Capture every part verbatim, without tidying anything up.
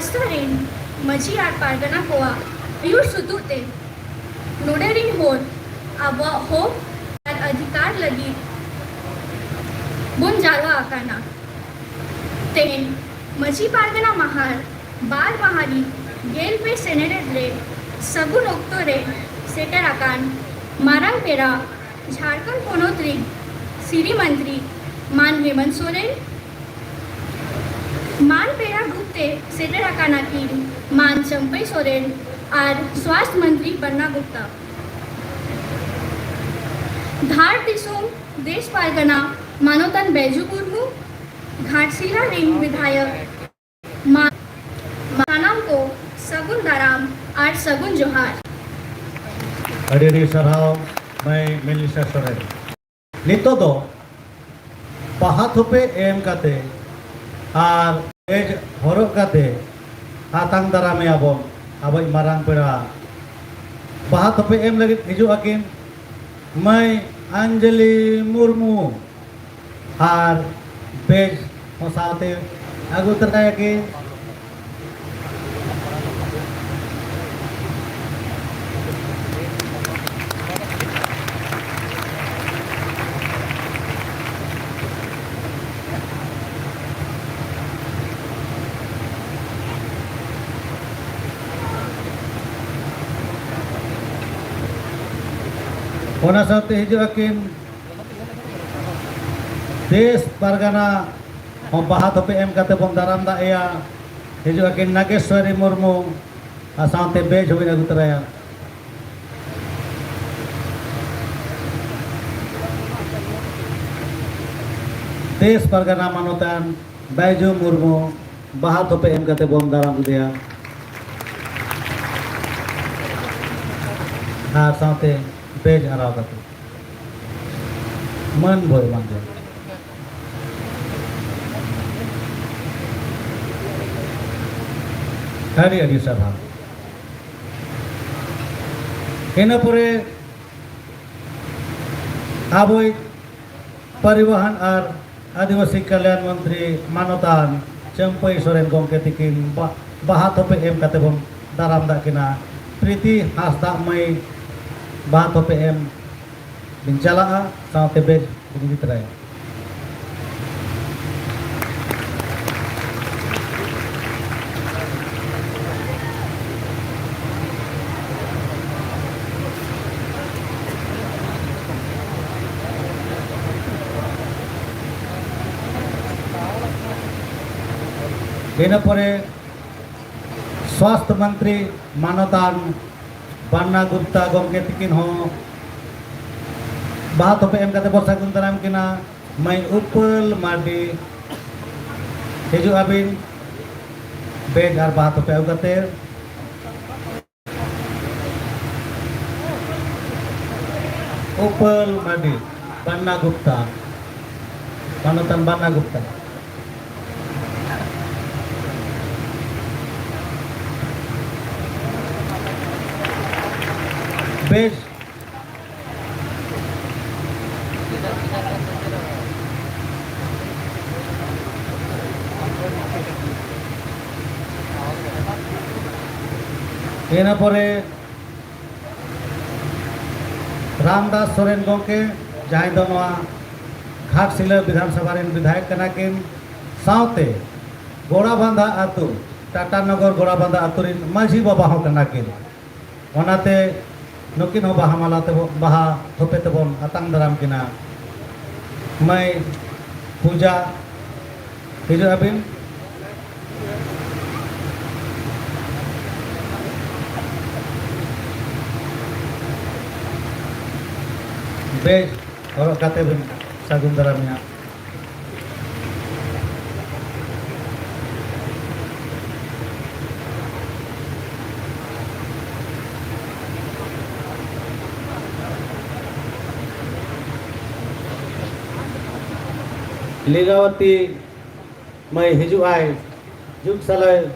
ᱥᱚᱝᱥᱛᱷᱟ ᱨᱮᱱ ᱢᱟᱹᱡᱷᱤ ᱟᱨ ᱯᱟᱨᱜᱟᱱᱟ ᱠᱚᱣᱟᱜ ᱟᱹᱭᱩᱨ ᱥᱩᱛᱩᱜ ᱛᱮ ᱱᱚᱰᱮ ᱨᱤᱱ ᱦᱚᱲ ᱟᱵᱚᱣᱟᱜ ᱦᱚᱠ ᱟᱨ ᱚᱫᱷᱤᱠᱟᱨ ᱞᱟᱹᱜᱤᱫ ᱵᱚᱱ ᱡᱟᱨᱣᱟ ᱟᱠᱟᱱᱟ᱾ ᱛᱮᱦᱮᱧ ᱢᱟᱹᱡᱷᱤ ᱯᱟᱨᱜᱟᱱᱟ ᱢᱟᱦᱟᱨ ᱵᱟᱨ ᱢᱟᱦᱟᱨᱤ ᱜᱮᱞ ᱯᱮ ᱥᱮᱱᱮᱞᱮᱫ ᱨᱮ ᱥᱟᱹᱜᱩᱱ ᱚᱠᱛᱚ ᱨᱮ ᱥᱮᱴᱮᱨ ᱟᱠᱟᱱ ᱢᱟᱨᱟᱝ ᱯᱮᱲᱟ ᱡᱷᱟᱲᱠᱷᱚᱸᱰ ᱯᱚᱱᱚᱛ ᱨᱤᱱ ᱥᱤᱨᱤ ᱢᱚᱱᱛᱨᱤ ᱢᱟᱱ ᱦᱮᱢᱚᱱᱛ ᱥᱚᱨᱮᱱ, ᱢᱟᱱ ᱯᱮᱲᱟ ᱨᱩᱯ ᱛᱮ ᱥᱮᱴᱮᱨ ᱟᱠᱟᱱᱟ ᱠᱤᱱ ᱢᱟᱱ ᱪᱟᱹᱢᱯᱟᱹᱭ ᱥᱚᱨᱮᱱ ᱟᱨ ᱥᱣᱟᱥᱛᱷ ᱢᱚᱱᱛᱨᱤ ᱵᱟᱱᱱᱟ ᱜᱩᱯᱛᱟ᱾ ᱫᱷᱟᱲ ᱫᱤᱥᱚᱢ ᱫᱮᱥ ᱯᱟᱨᱜᱟᱱᱟ ᱢᱟᱱᱚᱛᱟᱱ ᱵᱮᱡᱩ ᱢᱩᱨᱢᱩ, ᱜᱷᱟᱴᱥᱤᱞᱟ ᱨᱤᱱ ᱵᱤᱫᱷᱟᱭᱚᱠ ᱢᱟ-, ᱥᱟᱱᱟᱢ ᱠᱚ ᱥᱟᱹᱜᱩᱱ ᱫᱟᱨᱟᱢ ᱟᱨ ᱥᱟᱹᱜᱩᱱ ᱡᱚᱦᱟᱨ᱾ ᱟᱹᱰᱤ ᱟᱹᱰᱤ ᱥᱟᱨᱦᱟᱣ ᱢᱟᱹᱭ ᱢᱮᱞᱤᱥᱟ ᱥᱚᱨᱮᱱ᱾ ᱱᱤᱛᱚᱜ ᱫᱚ ᱵᱟᱦᱟ ᱛᱷᱚᱯᱮ ᱮᱢ ᱠᱟᱛᱮ ᱟᱨ ᱵᱮᱡᱽ ᱦᱚᱨᱚᱜ ᱠᱟᱛᱮ ᱟᱛᱟᱝ ᱫᱟᱨᱟᱢᱮᱭᱟ ᱵᱚᱱ ᱟᱵᱚᱭᱤᱡ ᱢᱟᱨᱟᱝ ᱯᱮᱲᱟ᱾ ᱵᱟᱦᱟ ᱛᱷᱚᱯᱮ ᱮᱢ ᱞᱟᱹᱜᱤᱫ ᱦᱤᱡᱩᱜ ᱟᱹᱠᱤᱱ ᱢᱟᱹᱭ ᱟᱧᱡᱚᱞᱤ ᱢᱩᱨᱢᱩ᱾ ᱟᱨ ᱵᱮᱡᱽ ᱦᱚᱸ ᱥᱟᱶᱛᱮ ᱟᱹᱜᱩ ᱛᱚᱨᱟᱭᱟᱠᱤᱱ᱾ ᱚᱱᱟ ᱥᱟᱶᱛᱮ ᱦᱤᱡᱩᱜ ᱟᱹᱠᱤᱱ ᱫᱮᱥ ᱯᱟᱨᱜᱟᱱᱟ ᱦᱚᱸ ᱵᱟᱦᱟ ᱛᱷᱚᱯᱮ ᱮᱢ ᱠᱟᱛᱮ ᱵᱚᱱ ᱫᱟᱨᱟᱢ ᱫᱟᱜ ᱮᱭᱟ᱾ ᱦᱤᱡᱩᱜ ᱟᱹᱠᱤᱱ ᱱᱟᱜᱮᱥᱣᱚᱨᱤ ᱢᱩᱨᱢᱩ ᱟᱨ ᱥᱟᱶᱛᱮ ᱵᱮᱡᱽ ᱦᱚᱸᱵᱤᱱ ᱟᱹᱜᱩ ᱛᱚᱨᱟᱭᱟ᱾ ᱫᱮᱥ ᱯᱟᱨᱜᱟᱱᱟ ᱢᱟᱱᱚᱛᱟᱱ ᱵᱟᱭᱡᱩ ᱢᱩᱨᱢᱩ ᱵᱟᱦᱟ ᱛᱷᱚᱯᱮ ᱮᱢ ᱠᱟᱛᱮ ᱵᱚᱱ ᱫᱟᱨᱟᱢ ᱤᱫᱤᱭᱟ ᱟᱨ ᱥᱟᱶᱛᱮ ᱵᱮᱡᱽ ᱟᱨᱟᱣ ᱠᱟᱛᱮ ᱢᱟᱹᱱ ᱵᱚ ᱮᱢᱟ ᱫᱮᱭᱟ᱾ ᱟᱹᱰᱤ ᱟᱹᱰᱤ ᱥᱟᱨᱦᱟᱣ᱾ ᱤᱱᱟᱹ ᱯᱚᱨᱮ ᱟᱵᱚᱭᱤᱡ ᱯᱚᱨᱤᱵᱚᱦᱚᱱ ᱟᱨ ᱟᱹᱫᱤᱵᱟᱹᱥᱤ ᱠᱟᱞᱭᱟᱱ ᱢᱚᱱᱛᱨᱤ ᱢᱟᱱᱚᱛᱟᱱ ᱪᱟᱹᱢᱯᱟᱹᱭ ᱥᱚᱨᱮᱱ ᱜᱚᱢᱠᱮ ᱛᱤᱠᱤᱱ ᱵᱟ-, ᱵᱟᱦᱟ ᱛᱷᱚᱯᱮ ᱮᱢ ᱠᱟᱛᱮ ᱵᱚᱱ ᱫᱟᱨᱟᱢ ᱫᱟᱜ ᱠᱤᱱᱟ᱾ ᱯᱨᱤᱛᱤ ᱦᱟᱸᱥᱫᱟᱜ ᱢᱟᱹᱭ ᱵᱟᱦᱟ ᱛᱷᱚᱯᱮ ᱮᱢ ᱵᱤᱱ ᱪᱟᱞᱟᱜᱼᱟ, ᱥᱟᱶᱛᱮ badge ᱵᱤᱱ ᱤᱫᱤ ᱛᱚᱨᱟᱭᱟ᱾ ᱤᱱᱟᱹ ᱯᱚᱨᱮ ᱥᱣᱟᱥᱛᱷ ᱢᱚᱱᱛᱨᱤ ᱢᱟᱱᱚᱛᱟᱱ ᱵᱟᱱᱱᱟ ᱜᱩᱯᱛᱟ ᱜᱚᱢᱠᱮ ᱛᱤᱠᱤᱱ ᱦᱚᱸ ᱵᱟᱦᱟ ᱛᱷᱚᱯᱮ ᱮᱢ ᱠᱟᱛᱮ ᱵᱚ ᱥᱟᱹᱜᱩᱱ ᱫᱟᱨᱟᱢ ᱠᱤᱱᱟ᱾ ᱢᱟᱹᱭ ᱩᱯᱟᱹᱞ ᱢᱟᱨᱰᱤ, ᱦᱤᱡᱩᱜ ᱟᱹᱵᱤᱱ badge ᱟᱨ ᱵᱟᱦᱟ ᱛᱷᱚᱯᱮ ᱟᱹᱜᱩ ᱠᱟᱛᱮ᱾ ᱩᱯᱟᱹᱞ ᱢᱟᱨᱰᱤ, ᱵᱟᱱᱱᱟ ᱜᱩᱯᱛᱟ, ᱢᱟᱱᱚᱛᱟᱱ ᱵᱟᱱᱱᱟ ᱜᱩᱯᱛᱟ᱾ badge᱾ ᱤᱱᱟᱹ ᱯᱚᱨᱮ ᱨᱟᱢᱫᱟᱥ ᱥᱚᱨᱮᱱ ᱜᱚᱢᱠᱮ, ᱡᱟᱦᱟᱸᱭ ᱫᱚ ᱱᱚᱣᱟ ᱜᱷᱟᱴᱥᱤᱞᱟᱹ ᱵᱤᱫᱷᱟᱱ ᱥᱚᱵᱷᱟ ᱨᱮᱱ ᱵᱤᱫᱷᱟᱭᱚᱠ ᱠᱟᱱᱟ ᱠᱤᱱ, ᱥᱟᱶᱛᱮ ᱜᱳᱲᱟᱵᱟᱸᱫᱷᱟ ᱟᱹᱛᱩ, ᱴᱟᱴᱟᱱᱚᱜᱚᱨ ᱜᱳᱲᱟᱵᱟᱸᱫᱷᱟ ᱟᱹᱛᱩ ᱨᱮᱱ ᱢᱟᱹᱡᱷᱤ ᱵᱟᱵᱟ ᱦᱚᱸ ᱠᱟᱱᱟ ᱠᱤᱱ᱾ ᱚᱱᱟᱛᱮ ᱱᱩᱠᱤᱱ ᱦᱚᱸ ᱵᱟᱦᱟ ᱢᱟᱞᱟ ᱛᱮᱵᱚ, ᱵᱟᱦᱟ ᱛᱷᱚᱯᱮ ᱛᱮᱵᱚᱱ ᱟᱛᱟᱝ ᱫᱟᱨᱟᱢ ᱠᱤᱱᱟ᱾ ᱢᱟᱹᱭ ᱯᱩᱡᱟ, ᱦᱤᱡᱩᱜ ᱟᱹᱵᱤᱱ᱾ badge ᱦᱚᱨᱚᱜ ᱠᱟᱛᱮ ᱵᱤᱱ ᱥᱟᱹᱜᱩᱱ ᱫᱟᱨᱟᱢᱮᱭᱟ᱾ ᱞᱤᱞᱟᱵᱚᱛᱤ ᱢᱟᱹᱭ ᱦᱤᱡᱩᱜ ᱟᱭ, ᱡᱩᱜᱽ ᱥᱟᱞᱚᱭ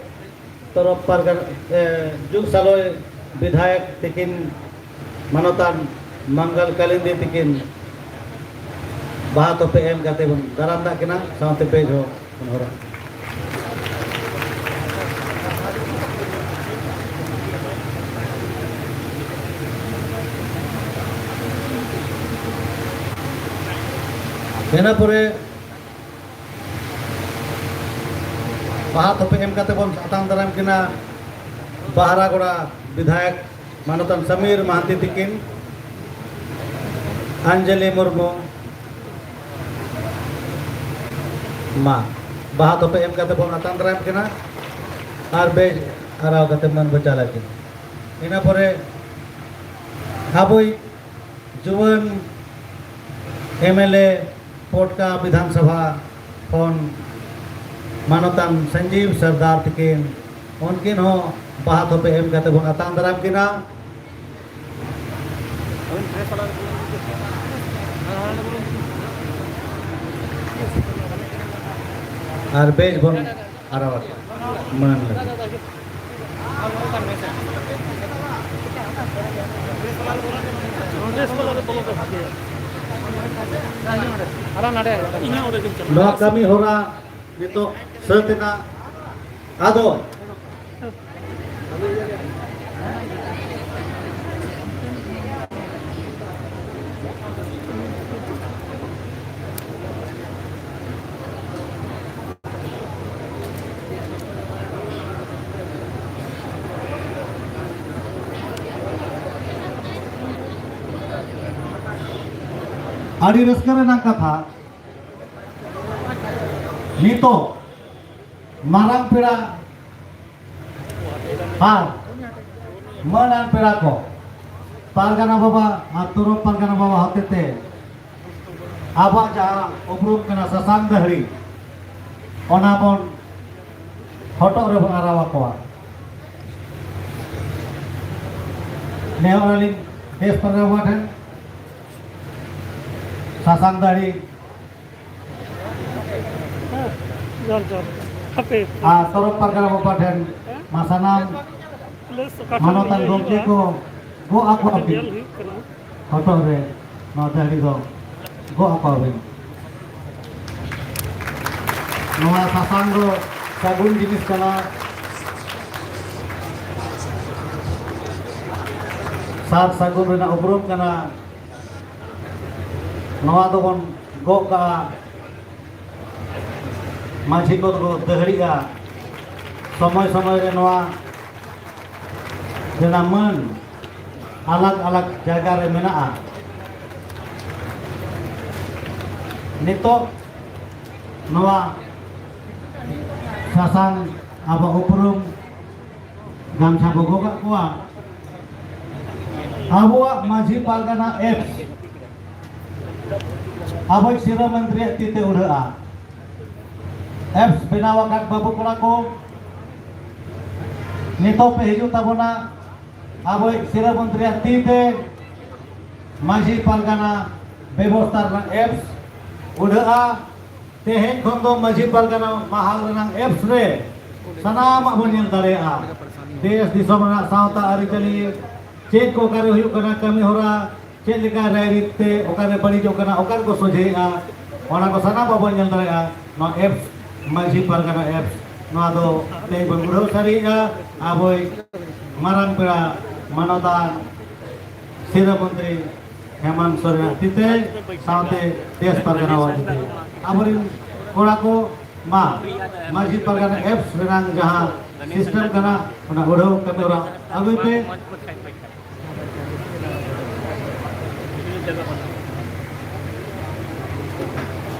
ᱛᱚᱨᱚᱯ ᱯᱟᱨᱜᱟᱱᱟ, ᱮ, ᱡᱩᱜᱽ ᱥᱟᱞᱚᱭ ᱵᱤᱫᱷᱟᱭᱚᱠ ᱛᱤᱠᱤᱱ, ᱢᱟᱱᱚᱛᱟᱱ ᱢᱚᱝᱜᱚᱞ ᱠᱟᱞᱤᱱᱫᱤ ᱛᱤᱠᱤᱱ ᱵᱟᱦᱟ ᱛᱚᱯᱮ ᱮᱢ ᱠᱟᱛᱮ ᱵᱚᱱ ᱫᱟᱨᱟᱢ ᱫᱟᱜ ᱠᱤᱱᱟ, ᱥᱟᱶᱛᱮ badge ᱦᱚᱸ ᱵᱚᱱ ᱦᱚᱨᱚᱜᱟ᱾ ᱤᱱᱟᱹ ᱯᱚᱨᱮ ᱵᱟᱦᱟ ᱛᱷᱚᱯᱮ ᱮᱢ ᱠᱟᱛᱮ ᱵᱚᱱ ᱟᱛᱟᱝ ᱫᱟᱨᱟᱢ ᱠᱤᱱᱟ ᱵᱟᱦᱨᱟᱜᱚᱲᱟ ᱵᱤᱫᱷᱟᱭᱚᱠ ᱢᱟᱱᱚᱛᱟᱱ ᱥᱟᱢᱤᱨ ᱢᱟᱦᱟᱱᱛᱤ ᱛᱤᱠᱤᱱ, ᱚᱧᱡᱚᱞᱤ ᱢᱩᱨᱢᱩ᱾ ᱢᱟ, ᱵᱟᱦᱟ ᱛᱷᱚᱯᱮ ᱮᱢ ᱠᱟᱛᱮ ᱵᱚᱱ ᱟᱛᱟᱝ ᱫᱟᱨᱟᱢ ᱠᱤᱱᱟ ᱟᱨ ᱵᱮᱡᱽ ᱟᱨᱟᱣ ᱠᱟᱛᱮ ᱢᱟᱹᱱ ᱵᱚ ᱪᱟᱞ ᱟᱹᱠᱤᱱᱟ᱾ ᱤᱱᱟᱹ ᱯᱚᱨᱮ ᱟᱵᱚᱭᱤᱡ ᱡᱩᱣᱟᱹᱱ ᱮᱢ ᱮᱞ ᱮ ᱯᱚᱴᱠᱟ ᱵᱤᱫᱷᱟᱱ ᱥᱚᱵᱷᱟ ᱠᱷᱚᱱ ᱢᱟᱱᱚᱛᱟᱱ ᱥᱚᱧᱡᱤᱵᱽ ᱥᱚᱨᱫᱟᱨ ᱛᱤᱠᱤᱱ, ᱩᱱᱠᱤᱱ ᱦᱚᱸ ᱵᱟᱦᱟ ᱛᱷᱚᱯᱮ ᱮᱢ ᱠᱟᱛᱮ ᱵᱚᱱ ᱟᱛᱟᱝ ᱫᱟᱨᱟᱢ ᱠᱤᱱᱟ᱾ ᱟᱨ ᱵᱮᱡᱽ ᱵᱚᱱ ᱟᱨᱟᱣ ᱟᱠᱚᱣᱟ᱾ ᱢᱟᱹᱱ ᱞᱟᱹᱜᱤᱫ᱾ ᱱᱚᱣᱟ ᱠᱟᱹᱢᱤ ᱦᱚᱨᱟ ᱱᱤᱛᱚᱜ ᱥᱟᱹᱛ ᱮᱱᱟ᱾ ᱟᱫᱚ ᱟᱹᱰᱤ ᱨᱟᱹᱥᱠᱟᱹ ᱨᱮᱱᱟᱜ ᱠᱟᱛᱷᱟ, ᱱᱤᱛᱚᱜ ᱢᱟᱨᱟᱝ ᱯᱮᱲᱟ ᱟᱨ ᱢᱟᱹᱱᱟᱱ ᱯᱮᱲᱟ ᱠᱚ, ᱯᱟᱨᱜᱟᱱᱟ ᱵᱟᱵᱟ ᱟᱨ ᱛᱚᱨᱚᱯ ᱯᱟᱨᱜᱟᱱᱟ ᱵᱟᱵᱟ ᱦᱚᱛᱮᱛᱮ ᱟᱵᱚᱣᱟᱜ ᱡᱟᱦᱟᱸ ᱩᱯᱨᱩᱢ ᱠᱟᱱᱟ ᱥᱟᱥᱟᱝ ᱫᱟᱹᱦᱲᱤ, ᱚᱱᱟ ᱵᱚᱱ ᱦᱚᱴᱚᱜ ᱨᱮᱵᱚᱱ ᱟᱨᱟᱣ ᱟᱠᱚᱣᱟ᱾ ᱱᱮᱦᱚᱨ ᱟᱹᱞᱤᱧ ᱫᱮᱥ ᱯᱟᱨᱜᱟᱱᱟ ᱵᱟᱵᱟ ᱴᱷᱮᱱ ᱥᱟᱥᱟᱝ ᱫᱟᱹᱦᱲᱤ ᱡᱚᱦᱟᱨ, ᱡᱚᱦᱟᱨ᱾ ᱦᱟᱯᱮ᱾ ᱟᱨ ᱛᱚᱨᱚᱯ ᱯᱟᱨᱜᱟᱱᱟ ᱵᱟᱵᱟ ᱴᱷᱮᱱ ᱢᱟ ᱥᱟᱱᱟᱢ ᱯᱩᱞᱤᱥ ᱚᱠᱟ ᱴᱷᱮᱱ ᱢᱟᱱᱚᱛᱟᱱ ᱤᱭᱟᱹ ᱜᱚᱢᱠᱮ ᱦᱩᱭᱩᱜᱼᱟ? ᱠᱚ ᱜᱚᱜ ᱟᱠᱚᱣᱟ ᱵᱤᱱ᱾ ᱧᱮᱞ ᱦᱩᱭᱩᱜ ᱠᱟᱱᱟ᱾ ᱦᱚᱴᱚᱜ ᱨᱮ ᱱᱚᱣᱟ ᱫᱟᱹᱦᱲᱤ ᱫᱚ ᱜᱚᱜ ᱟᱠᱚᱣᱟ ᱵᱤᱱ᱾ ᱱᱚᱣᱟ ᱥᱟᱥᱟᱝ ᱫᱚ ᱥᱟᱹᱜᱩᱱ ᱡᱤᱱᱤᱥ ᱠᱟᱱᱟ, ᱥᱟᱨ ᱥᱟᱹᱜᱩᱱ ᱨᱮᱱᱟᱜ ᱩᱯᱨᱩᱢ ᱠᱟᱱᱟ᱾ ᱱᱚᱣᱟ ᱫᱚᱵᱚᱱ ᱜᱚᱜ ᱠᱟᱜᱼᱟ, ᱢᱟᱹᱡᱷᱤ ᱠᱚᱫᱚ ᱠᱚ ᱫᱟᱹᱦᱲᱤᱜᱼᱟ᱾ ᱥᱚᱢᱚᱭ ᱥᱚᱢᱚᱭ ᱨᱮ ᱱᱚᱣᱟ ᱨᱮᱱᱟᱜ ᱢᱟᱹᱱ ᱟᱞᱟᱜᱽ ᱟᱞᱟᱜᱽ ᱡᱟᱭᱜᱟ ᱨᱮ ᱢᱮᱱᱟᱜᱼᱟ᱾ ᱱᱤᱛᱚᱜ ᱱᱚᱣᱟ ᱥᱟᱥᱟᱝ ᱟᱵᱚ ᱩᱯᱨᱩᱢ ᱜᱟᱢᱪᱷᱟ ᱵᱚ ᱜᱚᱜ ᱟᱜ ᱠᱚᱣᱟ᱾ ᱟᱵᱚᱣᱟᱜ ᱢᱟᱹᱡᱷᱤ ᱯᱟᱨᱜᱟᱱᱟ ᱮᱯᱥ ᱟᱵᱚᱭᱤᱡ ᱥᱤᱨᱟᱹ ᱢᱚᱱᱛᱨᱤᱭᱟᱜ ᱛᱤ ᱛᱮ ᱩᱰᱷᱟᱹᱜᱼᱟ᱾ ᱮᱯᱥ ᱵᱮᱱᱟᱣ ᱟᱠᱟᱫ ᱵᱟᱹᱵᱩ ᱠᱚᱲᱟ ᱠᱚ, ᱱᱤᱛᱚᱜ ᱯᱮ ᱦᱤᱡᱩᱜ ᱛᱟᱵᱚᱱᱟ᱾ ᱟᱵᱚᱭᱤᱡ ᱥᱤᱨᱟᱹ ᱢᱚᱱᱛᱨᱤᱭᱟᱜ ᱛᱤ ᱛᱮ ᱢᱟᱹᱡᱷᱤ ᱯᱟᱨᱜᱟᱱᱟ ᱵᱮᱵᱚᱥᱛᱷᱟ ᱨᱮᱱᱟᱜ ᱮᱯᱥ ᱩᱰᱷᱟᱹᱜᱼᱟ᱾ ᱛᱮᱦᱮᱧ ᱠᱷᱚᱱ ᱫᱚ ᱢᱟᱹᱡᱷᱤ ᱯᱟᱨᱜᱟᱱᱟ ᱢᱟᱦᱟᱞ ᱨᱮᱱᱟᱜ ᱮᱯᱥ ᱨᱮ ᱥᱟᱱᱟᱢᱟᱜ ᱵᱚᱱ ᱧᱮᱞ ᱫᱟᱲᱮᱭᱟᱜᱼᱟ᱾ ᱫᱮᱥ ᱫᱤᱥᱚᱢ ᱨᱮᱱᱟᱜ ᱥᱟᱶᱛᱟ ᱟᱹᱨᱤᱪᱟᱹᱞᱤ, ᱪᱮᱫ ᱠᱚ ᱚᱠᱟᱨᱮ ᱦᱩᱭᱩᱜ ᱠᱟᱱᱟ, ᱠᱟᱹᱢᱤ ᱦᱚᱨᱟ ᱪᱮᱫ ᱞᱮᱠᱟ ᱨᱟᱭᱨᱤᱛ ᱛᱮ ᱚᱠᱟᱨᱮ ᱵᱟᱹᱲᱤᱡᱚᱜ ᱠᱟᱱᱟ, ᱚᱠᱟ ᱨᱮᱠᱚ ᱥᱚᱡᱷᱮᱭᱮᱫᱼᱟ, ᱚᱱᱟ ᱠᱚ ᱥᱟᱱᱟᱢᱟᱜ ᱵᱚᱱ ᱧᱮᱞ ᱫᱟᱲᱮᱭᱟᱜᱼᱟ ᱱᱚᱣᱟ ᱮᱯᱥ, ᱢᱟᱹᱡᱷᱤ ᱯᱟᱨᱜᱟᱱᱟ ᱮᱯᱥ᱾ ᱱᱚᱣᱟ ᱫᱚ ᱛᱮᱦᱮᱧ ᱵᱚᱱ ᱩᱰᱷᱟᱹᱣ ᱥᱟᱹᱨᱤᱭᱮᱫᱼᱟ ᱟᱵᱚᱭᱤᱡ ᱢᱟᱨᱟᱝ ᱯᱮᱲᱟ ᱢᱟᱱᱚᱛᱟᱱ ᱥᱤᱨᱟᱹ ᱢᱚᱱᱛᱨᱤ ᱦᱮᱢᱟᱱᱛ ᱥᱚᱨᱮᱱᱟᱜ ᱛᱤ ᱛᱮ, ᱥᱟᱶᱛᱮ ᱫᱮᱥ ᱯᱟᱨᱜᱟᱱᱟ ᱣᱟᱜ ᱛᱤ ᱛᱮ᱾ ᱟᱵᱚᱨᱮᱱ ᱠᱚᱲᱟ ᱠᱚ, ᱢᱟ ᱢᱟᱹᱡᱷᱤ ᱯᱟᱨᱜᱟᱱᱟ ᱮᱯᱥ ᱨᱮᱱᱟᱜ ᱡᱟᱦᱟᱸ ᱥᱤᱥᱴᱮᱢ ᱠᱟᱱᱟ, ᱚᱱᱟ ᱩᱰᱷᱟᱹᱣ ᱠᱟᱹᱢᱤ ᱦᱚᱨᱟ ᱟᱹᱜᱩᱭ ᱯᱮ᱾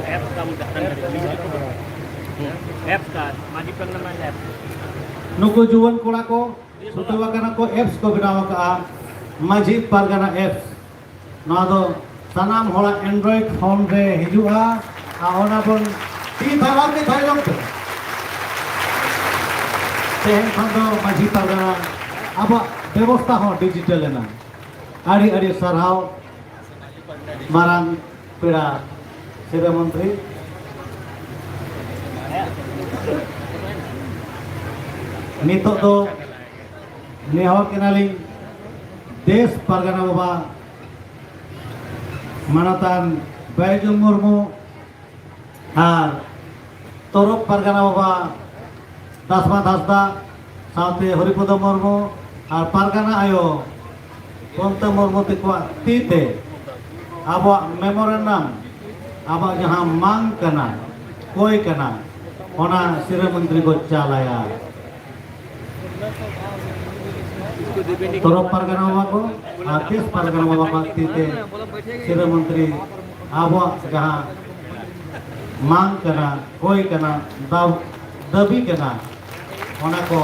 ᱮᱯᱥ ᱠᱟ ᱢᱩᱫᱟ ᱠᱟᱱ ᱠᱟᱱᱟ, ᱮᱯᱥ ᱠᱟ ᱢᱟᱹᱡᱷᱤ ᱯᱟᱨᱜᱟᱱᱟ ᱮᱯᱥ᱾ ᱱᱩᱠᱩ ᱡᱩᱣᱟᱹᱱ ᱠᱚᱲᱟ ᱠᱚ ᱪᱷᱩᱴᱟᱹᱣ ᱟᱠᱟᱱᱟ ᱠᱚ, ᱮᱯᱥ ᱠᱚ ᱵᱮᱱᱟᱣ ᱟᱠᱟᱫᱼᱟ ᱢᱟᱹᱡᱷᱤ ᱯᱟᱨᱜᱟᱱᱟ ᱮᱯᱥ᱾ ᱱᱚᱣᱟ ᱫᱚ ᱥᱟᱱᱟᱢ ᱦᱚᱲᱟᱜ ᱮᱱᱰᱨᱚᱭᱮᱰ ᱯᱷᱳᱱ ᱨᱮ ᱦᱤᱡᱩᱜᱼᱟ᱾ ᱟᱨ ᱚᱱᱟ ᱵᱚᱱ ᱛᱤ ᱛᱷᱟᱭᱚ ᱛᱤ ᱛᱷᱟᱭᱚ ᱡᱚᱝ ᱛᱮ ᱛᱮᱦᱮᱧ ᱠᱷᱚᱱ ᱫᱚ ᱢᱟᱹᱡᱷᱤ ᱯᱟᱨᱜᱟᱱᱟ ᱟᱵᱚᱣᱟᱜ ᱵᱮᱵᱚᱥᱛᱷᱟ ᱦᱚᱸ ᱰᱤᱡᱤᱴᱟᱞ ᱮᱱᱟ᱾ ᱟᱹᱰᱤ ᱟᱹᱰᱤ ᱥᱟᱨᱦᱟᱣ ᱢᱟᱨᱟᱝ ᱯᱮᱲᱟ ᱥᱤᱨᱟᱹ ᱢᱚᱱᱛᱨᱤ᱾ ᱱᱤᱛᱚᱜ ᱫᱚ ᱱᱮᱦᱚᱨ ᱠᱟᱱᱟᱞᱤᱧ ᱫᱮᱥ ᱯᱟᱨᱜᱟᱱᱟ ᱵᱟᱵᱟ ᱢᱟᱱᱚᱛᱟᱱ ᱵᱟᱭᱡᱩ ᱢᱩᱨᱢᱩ ᱟᱨ ᱛᱚᱨᱚᱯ ᱯᱟᱨᱜᱟᱱᱟ ᱵᱟᱵᱟ ᱫᱟᱥᱢᱟ ᱦᱟᱸᱥᱫᱟ ᱥᱟᱶᱛᱮ ᱦᱚᱨᱤᱯᱚᱫᱚ ᱢᱩᱨᱢᱩ ᱟᱨ ᱯᱟᱨᱜᱟᱱᱟ ᱟᱭᱳ ᱯᱚᱱᱛᱟ ᱢᱩᱨᱢᱩ ᱛᱟᱠᱚᱣᱟᱜ ᱛᱤ ᱛᱮ ᱟᱵᱚᱣᱟᱜ ᱢᱮᱢᱳᱨᱮᱱᱰᱟᱢ ᱟᱵᱚᱣᱟᱜ ᱡᱟᱦᱟᱸ ᱢᱟᱝ ᱠᱟᱱᱟ, ᱠᱚᱭ ᱠᱟᱱᱟ, ᱚᱱᱟ ᱥᱤᱨᱟᱹ ᱢᱚᱱᱛᱨᱤ ᱠᱚ ᱪᱟᱞᱟᱭᱟ᱾ ᱛᱚᱨᱚᱯ ᱯᱟᱨᱜᱟᱱᱟ ᱵᱟᱵᱟ ᱠᱚ ᱟᱨ ᱫᱮᱥ ᱯᱟᱨᱜᱟᱱᱟ ᱵᱟᱵᱟ ᱠᱚᱣᱟᱜ ᱛᱤ ᱛᱮ ᱥᱤᱨᱟᱹ ᱢᱚᱱᱛᱨᱤ ᱟᱵᱚᱣᱟᱜ ᱡᱟᱦᱟᱸ ᱢᱟᱝ ᱠᱟᱱᱟ, ᱠᱚᱭ ᱠᱟᱱᱟ, ᱫᱟᱵ-, ᱫᱟᱹᱵᱤ ᱠᱟᱱᱟ, ᱚᱱᱟ ᱠᱚ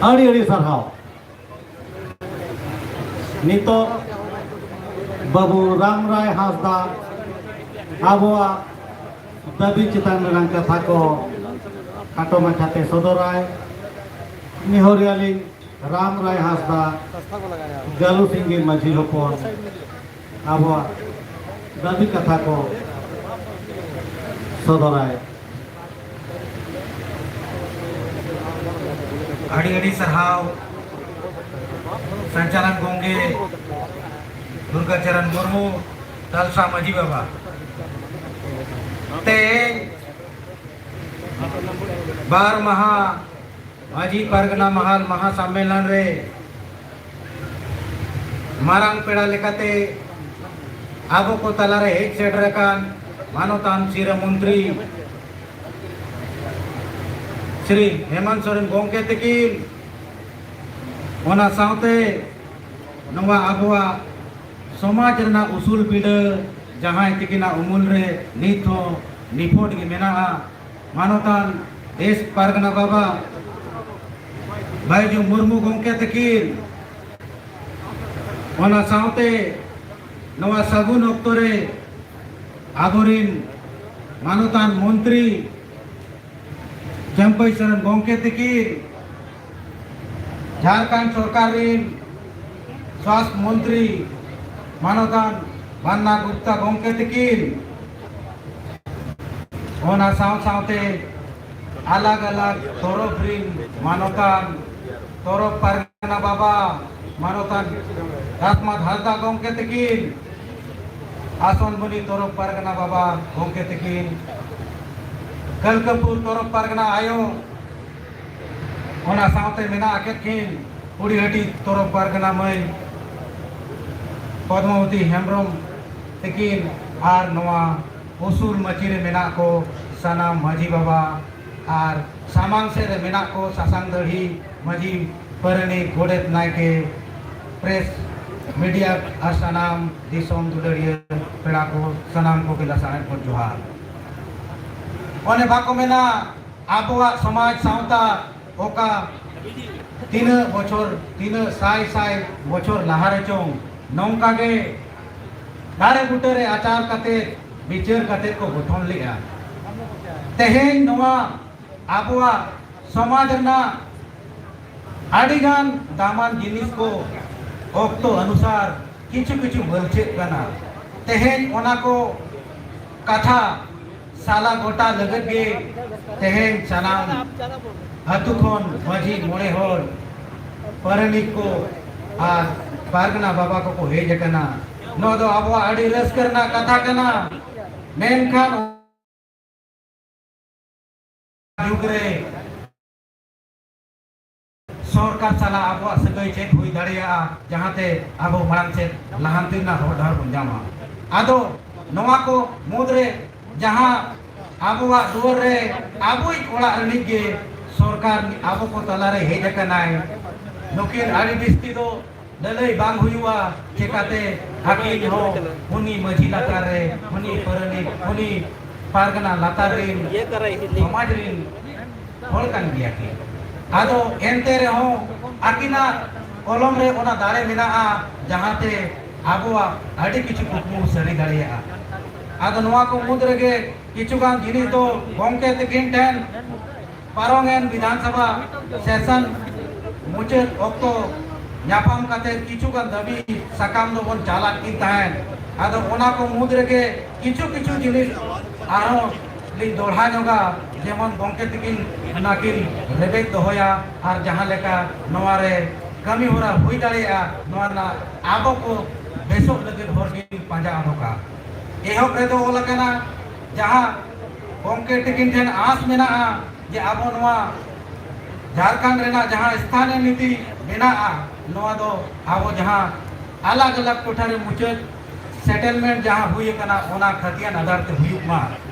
ᱟᱹᱰᱤ ᱟᱹᱰᱤ ᱥᱟᱨᱦᱟᱣ᱾ ᱱᱤᱛᱚᱜ ᱵᱟᱹᱵᱩ ᱨᱟᱢᱨᱟᱭ ᱦᱟᱸᱥᱫᱟ ᱟᱵᱚᱣᱟᱜ ᱫᱟᱹᱵᱤ ᱪᱮᱛᱟᱱ ᱨᱮᱱᱟᱜ ᱠᱟᱛᱷᱟ ᱠᱚ ᱠᱷᱟᱴᱚ ᱢᱟᱪᱷᱟᱛᱮ ᱥᱚᱫᱚᱨᱟᱭ᱾ ᱱᱮᱦᱚᱨᱤᱭᱟᱞᱤᱧ ᱨᱟᱢᱨᱟᱭ ᱦᱟᱸᱥᱫᱟ, ᱜᱟᱞᱩ ᱥᱤᱝᱜᱤ ᱢᱟᱹᱡᱷᱤ ᱦᱚᱯᱚᱱ, ᱟᱵᱚᱣᱟᱜ ᱫᱟᱹᱵᱤ ᱠᱟᱛᱷᱟ ᱠᱚ ᱥᱚᱫᱚᱨᱟᱭ᱾ ᱟᱹᱰᱤ ᱟᱹᱰᱤ ᱥᱟᱨᱦᱟᱣ ᱥᱚᱧᱪᱟᱞᱚᱠ ᱜᱚᱢᱠᱮ ᱫᱩᱨᱜᱟᱪᱚᱨᱚᱱ ᱢᱩᱨᱢᱩ, ᱛᱟᱞᱥᱟ ᱢᱟᱹᱡᱷᱤ ᱵᱟᱵᱟ᱾ ᱛᱮᱦᱮᱧ ᱵᱟᱨ ᱢᱟᱦᱟ ᱢᱟᱹᱡᱷᱤ ᱯᱟᱨᱜᱟᱱᱟ ᱢᱟᱦᱟᱞ ᱢᱟᱦᱟ ᱥᱚᱢᱢᱮᱞᱚᱱ ᱨᱮ ᱢᱟᱨᱟᱝ ᱯᱮᱲᱟ ᱞᱮᱠᱟᱛᱮ ᱟᱵᱚ ᱠᱚ ᱛᱟᱞᱟᱨᱮ ᱦᱮᱡ ᱥᱮᱴᱮᱨ ᱟᱠᱟᱱ ᱢᱟᱱᱚᱛᱟᱱ ᱥᱤᱨᱟᱹ ᱢᱚᱱᱛᱨᱤ ᱥᱨᱤ ᱦᱮᱢᱚᱱᱛ ᱥᱚᱨᱮᱱ ᱜᱚᱢᱠᱮ ᱛᱟᱹᱠᱤᱱ, ᱚᱱᱟ ᱥᱟᱶᱛᱮ ᱱᱚᱣᱟ ᱟᱵᱚᱣᱟᱜ ᱥᱚᱢᱟᱡᱽ ᱨᱮᱱᱟᱜ ᱩᱥᱩᱞ ᱯᱤᱸᱰᱟᱹ ᱡᱟᱦᱟᱸᱭ ᱛᱤᱠᱤᱱᱟᱜ ᱩᱢᱩᱞ ᱨᱮ ᱱᱤᱛ ᱦᱚᱸ ᱱᱤᱯᱷᱩᱴ ᱜᱮ ᱢᱮᱱᱟᱜᱼᱟ, ᱢᱟᱱᱚᱛᱟᱱ ᱫᱮᱥ ᱯᱟᱨᱜᱟᱱᱟ ᱵᱟᱵᱟ ᱵᱟᱭᱡᱩ ᱢᱩᱨᱢᱩ ᱜᱚᱢᱠᱮ ᱛᱟᱹᱠᱤᱱ, ᱚᱱᱟ ᱥᱟᱶᱛᱮ ᱱᱚᱣᱟ ᱥᱟᱹᱜᱩᱱ ᱚᱠᱛᱚ ᱨᱮ ᱟᱵᱚᱨᱤᱱ ᱢᱟᱱᱚᱛᱟᱱ ᱢᱚᱱᱛᱨᱤ ᱪᱟᱹᱢᱯᱟᱹᱭ ᱥᱚᱨᱮᱱ ᱜᱚᱢᱠᱮ ᱛᱟᱹᱠᱤᱱ, ᱡᱷᱟᱲᱠᱷᱚᱸᱰ ᱥᱚᱨᱠᱟᱨ ᱨᱤᱱ ᱥᱣᱟᱥᱛᱷ ᱢᱚᱱᱛᱨᱤ ᱢᱟᱱᱚᱛᱟᱱ ᱵᱟᱱᱱᱟ ᱜᱩᱯᱛᱟ ᱜᱚᱢᱠᱮ ᱛᱟᱹᱠᱤᱱ, ᱚᱱᱟ ᱥᱟᱶ ᱥᱟᱶᱛᱮ ᱟᱞᱟᱜᱽ ᱟᱞᱟᱜᱽ ᱛᱚᱨᱚᱯ ᱨᱤᱱ ᱢᱟᱱᱚᱛᱟᱱ, ᱛᱚᱨᱚᱯ ᱯᱟᱨᱜᱟᱱᱟ ᱵᱟᱵᱟ ᱢᱟᱱᱚᱛᱟᱱ ᱨᱟᱥᱢᱟᱛ ᱦᱟᱸᱥᱫᱟ ᱜᱚᱢᱠᱮ ᱛᱟᱹᱠᱤᱱ, ᱟᱥᱚᱱᱵᱚᱱᱤ ᱛᱚᱨᱚᱯ ᱯᱟᱨᱜᱟᱱᱟ ᱵᱟᱵᱟ ᱜᱚᱢᱠᱮ ᱛᱟᱹᱠᱤᱱ, ᱠᱟᱞᱠᱟᱯᱩᱨ ᱛᱚᱨᱚᱯ ᱯᱟᱨᱜᱟᱱᱟ ᱟᱭᱳ, ᱚᱱᱟ ᱥᱟᱶᱛᱮ ᱢᱮᱱᱟᱜ ᱟᱠᱟᱫ ᱠᱤᱱ ᱠᱩᱲᱤᱦᱟᱹᱴᱤ ᱛᱚᱨᱚᱯ ᱯᱟᱨᱜᱟᱱᱟ ᱢᱟᱹᱭ ᱯᱚᱫᱢᱚᱵᱚᱛᱤ ᱦᱮᱢᱵᱨᱚᱢ ᱛᱟᱹᱠᱤᱱ, ᱟᱨ ᱱᱚᱣᱟ ᱩᱥᱩᱞ ᱢᱟᱹᱪᱤ ᱨᱮ ᱢᱮᱱᱟᱜ ᱠᱚ ᱥᱟᱱᱟᱢ ᱢᱟᱹᱡᱷᱤ ᱵᱟᱵᱟ, ᱟᱨ ᱥᱟᱢᱟᱝ ᱥᱮᱫ ᱨᱮ ᱢᱮᱱᱟᱜ ᱠᱚ ᱥᱟᱥᱟᱝ ᱫᱟᱹᱲᱦᱤ ᱢᱟᱹᱡᱷᱤ, ᱯᱟᱨᱟᱱᱤᱠ, ᱜᱚᱰᱮᱛ, ᱱᱟᱭᱠᱮ, ᱯᱨᱮᱥ, ᱢᱤᱰᱤᱭᱟ ᱟᱨ ᱥᱟᱱᱟᱢ ᱫᱤᱥᱚᱢ ᱫᱩᱞᱟᱹᱲᱤᱭᱟᱹ ᱯᱮᱲᱟ ᱠᱚ, ᱥᱟᱱᱟᱢ ᱠᱚᱜᱮ ᱞᱟᱥᱟᱲᱦᱮᱫ ᱠᱷᱚᱱ ᱡᱚᱦᱟᱨ᱾ ᱚᱱᱮ ᱵᱟᱠᱚ ᱢᱮᱱᱟ, ᱟᱵᱚᱣᱟᱜ ᱥᱚᱢᱟᱡᱽ ᱥᱟᱶᱛᱟ ᱚᱠᱟ ᱛᱤᱱᱟᱹᱜ ᱵᱚᱪᱷᱚᱨ, ᱛᱤᱱᱟᱹᱜ ᱥᱟᱭ ᱥᱟᱭ ᱵᱚᱪᱷᱚᱨ ᱞᱟᱦᱟ ᱨᱮ ᱪᱚᱝ ᱱᱚᱝᱠᱟ ᱜᱮ ᱫᱟᱨᱮ ᱵᱩᱴᱟᱹ ᱨᱮ ᱟᱪᱟᱨ ᱠᱟᱛᱮ, ᱵᱤᱪᱟᱹᱨ ᱠᱟᱛᱮ ᱠᱚ ᱜᱚᱴᱷᱚᱱ ᱞᱮᱜᱼᱟ᱾ ᱛᱮᱦᱮᱧ ᱱᱚᱣᱟ ᱟᱵᱚᱣᱟᱜ ᱥᱚᱢᱟᱡᱽ ᱨᱮᱱᱟᱜ ᱟᱹᱰᱤᱜᱟᱱ ᱫᱟᱢᱟᱱ ᱡᱤᱱᱤᱥ ᱠᱚ ᱚᱠᱛᱚ ᱚᱱᱩᱥᱟᱨ ᱠᱤᱪᱷᱩ ᱠᱤᱪᱷᱩ ᱵᱟᱹᱞᱪᱷᱟᱹᱜ ᱠᱟᱱᱟ᱾ ᱛᱮᱦᱮᱧ ᱚᱱᱟ ᱠᱚ ᱠᱟᱛᱷᱟ ᱥᱟᱞᱟ ᱜᱚᱴᱟ ᱞᱟᱹᱜᱤᱫ ᱜᱮ ᱛᱮᱦᱮᱧ ᱥᱟᱱᱟᱢ ᱟᱹᱛᱩ ᱠᱷᱚᱱ ᱢᱟᱹᱡᱷᱤ, ᱢᱚᱬᱮ ᱦᱚᱲ, ᱯᱟᱨᱟᱱᱤᱠ ᱠᱚ ᱟᱨ ᱯᱟᱨᱜᱟᱱᱟ ᱵᱟᱵᱟ ᱠᱚᱠᱚ ᱦᱮᱡ ᱟᱠᱟᱱᱟ᱾ ᱱᱚᱣᱟ ᱫᱚ ᱟᱵᱚᱣᱟᱜ ᱟᱹᱰᱤ ᱨᱟᱹᱥᱠᱟᱹ ᱨᱮᱱᱟᱜ ᱠᱟᱛᱷᱟ ᱠᱟᱱᱟ᱾ ᱢᱮᱱᱠᱷᱟᱱ ᱡᱩᱜᱽ ᱨᱮ ᱥᱚᱨᱠᱟᱨ ᱥᱟᱞᱟᱜ ᱟᱵᱚᱣᱟᱜ ᱥᱟᱹᱜᱟᱹᱭ ᱪᱮᱫ ᱦᱩᱭ ᱫᱟᱲᱮᱭᱟᱜᱼᱟ, ᱡᱟᱦᱟᱸᱛᱮ ᱟᱵᱚ ᱢᱟᱲᱟᱝ ᱥᱮᱫ ᱞᱟᱦᱟᱱᱛᱤ ᱨᱮᱱᱟᱜ ᱦᱚᱨ ᱰᱟᱦᱟᱨ ᱵᱚᱱ ᱧᱟᱢᱟ᱾ ᱟᱫᱚ ᱱᱚᱣᱟ ᱠᱚ ᱢᱩᱫᱽᱨᱮ ᱡᱟᱦᱟᱸ ᱟᱵᱚᱣᱟᱜ ᱫᱩᱣᱟᱹᱨ ᱨᱮ ᱟᱵᱚᱭᱤᱡ ᱚᱲᱟᱜ ᱨᱤᱱᱤᱡ ᱜᱮ ᱥᱚᱨᱠᱟᱨ ᱟᱵᱚ ᱠᱚ ᱛᱟᱞᱟᱨᱮ ᱦᱮᱡ ᱟᱠᱟᱱᱟᱭ, ᱱᱩᱠᱤᱱ ᱟᱹᱰᱤ ᱡᱟᱹᱥᱛᱤ ᱫᱚ ᱞᱟᱹᱞᱟᱹᱭ ᱵᱟᱝ ᱦᱩᱭᱩᱜᱼᱟ᱾ ᱪᱮᱠᱟᱛᱮ ᱟᱹᱠᱤᱱ ᱦᱚᱸ ᱩᱱᱤ ᱢᱟᱹᱡᱷᱤ ᱞᱟᱛᱟᱨ ᱨᱮ, ᱩᱱᱤ ᱯᱟᱨᱟᱱᱤᱠ, ᱩᱱᱤ ᱯᱟᱨᱜᱟᱱᱟ ᱞᱟᱛᱟᱨ ᱨᱤᱱ ᱥᱚᱢᱟᱡᱽ ᱨᱤᱱ ᱦᱚᱲ ᱠᱟᱱ ᱜᱮᱭᱟ ᱠᱤᱱ᱾ ᱟᱫᱚ ᱮᱱᱛᱮ ᱨᱮᱦᱚᱸ ᱟᱹᱠᱤᱱᱟᱜ ᱠᱚᱞᱚᱢ ᱨᱮ ᱚᱱᱟ ᱫᱟᱲᱮ ᱢᱮᱱᱟᱜᱼᱟ, ᱡᱟᱦᱟᱸᱛᱮ ᱟᱵᱚᱣᱟᱜ ᱟᱹᱰᱤ ᱠᱤᱪᱷᱩ ᱠᱩᱠᱢᱩ ᱥᱟᱹᱨᱤ ᱫᱟᱲᱮᱭᱟᱜᱼᱟ᱾ ᱟᱫᱚ ᱱᱚᱣᱟ ᱠᱚ ᱢᱩᱫᱽ ᱨᱮᱜᱮ ᱠᱤᱪᱷᱩ ᱜᱟᱱ ᱡᱤᱱᱤᱥ ᱫᱚ ᱜᱚᱢᱠᱮ ᱛᱟᱹᱠᱤᱱ ᱴᱷᱮᱱ ᱯᱟᱨᱚᱢᱮᱱ ᱵᱤᱫᱷᱟᱱ ᱥᱚᱵᱷᱟ ᱥᱮᱥᱚᱱ ᱢᱩᱪᱟᱹᱫ ᱚᱠᱛᱚ ᱧᱟᱯᱟᱢ ᱠᱟᱛᱮ ᱠᱤᱪᱷᱩ ᱜᱟᱱ ᱫᱟᱹᱵᱤ ᱥᱟᱠᱟᱢ ᱫᱚᱵᱚᱱ ᱪᱟᱞᱟᱜ ᱠᱤᱱ ᱛᱟᱦᱮᱸᱫ᱾ ᱟᱫᱚ ᱚᱱᱟ ᱠᱚ ᱢᱩᱫᱽ ᱨᱮᱜᱮ ᱠᱤᱪᱷᱩ ᱠᱤᱪᱷᱩ ᱡᱤᱱᱤᱥ ᱟᱨᱦᱚᱸ ᱞᱤᱧ ᱫᱚᱦᱲᱟ ᱧᱚᱜᱟ, ᱡᱮᱢᱚᱱ ᱜᱚᱢᱠᱮ ᱛᱤᱠᱤᱱ ᱚᱱᱟ ᱠᱤᱱ ᱨᱮᱵᱮᱫ ᱫᱚᱦᱚᱭᱟ ᱟᱨ ᱡᱟᱦᱟᱸ ᱞᱮᱠᱟ ᱱᱚᱣᱟ ᱨᱮ ᱠᱟᱹᱢᱤ ᱦᱚᱨᱟ ᱦᱩᱭ ᱫᱟᱲᱮᱭᱟᱜᱼᱟ, ᱱᱚᱣᱟ ᱨᱮᱱᱟᱜ ᱟᱵᱚ ᱠᱚ ᱵᱮᱥᱚᱜ ᱞᱟᱹᱜᱤᱫ ᱦᱚᱨ ᱠᱤᱱ ᱯᱟᱸᱡᱟ ᱚᱰᱚᱠᱟ᱾ ᱮᱦᱚᱵ ᱨᱮᱫᱚ ᱚᱞ ᱟᱠᱟᱱᱟ, ᱡᱟᱦᱟᱸ ᱜᱚᱢᱠᱮ ᱛᱤᱠᱤᱱ ᱴᱷᱮᱱ ᱟᱸᱥ ᱢᱮᱱᱟᱜᱼᱟ ᱡᱮ ᱟᱵᱚ ᱱᱚᱣᱟ ᱡᱷᱟᱲᱠᱷᱚᱸᱰ ᱨᱮᱱᱟᱜ ᱡᱟᱦᱟᱸ ᱥᱛᱷᱟᱱᱤᱭᱚ ᱱᱤᱛᱤ ᱢᱮᱱᱟᱜᱼᱟ, ᱱᱚᱣᱟ ᱫᱚ ᱟᱵᱚ ᱡᱟᱦᱟᱸ ᱟᱞᱟᱜᱽ ᱟᱞᱟᱜᱽ ᱴᱚᱴᱷᱟ ᱨᱮ ᱢᱩᱪᱟᱹᱫ ᱥᱮᱴᱮᱞᱢᱮᱱᱴ ᱡᱟᱦᱟᱸ ᱦᱩᱭ ᱟᱠᱟᱱᱟ, ᱚᱱᱟ ᱠᱷᱟᱹᱛᱤᱭᱟᱱ ᱟᱫᱷᱟᱨ ᱛᱮ ᱦᱩᱭᱩᱜ ᱢᱟ᱾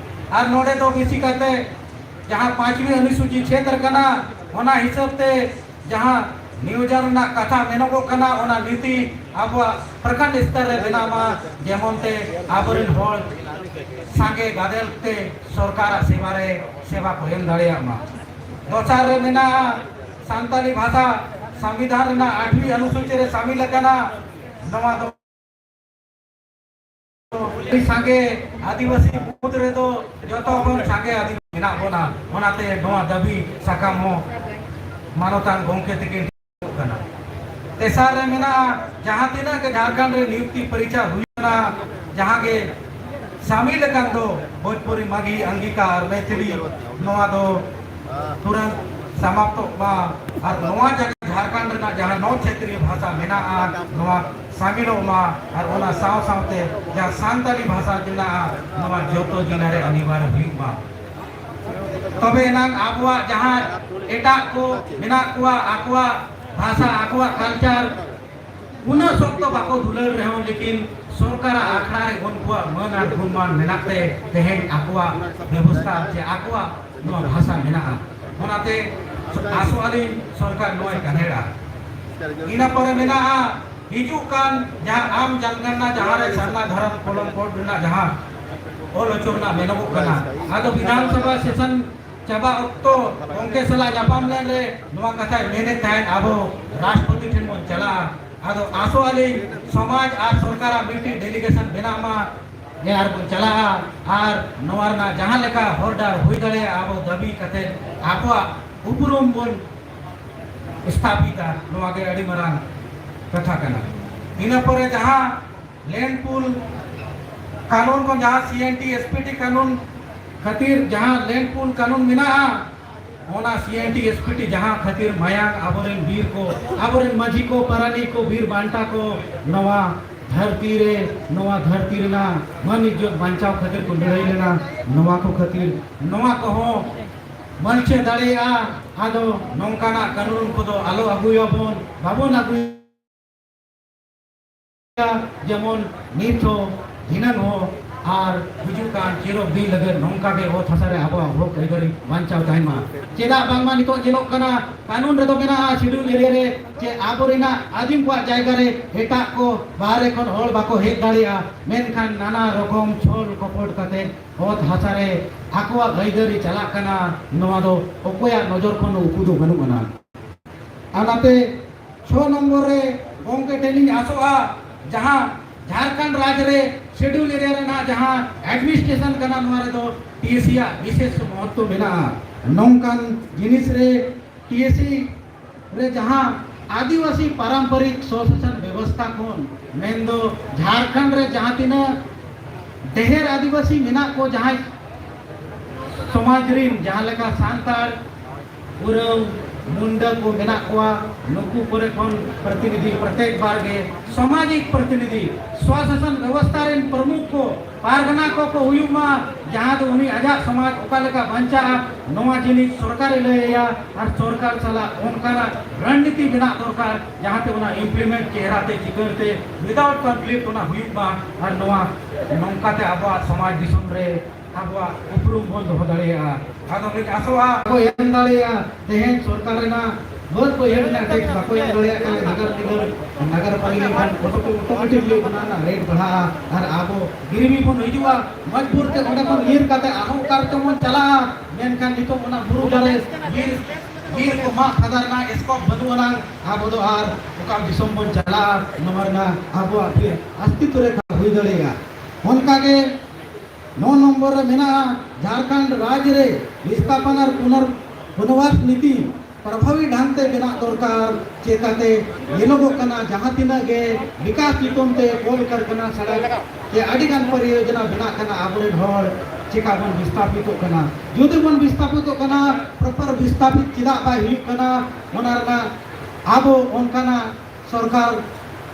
ᱟᱨ ᱱᱚᱰᱮ ᱫᱚ ᱵᱮᱥᱤ ᱠᱟᱛᱮ ᱡᱟᱦᱟᱸ ᱯᱟᱸᱪᱣᱤ ᱚᱱᱩᱥᱩᱪᱤ ᱪᱷᱮᱛᱨᱚ ᱠᱟᱱᱟ, ᱚᱱᱟ ᱦᱤᱥᱟᱹᱵ ᱛᱮ ᱡᱟᱦᱟᱸ ᱱᱤᱭᱳᱡᱚᱱ ᱨᱮᱱᱟᱜ ᱠᱟᱛᱷᱟ ᱢᱮᱱᱚᱜᱚᱜ ᱠᱟᱱᱟ, ᱚᱱᱟ ᱱᱤᱛᱤ ᱟᱵᱚᱣᱟᱜ ᱯᱨᱚᱠᱷᱚᱸᱰ ᱥᱛᱚᱨ ᱨᱮ ᱵᱮᱱᱟᱣ ᱢᱟ, ᱡᱮᱢᱚᱱ ᱛᱮ ᱟᱵᱚᱨᱮᱱ ᱦᱚᱲ ᱥᱟᱸᱜᱮ ᱜᱟᱫᱮᱞ ᱛᱮ ᱥᱚᱨᱠᱟᱨᱟᱜ ᱥᱮᱵᱟ ᱨᱮ ᱥᱮᱵᱟ ᱠᱚ ᱮᱢ ᱫᱟᱲᱮᱭᱟᱜ ᱢᱟ᱾ ᱫᱚᱥᱟᱨ ᱨᱮ ᱢᱮᱱᱟᱜᱼᱟ, ᱥᱟᱱᱛᱟᱲᱤ ᱵᱷᱟᱥᱟ ᱥᱚᱝᱵᱤᱫᱷᱟᱱ ᱨᱮᱱᱟᱜ ᱟᱴᱷᱣᱤ ᱚᱱᱩᱥᱩᱪᱤ ᱨᱮ ᱥᱟᱢᱤᱞ ᱟᱠᱟᱱᱟ᱾ ᱱᱚᱣᱟ ᱫᱚ ᱟᱹᱰᱤ ᱥᱟᱸᱜᱮ ᱟᱹᱫᱤᱵᱟᱹᱥᱤ ᱢᱩᱫᱽ ᱨᱮᱫᱚ ᱡᱚᱛᱚ ᱠᱷᱚᱱ ᱥᱟᱸᱜᱮ ᱟᱹᱫᱤᱵᱟᱹᱥᱤ ᱢᱮᱱᱟᱜ ᱵᱚᱱᱟ, ᱚᱱᱟᱛᱮ ᱱᱚᱣᱟ ᱫᱟᱹᱵᱤ ᱥᱟᱠᱟᱢ ᱦᱚᱸ ᱢᱟᱱᱚᱛᱟᱱ ᱜᱚᱢᱠᱮ ᱛᱤᱠᱤᱱ ᱠᱟᱱᱟ᱾ ᱛᱮᱥᱟᱨ ᱨᱮ ᱢᱮᱱᱟᱜᱼᱟ, ᱡᱟᱦᱟᱸ ᱛᱤᱱᱟᱹᱜ ᱜᱮ ᱡᱷᱟᱲᱠᱷᱚᱸᱰ ᱨᱮ ᱱᱤᱭᱩᱠᱛᱤ ᱯᱚᱨᱤᱠᱠᱷᱟ ᱦᱩᱭ ᱠᱟᱱᱟ, ᱡᱟᱦᱟᱸ ᱜᱮ ᱥᱟᱢᱤᱞ ᱟᱠᱟᱱ ᱫᱚ ᱵᱷᱳᱡᱽᱯᱩᱨᱤ, ᱢᱟᱜᱷᱤ, ᱟᱝᱜᱤᱠᱟ ᱟᱨ ᱢᱮᱭᱛᱷᱤᱞᱤ, ᱱᱚᱣᱟ ᱫᱚ ᱛᱩᱨᱟᱹᱱᱛ ᱥᱟᱢᱟᱯᱛᱚᱜ ᱢᱟ ᱟᱨ ᱱᱚᱣᱟ ᱡᱟᱭᱜᱟ ᱡᱷᱟᱲᱠᱷᱚᱸᱰ ᱨᱮᱱᱟᱜ ᱡᱟᱦᱟᱸ ᱱᱚᱱ ᱠᱷᱮᱛᱨᱤᱭᱚ ᱵᱷᱟᱥᱟ ᱢᱮᱱᱟᱜᱼᱟ, ᱱᱚᱣᱟ ᱥᱟᱢᱤᱞᱚᱜ ᱢᱟ ᱟᱨ ᱚᱱᱟ ᱥᱟᱶ ᱥᱟᱶᱛᱮ ᱡᱟᱦᱟᱸ ᱥᱟᱱᱛᱟᱲᱤ ᱵᱷᱟᱥᱟ ᱢᱮᱱᱟᱜᱼᱟ, ᱱᱚᱣᱟ ᱡᱚᱛᱚ ᱡᱮᱞᱟ ᱨᱮ ᱚᱱᱤᱵᱟᱨ ᱦᱩᱭᱩᱜ ᱢᱟ᱾ ᱛᱚᱵᱮ ᱮᱱᱟᱝ ᱟᱵᱚᱣᱟᱜ ᱡᱟᱦᱟᱸ ᱮᱴᱟᱜ ᱠᱚ ᱢᱮᱱᱟᱜ ᱠᱚᱣᱟ, ᱟᱠᱚᱣᱟᱜ ᱵᱷᱟᱥᱟ, ᱟᱠᱚᱣᱟᱜ ᱠᱟᱞᱪᱟᱨ ᱩᱱᱟᱹᱜ ᱥᱚᱠᱛᱚ ᱵᱟᱠᱚ ᱫᱩᱞᱟᱹᱲ ᱨᱮᱦᱚᱸ, ᱞᱮᱠᱤᱱ ᱥᱚᱨᱠᱟᱨᱟᱜ ᱟᱠᱷᱲᱟ ᱨᱮ ᱩᱱᱠᱩᱣᱟᱜ ᱢᱟᱹᱱ ᱟᱨ ᱜᱩᱱᱢᱟᱱ ᱢᱮᱱᱟᱜ ᱛᱮ ᱛᱮᱦᱮᱧ ᱟᱠᱚᱣᱟᱜ ᱵᱮᱵᱚᱥᱛᱷᱟ ᱥᱮ ᱟᱠᱚᱣᱟᱜ ᱱᱚᱣᱟ ᱵᱷᱟᱥᱟ ᱢᱮᱱᱟᱜᱼᱟ᱾ ᱚᱱᱟᱛᱮ ᱟᱥᱚᱜ ᱟᱹᱞᱤᱧ ᱥᱚᱨᱠᱟᱨ ᱱᱚᱣᱟᱭ ᱠᱟᱱᱮᱲᱟ᱾ ᱤᱱᱟᱹ ᱯᱚᱨᱮ ᱢᱮᱱᱟᱜᱼᱟ, ᱦᱤᱡᱩᱜ ᱠᱟᱱ ᱡᱟᱦᱟᱸ ᱟᱢ ᱡᱟᱱᱜᱟᱱᱱᱟ, ᱡᱟᱦᱟᱸ ᱨᱮ ᱥᱟᱨᱱᱟ ᱫᱷᱚᱨᱚᱢ ᱠᱚᱞᱚᱢ ᱠᱳᱰ ᱨᱮᱱᱟᱜ ᱡᱟᱦᱟᱸ ᱚᱞ ᱦᱚᱪᱚ ᱨᱮᱱᱟᱜ ᱢᱮᱱᱚᱜᱚᱜ ᱠᱟᱱᱟ, ᱟᱫᱚ ᱵᱤᱫᱷᱟᱱ ᱥᱚᱵᱷᱟ ᱥᱮᱥᱚᱱ ᱪᱟᱵᱟ ᱚᱠᱛᱚ ᱜᱚᱢᱠᱮ ᱥᱟᱞᱟᱜ ᱧᱟᱯᱟᱢ ᱞᱮᱱ ᱨᱮ ᱱᱚᱣᱟ ᱠᱟᱛᱷᱟᱭ ᱢᱮᱱᱮᱫ ᱛᱟᱦᱮᱸᱫ, ᱟᱵᱚ ᱨᱟᱥᱴᱨᱚᱯᱚᱛᱤ ᱴᱷᱮᱱ ᱵᱚᱱ ᱪᱟᱞᱟᱜᱼᱟ᱾ ᱟᱫᱚ ᱟᱥᱚᱜ ᱟᱹᱞᱤᱧ ᱥᱚᱢᱟᱡᱽ ᱟᱨ ᱥᱚᱨᱠᱟᱨᱟᱜ ᱢᱤᱫᱴᱤᱡ ᱰᱮᱞᱤᱜᱮᱥᱚᱱ ᱵᱮᱱᱟᱜ ᱢᱟ, ᱟᱨ ᱵᱚᱱ ᱪᱟᱞᱟᱜᱼᱟ ᱟᱨ ᱱᱚᱣᱟ ᱨᱮᱱᱟᱜ ᱡᱟᱦᱟᱸ ᱞᱮᱠᱟ ᱦᱚᱨ ᱰᱟᱦᱟᱨ ᱦᱩᱭ ᱫᱟᱲᱮᱭᱟᱜᱼᱟ, ᱟᱵᱚ ᱫᱟᱹᱵᱤ ᱠᱟᱛᱮ ᱟᱵᱚᱣᱟᱜ ᱩᱯᱨᱩᱢ ᱵᱚᱱ ᱥᱛᱷᱟᱯᱤᱛᱟ᱾ ᱱᱚᱣᱟ ᱜᱮ ᱟᱹᱰᱤ ᱢᱟᱨᱟᱝ ᱠᱟᱛᱷᱟ ᱠᱟᱱᱟ᱾ ᱤᱱᱟᱹ ᱯᱚᱨᱮ ᱡᱟᱦᱟᱸ ᱞᱮᱱᱰ ᱯᱩᱞ ᱠᱟᱹᱱᱩᱱ ᱠᱚ, ᱡᱟᱦᱟᱸ ᱥᱤ N T S P T ᱠᱟᱹᱱᱩᱱ ᱠᱷᱟᱹᱛᱤᱨ ᱡᱟᱦᱟᱸ ᱞᱮᱱᱰ ᱯᱩᱞ ᱠᱟᱹᱱᱩᱱ ᱢᱮᱱᱟᱜᱼᱟ, ᱚᱱᱟ ᱥᱤ N T S P T ᱡᱟᱦᱟᱸ ᱠᱷᱟᱹᱛᱤᱨ ᱢᱟᱭᱟᱝ ᱟᱵᱚᱨᱮᱱ ᱵᱤᱨ ᱠᱚ, ᱟᱵᱚᱨᱮᱱ ᱢᱟᱹᱡᱷᱤ ᱠᱚ, ᱯᱟᱨᱟᱱᱤᱠ ᱠᱚ, ᱵᱤᱨ ᱵᱟᱱᱴᱟ ᱠᱚ, ᱱᱚᱣᱟ ᱫᱷᱟᱹᱨᱛᱤ ᱨᱮ, ᱱᱚᱣᱟ ᱫᱷᱟᱹᱨᱛᱤ ᱨᱮᱱᱟᱜ ᱢᱟᱹᱱ ᱤᱡᱽᱡᱚᱛ ᱵᱟᱧᱪᱟᱣ ᱠᱷᱟᱹᱛᱤᱨ ᱠᱚ ᱞᱟᱹᱲᱦᱟᱹᱭ ᱞᱮᱱᱟ, ᱱᱚᱣᱟ ᱠᱚ ᱠᱷᱟᱹᱛᱤᱨ ᱱᱚᱣᱟ ᱠᱚᱦᱚᱸ ᱢᱟᱹᱞᱪᱷᱟᱹ ᱫᱟᱲᱮᱭᱟᱜᱼᱟ᱾ ᱟᱫᱚ ᱱᱚᱝᱠᱟᱱᱟᱜ ᱠᱟᱹᱱᱩᱱ ᱠᱚᱫᱚ ᱟᱞᱚ ᱟᱹᱜᱩᱭᱟᱵᱚᱱ, ᱵᱟᱵᱚᱱ ᱟᱹᱜᱩᱭᱟ᱾ ᱡᱮᱢᱚᱱ ᱱᱤᱛ ᱦᱚᱸ, ᱫᱷᱤᱱᱟᱹᱝ ᱦᱚᱸ ᱟᱨ ᱦᱤᱡᱩᱜ ᱠᱟᱱ ᱪᱤᱨᱚᱠ ᱫᱤᱱ ᱞᱟᱹᱜᱤᱫ ᱱᱚᱝᱠᱟ ᱜᱮ ᱚᱛ ᱦᱟᱥᱟ ᱨᱮ ᱟᱵᱚᱣᱟᱜ ᱦᱚᱠ ᱟᱹᱭᱫᱟᱹᱨᱤ ᱵᱟᱧᱪᱟᱣ ᱛᱟᱦᱮᱱ ᱢᱟ᱾ ᱪᱮᱫᱟᱜ ᱵᱟᱝᱢᱟ ᱱᱤᱛᱚᱜ ᱧᱮᱞᱚᱜ ᱠᱟᱱᱟ, ᱠᱟᱹᱱᱩᱱ ᱨᱮᱫᱚ ᱢᱮᱱᱟᱜᱼᱟ, ᱥᱤᱰᱩᱞ ᱮᱨᱤᱭᱟ ᱨᱮ, ᱡᱮ ᱟᱵᱚ ᱨᱮᱱᱟᱜ ᱟᱹᱫᱤᱢ ᱠᱚᱣᱟᱜ ᱡᱟᱭᱜᱟ ᱨᱮ ᱮᱴᱟᱜ ᱠᱚ ᱵᱟᱦᱨᱮ ᱠᱷᱚᱱ ᱦᱚᱲ ᱵᱟᱠᱚ ᱦᱮᱡ ᱫᱟᱲᱮᱭᱟᱜᱼᱟ, ᱢᱮᱱᱠᱷᱟᱱ ᱱᱟᱱᱟ ᱨᱚᱠᱚᱢ ᱪᱷᱚᱞ ᱠᱚᱯᱚᱴ ᱠᱟᱛᱮ ᱚᱛ ᱦᱟᱥᱟ ᱨᱮ ᱟᱠᱚᱣᱟᱜ ᱟᱹᱭᱫᱟᱹᱨᱤ ᱪᱟᱞᱟᱜ ᱠᱟᱱᱟ᱾ ᱱᱚᱣᱟ ᱫᱚ ᱚᱠᱚᱭᱟᱜ ᱱᱚᱡᱚᱨ ᱠᱷᱚᱱ ᱩᱠᱩ ᱫᱚ ᱵᱟᱹᱱᱩᱜ ᱟᱱᱟ᱾ ᱚᱱᱟᱛᱮ ᱪᱷᱚ ᱱᱚᱢᱵᱚᱨ ᱨᱮ ᱜᱚᱢᱠᱮ ᱴᱷᱮᱱ ᱤᱧ ᱟᱥᱚᱜᱼᱟ, ᱡᱟᱦᱟᱸ ᱡᱷᱟᱲᱠᱷᱚᱸᱰ ᱨᱟᱡᱽ ᱨᱮ ᱥᱤᱰᱩᱞ ᱮᱨᱤᱭᱟ ᱨᱮᱱᱟᱜ ᱡᱟᱦᱟᱸ ᱮᱰᱢᱤᱱᱤᱥᱴᱨᱮᱥᱚᱱ ᱠᱟᱱᱟ, ᱱᱚᱣᱟ ᱨᱮᱫᱚ ᱴᱤ ᱮ ᱥᱤ ᱟᱜ ᱵᱤᱥᱮᱥ ᱢᱚᱦᱚᱛᱛᱚ ᱢᱮᱱᱟᱜᱼᱟ᱾ ᱱᱚᱝᱠᱟᱱ ᱡᱤᱱᱤᱥ ᱨᱮ ᱴᱤ ᱮ ᱥᱤ ᱨᱮ ᱡᱟᱦᱟᱸ ᱟᱹᱫᱤᱵᱟᱹᱥᱤ ᱯᱟᱨᱟᱢᱯᱚᱨᱤᱠ ᱥᱚᱥᱟᱥᱚᱱ ᱵᱮᱵᱚᱥᱛᱷᱟ ᱠᱷᱚᱱ, ᱢᱮᱱᱫᱚ ᱡᱷᱟᱲᱠᱷᱚᱸᱰ ᱨᱮ ᱡᱟᱦᱟᱸ ᱛᱤᱱᱟᱹᱜ ᱰᱷᱮᱨ ᱟᱹᱫᱤᱵᱟᱹᱥᱤ ᱢᱮᱱᱟᱜ ᱠᱚ, ᱡᱟᱦᱟᱸᱭ ᱥᱚᱢᱟᱡᱽ ᱨᱤᱱ, ᱡᱟᱦᱟᱸ ᱞᱮᱠᱟ ᱥᱟᱱᱛᱟᱲ, ᱩᱨᱟᱹᱣ, ᱢᱩᱱᱰᱟᱹ ᱠᱚ ᱢᱮᱱᱟᱜ ᱠᱚᱣᱟ, ᱱᱩᱠᱩ ᱠᱚᱨᱮ ᱠᱷᱚᱱ ᱯᱨᱚᱛᱤᱱᱤᱫᱷᱤ ᱯᱨᱚᱛᱮᱠ ᱵᱟᱨ ᱜᱮ ᱥᱟᱢᱟᱡᱤᱠ ᱯᱨᱚᱛᱤᱱᱤᱫᱷᱤ, ᱥᱣᱟᱥᱟᱥᱚᱱ ᱵᱮᱵᱚᱥᱛᱷᱟ ᱨᱮᱱ ᱯᱨᱚᱢᱩᱠᱷ ᱠᱚ, ᱯᱟᱨᱜᱟᱱᱟ ᱠᱚᱠᱚ ᱦᱩᱭᱩᱜ ᱢᱟ, ᱡᱟᱦᱟᱸ ᱫᱚ ᱩᱱᱤ ᱟᱡᱟᱜ ᱥᱚᱢᱟᱡᱽ ᱚᱠᱟ ᱞᱮᱠᱟ ᱵᱟᱧᱪᱟᱜᱼᱟ, ᱱᱚᱣᱟ ᱡᱤᱱᱤᱥ ᱥᱚᱨᱠᱟᱨᱮ ᱞᱟᱹᱭ ᱟᱭᱟ᱾ ᱟᱨ ᱥᱚᱨᱠᱟᱨ ᱥᱟᱞᱟᱜ ᱚᱱᱠᱟᱱᱟᱜ ᱨᱚᱱᱱᱤᱛᱤ ᱵᱮᱱᱟᱜ ᱫᱚᱨᱠᱟᱨ, ᱡᱟᱦᱟᱸᱛᱮ ᱚᱱᱟ ᱤᱢᱯᱞᱤᱢᱮᱱᱴ ᱪᱮᱦᱨᱟ ᱛᱮ, ᱪᱤᱠᱟᱹᱲ ᱛᱮ, ᱣᱤᱫᱟᱣᱩᱴ ᱠᱚᱱᱯᱷᱞᱤᱠᱴ ᱚᱱᱟ ᱦᱩᱭᱩᱜ ᱢᱟ᱾ ᱟᱨ ᱱᱚᱣᱟ ᱱᱚᱝᱠᱟᱛᱮ ᱟᱵᱚᱣᱟᱜ ᱥᱚᱢᱟᱡᱽ ᱫᱤᱥᱚᱢ ᱨᱮ ᱟᱵᱚᱣᱟᱜ ᱩᱯᱨᱩᱢ ᱵᱚᱱ ᱫᱚᱦᱚ ᱫᱟᱲᱮᱭᱟᱜᱼᱟ᱾ ᱟᱫᱚ ᱞᱤᱧ ᱟᱥᱚᱜᱼᱟ, ᱠᱚ ᱮᱢ ᱫᱟᱲᱮᱭᱟᱜᱼᱟ᱾ ᱛᱮᱦᱮᱧ ᱥᱚᱨᱠᱟᱨ ᱨᱮᱱᱟᱜ ᱵᱟᱹᱫᱽ ᱵᱟᱹᱭᱦᱟᱹᱲ ᱨᱮᱱᱟᱜ ᱴᱮᱠᱥ ᱵᱟᱠᱚ ᱮᱢ ᱫᱟᱲᱮᱭᱟᱜ ᱠᱟᱱᱟ, ᱱᱟᱜᱟᱨ ᱱᱤᱜᱚᱢ, ᱱᱟᱜᱟᱨ ᱯᱟᱞᱤ ᱞᱮᱱᱠᱷᱟᱱ ᱚᱴᱳ-, ᱚᱴᱳᱢᱮᱴᱤᱠᱞᱤ ᱚᱱᱟ ᱨᱮᱱᱟᱜ ᱨᱮᱴ ᱵᱟᱲᱦᱟᱜᱼᱟ᱾ ᱟᱨ ᱟᱵᱚ ᱜᱤᱨᱤᱵᱤ ᱵᱚᱱ ᱦᱤᱡᱩᱜᱼᱟ, ᱢᱚᱡᱽᱵᱩᱨ ᱛᱮ ᱚᱸᱰᱮ ᱠᱷᱚᱱ ᱧᱤᱨ ᱠᱟᱛᱮ ᱟᱨᱦᱚᱸ ᱚᱠᱟ ᱨᱮᱪᱚ ᱵᱚᱱ ᱪᱟᱞᱟᱜᱼᱟ᱾ ᱢᱮᱱᱠᱷᱟᱱ ᱱᱤᱛᱚᱜ ᱚᱱᱟ ᱵᱩᱨᱩ ᱫᱟᱨᱮ, ᱵᱤᱨ, ᱵᱤᱨ ᱠᱚ ᱢᱟᱜ ᱯᱷᱟᱫᱟ ᱨᱮᱱᱟᱜ ᱥᱠᱳᱯ ᱵᱟᱹᱱᱩᱜ ᱟᱱᱟᱝ, ᱟᱵᱚ ᱫᱚ ᱟᱨ ᱚᱠᱟ ᱫᱤᱥᱚᱢ ᱵᱚᱱ ᱪᱟᱞᱟᱜᱼᱟ? ᱱᱚᱣᱟ ᱨᱮᱱᱟᱜ ᱟᱵᱚᱣᱟᱜ ᱯᱷᱤᱨ ᱚᱥᱛᱤᱛᱛᱚ ᱨᱮᱠᱷᱟ ᱦᱩᱭ ᱫᱟᱲᱮᱭᱟᱜᱼᱟ᱾ ᱚᱱᱠᱟᱜᱮ ᱱᱚ ᱱᱚᱢᱵᱚᱨ ᱨᱮ ᱢᱮᱱᱟᱜᱼᱟ, ᱡᱷᱟᱲᱠᱷᱚᱸᱰ ᱨᱟᱡᱽ ᱨᱮ ᱵᱤᱥᱛᱷᱟᱯᱚᱱ ᱟᱨ ᱯᱩᱱᱚᱨ-, ᱯᱩᱱᱚᱨᱵᱟᱥ ᱱᱤᱛᱤ ᱯᱨᱚᱵᱷᱟᱵᱤ ᱰᱷᱟᱝ ᱛᱮ ᱵᱮᱱᱟᱜ ᱫᱚᱨᱠᱟᱨ᱾ ᱪᱮᱠᱟᱛᱮ ᱧᱮᱞᱚᱜᱚᱜ ᱠᱟᱱᱟ, ᱡᱟᱦᱟᱸ ᱛᱤᱱᱟᱹᱜ ᱜᱮ ᱵᱤᱠᱟᱥ ᱧᱩᱛᱩᱢ ᱛᱮ ᱠᱚᱞ ᱠᱟᱨᱠᱷᱟᱱᱟ, ᱥᱚᱲᱚᱠ ᱥᱮ ᱟᱹᱰᱤ ᱜᱟᱱ ᱯᱚᱨᱤᱭᱳᱡᱚᱱᱟ ᱵᱮᱱᱟᱜ ᱠᱟᱱᱟ, ᱟᱵᱚᱨᱮᱱ ᱦᱚᱲ ᱪᱮᱠᱟ ᱵᱚᱱ ᱵᱤᱥᱛᱷᱟᱯᱤᱛᱚᱜ ᱠᱟᱱᱟ? ᱡᱩᱫᱤ ᱵᱚᱱ ᱵᱤᱥᱛᱷᱟᱯᱤᱛᱚᱜ ᱠᱟᱱᱟ, ᱯᱨᱚᱯᱟᱨ ᱵᱤᱥᱛᱷᱟᱯᱤᱛ ᱪᱮᱫᱟᱜ ᱵᱟᱭ ᱦᱩᱭᱩᱜ ᱠᱟᱱᱟ? ᱚᱱᱟ ᱨᱮᱱᱟᱜ ᱟᱵᱚ ᱚᱱᱠᱟᱱᱟᱜ ᱥᱚᱨᱠᱟᱨ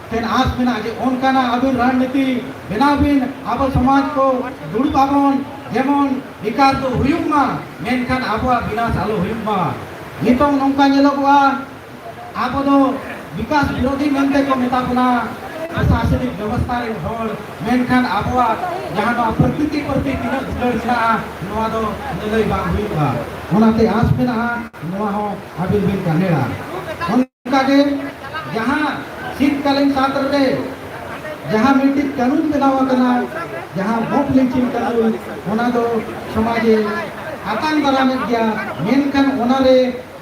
ᱴᱷᱮᱱ ᱟᱸᱥ ᱢᱮᱱᱟᱜᱼᱟ ᱡᱮ ᱚᱱᱠᱟᱱᱟᱜ ᱟᱹᱵᱤᱱ ᱨᱚᱱᱱᱤᱛᱤ ᱵᱮᱱᱟᱣ ᱵᱤᱱ, ᱟᱵᱚ ᱥᱚᱢᱟᱡᱽ ᱠᱚ ᱫᱩᱲᱩᱵ ᱟᱵᱚᱱ, ᱡᱮᱢᱚᱱ ᱵᱤᱠᱟᱥ ᱫᱚ ᱦᱩᱭᱩᱜ ᱢᱟ, ᱢᱮᱱᱠᱷᱟᱱ ᱟᱵᱚᱣᱟᱜ ᱵᱤᱱᱟᱥ ᱟᱞᱚ ᱦᱩᱭᱩᱜ ᱢᱟ᱾ ᱱᱤᱛᱚᱝ ᱱᱚᱝᱠᱟ ᱧᱮᱞᱚᱜᱚᱜᱼᱟ, ᱟᱵᱚ ᱫᱚ ᱵᱤᱠᱟᱥ ᱵᱤᱨᱳᱫᱷᱤ ᱢᱮᱱᱛᱮ ᱠᱚ ᱢᱮᱛᱟ ᱵᱚᱱᱟ ᱯᱨᱚᱥᱟᱥᱚᱱᱤᱠ ᱵᱮᱵᱚᱥᱛᱷᱟ ᱨᱮᱱ ᱦᱚᱲ, ᱢᱮᱱᱠᱷᱟᱱ ᱟᱵᱚᱣᱟᱜ ᱡᱟᱦᱟᱸ ᱱᱚᱣᱟ ᱯᱨᱚᱠᱨᱤᱛᱤ ᱯᱨᱚᱛᱤ ᱛᱤᱱᱟᱹᱜ ᱫᱩᱞᱟᱹᱲ ᱢᱮᱱᱟᱜᱼᱟ, ᱱᱚᱣᱟ ᱫᱚ ᱞᱟᱹᱞᱟᱹᱭ ᱵᱟᱝ ᱦᱩᱭᱩᱜᱼᱟ᱾ ᱚᱱᱟᱛᱮ ᱟᱸᱥ ᱢᱮᱱᱟᱜᱼᱟ, ᱱᱚᱣᱟ ᱦᱚᱸ ᱟᱹᱵᱤᱱ ᱵᱤᱱ ᱠᱟᱹᱢᱤᱭᱟ᱾ ᱚᱱᱠᱟᱜᱮ ᱡᱟᱦᱟᱸ ᱥᱤᱛᱠᱟᱞᱤᱱ ᱥᱟᱛᱨ ᱨᱮ ᱡᱟᱦᱟᱸ ᱢᱤᱫᱴᱤᱡ ᱠᱟᱹᱱᱩᱱ ᱵᱮᱱᱟᱣ ᱟᱠᱟᱱᱟ, ᱡᱟᱦᱟᱸ ᱢᱚᱵ ᱞᱤᱧᱪᱤᱝ ᱠᱟᱹᱱᱩᱱ, ᱚᱱᱟ ᱫᱚ ᱥᱚᱢᱟᱡᱽ ᱮ ᱟᱛᱟᱝ ᱫᱟᱨᱟᱢᱮᱫ ᱜᱮᱭᱟ, ᱢᱮᱱᱠᱷᱟᱱ ᱚᱱᱟᱨᱮ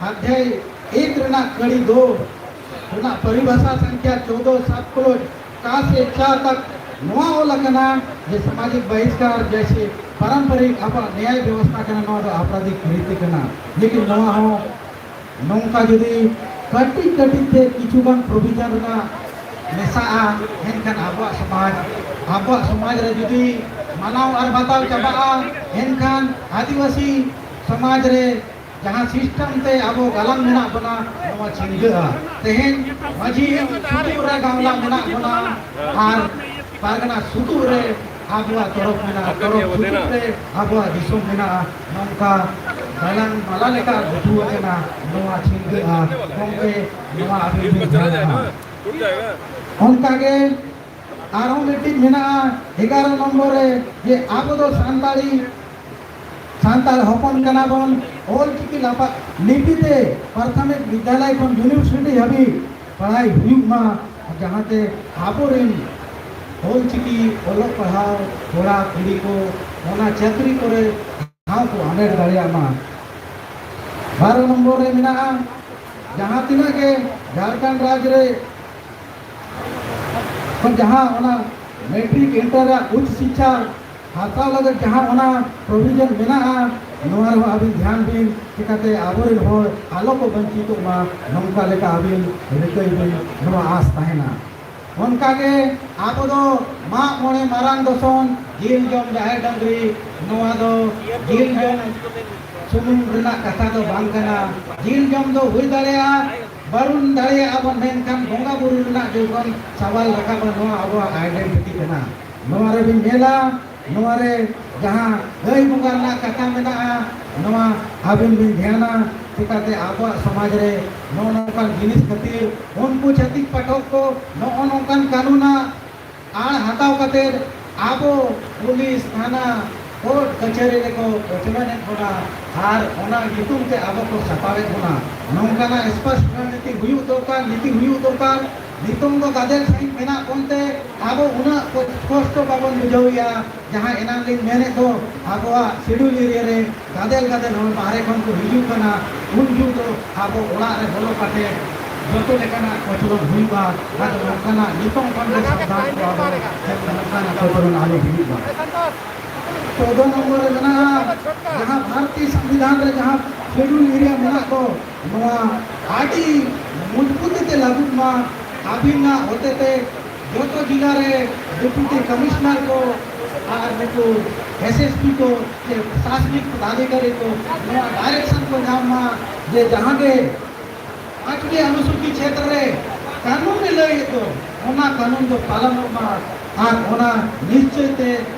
ᱟᱫᱷᱭᱟᱭ ᱮᱠ ᱨᱮᱱᱟᱜ ᱠᱟᱹᱲᱤ ᱫᱚ ᱚᱱᱟ ᱯᱚᱨᱤᱵᱷᱟᱥᱟ ᱥᱚᱝᱠᱷᱭᱟ ᱪᱳᱫᱚ ᱥᱟᱵ ᱠᱞᱚᱡᱽ ᱠᱟ ᱥᱮ ᱪᱟ ᱛᱟᱠ ᱱᱚᱣᱟ ᱚᱞ ᱟᱠᱟᱱᱟ ᱡᱮ ᱥᱟᱢᱟᱡᱤᱠ ᱵᱟᱦᱤᱥᱠᱟᱨ ᱡᱮᱭᱥᱮ ᱯᱟᱨᱟᱢᱯᱟᱨᱤᱠ ᱟᱵᱚᱣᱟᱜ ᱱᱮᱭᱟᱭ ᱵᱮᱵᱚᱥᱛᱷᱟ ᱠᱟᱱᱟ, ᱱᱚᱣᱟ ᱫᱚ ᱟᱯᱨᱟᱫᱷᱤᱠ ᱠᱨᱤᱛᱤ ᱠᱟᱱᱟ᱾ ᱞᱮᱠᱤᱱ ᱱᱚᱣᱟ ᱦᱚᱸ ᱱᱚᱝᱠᱟ ᱡᱩᱫᱤ ᱠᱟᱹᱴᱤᱡ ᱠᱟᱹᱴᱤᱡ ᱛᱮ ᱠᱤᱪᱷᱩ ᱜᱟᱱ ᱯᱨᱚᱵᱷᱤᱡᱚᱱ ᱨᱮᱱᱟᱜ ᱢᱮᱥᱟᱜᱼᱟ, ᱮᱱᱠᱷᱟᱱ ᱟᱵᱚᱣᱟᱜ ᱥᱚᱢᱟᱡᱽ, ᱟᱵᱚᱣᱟᱜ ᱥᱚᱢᱟᱡᱽ ᱨᱮ ᱡᱩᱫᱤ ᱢᱟᱱᱟᱣ ᱟᱨ ᱵᱟᱛᱟᱣ ᱪᱟᱵᱟᱜᱼᱟ, ᱮᱱᱠᱷᱟᱱ ᱟᱹᱫᱤᱵᱟᱹᱥᱤ ᱥᱚᱢᱟᱡᱽ ᱨᱮ ᱡᱟᱦᱟᱸ ᱥᱤᱥᱴᱮᱢ ᱛᱮ ᱟᱵᱚ ᱜᱟᱞᱟᱝ ᱢᱮᱱᱟᱜ ᱵᱚᱱᱟ, ᱱᱚᱣᱟ ᱪᱷᱤᱱᱜᱟᱹᱜᱼᱟ᱾ ᱛᱮᱦᱮᱧ ᱢᱟᱹᱡᱷᱤ ᱥᱩᱛᱩᱜ ᱨᱮ ᱜᱟᱢᱞᱟ ᱢᱮᱱᱟᱜ ᱵᱚᱱᱟ ᱟᱨ ᱯᱟᱨᱜᱟᱱᱟ ᱥᱩᱛᱩᱜ ᱨᱮ ᱟᱵᱚᱣᱟᱜ ᱛᱚᱨᱚᱯ ᱢᱮᱱᱟᱜᱼᱟ, ᱛᱚᱨᱚᱯ ᱥᱩᱛᱩᱜ ᱨᱮ ᱟᱵᱚᱣᱟᱜ ᱫᱤᱥᱚᱢ ᱢᱮᱱᱟᱜᱼᱟ᱾ ᱱᱚᱝᱠᱟ ᱜᱟᱞᱟᱝ ᱢᱟᱞᱟ ᱞᱮᱠᱟ ᱜᱩᱛᱩ ᱟᱠᱟᱱᱟ, ᱱᱚᱣᱟ ᱪᱷᱤᱱᱜᱟᱹᱜᱼᱟ᱾ ᱜᱚᱢᱠᱮ, ᱱᱚᱣᱟ ᱟᱹᱵᱤᱱ ᱵᱤᱱ ᱧᱮᱞ ᱧᱟᱢᱟ᱾ ᱚᱱᱠᱟᱜᱮ ᱟᱨᱦᱚᱸ ᱢᱤᱫᱴᱤᱡ ᱢᱮᱱᱟᱜᱼᱟ ᱮᱜᱟᱨᱚ ᱱᱚᱢᱵᱚᱨ ᱨᱮ, ᱡᱮ ᱟᱵᱚ ᱫᱚ ᱥᱟᱱᱛᱟᱲᱤ, ᱥᱟᱱᱛᱟᱲ ᱦᱚᱯᱚᱱ ᱠᱟᱱᱟ ᱵᱚᱱ, ᱚᱞ ᱪᱤᱠᱤ ᱞᱟᱯᱟ-, ᱞᱤᱯᱤ ᱛᱮ ᱯᱨᱟᱛᱷᱚᱢᱤᱠ ᱵᱤᱫᱽᱭᱟᱞᱚᱭ ᱠᱷᱚᱱ ᱤᱭᱩᱱᱤᱵᱷᱟᱨᱥᱤᱴᱤ ᱦᱟᱹᱵᱤᱡ ᱯᱟᱲᱦᱟᱭ ᱦᱩᱭᱩᱜ ᱢᱟ, ᱡᱟᱦᱟᱸᱛᱮ ᱟᱵᱚᱨᱮᱱ ᱚᱞ ᱪᱤᱠᱤ ᱚᱞᱚᱜ ᱯᱟᱲᱦᱟᱣ ᱠᱚᱲᱟ ᱠᱩᱲᱤ ᱠᱚ ᱚᱱᱟ ᱪᱟᱹᱠᱨᱤ ᱠᱚᱨᱮ ᱴᱷᱟᱶ ᱠᱚ ᱦᱟᱢᱮᱴ ᱫᱟᱲᱮᱭᱟᱜ ᱢᱟ᱾ ᱵᱟᱨᱚ ᱱᱚᱢᱵᱚᱨ ᱨᱮ ᱢᱮᱱᱟᱜᱼᱟ, ᱡᱟᱦᱟᱸ ᱛᱤᱱᱟᱹᱜ ᱜᱮ ᱡᱷᱟᱲᱠᱷᱚᱸᱰ ᱨᱟᱡᱽ ᱨᱮ ᱠᱷᱚᱱ ᱡᱟᱦᱟᱸ ᱚᱱᱟ ᱢᱮᱴᱨᱤᱠ ᱤᱱᱴᱟᱨ ᱨᱮᱭᱟᱜ ᱩᱪᱪ ᱥᱤᱠᱪᱷᱟ ᱦᱟᱛᱟᱣ ᱞᱟᱹᱜᱤᱫ ᱡᱟᱦᱟᱸ ᱚᱱᱟ ᱯᱨᱚᱵᱷᱤᱡᱚᱱ ᱢᱮᱱᱟᱜᱼᱟ, ᱱᱚᱣᱟ ᱨᱮᱦᱚᱸ ᱟᱹᱵᱤᱱ ᱫᱷᱮᱭᱟᱱ ᱵᱤᱱ, ᱪᱤᱠᱟᱹᱛᱮ ᱟᱵᱚᱨᱮᱱ ᱦᱚᱲ ᱟᱞᱚ ᱠᱚ ᱵᱚᱧᱪᱤᱛᱚᱜ ᱢᱟ, ᱱᱚᱝᱠᱟ ᱞᱮᱠᱟ ᱟᱹᱵᱤᱱ ᱨᱤᱠᱟᱹᱭ ᱵᱤᱱ, ᱱᱚᱣᱟ ᱟᱸᱥ ᱛᱟᱦᱮᱱᱟ᱾ ᱚᱱᱠᱟᱜᱮ ᱟᱵᱚ ᱫᱚ ᱢᱟᱜ ᱢᱚᱬᱮ, ᱢᱟᱨᱟᱝ ᱫᱚᱥᱚᱱ, ᱡᱤᱞ ᱡᱚᱢ ᱡᱟᱦᱮᱨ ᱰᱟᱹᱝᱨᱤ, ᱱᱚᱣᱟ ᱫᱚ ᱡᱤᱞ ᱡᱚᱢ ᱥᱩᱢᱩᱝ ᱨᱮᱱᱟᱜ ᱠᱟᱛᱷᱟ ᱫᱚ ᱵᱟᱝ ᱠᱟᱱᱟ᱾ ᱡᱤᱞ ᱡᱚᱢ ᱫᱚ ᱦᱩᱭ ᱫᱟᱲᱮᱭᱟᱜᱼᱟ, ᱵᱟᱨᱚᱱ ᱫᱟᱲᱮᱭᱟᱜᱼᱟ ᱵᱚᱱ, ᱢᱮᱱᱠᱷᱟᱱ ᱵᱚᱸᱜᱟ ᱵᱩᱨᱩ ᱨᱮᱱᱟᱜ ᱡᱚᱠᱷᱚᱱ ᱥᱟᱣᱟᱞ ᱨᱟᱠᱟᱵᱟ, ᱱᱚᱣᱟ ᱟᱵᱚᱣᱟᱜ identity ᱠᱟᱱᱟ᱾ ᱱᱚᱣᱟ ᱨᱮᱵᱤᱱ ᱧᱮᱞᱟ, ᱱᱚᱣᱟ ᱨᱮ ᱡᱟᱦᱟᱸ ᱜᱟᱹᱭ ᱵᱚᱸᱜᱟ ᱨᱮᱱᱟᱜ ᱠᱟᱛᱷᱟ ᱢᱮᱱᱟᱜᱼᱟ, ᱱᱚᱣᱟ ᱟᱹᱵᱤᱱ ᱵᱤᱱ ᱫᱷᱮᱭᱟᱱᱟ᱾ ᱪᱤᱠᱟᱹᱛᱮ ᱟᱵᱚᱣᱟᱜ ᱥᱚᱢᱟᱡᱽ ᱨᱮ ᱱᱚᱜᱼᱚ ᱱᱚᱝᱠᱟᱱ ᱡᱤᱱᱤᱥ ᱠᱷᱟᱹᱛᱤᱨ ᱩᱱᱠᱩ ᱪᱷᱟᱹᱛᱤᱠ ᱯᱟᱴᱷᱚᱠ ᱠᱚ ᱱᱚᱜᱼᱚ ᱱᱚᱝᱠᱟᱱ ᱠᱟᱹᱱᱩᱱᱟᱜ ᱟᱲ ᱦᱟᱛᱟᱣ ᱠᱟᱛᱮ ᱟᱵᱚ ᱯᱩᱞᱤᱥ, ᱛᱷᱟᱱᱟ, ᱠᱳᱨᱴ ᱠᱟᱪᱷᱟᱹᱨᱤ ᱨᱮᱠᱚ ᱠᱚᱪᱞᱚᱱᱮᱫ ᱵᱚᱱᱟ ᱟᱨ ᱚᱱᱟ ᱧᱩᱛᱩᱢ ᱛᱮ ᱟᱵᱚ ᱠᱚ ᱥᱟᱯᱟᱣᱮᱫ ᱵᱚᱱᱟ᱾ ᱱᱚᱝᱠᱟᱱᱟᱜ ᱥᱯᱚᱥᱴ ᱨᱟᱡᱽᱱᱤᱛᱤ ᱦᱩᱭᱩᱜ ᱫᱚᱨᱠᱟᱨ, ᱱᱤᱛᱤ ᱦᱩᱭᱩᱜ ᱫᱚᱨᱠᱟᱨ᱾ ᱱᱤᱛᱚᱝ ᱫᱚ ᱜᱟᱫᱮᱞ ᱥᱟᱺᱦᱤᱡ ᱢᱮᱱᱟᱜ ᱵᱚᱱᱛᱮ ᱟᱵᱚ ᱩᱱᱟᱹᱜ ᱠᱚᱥᱴᱚ ᱵᱟᱵᱚᱱ ᱵᱩᱡᱷᱟᱹᱣᱮᱫᱼᱟ᱾ ᱡᱟᱦᱟᱸ ᱮᱱᱟᱝ ᱞᱤᱧ ᱢᱮᱱᱮᱫ ᱫᱚ, ᱟᱵᱚᱣᱟᱜ schedule area ᱨᱮ ᱜᱟᱫᱮᱞ ᱜᱟᱫᱮᱞ ᱦᱚᱲ ᱵᱟᱦᱨᱮ ᱠᱷᱚᱱ ᱠᱚ ᱦᱤᱡᱩᱜ ᱠᱟᱱᱟ, ᱩᱱ ᱡᱚᱦᱚᱜ ᱫᱚ ᱟᱵᱚ ᱚᱲᱟᱜ ᱨᱮ ᱵᱚᱞᱚ ᱠᱟᱛᱮ ᱡᱚᱛᱚ ᱞᱮᱠᱟᱱᱟᱜ ᱠᱚᱪᱞᱚᱱ ᱦᱩᱭᱩᱜᱼᱟ᱾ ᱟᱫᱚ ᱱᱚᱝᱠᱟᱱᱟᱜ ᱱᱤᱛᱚᱝ ᱠᱷᱚᱱ ᱜᱮ ᱥᱟᱵᱫᱷᱟᱱ ᱠᱚ ᱟᱵᱚ, ᱡᱟᱛᱮ ᱱᱚᱝᱠᱟᱱᱟᱜ ᱠᱚᱪᱞᱚᱱ ᱟᱞᱚ ᱦᱩᱭᱩᱜ ᱢᱟ᱾ ᱪᱳᱫᱚ ᱱᱚᱢᱵᱚᱨ ᱨᱮ ᱢᱮᱱᱟᱜᱼᱟ, ᱡᱟᱦᱟᱸ ᱵᱷᱟᱨᱚᱛᱤᱭᱚ ᱥᱚᱝᱵᱤᱫᱷᱟᱱ ᱨᱮ ᱡᱟᱦᱟᱸ schedule area ᱢᱮᱱᱟᱜ ᱫᱚ, ᱱᱚᱣᱟ ᱟᱹᱰᱤ ᱢᱚᱡᱽᱵᱩᱛ ᱛᱮ ᱞᱟᱹᱜᱩᱜ ᱢᱟ᱾ ᱟᱹᱵᱤᱱᱟᱜ ᱦᱚᱛᱮᱛᱮ ᱡᱚᱛᱚ ᱡᱤᱞᱟ ᱨᱮ deputy commissioner ᱠᱚ ᱟᱨ ᱱᱩᱠᱩ S S P ᱠᱚ ᱥᱮ ᱯᱨᱚᱥᱟᱥᱚᱱᱤᱠ ᱯᱚᱫᱟᱫᱷᱤᱠᱟᱨᱤ ᱠᱚ ᱱᱚᱣᱟ direction ᱠᱚ ᱧᱟᱢ ᱢᱟ ᱡᱮ ᱡᱟᱦᱟᱸ ᱜᱮ ᱯᱟᱸᱪᱣᱤ ᱚᱱᱩᱥᱩᱪᱤ ᱠᱷᱮᱛᱨᱮ ᱨᱮ ᱠᱟᱹᱱᱩᱱ ᱮ ᱞᱟᱹᱭᱮᱫ ᱫᱚ, ᱚᱱᱟ ᱠᱟᱹᱱᱩᱱ ᱫᱚ ᱯᱟᱞᱚᱱᱚᱜ ᱢᱟ᱾ ᱟᱨ ᱚᱱᱟ ᱱᱤᱥᱪᱚᱭ ᱛᱮ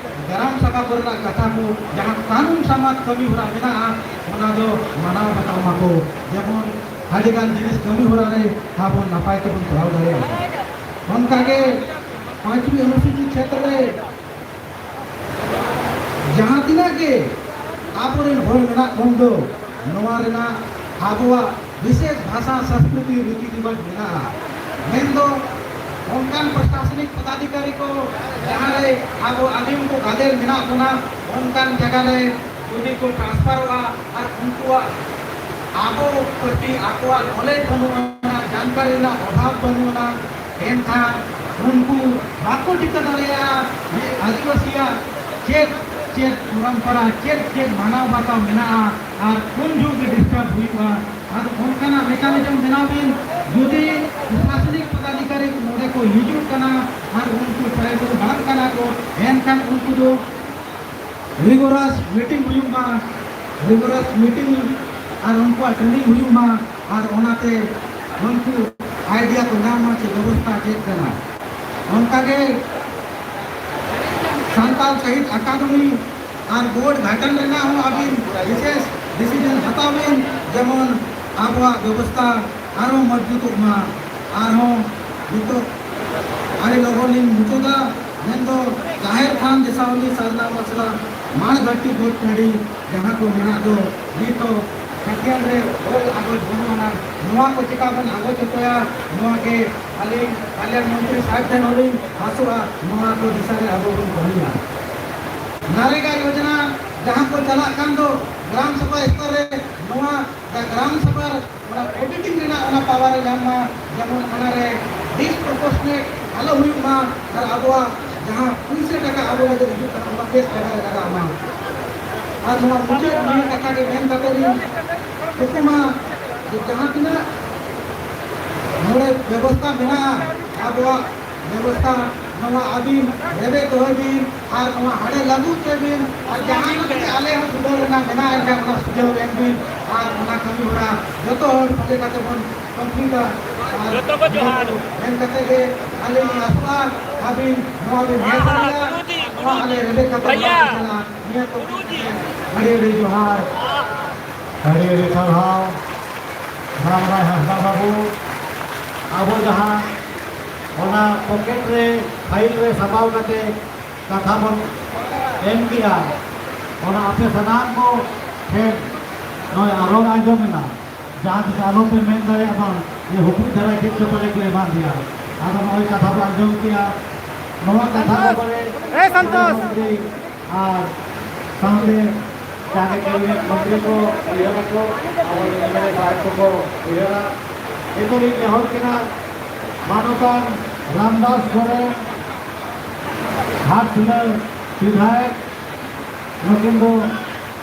ᱜᱨᱟᱢ ᱥᱟᱵᱷᱟ ᱠᱚᱨᱮᱱᱟᱜ ᱠᱟᱛᱷᱟ ᱠᱚ, ᱡᱟᱦᱟᱸ ᱠᱟᱹᱱᱩᱱ ᱥᱟᱢᱟᱱ ᱠᱟᱹᱢᱤ ᱦᱚᱨᱟ ᱢᱮᱱᱟᱜᱼᱟ, ᱚᱱᱟ ᱫᱚ ᱢᱟᱱᱟᱣ ᱵᱟᱛᱟᱣ ᱢᱟᱠᱚ, ᱡᱮᱢᱚᱱ ᱟᱹᱰᱤᱜᱟᱱ ᱡᱤᱱᱤᱥ ᱠᱟᱹᱢᱤ ᱦᱚᱨᱟ ᱨᱮ ᱟᱵᱚ ᱱᱟᱯᱟᱭ ᱛᱮᱵᱚᱱ ᱪᱟᱞᱟᱣ ᱫᱟᱲᱮᱭᱟᱜᱼᱟ᱾ ᱚᱱᱠᱟᱜᱮ ᱯᱟᱸᱪᱣᱤ ᱚᱱᱩᱥᱩᱪᱤ ᱠᱷᱮᱛᱨᱮ ᱨᱮ ᱡᱟᱦᱟᱸ ᱛᱤᱱᱟᱹᱜ ᱜᱮ ᱟᱵᱚᱨᱮᱱ ᱦᱚᱲ ᱢᱮᱱᱟᱜ ᱵᱚᱱ ᱫᱚ, ᱱᱚᱣᱟ ᱨᱮᱱᱟᱜ ᱟᱵᱚᱣᱟᱜ ᱵᱤᱥᱮᱥ ᱵᱷᱟᱥᱟ, ᱥᱚᱝᱥᱠᱨᱤᱛᱤ, ᱨᱤᱛᱤ ᱨᱤᱣᱟᱡᱽ ᱢᱮᱱᱟᱜᱼᱟ᱾ ᱢᱮᱱᱫᱚ ᱚᱱᱠᱟᱱ ᱯᱨᱚᱥᱟᱥᱚᱱᱤᱠ ᱯᱚᱫᱟᱫᱷᱤᱠᱟᱨᱤ ᱠᱚ ᱡᱟᱦᱟᱸ ᱨᱮ ᱟᱵᱚ ᱟᱹᱫᱤᱢ ᱠᱚ ᱜᱟᱫᱮᱞ ᱢᱮᱱᱟᱜ ᱵᱚᱱᱟ, ᱚᱱᱠᱟᱱ ᱡᱟᱭᱜᱟ ᱨᱮ ᱡᱩᱫᱤ ᱠᱚ transferᱚᱜᱼᱟ ᱟᱨ ᱩᱱᱠᱩᱣᱟᱜ ᱟᱵᱚ ᱯᱨᱚᱛᱤ ᱟᱠᱚᱣᱟᱜ knowledge ᱵᱟᱹᱱᱩᱜ ᱟᱱᱟ, ᱡᱟᱱᱠᱟᱨᱤ ᱨᱮᱱᱟᱜ ᱚᱵᱷᱟᱵᱽ ᱵᱟᱹᱱᱩᱜ ᱟᱱᱟ, ᱮᱱᱠᱷᱟᱱ ᱩᱱᱠᱩ ᱵᱟᱠᱚ ᱴᱷᱤᱠᱟᱹ ᱫᱟᱲᱮᱭᱟᱜᱼᱟ ᱡᱮ ᱟᱹᱫᱤᱵᱟᱹᱥᱤᱭᱟᱜ ᱪᱮᱫ ᱪᱮᱫ ᱯᱚᱨᱚᱢᱯᱚᱨᱟ, ᱪᱮᱫ ᱪᱮᱫ ᱢᱟᱱᱟᱣ ᱵᱟᱛᱟᱣ ᱢᱮᱱᱟᱜᱼᱟ ᱟᱨ ᱩᱱ ᱡᱚᱦᱚᱜ ᱜᱮ disturb ᱦᱩᱭᱩᱜᱼᱟ᱾ ᱟᱫᱚ ᱚᱱᱠᱟᱱᱟᱜ mechanism ᱵᱮᱱᱟᱣ ᱵᱤᱱ᱾ ᱡᱩᱫᱤ ᱯᱨᱚᱥᱟᱥᱚᱱᱤᱠ ᱯᱚᱫᱟᱫᱷᱤᱠᱟᱨᱤ ᱱᱚᱰᱮ ᱦᱤᱡᱩᱜ ᱠᱟᱱᱟ ᱟᱨ ᱩᱱᱠᱩ tribal ᱵᱟᱝ ᱠᱟᱱᱟ ᱠᱚ, ᱮᱱᱠᱷᱟᱱ ᱩᱱᱠᱩ ᱫᱚ rigorous meeting ᱦᱩᱭᱩᱜ ᱢᱟ, rigorous meeting ᱟᱨ ᱩᱱᱠᱩᱣᱟᱜ training ᱦᱩᱭᱩᱜ ᱢᱟ, ᱟᱨ ᱚᱱᱟᱛᱮ ᱩᱱᱠᱩ idea ᱠᱚ ᱧᱟᱢ ᱢᱟ ᱪᱮ ᱵᱮᱵᱚᱥᱛᱷᱟ ᱪᱮᱫ ᱠᱟᱱᱟ᱾ ᱚᱱᱠᱟᱜᱮ ᱥᱟᱱᱛᱟᱲ ᱥᱟᱦᱤᱛ ᱟᱠᱟᱫᱮᱢᱤ ᱟᱨ board ᱜᱷᱟᱴᱟᱱ ᱨᱮᱱᱟᱜ ᱦᱚᱸ ᱟᱹᱵᱤᱱ ᱵᱤᱥᱮᱥ decision ᱦᱟᱛᱟᱣ ᱵᱤᱱ, ᱡᱮᱢᱚᱱ ᱟᱵᱚᱣᱟᱜ ᱵᱮᱵᱚᱥᱛᱷᱟ ᱟᱨᱦᱚᱸ ᱢᱚᱡᱽᱵᱩᱛᱚᱜ ᱢᱟ᱾ ᱟᱨᱦᱚᱸ ᱱᱤᱛᱚᱜ ᱟᱹᱰᱤ ᱞᱚᱜᱚᱱ ᱞᱤᱧ ᱢᱩᱪᱟᱹᱫᱟ, ᱢᱮᱱᱫᱚ ᱡᱟᱦᱮᱨ ᱛᱷᱟᱱ ᱫᱮᱥᱟᱣᱞᱤ ᱥᱟᱨᱱᱟ ᱢᱚᱥᱞᱟ ᱢᱟᱲ ᱜᱷᱟᱴᱤ ᱜᱚᱴ ᱴᱟᱺᱰᱤ ᱡᱟᱦᱟᱸ ᱠᱚ ᱢᱮᱱᱟᱜ ᱫᱚ, ᱱᱤᱛ ᱦᱚᱸ ᱠᱷᱟᱹᱛᱤᱭᱟᱱ ᱨᱮ ᱚᱞ ᱟᱜᱚᱡ ᱵᱟᱹᱱᱩᱜ ᱟᱱᱟ᱾ ᱱᱚᱣᱟ ᱠᱚ ᱪᱮᱠᱟ ᱵᱚᱱ ᱟᱜᱚᱡ ᱦᱚᱪᱚᱭᱟ, ᱱᱚᱣᱟ ᱜᱮ ᱟᱹᱞᱤᱧ ᱠᱟᱞᱭᱟᱱ ᱢᱚᱱᱛᱨᱤ ᱥᱟᱦᱮᱵ ᱴᱷᱮᱱ ᱦᱚᱸᱞᱤᱧ ᱟᱥᱚᱜᱼᱟ, ᱱᱚᱣᱟ ᱠᱚ ᱫᱤᱥᱟᱹ ᱨᱮ ᱟᱵᱚ ᱵᱚᱱ ᱠᱟᱹᱢᱤᱭᱟ᱾ ᱱᱟᱨᱮᱜᱟ ᱭᱳᱡᱚᱱᱟ ᱡᱟᱦᱟᱸ ᱠᱚ ᱪᱟᱞᱟᱜ ᱠᱟᱱ ᱫᱚ ᱜᱨᱟᱢ ᱥᱚᱵᱷᱟ ᱥᱛᱚᱨ ᱨᱮ, ᱱᱚᱣᱟ ᱜᱨᱟᱢ ᱥᱚᱵᱷᱟ ᱚᱱᱟ auditing ᱨᱮᱱᱟᱜ ᱚᱱᱟ power ᱮ ᱧᱟᱢ ᱢᱟ, ᱡᱮᱢᱚᱱ ᱚᱱᱟᱨᱮ disproportionate ᱟᱞᱚ ᱦᱩᱭᱩᱜ ᱢᱟ, ᱟᱨ ᱟᱵᱚᱣᱟᱜ ᱡᱟᱦᱟᱸ ᱯᱩᱭᱥᱟᱹ ᱴᱟᱠᱟ ᱟᱵᱚ ᱞᱟᱹᱜᱤᱫ ᱦᱤᱡᱩᱜ ᱠᱟᱱᱟ, ᱚᱱᱟ ᱵᱮᱥ ᱡᱟᱭᱜᱟ ᱨᱮ ᱞᱟᱜᱟᱜ ᱢᱟ᱾ ᱟᱨ ᱱᱚᱣᱟ ᱢᱩᱪᱟᱹᱫ ᱱᱤᱭᱟᱹ ᱠᱟᱛᱷᱟ ᱜᱮ ᱢᱮᱱ ᱠᱟᱛᱮ ᱞᱤᱧ ᱛᱷᱩᱠᱩᱢᱟ ᱡᱮ ᱡᱟᱦᱟᱸ ᱛᱤᱱᱟᱹᱜ ᱱᱚᱰᱮ ᱵᱮᱵᱚᱥᱛᱷᱟ ᱢᱮᱱᱟᱜᱼᱟ, ᱟᱵᱚᱣᱟᱜ ᱵᱮᱵᱚᱥᱛᱷᱟ ᱱᱚᱣᱟ ᱟᱹᱵᱤᱱ ᱨᱮᱵᱮᱫ ᱫᱚᱦᱚᱭ ᱵᱤᱱ ᱟᱨ ᱱᱚᱣᱟ ᱦᱟᱸᱰᱮ ᱞᱟᱹᱜᱩ ᱦᱚᱪᱚᱭ ᱵᱤᱱ, ᱟᱨ ᱡᱟᱦᱟᱸ ᱠᱟᱛᱮ ᱟᱞᱮ ᱦᱚᱸ ᱥᱩᱫᱷᱟᱹᱨ ᱨᱮᱱᱟᱜ ᱢᱮᱱᱟᱜ ᱮᱱᱠᱷᱟᱱ ᱚᱱᱟ ᱥᱩᱡᱷᱟᱹᱣ ᱮᱢ ᱵᱤᱱ, ᱟᱨ ᱚᱱᱟ ᱠᱟᱹᱢᱤ ᱦᱚᱨᱟ ᱡᱚᱛᱚ ᱦᱚᱲ ᱥᱚᱸᱜᱮ ᱠᱟᱛᱮ ᱵᱚᱱ complete ᱟ᱾ ᱟᱨ ᱡᱚᱛᱚ ᱠᱚ ᱡᱚᱦᱟᱨ᱾ ᱢᱮᱱ ᱠᱟᱛᱮ ᱜᱮ ᱟᱹᱞᱤᱧ ᱞᱤᱧ ᱟᱥᱚᱜᱼᱟ ᱟᱹᱵᱤᱱ ᱱᱚᱣᱟ ᱵᱤᱱ ᱧᱮᱞ ᱫᱟᱲᱮᱭᱟᱜᱼᱟ, ᱱᱚᱣᱟ ᱟᱞᱮ ᱨᱮᱵᱮᱫ ᱠᱟᱛᱮ ᱵᱷᱟᱭᱭᱟ᱾ ᱚᱲᱟᱜ ᱠᱚ ᱪᱟᱞᱟᱜᱼᱟ᱾ ᱱᱤᱭᱟᱹ ᱠᱚ ᱟᱹᱰᱤ ᱟᱹᱰᱤ ᱡᱚᱦᱟᱨ᱾ ᱟᱹᱰᱤ ᱟᱹᱰᱤ ᱥᱟᱨᱦᱟᱣ ᱨᱟᱢᱨᱟᱭ ᱦᱟᱸᱥᱫᱟ ᱵᱟᱹᱵᱩ᱾ ᱟᱵᱚ ᱡᱟᱦᱟᱸ ᱚᱱᱟ pocket ᱨᱮ file ᱨᱮ ᱥᱟᱸᱵᱟᱣ ᱠᱟᱛᱮ ᱠᱟᱛᱷᱟ ᱵᱚᱱ ᱮᱢ ᱠᱮᱜᱼᱟ, ᱚᱱᱟ ᱟᱯᱮ ᱥᱟᱱᱟᱢ ᱠᱚ ᱴᱷᱮᱱ ᱱᱚᱜᱼᱚᱭ ᱨᱚᱲ ᱟᱸᱡᱚᱢ ᱮᱱᱟ᱾ ᱡᱟᱦᱟᱸ ᱛᱤᱥ ᱟᱞᱚ ᱯᱮ ᱢᱮᱱ ᱫᱟᱲᱮᱭᱟᱜ ᱢᱟ ᱡᱮ ᱦᱩᱯᱩᱜ ᱫᱷᱟᱨᱟ ᱪᱮᱫ ᱪᱚ ᱯᱟᱞᱮ ᱠᱚ ᱮᱢᱟ ᱫᱮᱭᱟ᱾ ᱟᱫᱚ ᱱᱚᱜᱼᱚᱭ ᱠᱟᱛᱷᱟ ᱵᱚᱱ ᱟᱸᱡᱚᱢ ᱠᱮᱜᱼᱟ, ᱱᱚᱣᱟ ᱠᱟᱛᱷᱟ ᱠᱚ ᱵᱟᱨᱮ ᱮ ᱥᱟᱱᱛᱳᱥ! ᱢᱚᱱᱛᱨᱤ ᱟᱨ ᱥᱟᱶᱛᱮ ᱡᱟᱦᱟᱸ ᱜᱮ cabinet ᱢᱚᱱᱛᱨᱤ ᱠᱚ ᱩᱭᱦᱟᱹᱨ ᱟᱠᱚ, ᱟᱵᱚ ᱢᱤᱫ ᱢᱤᱫ ᱥᱟᱦᱮᱵ ᱠᱚᱠᱚ ᱩᱭᱦᱟᱹᱨᱟ᱾ ᱱᱤᱛᱚᱜ ᱤᱧ ᱱᱮᱦᱚᱨ ᱠᱟᱱᱟ, ᱢᱟᱱᱚᱛᱟᱱ ᱨᱟᱢᱫᱟᱥ ᱥᱚᱨᱮᱱ, ᱜᱷᱟᱴᱥᱤᱞᱟᱹ ᱵᱤᱫᱷᱟᱭᱚᱠ, ᱱᱩᱠᱤᱱ ᱫᱚ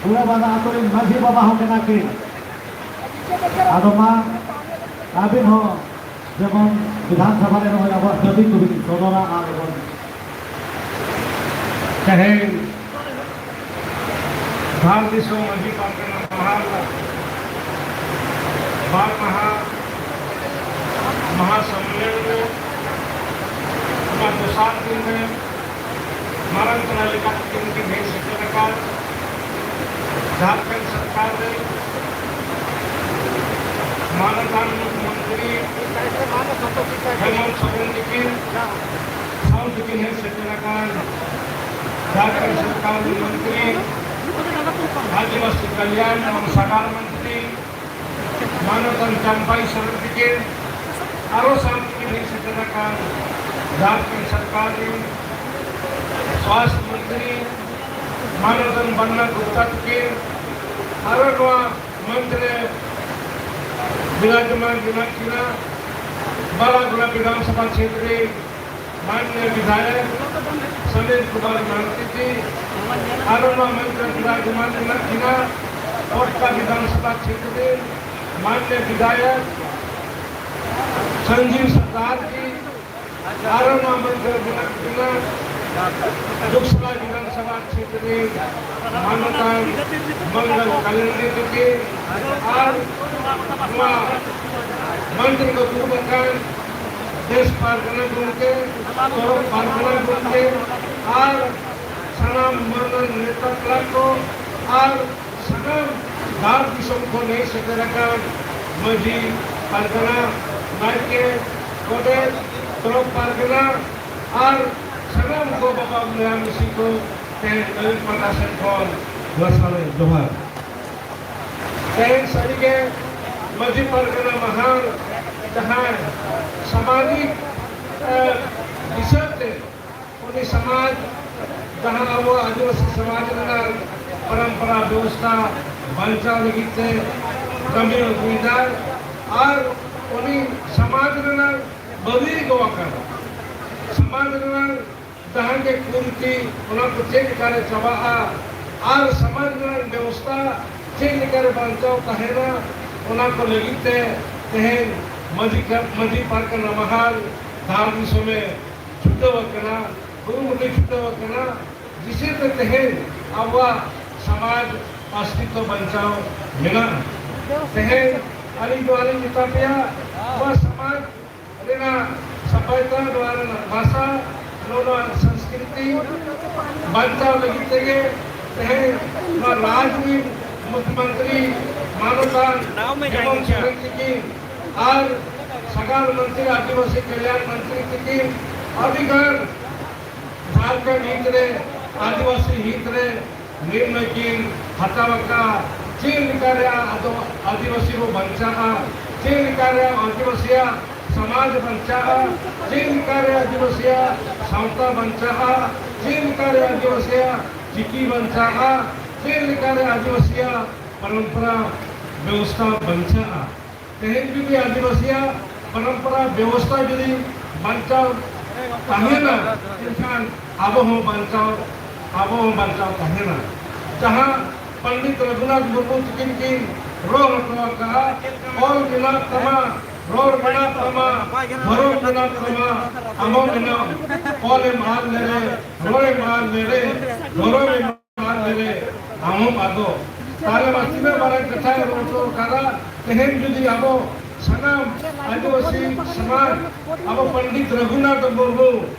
ᱵᱩᱲᱟᱹᱵᱟᱸᱫᱷᱟ ᱟᱛᱳ ᱨᱮᱱ ᱢᱟᱹᱡᱷᱤ ᱵᱟᱵᱟ ᱦᱚᱸ ᱠᱟᱱᱟ ᱠᱤᱱ᱾ ᱟᱫᱚ ᱢᱟ ᱟᱹᱵᱤᱱ ᱦᱚᱸ ᱡᱮᱢᱚᱱ ᱵᱤᱫᱷᱟᱱ ᱥᱚᱵᱷᱟ ᱨᱮ ᱱᱚᱜᱼᱚᱭ ᱟᱵᱚᱣᱟᱜ ᱫᱟᱹᱵᱤ ᱠᱚᱵᱤᱱ ᱥᱚᱫᱚᱨᱟ ᱟᱨ ᱵᱚᱱ ᱛᱮᱦᱮᱧ ᱫᱷᱟᱲ ᱫᱤᱥᱚᱢ ᱢᱟᱹᱡᱷᱤ ᱯᱟᱨᱜᱟᱱᱟ ᱢᱟᱦᱟ ᱨᱮᱱᱟᱜ ᱵᱟᱨ ᱢᱟᱦᱟ ᱢᱟᱦᱟ ᱥᱚᱢᱢᱮᱞᱚᱱ ᱨᱮ ᱚᱱᱟ ᱫᱚᱥᱟᱨ ᱫᱤᱱ ᱨᱮ ᱢᱟᱨᱟᱝ ᱯᱮᱲᱟ ᱞᱮᱠᱟᱛᱮ ᱠᱤᱱ ᱦᱮᱡ ᱥᱮᱴᱮᱨ ᱟᱠᱟᱱ ᱡᱷᱟᱲᱠᱷᱚᱸᱰ ᱥᱚᱨᱠᱟᱨ ᱨᱮ ᱢᱟᱱᱚᱛᱟᱱ ᱢᱚᱱᱛᱨᱤ ᱦᱮᱢᱚᱱᱛ ᱥᱚᱨᱮᱱ ᱛᱤᱠᱤᱱ ᱥᱟᱶ ᱛᱤᱠᱤᱱ ᱦᱮᱡ ᱥᱮᱴᱮᱨ ᱟᱠᱟᱱ ᱡᱷᱟᱲᱠᱷᱚᱸᱰ ᱥᱚᱨᱠᱟᱨ ᱨᱮᱱ ᱢᱚᱱᱛᱨᱤ ᱟᱹᱫᱤᱵᱟᱹᱥᱤ ᱠᱟᱞᱭᱟᱱ ᱮᱵᱚᱝ ᱥᱟᱜᱟᱲ ᱢᱚᱱᱛᱨᱤ ᱢᱟᱱᱚᱛᱟᱱ ᱪᱟᱢᱯᱟᱭ ᱥᱚᱨᱮᱱ ᱛᱤᱠᱤᱱ ᱟᱨᱚ ᱥᱟᱶ ᱛᱤᱠᱤᱱ ᱦᱮᱡ ᱥᱮᱴᱮᱨ ᱟᱠᱟᱱ ᱡᱷᱟᱲᱠᱷᱚᱸᱰ ᱥᱚᱨᱠᱟᱨ ᱨᱮᱱ ᱥᱣᱟᱥᱛᱷ ᱢᱚᱱᱛᱨᱤ ᱢᱟᱱᱚᱛᱟᱱ ᱵᱟᱱᱱᱟ ᱜᱩᱯᱛᱟ ᱛᱤᱠᱤᱱ ᱟᱨᱚ ᱱᱚᱣᱟ ᱢᱚᱧᱪ ᱨᱮ ᱵᱤᱨᱟᱡᱽᱢᱟᱱ ᱢᱮᱱᱟᱜ ᱠᱤᱱᱟ ᱵᱟᱞᱟᱜᱚᱲᱟ ᱵᱤᱫᱷᱟᱱ ᱥᱚᱵᱷᱟ ᱠᱷᱮᱛᱨᱮ ᱢᱟᱱᱱᱤᱭᱚ ᱵᱤᱫᱷᱟᱭᱚᱠ ᱥᱚᱱᱤᱞ ᱠᱩᱢᱟᱨ ᱢᱟᱨᱰᱤ ᱡᱤ, ᱟᱨᱚ ᱱᱚᱣᱟ ᱢᱚᱧᱪ ᱨᱮ ᱵᱤᱨᱟᱡᱽᱢᱟᱱ ᱢᱮᱱᱟᱜ ᱠᱤᱱᱟ ᱯᱚᱴᱠᱟ ᱵᱤᱫᱷᱟᱱ ᱥᱚᱵᱷᱟ ᱠᱷᱮᱛᱨᱮ ᱢᱟᱱᱱᱤᱭᱚ ᱵᱤᱫᱷᱟᱭᱚᱠ ᱥᱚᱧᱡᱤᱵ ᱥᱚᱨᱫᱟᱨ ᱡᱤ, ᱟᱨᱚ ᱱᱚᱣᱟ ᱢᱚᱧᱪ ᱨᱮ ᱢᱮᱱᱟᱜ ᱠᱤᱱᱟ ᱫᱩᱠᱥᱲᱟ ᱵᱤᱫᱷᱟᱱ ᱥᱚᱵᱷᱟ ᱠᱷᱮᱛᱨᱮ ᱢᱟᱱᱚᱛᱟᱱ ᱢᱚᱝᱜᱚᱞ ᱠᱟᱞᱤᱱᱫᱤ ᱛᱤᱠᱤ ᱟᱨ ᱱᱚᱣᱟ ᱢᱚᱧᱪ ᱨᱮᱠᱚ ᱫᱩᱲᱩᱵ ᱟᱠᱟᱱ ᱫᱮᱥ ᱯᱟᱨᱜᱟᱱᱟ ᱜᱚᱢᱠᱮ, ᱯᱚᱨᱚᱵᱽ ᱯᱟᱨᱜᱟᱱᱟ ᱜᱚᱢᱠᱮ ᱟᱨ ᱥᱟᱱᱟᱢ ᱢᱟᱹᱱᱟᱱ ᱱᱮᱛᱟ ᱯᱮᱲᱟ ᱠᱚ ᱟᱨ ᱥᱟᱱᱟᱢ ᱫᱷᱟᱲ ᱫᱤᱥᱚᱢ ᱠᱷᱚᱱ ᱦᱮᱡ ᱥᱮᱴᱮᱨ ᱟᱠᱟᱱ ᱢᱟᱹᱡᱷᱤ ᱯᱟᱨᱜᱟᱱᱟ, ᱱᱟᱭᱠᱮ, ᱜᱚᱰᱮᱛ, ᱯᱚᱨᱚᱵᱽ ᱯᱟᱨᱜᱟᱱᱟ ᱟᱨ ᱥᱟᱱᱟᱢ ᱜᱚ ᱵᱟᱵᱟ ᱵᱚᱭᱦᱟ ᱢᱤᱥᱤ ᱠᱚ ᱛᱮᱦᱮᱧ ᱟᱹᱭᱩᱨ ᱯᱟᱦᱴᱟ ᱥᱮᱫ ᱠᱷᱚᱱ ᱞᱟᱥᱟᱲᱦᱮᱫ ᱡᱚᱦᱟᱨ᱾ ᱛᱮᱦᱮᱧ ᱥᱟᱹᱨᱤᱜᱮ ᱢᱟᱹᱡᱷᱤ ᱯᱟᱨᱜᱟᱱᱟ ᱢᱟᱦᱟ ᱡᱟᱦᱟᱸ ᱥᱟᱢᱟᱡᱤᱠ, ᱮ, ᱦᱤᱥᱟᱹᱵ ᱛᱮ ᱩᱱᱤ ᱥᱚᱢᱟᱡᱽ ᱡᱟᱦᱟᱸ ᱟᱵᱚ ᱟᱹᱫᱤᱵᱟᱹᱥᱤ ᱥᱚᱢᱟᱡᱽ ᱨᱮᱱᱟᱜ ᱯᱚᱨᱚᱢᱯᱚᱨᱟ ᱵᱮᱵᱚᱥᱛᱷᱟ ᱵᱟᱧᱪᱟᱣ ᱞᱟᱹᱜᱤᱫ ᱛᱮ ᱠᱟᱹᱢᱤ ᱟᱹᱜᱩᱭᱮᱫᱟᱭ ᱟᱨ ᱩᱱᱤ ᱥᱚᱢᱟᱡᱽ ᱨᱮᱱᱟᱜ ᱵᱟᱹᱞᱤ ᱜᱚ ᱟᱠᱟᱱᱟ᱾ ᱥᱚᱢᱟᱡᱽ ᱨᱮᱱᱟᱜ ᱡᱟᱦᱟᱸ ᱜᱮ ᱠᱩᱨᱤᱛᱤ, ᱚᱱᱟ ᱠᱚ ᱪᱮᱫ ᱞᱮᱠᱟᱨᱮ ᱪᱟᱵᱟᱜᱼᱟ ᱟᱨ ᱥᱚᱢᱟᱡᱽ ᱨᱮᱱᱟᱜ ᱵᱮᱵᱚᱥᱛᱷᱟ ᱪᱮᱫ ᱞᱮᱠᱟᱨᱮ ᱵᱟᱧᱪᱟᱣ ᱛᱟᱦᱮᱱᱟ, ᱚᱱᱟ ᱠᱚ ᱞᱟᱹᱜᱤᱫ ᱛᱮ ᱛᱮᱦᱮᱧ ᱢᱟᱹᱡᱷᱤ ᱠᱟ-, ᱢᱟᱹᱡᱷᱤ ᱯᱟᱨᱜᱟᱱᱟ ᱢᱟᱦᱟᱞ ᱫᱷᱟᱨ ᱫᱤᱥᱚᱢᱮ ᱪᱷᱩᱴᱟᱹᱣ ᱟᱠᱟᱱᱟ, ᱠᱩᱨᱩᱢᱩᱴᱩᱭ ᱪᱷᱩᱴᱟᱹᱣ ᱟᱠᱟᱱᱟ, ᱡᱮᱥᱮ ᱛᱮ ᱛᱮᱦᱮᱧ ᱟᱵᱚᱣᱟᱜ ᱥᱚᱢᱟᱡᱽ ᱚᱥᱛᱤᱛᱣᱚ ᱵᱟᱧᱪᱟᱣ ᱢᱮᱱᱟᱜᱼᱟ᱾ ᱛᱮᱦᱮᱧ ᱟᱹᱞᱤᱧ ᱫᱚ ᱟᱹᱞᱤᱧ ᱢᱮᱛᱟ ᱯᱮᱭᱟ, ᱱᱚᱣᱟ ᱥᱚᱢᱟᱡᱽ ᱨᱮᱱᱟᱜ ᱥᱟᱯᱟᱭᱛᱟ, ᱱᱚᱣᱟ ᱨᱮᱱᱟᱜ ᱵᱷᱟᱥᱟ, ᱱᱚᱣᱟ ᱥᱚᱝᱥᱠᱨᱤᱛᱤ ᱵᱟᱧᱪᱟᱣ ᱞᱟᱹᱜᱤᱫ ᱛᱮᱜᱮ ᱛᱮᱦᱮᱧ ᱱᱚᱣᱟ ᱨᱟᱡᱽ ᱨᱤᱱ ᱢᱩᱠᱷᱭᱚᱢᱚᱱᱛᱨᱤ ᱢᱟᱱᱚᱛᱟᱱ ᱦᱮᱢᱚᱱᱛ ᱥᱚᱨᱮᱱ ᱛᱤᱠᱤᱱ ᱟᱨ ᱥᱟᱜᱟᱲ ᱢᱚᱱᱛᱨᱤ, ᱟᱹᱫᱤᱵᱟᱹᱥᱤ ᱠᱚᱞᱭᱟᱱ ᱢᱚᱱᱛᱨᱤ ᱛᱤᱠᱤᱱ ᱟᱹᱰᱤ ᱜᱟᱱ ᱡᱷᱟᱲᱠᱷᱚᱸᱰ ᱦᱤᱛ ᱨᱮ, ᱟᱹᱫᱤᱵᱟᱹᱥᱤ ᱦᱤᱛ ᱨᱮ ᱱᱤᱨᱱᱚᱭ ᱠᱤᱱ ᱦᱟᱛᱟᱣ ᱟᱠᱟᱫᱼᱟ᱾ ᱪᱮᱫ ᱞᱮᱠᱟ ᱨᱮ ᱟᱫᱚ ᱟᱹᱫᱤᱵᱟᱹᱥᱤ ᱵᱚ ᱵᱟᱧᱪᱟᱜᱼᱟ, ᱪᱮᱫ ᱞᱮᱠᱟ ᱨᱮ ᱟᱹᱫᱤᱵᱟᱹᱥᱤᱭᱟᱜ ᱥᱚᱢᱟᱡᱽ ᱵᱟᱧᱪᱟᱜᱼᱟ, ᱪᱮᱫ ᱞᱮᱠᱟ ᱨᱮ ᱟᱹᱫᱤᱵᱟᱹᱥᱤᱭᱟᱜ ᱥᱟᱶᱛᱟ ᱵᱟᱧᱪᱟᱜᱼᱟ, ᱪᱮᱫ ᱞᱮᱠᱟ ᱨᱮ ᱟᱹᱫᱤᱵᱟᱹᱥᱤᱭᱟᱜ ᱪᱤᱠᱤ ᱵᱟᱧᱪᱟᱜᱼᱟ, ᱪᱮᱫ ᱞᱮᱠᱟ ᱨᱮ ᱟᱹᱫᱤᱵᱟᱹᱥᱤᱭᱟᱜ ᱯᱚᱨᱚᱢᱯᱚᱨᱟ ᱵᱮᱵᱚᱥᱛᱷᱟ ᱵᱟᱧᱪᱟᱜᱼᱟ᱾ ᱛᱮᱦᱮᱧ ᱡᱩᱫᱤ ᱟᱹᱫᱤᱵᱟᱹᱥᱤᱭᱟᱜ ᱯᱚᱨᱚᱢᱯᱚᱨᱟ ᱵᱮᱵᱚᱥᱛᱷᱟ ᱡᱩᱫᱤ ᱵᱟᱧᱪᱟᱣ ᱛᱟᱦᱮᱱᱟ, ᱮᱱᱠᱷᱟᱱ ᱟᱵᱚ ᱦᱚᱸ ᱵᱟᱧᱪᱟᱣ, ᱟᱵᱚ ᱦᱚᱸ ᱵᱟᱧᱪᱟᱣ ᱛᱟᱦᱮᱱᱟ᱾ ᱡᱟᱦᱟᱸ ᱯᱚᱱᱰᱤᱛ ᱨᱚᱜᱷᱩᱱᱟᱛᱷ ᱢᱩᱨᱢᱩ ᱛᱤᱠᱤᱱ ᱠᱤᱱ ᱨᱚᱲ ᱦᱚᱴᱚ ᱟᱠᱟᱫᱼᱟ, "ᱚᱞ ᱢᱮᱱᱟᱜ ᱛᱟᱢᱟ, ᱨᱚᱲ ᱢᱮᱱᱟᱜ ᱛᱟᱢᱟ, ᱫᱷᱚᱨᱚᱢ ᱢᱮᱱᱟᱜ ᱛᱟᱢᱟ, ᱟᱢ ᱦᱚᱸ ᱢᱮᱱᱟᱢ, ᱚᱞ ᱮᱢ ᱟᱫ ᱞᱮᱨᱮ, ᱨᱚᱲ ᱮᱢ ᱟᱫ ᱞᱮᱨᱮ, ᱫᱷᱚᱨᱚᱢ ᱮᱢ ᱟᱫ ᱞᱮᱨᱮ, ᱟᱢ ᱦᱚᱸᱢ ᱟᱫᱚᱜ᱾" ᱛᱟᱦᱞᱮ ᱢᱟ ᱛᱤᱱᱟᱹᱜ ᱢᱟᱨᱟᱝ ᱠᱟᱛᱷᱟᱭ ᱨᱚᱲ ᱦᱚᱴᱚ ᱟᱠᱟᱫᱟ᱾ ᱛᱮᱦᱮᱧ ᱡᱩᱫᱤ ᱟᱵᱚ ᱥᱟᱱᱟᱢ ᱟᱹᱫᱤᱵᱟᱹᱥᱤ ᱥᱚᱢᱟᱡᱽ, ᱟᱵᱚ ᱯᱚᱱᱰᱤᱛ ᱨᱚᱜᱷᱩᱱᱟᱛᱷ ᱢᱩᱨᱢᱩ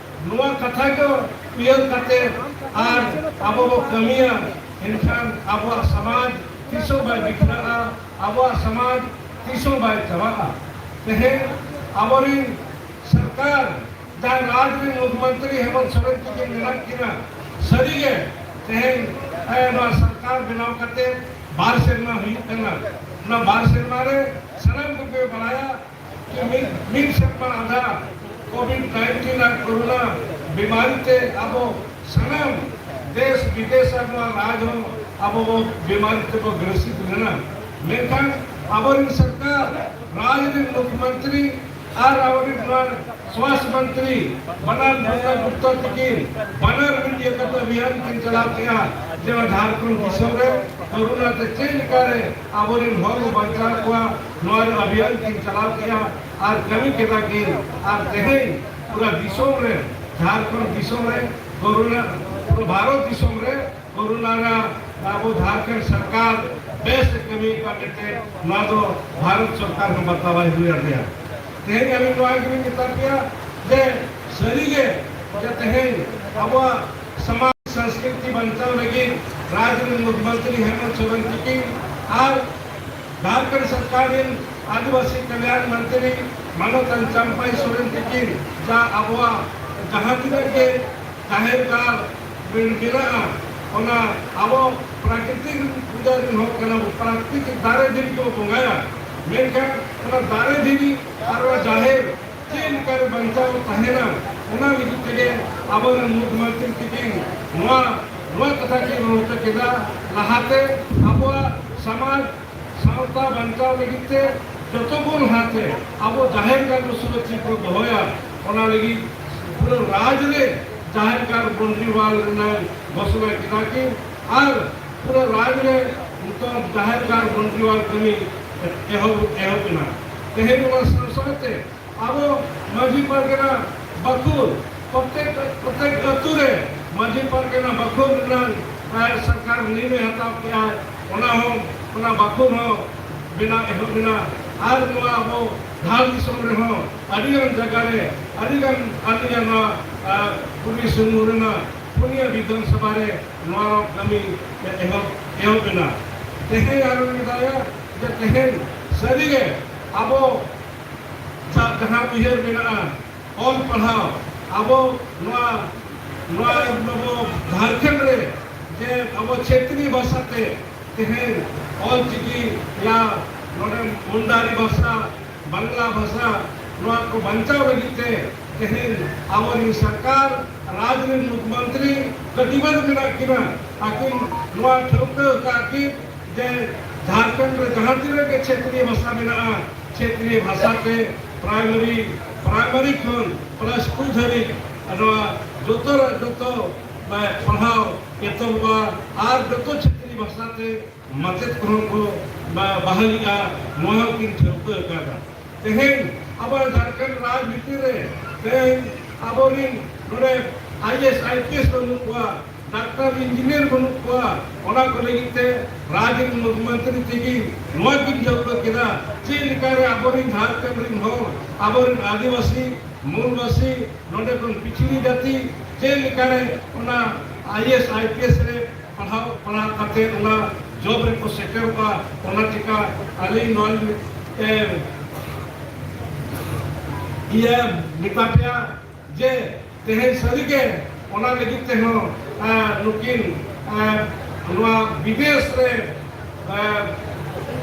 ᱱᱚᱣᱟ ᱠᱟᱛᱷᱟ ᱜᱮ ᱩᱭᱦᱟᱹᱨ ᱠᱟᱛᱮ ᱟᱨ ᱟᱵᱚ ᱵᱚ ᱠᱟᱹᱢᱤᱭᱟ, ᱮᱱᱠᱷᱟᱱ ᱟᱵᱚᱣᱟᱜ ᱥᱚᱢᱟᱡᱽ ᱛᱤᱥ ᱦᱚᱸ ᱵᱟᱭ ᱵᱤᱠᱷᱨᱟᱜᱼᱟ, ᱟᱵᱚᱣᱟᱜ ᱥᱚᱢᱟᱡᱽ ᱛᱤᱥ ᱦᱚᱸ ᱵᱟᱭ ᱪᱟᱵᱟᱜᱼᱟ᱾ ᱛᱮᱦᱮᱧ ᱟᱵᱚᱨᱤᱱ ᱥᱚᱨᱠᱟᱨ, ᱡᱟᱦᱟᱸᱭ ᱨᱟᱡᱽ ᱨᱤᱱ ᱢᱩᱠᱷᱭᱚᱢᱚᱱᱛᱨᱤ ᱦᱮᱢᱚᱱᱛ ᱥᱚᱨᱮᱱ ᱛᱤᱠᱤᱱ ᱢᱮᱱᱟᱜ ᱠᱤᱱᱟ, ᱥᱟᱹᱨᱤᱜᱮ ᱛᱮᱦᱮᱧ, ᱮ, ᱱᱚᱣᱟ ᱥᱚᱨᱠᱟᱨ ᱵᱮᱱᱟᱣ ᱠᱟᱛᱮ ᱵᱟᱨ ᱥᱮᱨᱢᱟ ᱦᱩᱭᱩᱜ ᱠᱟᱱᱟ᱾ ᱚᱱᱟ ᱵᱟᱨ ᱥᱮᱨᱢᱟ ᱨᱮ ᱥᱟᱱᱟᱢ ᱠᱚᱜᱮ ᱵᱟᱲᱟᱭᱟ ᱡᱮ ᱢᱤᱫ, ᱢᱤᱫ ᱥᱮᱨᱢᱟ ᱟᱫᱷᱟ ᱠᱳᱵᱷᱤᱰ ᱱᱟᱭᱤᱱᱴᱤᱱ ᱟᱨ ᱠᱳᱨᱳᱱᱟ ᱵᱤᱢᱟᱨᱤ ᱛᱮ ᱟᱵᱚ ᱥᱟᱱᱟᱢ ᱫᱮᱥ ᱵᱤᱫᱮᱥ ᱟᱨ ᱱᱚᱣᱟ ᱨᱟᱡᱽ ᱦᱚᱸ ᱟᱵᱚ ᱵᱚ ᱵᱤᱢᱟᱨᱤ ᱛᱮᱵᱚ ᱜᱨᱚᱥᱤᱛ ᱞᱮᱱᱟ᱾ ᱢᱮᱱᱠᱷᱟᱱ ᱟᱵᱚᱨᱤᱱ ᱥᱚᱨᱠᱟᱨ, ᱨᱟᱡᱽ ᱨᱤᱱ ᱢᱩᱠᱷᱭᱚᱢᱚᱱᱛᱨᱤ ᱟᱨ ᱟᱵᱚᱨᱤᱱ ᱱᱚᱣᱟ ᱥᱣᱟᱥᱛᱷ ᱢᱚᱱᱛᱨᱤ ᱵᱟᱱᱟᱨ ᱵᱚᱸᱜᱟ ᱜᱩᱯᱛᱟ ᱛᱤᱠᱤᱱ ᱵᱟᱱᱟᱨ ᱢᱤᱫ ᱤᱭᱟᱹ ᱠᱟᱛᱮ ᱚᱵᱷᱤᱭᱟᱱ ᱠᱤᱱ ᱪᱟᱞᱟᱣ ᱠᱮᱜᱼᱟ ᱡᱮ ᱱᱚᱣᱟ ᱡᱷᱟᱲᱠᱷᱚᱸᱰ ᱫᱤᱥᱚᱢ ᱨᱮ ᱠᱳᱨᱳᱱᱟ ᱛᱮ ᱪᱮᱫ ᱞᱮᱠᱟᱨᱮ ᱟᱵᱚᱨᱤᱱ ᱦᱚᱲ ᱵᱚ ᱵᱟᱧᱪᱟᱣ ᱠᱚᱣᱟ, ᱱᱚᱣᱟ ᱨᱮ ᱚᱵᱷᱤᱭᱟᱱ ᱠᱤᱱ ᱪᱟᱞᱟᱣ ᱠᱮᱜᱼᱟ ᱟᱨ ᱠᱟᱹᱢᱤ ᱠᱮᱫᱟ ᱠᱤᱱ᱾ ᱟᱨ ᱛᱮᱦᱮᱧ ᱯᱩᱨᱟᱹ ᱫᱤᱥᱚᱢ ᱨᱮ, ᱡᱷᱟᱲᱠᱷᱚᱸᱰ ᱫᱤᱥᱚᱢ ᱨᱮ ᱠᱳᱨᱳᱱᱟ, ᱯᱩᱨᱟᱹ ᱵᱷᱟᱨᱚᱛ ᱫᱤᱥᱚᱢ ᱨᱮ ᱠᱳᱨᱳᱱᱟ ᱨᱮ ᱟᱵᱚ ᱡᱷᱟᱲᱠᱷᱚᱸᱰ ᱥᱚᱨᱠᱟᱨ ᱵᱮᱥ ᱮ ᱠᱟᱹᱢᱤ ᱠᱟᱱ ᱛᱮ ᱱᱚᱣᱟ ᱫᱚ ᱵᱷᱟᱨᱚᱛ ᱥᱚᱨᱠᱟᱨ ᱦᱚᱸ ᱵᱟᱛᱟᱣᱟᱭ ᱦᱩᱭ ᱟᱫᱮᱭᱟ᱾ ᱛᱮᱦᱮᱧ ᱟᱹᱞᱤᱧ ᱱᱚᱣᱟ ᱜᱮᱞᱤᱧ ᱢᱮᱛᱟ ᱯᱮᱭᱟ ᱡᱮ ᱥᱟᱹᱨᱤᱜᱮ ᱡᱮ ᱛᱮᱦᱮᱧ ᱟᱵᱚᱣᱟᱜ ᱥᱚᱢᱟᱡᱽ ᱥᱚᱝᱥᱠᱨᱤᱛᱤ ᱵᱟᱧᱪᱟᱣ ᱞᱟᱹᱜᱤᱫ ᱨᱟᱡᱽ ᱨᱮᱱ ᱢᱩᱠᱷᱭᱚᱢᱚᱱᱛᱨᱤ ᱦᱮᱢᱚᱱᱛ ᱥᱚᱨᱮᱱ ᱛᱤᱠᱤᱱ ᱟᱨ ᱡᱷᱟᱲᱠᱷᱚᱸᱰ ᱥᱚᱨᱠᱟᱨ ᱨᱮᱱ ᱟᱹᱫᱤᱵᱟᱹᱥᱤ ᱠᱟᱞᱭᱟᱱ ᱢᱚᱱᱛᱨᱤ ᱢᱟᱱᱚᱛᱟᱱ ᱪᱟᱢᱯᱟᱭ ᱥᱚᱨᱮᱱ ᱛᱤᱠᱤᱱ ᱡᱟ ᱟᱵᱚᱣᱟᱜ ᱡᱟᱦᱟᱸ ᱛᱤᱱᱟᱹᱜ ᱜᱮ ᱡᱟᱦᱮᱨ ᱜᱟᱲ ᱵᱤᱱ ᱢᱮᱱᱟᱜᱼᱟ, ᱚᱱᱟ ᱟᱵᱚ ᱯᱨᱟᱠᱨᱤᱛᱤᱠ ᱯᱩᱡᱟ ᱨᱮᱱ ᱦᱚᱲ ᱠᱟᱱᱟ ᱵᱚ, ᱯᱨᱟᱠᱨᱤᱛᱤᱠ ᱫᱟᱨᱮ ᱫᱷᱤᱨᱤ ᱠᱚ ᱵᱚᱸᱜᱟᱭᱟ, ᱢᱮᱱᱠᱷᱟᱱ ᱚᱱᱟ ᱫᱟᱨᱮ ᱫᱷᱤᱨᱤ ᱟᱨ ᱚᱱᱟ ᱡᱟᱦᱮᱨ ᱪᱮᱫ ᱞᱮᱠᱟᱨᱮ ᱵᱟᱧᱪᱟᱣ ᱛᱟᱦᱮᱱᱟ, ᱚᱱᱟ ᱞᱟᱹᱜᱤᱫ ᱛᱮᱜᱮ ᱟᱵᱚᱨᱮᱱ ᱢᱩᱠᱷᱭᱚᱢᱚᱱᱛᱨᱤ ᱛᱤᱠᱤᱱ ᱱᱚᱣᱟ, ᱱᱚᱣᱟ ᱠᱟᱛᱷᱟ ᱠᱤᱱ ᱨᱚᱲ ᱦᱚᱪᱚ ᱠᱮᱫᱟ᱾ ᱞᱟᱦᱟᱛᱮ ᱟᱵᱚᱣᱟᱜ ᱥᱚᱢᱟᱡᱽ ᱥᱟᱶᱛᱟ ᱵᱟᱧᱪᱟᱣ ᱞᱟᱹᱜᱤᱫ ᱛᱮ ᱡᱚᱛᱚ ᱠᱷᱚᱱ ᱞᱟᱦᱟᱛᱮ ᱟᱵᱚ ᱡᱟᱦᱮᱨ ᱜᱟᱲ ᱫᱚ ᱥᱩᱨᱚᱠᱷᱤᱛ ᱵᱚ ᱫᱚᱦᱚᱭᱟ, ᱚᱱᱟ ᱞᱟᱹᱜᱤᱫ ᱯᱩᱨᱟᱹ ᱨᱟᱡᱽ ᱨᱮ ᱡᱟᱦᱮᱨ ᱜᱟᱲ ᱵᱚᱱᱫᱤᱣᱟᱞ ᱨᱮᱱᱟᱜ ᱜᱷᱳᱥᱚᱱᱟ ᱠᱮᱫᱟ ᱠᱤᱱ ᱟᱨ ᱯᱩᱨᱟᱹ ᱨᱟᱡᱽ ᱨᱮ ᱱᱤᱛᱚᱜ ᱡᱟᱦᱮᱨ ᱜᱟᱲ ᱵᱚᱱᱫᱤᱣᱟᱞ ᱠᱟᱹᱢᱤ ᱮᱦᱚᱵ, ᱮᱦᱚᱵ ᱮᱱᱟ᱾ ᱛᱮᱦᱮᱧ ᱚᱱᱟ ᱥᱟᱶ ᱥᱟᱶᱛᱮ ᱟᱵᱚ ᱢᱟᱹᱡᱷᱤ ᱯᱟᱨᱜᱟᱱᱟ ᱵᱟᱠᱷᱳᱞ, ᱯᱨᱚᱛᱮᱠ, ᱯᱨᱚᱛᱮᱠ ᱟᱹᱛᱩ ᱨᱮ ᱢᱟᱹᱡᱷᱤ ᱯᱟᱨᱜᱟᱱᱟ ᱵᱟᱠᱷᱳᱞ ᱨᱮᱱᱟᱜ, ᱟᱨ ᱥᱚᱨᱠᱟᱨ ᱱᱤᱭᱚᱢᱮ ᱦᱟᱛᱟᱣ ᱠᱮᱜᱼᱟ, ᱚᱱᱟ ᱦᱚᱸ, ᱚᱱᱟ ᱵᱟᱠᱷᱳᱞ ᱦᱚᱸ ᱵᱮᱱᱟᱣ ᱮᱦᱚᱵ ᱮᱱᱟ᱾ ᱟᱨ ᱱᱚᱣᱟ ᱟᱵᱚ ᱫᱷᱟᱲ ᱫᱤᱥᱚᱢ ᱨᱮᱦᱚᱸ ᱟᱹᱰᱤᱜᱟᱱ ᱡᱟᱭᱜᱟ ᱨᱮ, ᱟᱹᱰᱤᱜᱟᱱ, ᱟᱹᱰᱤᱜᱟᱱ ᱱᱚᱣᱟ, ᱟᱨ ᱯᱩᱨᱵᱤ ᱥᱤᱝᱵᱷᱩᱢ ᱨᱮᱱᱟᱜ ᱯᱩᱱᱭᱟᱹ ᱵᱤᱫᱷᱟᱱ ᱥᱚᱵᱷᱟ ᱨᱮ ᱱᱚᱣᱟ ᱠᱟᱹᱢᱤ ᱮᱦᱚᱵ, ᱮᱦᱚᱵ ᱮᱱᱟ᱾ ᱛᱮᱦᱮᱧ ᱟᱨᱚ ᱢᱮᱛᱟᱭᱟ ᱡᱮ ᱛᱮᱦᱮᱧ ᱥᱟᱹᱨᱤᱜᱮ ᱟᱵᱚ ᱡᱟ-, ᱡᱟᱦᱟᱸ ᱩᱭᱦᱟᱹᱨ ᱢᱮᱱᱟᱜᱼᱟ, ᱚᱞ ᱯᱟᱲᱦᱟᱣ, ᱟᱵᱚ ᱱᱚᱣᱟ, ᱱᱚᱣᱟ ᱟᱵᱚ ᱡᱷᱟᱲᱠᱷᱚᱸᱰ ᱨᱮ ᱡᱮ ᱟᱵᱚ ᱪᱷᱮᱛᱨᱤ ᱵᱷᱟᱥᱟ ᱛᱮ ᱛᱮᱦᱮᱧ ᱚᱞ ᱪᱤᱠᱤ ᱭᱟ ᱱᱚᱰᱮ ᱢᱩᱱᱰᱟᱨᱤ ᱵᱷᱟᱥᱟ, ᱵᱟᱝᱞᱟ ᱵᱷᱟᱥᱟ, ᱱᱚᱣᱟ ᱠᱚ ᱵᱟᱧᱪᱟᱣ ᱞᱟᱹᱜᱤᱫ ᱛᱮ ᱛᱮᱦᱮᱧ ᱟᱵᱚᱨᱤᱱ ᱥᱚᱨᱠᱟᱨ, ᱨᱟᱡᱽ ᱨᱮᱱ ᱢᱩᱠᱷᱭᱚᱢᱚᱱᱛᱨᱤ ᱠᱟᱹᱴᱤᱵᱟᱹᱫ ᱢᱮᱱᱟᱜ ᱠᱤᱱᱟ᱾ ᱟᱹᱠᱤᱱ ᱱᱚᱣᱟ ᱴᱷᱟᱹᱣᱠᱟᱹ ᱟᱠᱟᱫ ᱠᱤᱱ ᱡᱮ ᱡᱷᱟᱲᱠᱷᱚᱸᱰ ᱨᱮ ᱡᱟᱦᱟᱸ ᱛᱤᱱᱟᱹᱜ ᱜᱮ ᱪᱷᱮᱛᱨᱤᱭᱟᱹ ᱵᱷᱟᱥᱟ ᱢᱮᱱᱟᱜᱼᱟ, ᱪᱷᱮᱛᱨᱤᱭᱟᱹ ᱵᱷᱟᱥᱟ ᱛᱮ ᱯᱨᱟᱭᱢᱟᱨᱤ, ᱯᱨᱟᱭᱢᱟᱨᱤ ᱠᱷᱚᱱ ᱠᱞᱟᱥ ᱴᱩ ᱫᱷᱟᱹᱨᱤᱡ ᱱᱚᱣᱟ ᱡᱚᱛᱚ ᱨᱮ ᱡᱚᱛᱚ, ᱢᱟᱱᱮ, ᱯᱟᱲᱦᱟᱣ ᱮᱛᱚᱦᱚᱵᱚᱜᱼᱟ ᱟᱨ ᱡᱚᱛᱚ ᱪᱷᱮᱛᱨᱤᱭᱟᱹ ᱵᱷᱟᱥᱟ ᱛᱮ ᱢᱟᱪᱮᱫ ᱠᱚᱦᱚᱸ ᱠᱚ ᱵᱟ-, ᱵᱟᱦᱟᱞᱤᱜᱼᱟ, ᱱᱚᱣᱟ ᱦᱚᱸ ᱠᱤᱱ ᱴᱷᱟᱹᱣᱠᱟᱹ ᱟᱠᱟᱫᱟ᱾ ᱛᱮᱦᱮᱧ ᱟᱵᱚ ᱡᱷᱟᱲᱠᱷᱚᱸᱰ ᱨᱟᱡᱽᱱᱤᱛᱤ ᱨᱮ ᱛᱮᱦᱮᱧ ᱟᱵᱚᱨᱤᱱ ᱱᱚᱰᱮ IAS IPS ᱵᱟᱹᱱᱩᱜ ᱠᱚᱣᱟ, ᱰᱟᱠᱛᱟᱨ ᱤᱧᱡᱤᱱᱤᱭᱟᱨ ᱵᱟᱹᱱᱩᱜ ᱠᱚᱣᱟ, ᱚᱱᱟ ᱠᱚ ᱞᱟᱹᱜᱤᱫ ᱛᱮ ᱨᱟᱡᱽ ᱨᱮᱱ ᱢᱩᱠᱷᱭᱚᱢᱚᱱᱛᱨᱤ ᱛᱮᱜᱮ ᱱᱚᱣᱟ ᱠᱤᱱ ᱴᱷᱟᱹᱣᱠᱟᱹ ᱠᱮᱫᱟ, ᱪᱮᱫ ᱞᱮᱠᱟᱨᱮ ᱟᱵᱚᱨᱤᱱ ᱡᱷᱟᱲᱠᱷᱚᱸᱰ ᱨᱤᱱ ᱦᱚᱲ, ᱟᱵᱚᱨᱤᱱ ᱟᱹᱫᱤᱵᱟᱹᱥᱤ, ᱢᱩᱞᱵᱟᱹᱥᱤ, ᱱᱚᱰᱮ ᱠᱷᱚᱱ ᱯᱤᱪᱷᱲᱤ ᱡᱟᱹᱛᱤ ᱪᱮᱫ ᱞᱮᱠᱟᱨᱮ ᱚᱱᱟ IAS IPS ᱨᱮ ᱯᱟᱲᱦᱟᱣ, ᱯᱟᱲᱦᱟᱣ ᱠᱟᱛᱮ ᱚᱱᱟ ᱡᱚᱵ ᱨᱮᱠᱚ ᱥᱮᱴᱮᱨᱚᱜᱼᱟ, ᱚᱱᱟ ᱪᱤᱠᱟ ᱟᱹᱞᱤᱧ ᱱᱚᱣᱟ, ᱮ, ᱤᱭᱟᱹ ᱢᱮᱛᱟ ᱯᱮᱭᱟ ᱡᱮ ᱛᱮᱦᱮᱧ ᱥᱟᱹᱨᱤᱜᱮ ᱚᱱᱟ ᱞᱟᱹᱜᱤᱫ ᱛᱮᱦᱚᱸ, ᱮ, ᱱᱩᱠᱤᱱ, ᱮ, ᱱᱚᱣᱟ ᱵᱤᱫᱮᱥ ᱨᱮ, ᱮ,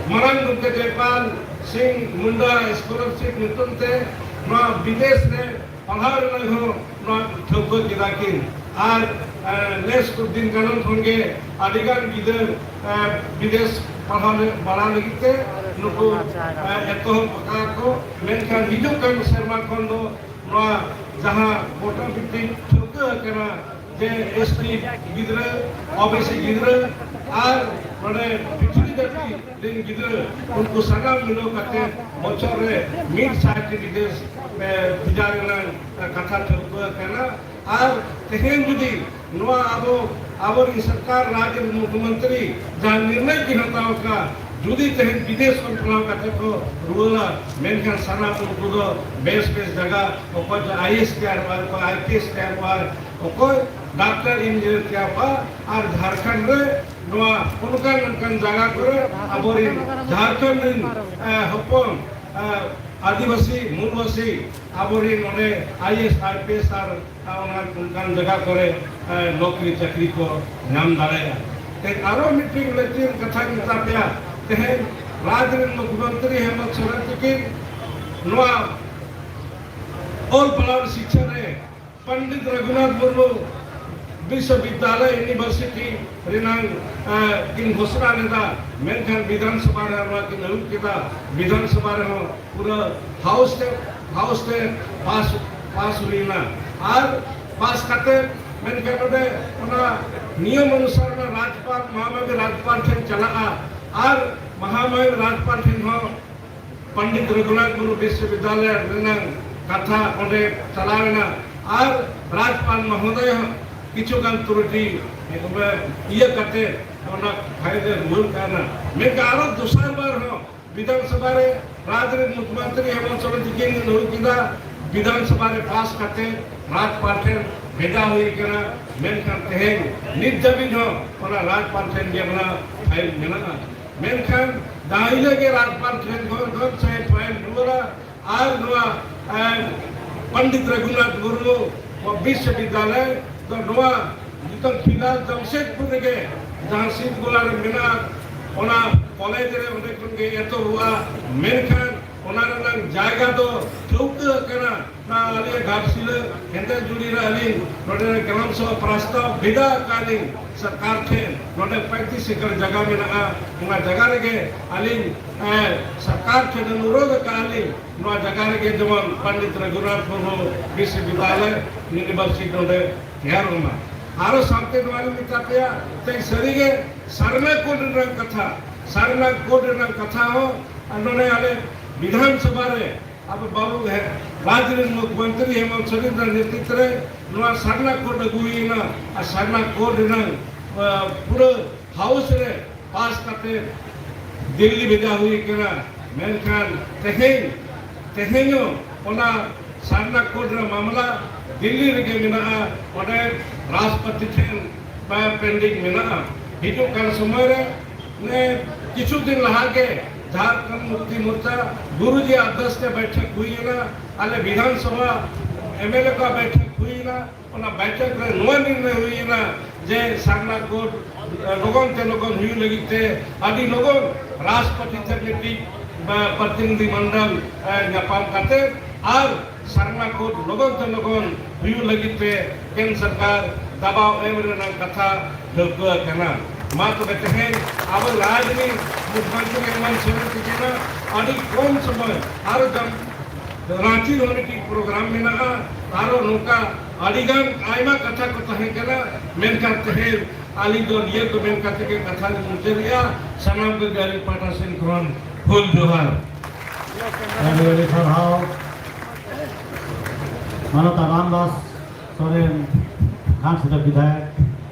ᱢᱟᱨᱟᱝ ᱜᱚᱢᱠᱮ ᱡᱚᱭᱯᱟᱞ ᱥᱤᱝ ᱢᱩᱱᱰᱟ ᱥᱠᱚᱞᱟᱨᱥᱤᱯ ᱧᱩᱛᱩᱢ ᱛᱮ ᱱᱚᱣᱟ ᱵᱤᱫᱮᱥ ᱨᱮ ᱯᱟᱲᱦᱟᱣ ᱨᱮᱱᱟᱜ ᱦᱚᱸ ᱱᱚᱣᱟ ᱴᱷᱟᱹᱣᱠᱟᱹ ᱠᱮᱫᱟ ᱠᱤᱱ᱾ ᱟᱨ, ᱮ, ᱱᱮᱥ ᱠᱚ ᱫᱤᱱ ᱠᱟᱞᱚᱢ ᱠᱷᱚᱱ ᱜᱮ ᱟᱹᱰᱤ ᱜᱟᱱ ᱜᱤᱫᱟᱹᱨ, ᱮ, ᱵᱤᱫᱮᱥ ᱯᱟᱲᱦᱟᱣ ᱞᱮ ᱵᱟᱲᱟ ᱞᱟᱹᱜᱤᱫ ᱛᱮ ᱱᱩᱠᱩ, ᱮ, ᱮᱛᱚᱦᱚᱵ ᱟᱠᱟᱫ ᱠᱚ᱾ ᱢᱮᱱᱠᱷᱟᱱ ᱦᱤᱡᱩᱜ ᱠᱟᱱ ᱥᱮᱨᱢᱟ ᱠᱷᱚᱱ ᱫᱚ ᱱᱚᱣᱟ ᱡᱟᱦᱟᱸ ᱜᱚᱴᱟ ᱵᱤᱴᱤ ᱴᱷᱟᱹᱣᱠᱟᱹ ᱟᱠᱟᱱᱟ ᱡᱮ ST ᱜᱤᱫᱽᱨᱟᱹ, OBC ᱜᱤᱫᱽᱨᱟᱹ ᱟᱨ ᱱᱚᱰᱮ ᱯᱤᱪᱷᱲᱤ ᱡᱟᱹᱛᱤ ᱨᱮᱱ ᱜᱤᱫᱽᱨᱟᱹ, ᱩᱱᱠᱩ ᱥᱟᱱᱟᱢ ᱢᱤᱞᱟᱹᱣ ᱠᱟᱛᱮ ᱵᱚᱪᱷᱚᱨ ᱨᱮ ᱢᱤᱫ ᱥᱟᱭ ᱴᱤ ᱵᱤᱫᱮᱥ, ᱮ, ᱵᱷᱮᱡᱟ ᱨᱮᱱᱟᱜ ᱠᱟᱛᱷᱟ ᱴᱷᱟᱹᱣᱠᱟᱹ ᱟᱠᱟᱱᱟ᱾ ᱟᱨ ᱛᱮᱦᱮᱧ ᱡᱩᱫᱤ ᱱᱚᱣᱟ ᱟᱵᱚ, ᱟᱵᱚᱨᱤᱱ ᱥᱚᱨᱠᱟᱨ, ᱨᱟᱡᱽ ᱨᱮᱱ ᱢᱩᱠᱷᱭᱚᱢᱚᱱᱛᱨᱤ ᱡᱟᱦᱟᱸ ᱱᱤᱨᱱᱚᱭ ᱠᱤᱱ ᱦᱟᱛᱟᱣ ᱟᱠᱟᱫ, ᱡᱩᱫᱤ ᱛᱮᱦᱮᱧ ᱵᱤᱫᱮᱥ ᱠᱷᱚᱱ ᱯᱟᱲᱦᱟᱣ ᱠᱟᱛᱮ ᱠᱚ ᱨᱩᱣᱟᱹᱲᱟ, ᱢᱮᱱᱠᱷᱟᱱ ᱥᱟᱱᱟᱢ ᱩᱱᱠᱩ ᱫᱚ ᱵᱮᱥ ᱵᱮᱥ ᱡᱟᱭᱜᱟ, ᱚᱠᱚᱭ ᱫᱚ IAS ᱛᱮᱭᱟᱨᱚᱜᱼᱟ, ᱚᱠᱚᱭ IPS ᱛᱮᱭᱟᱨᱚᱜᱼᱟ, ᱚᱠᱚᱭ ᱰᱟᱠᱛᱟᱨ ᱤᱧᱡᱤᱱᱤᱭᱟᱨ ᱛᱮᱭᱟᱨᱚᱜᱼᱟ, ᱟᱨ ᱡᱷᱟᱲᱠᱷᱚᱸᱰ ᱨᱮ ᱱᱚᱣᱟ ᱚᱱᱠᱟᱱ ᱚᱱᱠᱟᱱ ᱡᱟᱭᱜᱟ ᱠᱚᱨᱮ ᱟᱵᱚᱨᱤᱱ ᱡᱷᱟᱲᱠᱷᱚᱸᱰ ᱨᱤᱱ, ᱮ, ᱦᱚᱯᱚᱱ, ᱮ, ᱟᱹᱫᱤᱵᱟᱹᱥᱤ, ᱢᱩᱞᱵᱟᱹᱥᱤ, ᱟᱵᱚᱨᱤᱱ ᱱᱚᱰᱮ IAS IPS ᱟᱨ ᱚᱱᱟ ᱚᱱᱠᱟᱱ ᱡᱟᱭᱜᱟ ᱠᱚᱨᱮ, ᱮ, ᱱᱚᱠᱨᱤ ᱪᱟᱹᱠᱨᱤ ᱠᱚ ᱧᱟᱢ ᱫᱟᱲᱮᱭᱟᱜᱼᱟ᱾ ᱛᱮ ᱟᱨᱚ ᱢᱤᱫᱴᱤᱡ ᱞᱟᱹᱠᱛᱤᱭᱟᱱ ᱠᱟᱛᱷᱟᱧ ᱢᱮᱛᱟ ᱯᱮᱭᱟ, ᱛᱮᱦᱮᱧ ᱨᱟᱡᱽ ᱨᱮᱱ ᱢᱩᱠᱷᱭᱚᱢᱚᱱᱛᱨᱤ ᱦᱮᱢᱚᱱᱛ ᱥᱚᱨᱮᱱ ᱛᱟᱹᱠᱤᱱ ᱱᱚᱣᱟ ᱚᱞ ᱯᱟᱲᱦᱟᱣ ᱥᱤᱠᱷᱟ ᱨᱮ ᱯᱚᱱᱰᱤᱛ ᱨᱚᱜᱷᱩᱱᱟᱛᱷ ᱢᱩᱨᱢᱩ ᱵᱤᱥᱥᱚᱵᱤᱫᱽᱫᱟᱞᱚᱭ, ᱤᱭᱩᱱᱤᱵᱷᱟᱨᱥᱤᱴᱤ ᱨᱮᱱᱟᱝ, ᱮ, ᱠᱤᱱ ᱜᱷᱳᱥᱚᱱᱟ ᱞᱮᱫᱟ, ᱢᱮᱱᱠᱷᱟᱱ ᱵᱤᱫᱷᱟᱱ ᱥᱚᱵᱷᱟ ᱨᱮ ᱱᱚᱣᱟ ᱠᱤᱱ ᱟᱹᱜᱩ ᱠᱮᱫᱟ᱾ ᱵᱤᱫᱷᱟᱱ ᱥᱚᱵᱷᱟ ᱨᱮᱦᱚᱸ ᱯᱩᱨᱟᱹ ᱦᱟᱣᱩᱥ ᱛᱮ, ᱦᱟᱣᱩᱥ ᱛᱮ ᱯᱟᱥ, ᱯᱟᱥ ᱦᱩᱭᱱᱟ᱾ ᱟᱨ ᱯᱟᱥ ᱠᱟᱛᱮ ᱢᱮᱱᱠᱷᱟᱱ ᱱᱚᱰᱮ ᱚᱱᱟ ᱱᱤᱭᱚᱢ ᱚᱱᱩᱥᱟᱨ ᱚᱱᱟ ᱨᱟᱡᱽᱯᱟᱞ, ᱢᱚᱦᱟᱢᱟᱦᱤᱢ ᱨᱟᱡᱽᱯᱟᱞ ᱴᱷᱮᱱ ᱪᱟᱞᱟᱜᱼᱟ ᱟᱨ ᱢᱚᱦᱟᱢᱟᱦᱤᱢ ᱨᱟᱡᱽᱯᱟᱞ ᱴᱷᱮᱱ ᱦᱚᱸ ᱯᱚᱱᱰᱤᱛ ᱨᱚᱜᱷᱩᱱᱟᱛᱷ ᱢᱩᱨᱢᱩ ᱵᱤᱥᱥᱚᱵᱤᱫᱽᱫᱟᱞᱚᱭ ᱨᱮᱱᱟᱜ ᱠᱟᱛᱷᱟ ᱚᱸᱰᱮ ᱪᱟᱞᱟᱣ ᱮᱱᱟ ᱟᱨ ᱨᱟᱡᱽᱯᱟᱞ ᱢᱚᱦᱳᱫᱚᱭ ᱦᱚᱸ ᱠᱤᱪᱷᱩ ᱜᱟᱱ ᱛᱨᱩᱴᱤ ᱤᱭᱟᱹ ᱠᱟᱛᱮ ᱚᱱᱟ ᱯᱷᱟᱭᱤᱞ ᱮ ᱨᱩᱣᱟᱹᱲ ᱠᱟᱜᱼᱟ᱾ ᱢᱮᱱᱠᱷᱟᱱ ᱟᱨᱚ ᱫᱚᱥᱟᱨ ᱵᱟᱨ ᱦᱚᱸ ᱵᱤᱫᱷᱟᱱ ᱥᱚᱵᱷᱟ ᱨᱮ ᱨᱟᱡᱽ ᱨᱮᱱ ᱢᱩᱠᱷᱭᱚᱢᱚᱱᱛᱨᱤ ᱦᱮᱢᱚᱱᱛ ᱥᱚᱨᱮᱱ ᱛᱤᱠᱤᱱ ᱠᱤᱱ ᱦᱩᱭ ᱠᱮᱫᱟ, ᱵᱤᱫᱷᱟᱱ ᱥᱚᱵᱷᱟ ᱨᱮ ᱯᱟᱥ ᱠᱟᱛᱮ ᱨᱟᱡᱽᱯᱟᱞ ᱴᱷᱮᱱ ᱵᱷᱮᱡᱟ ᱦᱩᱭ ᱠᱟᱱᱟ᱾ ᱢᱮᱱᱠᱷᱟᱱ ᱛᱮᱦᱮᱧ ᱱᱤᱛ ᱫᱷᱟᱹᱵᱤᱡ ᱦᱚᱸ ᱚᱱᱟ ᱨᱟᱡᱽᱯᱟᱞ ᱴᱷᱮᱱ ᱜᱮ ᱚᱱᱟ ᱯᱷᱟᱭᱤᱞ ᱢᱮᱱᱟᱜᱼᱟ᱾ ᱢᱮᱱᱠᱷᱟᱱ ᱡᱟᱦᱟᱸ ᱦᱤᱞᱳᱜ ᱜᱮ ᱨᱟᱡᱽᱯᱟᱞ ᱴᱷᱮᱱ ᱠᱷᱚᱱ ᱠᱷᱚᱱ ᱥᱮ ᱯᱷᱟᱭᱤᱞ ᱨᱩᱣᱟᱹᱲᱟ ᱟᱨ ᱱᱚᱣᱟ, ᱮ, ᱯᱚᱱᱰᱤᱛ ᱨᱚᱜᱷᱩᱱᱟᱛᱷ ᱢᱩᱨᱢᱩ ᱵᱤᱥᱥᱚᱵᱤᱫᱽᱫᱟᱞᱚᱭ ᱫᱚ ᱱᱚᱣᱟ ᱱᱤᱛᱚᱝ ᱯᱷᱤᱞᱦᱟᱞ ᱡᱟᱢᱥᱮᱫᱽᱯᱩᱨ ᱨᱮᱜᱮ ᱡᱟᱦᱟᱸ ᱥᱤᱫ ᱜᱚᱞᱟ ᱨᱮ ᱢᱮᱱᱟᱜᱼᱟ, ᱚᱱᱟ ᱠᱚᱞᱮᱡᱽ ᱨᱮ ᱚᱸᱰᱮ ᱠᱷᱚᱱ ᱜᱮ ᱮᱛᱚᱦᱚᱵᱚᱜᱼᱟ᱾ ᱢᱮᱱᱠᱷᱟᱱ ᱚᱱᱟ ᱨᱮᱱᱟᱜ ᱡᱟᱭᱜᱟ ᱫᱚ ᱴᱷᱟᱹᱣᱠᱟᱹ ᱟᱠᱟᱱᱟ᱾ ᱚᱱᱟ ᱟᱞᱮ ᱜᱷᱟᱴᱥᱤᱞᱟᱹ ᱦᱮᱸᱫᱮ ᱡᱩᱲᱤ ᱨᱮ ᱟᱹᱞᱤᱧ ᱱᱚᱰᱮ ᱜᱨᱟᱢ ᱥᱚᱵᱷᱟ ᱯᱨᱚᱥᱛᱟᱵ ᱵᱷᱮᱡᱟ ᱟᱠᱟᱫ ᱞᱤᱧ ᱥᱚᱨᱠᱟᱨ ᱴᱷᱮᱱ, ᱱᱚᱰᱮ ᱯᱚᱸᱭᱛᱨᱤᱥ ᱮᱠᱚᱨ ᱡᱟᱭᱜᱟ ᱢᱮᱱᱟᱜᱼᱟ, ᱚᱱᱟ ᱡᱟᱭᱜᱟ ᱨᱮᱜᱮ ᱟᱹᱞᱤᱧ, ᱮ, ᱥᱚᱨᱠᱟᱨ ᱴᱷᱮᱱ ᱚᱱᱩᱨᱳᱫᱷ ᱟᱠᱟᱫ ᱞᱤᱧ, ᱱᱚᱣᱟ ᱡᱟᱭᱜᱟ ᱨᱮᱜᱮ ᱡᱮᱢᱚᱱ ᱯᱚᱱᱰᱤᱛ ᱨᱚᱜᱷᱩᱱᱟᱛᱷ ᱢᱩᱨᱢᱩ ᱵᱤᱥᱥᱚᱵᱤᱫᱽᱫᱟᱞᱚᱭ, ᱤᱭᱩᱱᱤᱵᱷᱟᱨᱥᱤᱴᱤ ᱱᱚᱰᱮ ᱛᱮᱭᱟᱨᱚᱜ ᱢᱟ᱾ ᱟᱨᱚ ᱥᱟᱶᱛᱮ ᱱᱚᱣᱟ ᱞᱤᱧ ᱢᱮᱛᱟ ᱯᱮᱭᱟ, ᱛᱮᱦᱮᱧ ᱥᱟᱹᱨᱤᱜᱮ ᱥᱟᱨᱱᱟ ᱠᱳᱰ ᱨᱮᱱᱟᱜ ᱠᱟᱛᱷᱟ, ᱥᱟᱨᱱᱟ ᱠᱳᱰ ᱨᱮᱱᱟᱜ ᱠᱟᱛᱷᱟ ᱦᱚᱸ ᱟᱨ ᱱᱚᱰᱮ ᱟᱞᱮ ᱵᱤᱫᱷᱟᱱ ᱥᱚᱵᱷᱟ ᱨᱮ ᱟᱵᱚ ᱵᱟᱵᱩ ᱦᱮ-, ᱨᱟᱡᱽ ᱨᱮᱱ ᱢᱩᱠᱷᱭᱚᱢᱚᱱᱛᱨᱤ ᱦᱮᱢᱚᱱᱛ ᱥᱚᱨᱮᱱ ᱨᱮᱱᱟᱜ ᱱᱮᱛᱨᱤᱛᱵ ᱨᱮ ᱱᱚᱣᱟ ᱥᱟᱨᱱᱟ ᱠᱳᱰ ᱟᱹᱜᱩ ᱦᱩᱭᱮᱱᱟ ᱟᱨ ᱥᱟᱨᱱᱟ ᱠᱳᱰ ᱨᱮᱱᱟᱜ, ᱟ, ᱯᱩᱨᱟᱹ ᱦᱟᱣᱩᱥ ᱨᱮ ᱯᱟᱥ ᱠᱟᱛᱮ ᱫᱤᱞᱞᱤ ᱵᱷᱮᱡᱟ ᱦᱩᱭ ᱠᱟᱱᱟ᱾ ᱢᱮᱱᱠᱷᱟᱱ ᱛᱮᱦᱮᱧ, ᱛᱮᱦᱮᱧ ᱦᱚᱸ ᱚᱱᱟ ᱥᱟᱨᱱᱟ ᱠᱳᱰ ᱨᱮ ᱢᱟᱢᱞᱟ ᱫᱤᱞᱞᱤ ᱨᱮᱜᱮ ᱢᱮᱱᱟᱜᱼᱟ, ᱚᱸᱰᱮ ᱨᱟᱥᱴᱨᱚᱯᱚᱛᱤ ᱴᱷᱮᱱ ᱯᱮᱱᱰᱤᱝ ᱢᱮᱱᱟᱜᱼᱟ᱾ ᱦᱤᱡᱩᱜ ᱠᱟᱱ ᱥᱚᱢᱚᱭ ᱨᱮ ᱱᱮ ᱠᱤᱪᱷᱩ ᱫᱤᱱ ᱞᱟᱦᱟ ᱜᱮ ᱡᱷᱟᱲᱠᱷᱚᱸᱰ ᱢᱩᱠᱛᱤ ᱢᱳᱨᱪᱟ ᱜᱩᱨᱩᱡᱤ ᱟᱫᱨᱥ ᱛᱮ ᱵᱟᱭᱴᱷᱚᱠ ᱦᱩᱭ ᱮᱱᱟ, ᱟᱞᱮ ᱵᱤᱫᱷᱟᱱ ᱥᱚᱵᱷᱟ ᱮᱢ ᱮᱞ ᱮ ᱠᱚᱣᱟᱜ ᱵᱟᱭᱴᱷᱚᱠ ᱦᱩᱭ ᱮᱱᱟ᱾ ᱚᱱᱟ ᱵᱟᱭᱴᱷᱚᱠ ᱨᱮ ᱱᱚᱣᱟ ᱱᱤᱨᱱᱚᱭ ᱦᱩᱭ ᱮᱱᱟ ᱡᱮ ᱥᱟᱨᱱᱟ ᱠᱳᱰ, ᱮ, ᱞᱚᱜᱚᱱ ᱛᱮ ᱞᱚᱜᱚᱱ ᱦᱩᱭᱩᱜ ᱞᱟᱹᱜᱤᱫ ᱛᱮ ᱟᱹᱰᱤ ᱞᱚᱜᱚᱱ ᱨᱟᱥᱴᱨᱚᱯᱚᱛᱤ ᱴᱷᱮᱱ ᱢᱤᱫᱴᱤᱡ, ᱮ, ᱯᱨᱚᱛᱤᱱᱤᱫᱷᱤ ᱢᱚᱱᱰᱚᱞ, ᱮ, ᱧᱟᱯᱟᱢ ᱠᱟᱛᱮ ᱟᱨ ᱥᱟᱨᱱᱟ ᱠᱳᱰ ᱞᱚᱜᱚᱱ ᱛᱮ ᱞᱚᱜᱚᱱ ᱦᱩᱭᱩᱜ ᱞᱟᱹᱜᱤᱫ ᱛᱮ ᱠᱮᱱᱫᱨᱚ ᱥᱚᱨᱠᱟᱨ ᱫᱟᱵᱟᱣ ᱮᱢ ᱨᱮᱱᱟᱜ ᱠᱟᱛᱷᱟ ᱴᱷᱟᱹᱣᱠᱟᱹ ᱟᱠᱟᱱᱟ᱾ ᱢᱟ ᱛᱚᱵᱮ ᱛᱮᱦᱮᱧ ᱟᱵᱚ ᱨᱟᱡᱽ ᱨᱤᱱᱤᱡ ᱢᱩᱠᱷᱭᱚᱢᱚᱱᱛᱨᱤ ᱦᱮᱢᱚᱱᱛ ᱥᱚᱨᱮᱱ ᱛᱤᱠᱤᱱᱟᱜ ᱟᱹᱰᱤ ᱠᱚᱢ ᱥᱚᱢᱚᱭ ᱟᱨᱚ ᱡᱟᱢ-, ᱨᱟᱸᱪᱤ ᱨᱮᱦᱚᱸ ᱢᱤᱫᱴᱤᱡ ᱯᱨᱳᱜᱨᱟᱢ ᱢᱮᱱᱟᱜᱼᱟ, ᱟᱨᱚ ᱱᱚᱝᱠᱟ ᱟᱹᱰᱤᱜᱟᱱ ᱟᱭᱢᱟ ᱠᱟᱛᱷᱟ ᱠᱚ ᱛᱟᱦᱮᱸ ᱠᱟᱱᱟ, ᱢᱮᱱᱠᱷᱟᱱ ᱛᱮᱦᱮᱧ ᱟᱹᱞᱤᱧ ᱫᱚ ᱱᱤᱭᱟᱹ ᱠᱚ ᱢᱮᱱ ᱠᱟᱛᱮ ᱜᱮ ᱠᱟᱛᱷᱟ ᱞᱤᱧ ᱢᱩᱪᱟᱹᱫᱮᱜᱼᱟ᱾ ᱥᱟᱱᱟᱢ ᱠᱚᱜᱮ ᱟᱹᱞᱤᱧ ᱯᱟᱦᱴᱟ ᱥᱮᱱ ᱠᱷᱚᱱ ᱦᱩᱞ ᱡᱚᱦᱟᱨ᱾ ᱟᱹᱰᱤ ᱟᱹᱰᱤ ᱥᱟᱨᱦᱟᱣ ᱢᱟᱱᱚᱛ ᱨᱟᱢᱫᱟᱥ ᱥᱚᱨᱮᱱ ᱜᱷᱟᱴᱥᱤᱞᱟᱹ ᱵᱤᱫᱷᱟᱭᱚᱠ,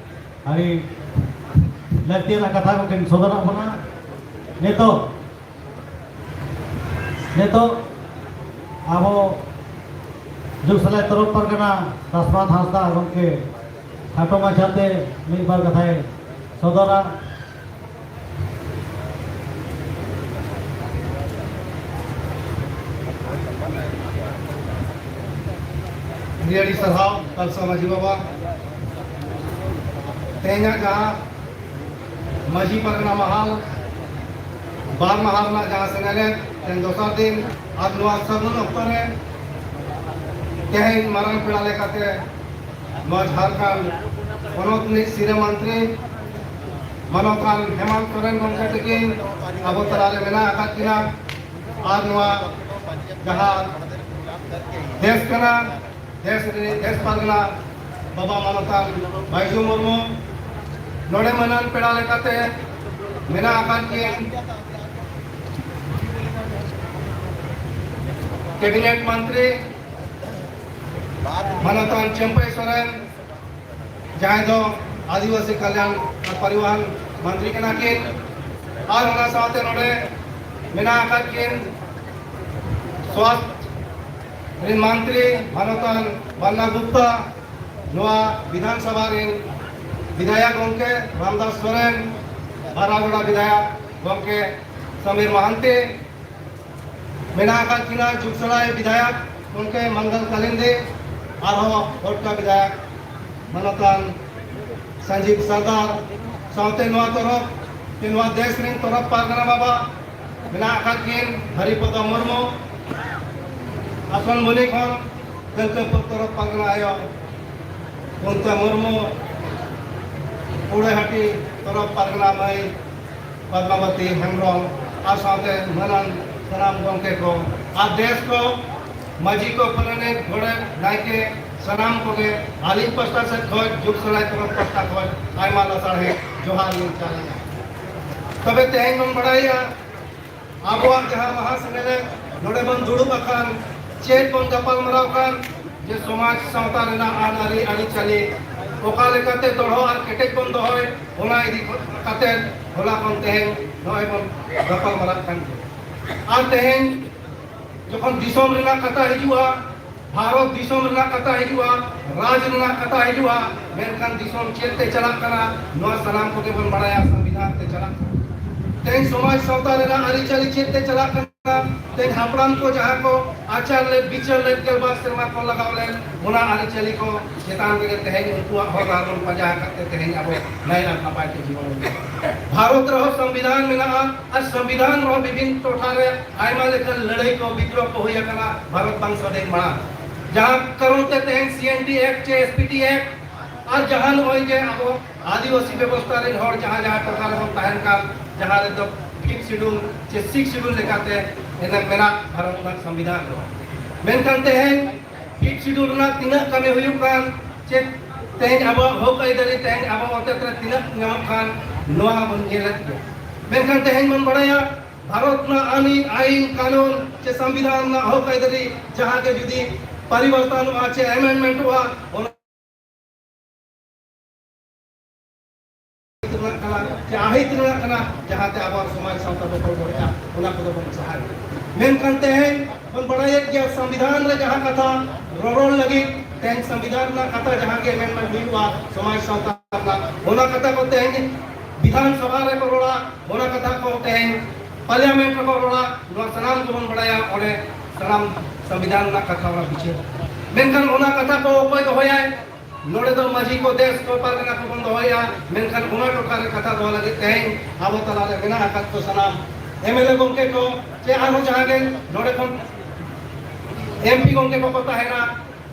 ᱟᱹᱰᱤ ᱞᱟᱹᱠᱛᱤᱭᱟᱱᱟᱜ ᱠᱟᱛᱷᱟ ᱠᱚᱠᱤᱱ ᱥᱚᱫᱚᱨᱟᱜ ᱵᱚᱱᱟ᱾ ᱱᱤᱛᱚᱜ ᱱᱤᱛᱚᱜ ᱟᱵᱚ ᱡᱩᱜᱽ ᱥᱟᱞᱟᱭ ᱛᱚᱨᱚᱯ ᱯᱟᱨᱜᱟᱱᱟ ᱫᱟᱥᱯᱟᱛ ᱦᱟᱸᱥᱫᱟ ᱜᱚᱢᱠᱮ ᱠᱷᱟᱴᱚ ᱢᱟᱪᱷᱟᱛᱮ ᱢᱤᱫ ᱵᱟᱨ ᱠᱟᱛᱷᱟᱭ ᱥᱚᱫᱚᱨᱟ᱾ ᱟᱹᱰᱤ ᱟᱹᱰᱤ ᱥᱟᱨᱦᱟᱣ ᱠᱟᱞᱥᱟ ᱢᱟᱹᱡᱷᱤ ᱵᱟᱵᱟ᱾ ᱛᱮᱦᱮᱧᱟᱜ ᱡᱟᱦᱟᱸ ᱢᱟᱹᱡᱷᱤ ᱯᱟᱨᱜᱟᱱᱟ ᱢᱟᱦᱟᱞ ᱵᱟᱨ ᱢᱟᱦᱟ ᱨᱮᱱᱟᱜ ᱡᱟᱦᱟᱸ ᱥᱮᱱᱮᱞᱮᱫ, ᱛᱮᱦᱮᱧ ᱫᱚᱥᱟᱨ ᱫᱤᱱ, ᱟᱨ ᱱᱚᱣᱟ ᱥᱟᱹᱜᱩᱱ ᱚᱠᱛᱚ ᱨᱮ ᱛᱮᱦᱮᱧ ᱢᱟᱨᱟᱝ ᱯᱮᱲᱟ ᱞᱮᱠᱟᱛᱮ ᱱᱚᱣᱟ ᱡᱷᱟᱲᱠᱷᱚᱸᱰ ᱯᱚᱱᱚᱛ ᱨᱤᱱᱤᱡ ᱥᱤᱨᱟᱹ ᱢᱚᱱᱛᱨᱤ ᱢᱟᱱᱚᱛᱟᱱ ᱦᱮᱢᱟᱱᱛ ᱥᱚᱨᱮᱱ ᱜᱚᱢᱠᱮ ᱛᱟᱹᱠᱤᱱ ᱟᱵᱚ ᱛᱟᱞᱟᱨᱮ ᱢᱮᱱᱟᱜ ᱟᱠᱟᱫ ᱠᱤᱱᱟ᱾ ᱟᱨ ᱱᱚᱣᱟ ᱡᱟᱦᱟᱸ ᱫᱮᱥ ᱠᱟᱱᱟ, ᱫᱮᱥ ᱨᱤᱱᱤᱡ ᱫᱮᱥ ᱯᱟᱨᱜᱟᱱᱟ ᱵᱟᱵᱟ ᱢᱟᱱᱚᱛᱟᱱ ᱵᱟᱭᱡᱩ ᱢᱩᱨᱢᱩ, ᱱᱚᱰᱮ ᱢᱟᱹᱱᱟᱱ ᱯᱮᱲᱟ ᱞᱮᱠᱟᱛᱮ ᱢᱮᱱᱟᱜ ᱟᱠᱟᱫ ᱠᱤᱱ ᱠᱮᱵᱤᱱᱮᱴ ᱢᱚᱱᱛᱨᱤ ᱢᱟᱱᱚᱛᱟᱱ ᱪᱟᱹᱢᱯᱟᱹᱭ ᱥᱚᱨᱮᱱ, ᱡᱟᱦᱟᱸᱭ ᱫᱚ ᱟᱹᱫᱤᱵᱟᱹᱥᱤ ᱠᱟᱞᱭᱟᱱ ᱟᱨ ᱯᱚᱨᱤᱵᱚᱦᱚᱱ ᱢᱚᱱᱛᱨᱤ ᱠᱟᱱᱟ ᱠᱤᱱ, ᱟᱨ ᱚᱱᱟ ᱥᱟᱶᱛᱮ ᱱᱚᱰᱮ ᱢᱮᱱᱟᱜ ᱟᱠᱟᱫ ᱠᱤᱱ ᱥᱣᱟᱥᱛᱷ ᱨᱤᱱ ᱢᱚᱱᱛᱨᱤ ᱢᱟᱱᱚᱛᱟᱱ ᱵᱟᱱᱱᱟ ᱜᱩᱯᱛᱟ, ᱱᱚᱣᱟ ᱵᱤᱫᱷᱟᱱ ᱥᱚᱵᱷᱟ ᱨᱤᱱ ᱵᱤᱫᱷᱟᱭᱚᱠ ᱜᱚᱢᱠᱮ ᱨᱟᱢᱫᱟᱥ ᱥᱚᱨᱮᱱ, ᱵᱟᱨᱟᱜᱚᱲᱟ ᱵᱤᱫᱷᱟᱭᱚᱠ ᱜᱚᱢᱠᱮ ᱥᱚᱢᱤᱨ ᱢᱟᱦᱟᱱᱛᱤ, ᱢᱮᱱᱟᱜ ᱟᱠᱟᱫ ᱠᱤᱱᱟ ᱡᱩᱜᱽᱥᱚᱲᱟᱭ ᱵᱤᱫᱷᱟᱭᱚᱠ ᱜᱚᱢᱠᱮ ᱢᱚᱝᱜᱚᱞ ᱠᱟᱞᱤᱱᱫᱤ, ᱟᱨᱦᱚᱸ ᱦᱚᱴᱠᱟ ᱵᱤᱫᱷᱟᱭᱚᱠ ᱢᱟᱱᱚᱛᱟᱱ ᱥᱟᱱᱡᱤᱵ ᱥᱟᱨᱫᱟᱨ, ᱥᱟᱶᱛᱮ ᱱᱚᱣᱟ ᱛᱚᱨᱚᱯ ᱥᱮ ᱱᱚᱣᱟ ᱫᱮᱥ ᱨᱮᱱ ᱛᱚᱨᱚᱯ ᱯᱟᱨᱜᱟᱱᱟ ᱵᱟᱵᱟ ᱢᱮᱱᱟᱜ ᱟᱠᱟᱫ ᱠᱤᱱ ᱦᱚᱨᱤᱯᱚᱫᱚ ᱢᱩᱨᱢᱩ, ᱟᱥᱚᱱ ᱵᱚᱱᱤ ᱠᱷᱚᱱ ᱫᱟᱹᱞᱠᱟᱹᱯᱩᱨ ᱛᱚᱨᱚᱯ ᱯᱟᱨᱜᱟᱱᱟ ᱟᱭᱳ ᱠᱩᱱᱛᱟ ᱢᱩᱨᱢᱩ, ᱩᱲᱟᱹᱦᱟᱹᱴᱤ ᱛᱚᱨᱚᱯ ᱯᱟᱨᱜᱟᱱᱟ ᱢᱟᱹᱭ ᱯᱚᱫᱢᱟᱵᱚᱛᱤ ᱦᱮᱢᱵᱨᱚᱢ, ᱟᱨ ᱥᱟᱶᱛᱮ ᱢᱟᱹᱱᱟᱱ ᱥᱟᱱᱟᱢ ᱜᱚᱢᱠᱮ ᱠᱚ, ᱟᱨ ᱫᱮᱥ ᱠᱚ ᱢᱟᱹᱡᱷᱤ ᱠᱚ, ᱯᱟᱨᱟᱱᱤᱠ, ᱜᱚᱰᱮᱛ, ᱱᱟᱭᱠᱮ, ᱥᱟᱱᱟᱢ ᱠᱚᱜᱮ ᱟᱹᱞᱤᱧ ᱯᱟᱥᱴᱟ ᱥᱮᱫ ᱠᱷᱚᱱ, ᱡᱩᱜᱽ ᱥᱚᱞᱟᱭ ᱯᱚᱨᱚᱵᱽ ᱯᱟᱥᱴᱟ ᱠᱷᱚᱱ ᱟᱭᱢᱟ ᱞᱟᱥᱟᱲᱦᱮᱫ ᱡᱚᱦᱟᱨ ᱞᱤᱧ ᱪᱟᱞ ᱮᱫᱟ᱾ ᱛᱚᱵᱮ ᱛᱮᱦᱮᱧ ᱵᱚᱱ ᱵᱟᱲᱟᱭᱟ, ᱟᱵᱚᱣᱟᱜ ᱡᱟᱦᱟᱸ ᱢᱟᱦᱟ ᱥᱮᱱᱮᱞᱮ ᱱᱚᱰᱮ ᱵᱚᱱ ᱫᱩᱲᱩᱵ ᱟᱠᱟᱱ, ᱪᱮᱫ ᱵᱚᱱ ᱜᱟᱯᱟᱞ ᱢᱟᱨᱟᱣ ᱠᱟᱱ, ᱡᱮ ᱥᱚᱢᱟᱡᱽ ᱥᱟᱶᱛᱟ ᱨᱮᱱᱟᱜ ᱟᱹᱱ ᱟᱹᱨᱤ ᱟᱹᱨᱤᱪᱟᱹᱞᱤ ᱚᱠᱟ ᱞᱮᱠᱟᱛᱮ ᱫᱚᱲᱦᱚ ᱟᱨ ᱠᱮᱴᱮᱡ ᱵᱚᱱ ᱫᱚᱦᱚᱭ, ᱚᱱᱟ ᱤᱫᱤ ᱠᱟᱛᱮ ᱦᱚᱞᱟ ᱠᱷᱚᱱ ᱛᱮᱦᱮᱧ ᱱᱚᱜᱼᱚᱭ ᱵᱚᱱ ᱜᱟᱯᱟᱞ ᱢᱟᱨᱟᱜ ᱠᱟᱱ ᱜᱮᱭᱟ᱾ ᱟᱨ ᱛᱮᱦᱮᱧ ᱡᱚᱠᱷᱚᱱ ᱫᱤᱥᱚᱢ ᱨᱮᱱᱟᱜ ᱠᱟᱛᱷᱟ ᱦᱤᱡᱩᱜᱼᱟ, ᱵᱷᱟᱨᱚᱛ ᱫᱤᱥᱚᱢ ᱨᱮᱱᱟᱜ ᱠᱟᱛᱷᱟ ᱦᱤᱡᱩᱜᱼᱟ, ᱨᱟᱡᱽ ᱨᱮᱱᱟᱜ ᱠᱟᱛᱷᱟ ᱦᱤᱡᱩᱜᱼᱟ, ᱢᱮᱱᱠᱷᱟᱱ ᱫᱤᱥᱚᱢ ᱪᱮᱫ ᱛᱮ ᱪᱟᱞᱟᱜ ᱠᱟᱱᱟ, ᱱᱚᱣᱟ ᱥᱟᱱᱟᱢ ᱠᱚᱜᱮ ᱵᱚᱱ ᱵᱟᱲᱟᱭᱟ, ᱥᱚᱝᱵᱤᱫᱷᱟᱱ ᱛᱮ ᱪᱟᱞᱟᱜ ᱠᱟᱱᱟ᱾ ᱛᱮᱦᱮᱧ ᱥᱚᱢᱟᱡᱽ ᱥᱟᱶᱛᱟ ᱨᱮᱱᱟᱜ ᱟᱹᱨᱤᱪᱟᱹᱞᱤ ᱪᱮᱫ ᱛᱮ ᱪᱟᱞᱟᱜ ᱠᱟᱱᱟ, ᱛᱮᱦᱮᱧ ᱦᱟᱯᱲᱟᱢ ᱠᱚ ᱡᱟᱦᱟᱸ ᱠᱚ ᱟᱪᱟᱨ ᱞᱮᱫ, ᱵᱤᱪᱟᱹᱨ ᱞᱮᱫ, ᱜᱮᱞᱵᱟᱨ ᱥᱮᱨᱢᱟ ᱠᱚ ᱞᱟᱜᱟᱣ ᱞᱮᱱ, ᱚᱱᱟ ᱟᱹᱨᱤᱪᱟᱹᱞᱤ ᱠᱚ ᱪᱮᱛᱟᱱ ᱨᱮᱜᱮ ᱛᱮᱦᱮᱧ ᱩᱱᱠᱩᱣᱟᱜ ᱦᱚᱨ ᱰᱟᱦᱟᱨ ᱵᱚᱱ ᱯᱟᱸᱡᱟ ᱟᱠᱟᱫ ᱛᱮ ᱛᱮᱦᱮᱧ ᱟᱵᱚ ᱱᱟᱭ ᱟᱨ ᱱᱟᱯᱟᱭ ᱛᱮ ᱡᱤᱵᱚᱱ ᱵᱚᱱ ᱵᱷᱟᱨᱚᱛ ᱨᱮᱦᱚᱸ ᱥᱚᱝᱵᱤᱫᱷᱟᱱ ᱢᱮᱱᱟᱜᱼᱟ, ᱟᱨ ᱥᱚᱝᱵᱤᱫᱷᱟᱱ ᱨᱮᱦᱚᱸ ᱵᱤᱵᱷᱤᱱᱱ ᱴᱚᱴᱷᱟ ᱨᱮ ᱟᱭᱢᱟ ᱞᱮᱠᱟᱱ ᱞᱟᱹᱲᱦᱟᱹᱭ ᱠᱚ, ᱵᱤᱫᱽᱨᱳᱦ ᱠᱚ ᱦᱩᱭ ᱟᱠᱟᱱᱟ ᱵᱷᱟᱨᱚᱛ ᱵᱟᱝ ᱥᱟᱹᱫᱷᱤᱱ ᱢᱟᱲᱟᱝ᱾ ᱡᱟᱦᱟᱸ ᱠᱟᱨᱚᱱ ᱛᱮ ᱛᱮᱦᱮᱧ ᱥᱤ ᱮᱱ ᱴᱤ ᱮᱠᱴ ᱪᱮ ᱮᱥ ᱯᱤ ᱴᱤ ᱮᱠᱴ ᱟᱨ ᱡᱟᱦᱟᱸ ᱱᱚᱜᱼᱚᱭ ᱡᱮ ᱟᱵᱚ ᱟᱹᱫᱤᱵᱟᱹᱥᱤ ᱵᱮᱵᱚᱥᱛᱷᱟ ᱨᱮᱱ ᱦᱚᱲ ᱡᱟᱦᱟᱸ ᱡᱟᱦᱟᱸ ᱴᱚᱴᱷᱟ ᱨᱮᱵᱚᱱ ᱛᱟᱦᱮᱱ ᱠᱟᱱ, ᱡᱟᱦᱟᱸ ᱨᱮᱫᱚ ᱯᱷᱤᱯᱛᱷ ᱥᱤᱰᱩᱞ ᱪᱮ ᱥᱤᱠᱥ ᱥᱤᱰᱩᱞ ᱞᱮᱠᱟᱛᱮ ᱮᱱᱮᱢ ᱢᱮᱱᱟᱜ ᱵᱷᱟᱨᱚᱛ ᱨᱮᱱᱟᱜ ᱥᱚᱝᱵᱤᱫᱷᱟᱱ ᱨᱮ᱾ ᱢᱮᱱᱠᱷᱟᱱ ᱛᱮᱦᱮᱧ ᱯᱷᱤᱯᱛᱷ ᱥᱤᱰᱩᱞ ᱨᱮᱱᱟᱜ ᱛᱤᱱᱟᱹᱜ ᱠᱟᱹᱢᱤ ᱦᱩᱭᱩᱜ ᱠᱟᱱ, ᱪᱮᱫ ᱛᱮᱦᱮᱧ ᱟᱵᱚᱣᱟᱜ ᱦᱚᱠ ᱟᱹᱭᱫᱟᱹᱨᱤ ᱛᱮᱦᱮᱧ ᱟᱵᱚ ᱦᱚᱛᱮᱛ ᱨᱮ ᱛᱤᱱᱟᱹᱜ ᱧᱟᱢᱚᱜ ᱠᱟᱱ, ᱱᱚᱣᱟ ᱵᱚᱱ ᱧᱮᱞᱮᱫ ᱜᱮᱭᱟ᱾ ᱢᱮᱱᱠᱷᱟᱱ ᱛᱮᱦᱮᱧ ᱵᱚᱱ ᱵᱟᱲᱟᱭᱟ, ᱵᱷᱟᱨᱚᱛ ᱨᱮᱱᱟᱜ ᱟᱹᱱᱤ, ᱟᱹᱭᱤᱱ, ᱠᱟᱹᱱᱩᱱ ᱪᱮ ᱥᱚᱝᱵᱤᱫᱷᱟᱱ ᱨᱮᱱᱟᱜ ᱦᱚᱠ ᱟᱹᱭᱫᱟᱹᱨᱤ ᱡᱟᱦᱟᱸ ᱜᱮ ᱡᱩᱫᱤ ᱯᱚᱨᱤᱵᱚᱨᱛᱚᱱᱚᱜᱼᱟ ᱪᱮ ᱮᱢᱮᱱᱰᱢᱮᱱᱴᱚᱜᱼᱟ, ᱚᱱᱟ ᱨᱮᱱᱟᱜ ᱠᱟᱱᱟ, ᱪᱮ ᱟᱹᱦᱤᱛ ᱨᱮᱱᱟᱜ ᱠᱟᱱᱟ, ᱡᱟᱦᱟᱸᱛᱮ ᱟᱵᱚᱣᱟᱜ ᱥᱚᱢᱟᱡᱽ ᱥᱟᱶᱛᱟ ᱵᱚᱠᱚᱞ ᱫᱚᱦᱚᱭᱟ, ᱚᱱᱟ ᱠᱚᱫᱚ ᱵᱚᱱ ᱥᱟᱦᱟᱭᱟ᱾ ᱢᱮᱱᱠᱷᱟᱱ ᱛᱮᱦᱮᱧ ᱵᱚᱱ ᱵᱟᱲᱟᱭᱮᱫ ᱜᱮᱭᱟ, ᱥᱚᱝᱵᱤᱫᱷᱟᱱ ᱨᱮ ᱡᱟᱦᱟᱸ ᱠᱟᱛᱷᱟ ᱨᱚᱨᱚᱲ ᱞᱟᱹᱜᱤᱫ ᱛᱮᱦᱮᱧ ᱥᱚᱝᱵᱤᱫᱷᱟᱱ ᱨᱮᱱᱟᱜ ᱠᱟᱛᱷᱟ ᱡᱟᱦᱟᱸ ᱜᱮ ᱢᱮᱱ ᱦᱩᱭᱩᱜᱼᱟ, ᱥᱚᱢᱟᱡᱽ ᱥᱟᱶᱛᱟ ᱨᱮᱱᱟᱜ, ᱚᱱᱟ ᱠᱟᱛᱷᱟ ᱠᱚ ᱛᱮᱦᱮᱧ ᱵᱤᱫᱷᱟᱱ ᱥᱚᱵᱷᱟ ᱨᱮᱠᱚ ᱨᱚᱲᱟ, ᱚᱱᱟ ᱠᱟᱛᱷᱟ ᱠᱚ ᱛᱮᱦᱮᱧ ᱯᱟᱨᱞᱤᱭᱟᱢᱮᱱᱴ ᱨᱮᱠᱚ ᱨᱚᱲᱟ, ᱱᱚᱣᱟ ᱥᱟᱱᱟᱢ ᱠᱚᱵᱚᱱ ᱵᱟᱲᱟᱭᱟ, ᱚᱸᱰᱮ ᱥᱟᱱᱟᱢ ᱥᱚᱝᱵᱤᱫᱷᱟᱱ ᱨᱮᱱᱟᱜ ᱠᱟᱛᱷᱟ ᱚᱱᱟ ᱵᱤᱪᱟᱹᱨ᱾ ᱢᱮᱱᱠᱷᱟᱱ ᱚᱱᱟ ᱠᱟᱛᱷᱟ ᱠᱚ ᱚᱠᱚᱭ ᱫᱚᱦᱚᱭᱟᱭ? ᱱᱚᱰᱮ ᱫᱚ ᱢᱟᱹᱡᱷᱤ ᱠᱚ, ᱫᱮᱥ ᱠᱚ, ᱯᱟᱨᱜᱟᱱᱟ ᱠᱚᱵᱚᱱ ᱫᱚᱦᱚᱭᱟ, ᱢᱮᱱᱠᱷᱟᱱ ᱚᱱᱟ ᱴᱚᱴᱷᱟ ᱨᱮ ᱠᱟᱛᱷᱟ ᱫᱚᱦᱚ ᱞᱟᱹᱜᱤᱫ ᱛᱮᱦᱮᱧ ᱟᱵᱚ ᱛᱟᱞᱟᱨᱮ ᱢᱮᱱᱟᱜ ᱟᱠᱟᱫ ᱠᱚ ᱥᱟᱱᱟᱢ ᱮᱢ ᱮᱞ ᱮ ᱜᱚᱢᱠᱮ ᱠᱚ, ᱪᱮ ᱟᱨᱦᱚᱸ ᱡᱟᱦᱟᱸ ᱜᱮ ᱱᱚᱰᱮ ᱠᱷᱚᱱ ᱮᱢ ᱯᱤ ᱜᱚᱢᱠᱮ ᱠᱚᱠᱚ ᱛᱟᱦᱮᱱᱟ,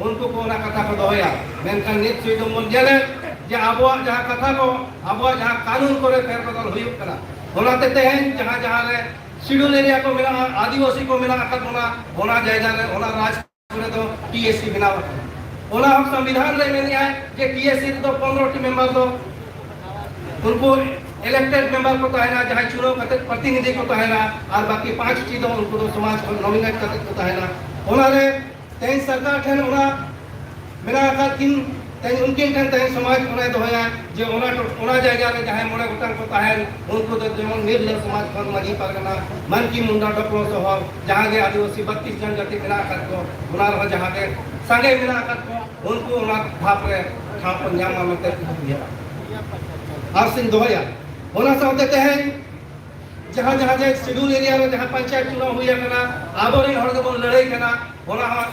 ᱩᱱᱠᱩ ᱠᱚ ᱚᱱᱟ ᱠᱟᱛᱷᱟ ᱠᱚ ᱫᱚᱦᱚᱭᱟ᱾ ᱢᱮᱱᱠᱷᱟᱱ ᱱᱤᱛ ᱥᱩᱭᱫᱚᱢ ᱵᱚᱱ ᱧᱮᱞᱮᱫ ᱡᱮ ᱟᱵᱚᱣᱟᱜ ᱡᱟᱦᱟᱸ ᱠᱟᱛᱷᱟ ᱠᱚ, ᱟᱵᱚᱣᱟᱜ ᱡᱟᱦᱟᱸ ᱠᱟᱹᱱᱩᱱ ᱠᱚᱨᱮ ᱯᱷᱮᱨ ᱵᱚᱫᱚᱞ ᱦᱩᱭᱩᱜ ᱠᱟᱱᱟ, ᱚᱱᱟᱛᱮ ᱛᱮᱦᱮᱧ ᱡᱟᱦᱟᱸ ᱡᱟᱦᱟᱸ ᱨᱮ ᱥᱤᱰᱩᱞ ᱮᱨᱤᱭᱟ ᱠᱚ ᱢᱮᱱᱟᱜᱼᱟ, ᱟᱹᱫᱤᱵᱟᱹᱥᱤ ᱠᱚ ᱢᱮᱱᱟᱜ ᱟᱠᱟᱫ ᱵᱚᱱᱟ, ᱚᱱᱟ ᱡᱟᱭᱜᱟ ᱨᱮ, ᱚᱱᱟ ᱨᱟᱡᱽ ᱠᱚᱨᱮ ᱫᱚ ᱴᱤ ᱮᱥ ᱥᱤ ᱵᱮᱱᱟᱣ ᱟᱠᱟᱱᱟ᱾ ᱚᱱᱟ ᱦᱚᱸ ᱥᱚᱝᱵᱤᱫᱷᱟᱱ ᱨᱮ ᱢᱮᱱᱮᱜᱼᱟᱭ ᱡᱮ ᱴᱤ ᱮᱥ ᱥᱤ ᱨᱮᱫᱚ ᱯᱚᱱᱨᱚ ᱴᱤ ᱢᱮᱢᱵᱟᱨ ᱫᱚ ᱩᱱᱠᱩ ᱤᱞᱮᱠᱴᱮᱰ ᱢᱮᱢᱵᱟᱨ ᱠᱚ ᱛᱟᱦᱮᱱᱟ, ᱡᱟᱦᱟᱸᱭ ᱪᱩᱱᱟᱹᱣ ᱠᱟᱛᱮ ᱯᱨᱚᱛᱤᱱᱤᱫᱷᱤ ᱠᱚ ᱛᱟᱦᱮᱱᱟ, ᱟᱨ ᱵᱟᱹᱠᱤ ᱯᱟᱸᱪ ᱴᱤ ᱫᱚ ᱩᱱᱠᱩ ᱫᱚ ᱥᱚᱢᱟᱡᱽ ᱠᱷᱚᱱ ᱱᱚᱢᱤᱱᱮᱴ ᱠᱟᱛᱮ ᱠᱚ ᱛᱟᱦᱮᱱᱟ᱾ ᱚᱱᱟᱨᱮ ᱛᱮᱦᱮᱧ ᱥᱚᱨᱠᱟᱨ ᱴᱷᱮᱱ ᱚᱱᱟ ᱢᱮᱱᱟᱜ ᱟᱠᱟᱫ ᱠᱤᱱ, ᱛᱮᱦᱮᱧ ᱩᱱᱠᱤᱱ ᱴᱷᱮᱱ ᱛᱮᱦᱮᱧ ᱥᱚᱢᱟᱡᱽ ᱚᱱᱟᱭ ᱫᱚᱦᱚᱭᱟ ᱡᱮ ᱚᱱᱟ ᱴᱚ-, ᱚᱱᱟ ᱡᱟᱭᱜᱟ ᱨᱮ ᱡᱟᱦᱟᱸᱭ ᱢᱚᱬᱮ ᱜᱚᱴᱟᱝ ᱠᱚ ᱛᱟᱦᱮᱱ, ᱩᱱᱠᱩ ᱫᱚ ᱡᱮᱢᱚᱱ ᱱᱤᱨᱞᱟᱹ ᱥᱚᱢᱟᱡᱽ ᱠᱷᱚᱱ ᱢᱟᱹᱡᱷᱤ ᱯᱟᱨᱜᱟᱱᱟ, ᱢᱟᱱᱠᱤ, ᱢᱩᱱᱰᱟ, ᱰᱚᱯᱞᱚ ᱥᱚᱦᱚ ᱡᱟᱦᱟᱸ ᱜᱮ ᱟᱹᱫᱤᱵᱟᱹᱥᱤ ᱵᱟᱛᱤᱥ ᱡᱚᱱᱡᱟᱹᱛᱤ ᱢᱮᱱᱟᱜ ᱟᱠᱟᱫ ᱠᱚ, ᱚᱱᱟ ᱨᱮᱦᱚᱸ ᱡᱟᱦᱟᱸ ᱜᱮ ᱥᱟᱸᱜᱮ ᱢᱮᱱᱟᱜ ᱟᱠᱟᱫ ᱠᱚ, ᱩᱱᱠᱩ ᱚᱱᱟ ᱫᱷᱟᱯ ᱨᱮ ᱴᱷᱟᱶ ᱠᱚ ᱧᱟᱢᱟ ᱢᱮᱱᱛᱮ ᱩᱭᱦᱟᱹᱨᱟ ᱟᱨ ᱥᱤᱧ ᱫᱚᱦᱚᱭᱟ᱾ ᱚᱱᱟ ᱥᱟᱶᱛᱮ ᱛᱮᱦᱮᱧ ᱡᱟᱦᱟᱸ, ᱡᱟᱦᱟᱸ ᱡᱮ ᱥᱤᱰᱩᱞ ᱮᱨᱤᱭᱟ ᱨᱮ ᱡᱟᱦᱟᱸ ᱯᱚᱧᱪᱟᱭᱮᱛ ᱪᱩᱱᱟᱣ ᱦᱩᱭ ᱟᱠᱟᱱᱟ, ᱟᱵᱚᱨᱮᱱ ᱦᱚᱲ ᱜᱮᱵᱚᱱ ᱞᱟᱹᱲᱦᱟᱹᱭ ᱠᱟᱱᱟ, ᱚᱱᱟ ᱦᱚᱸ,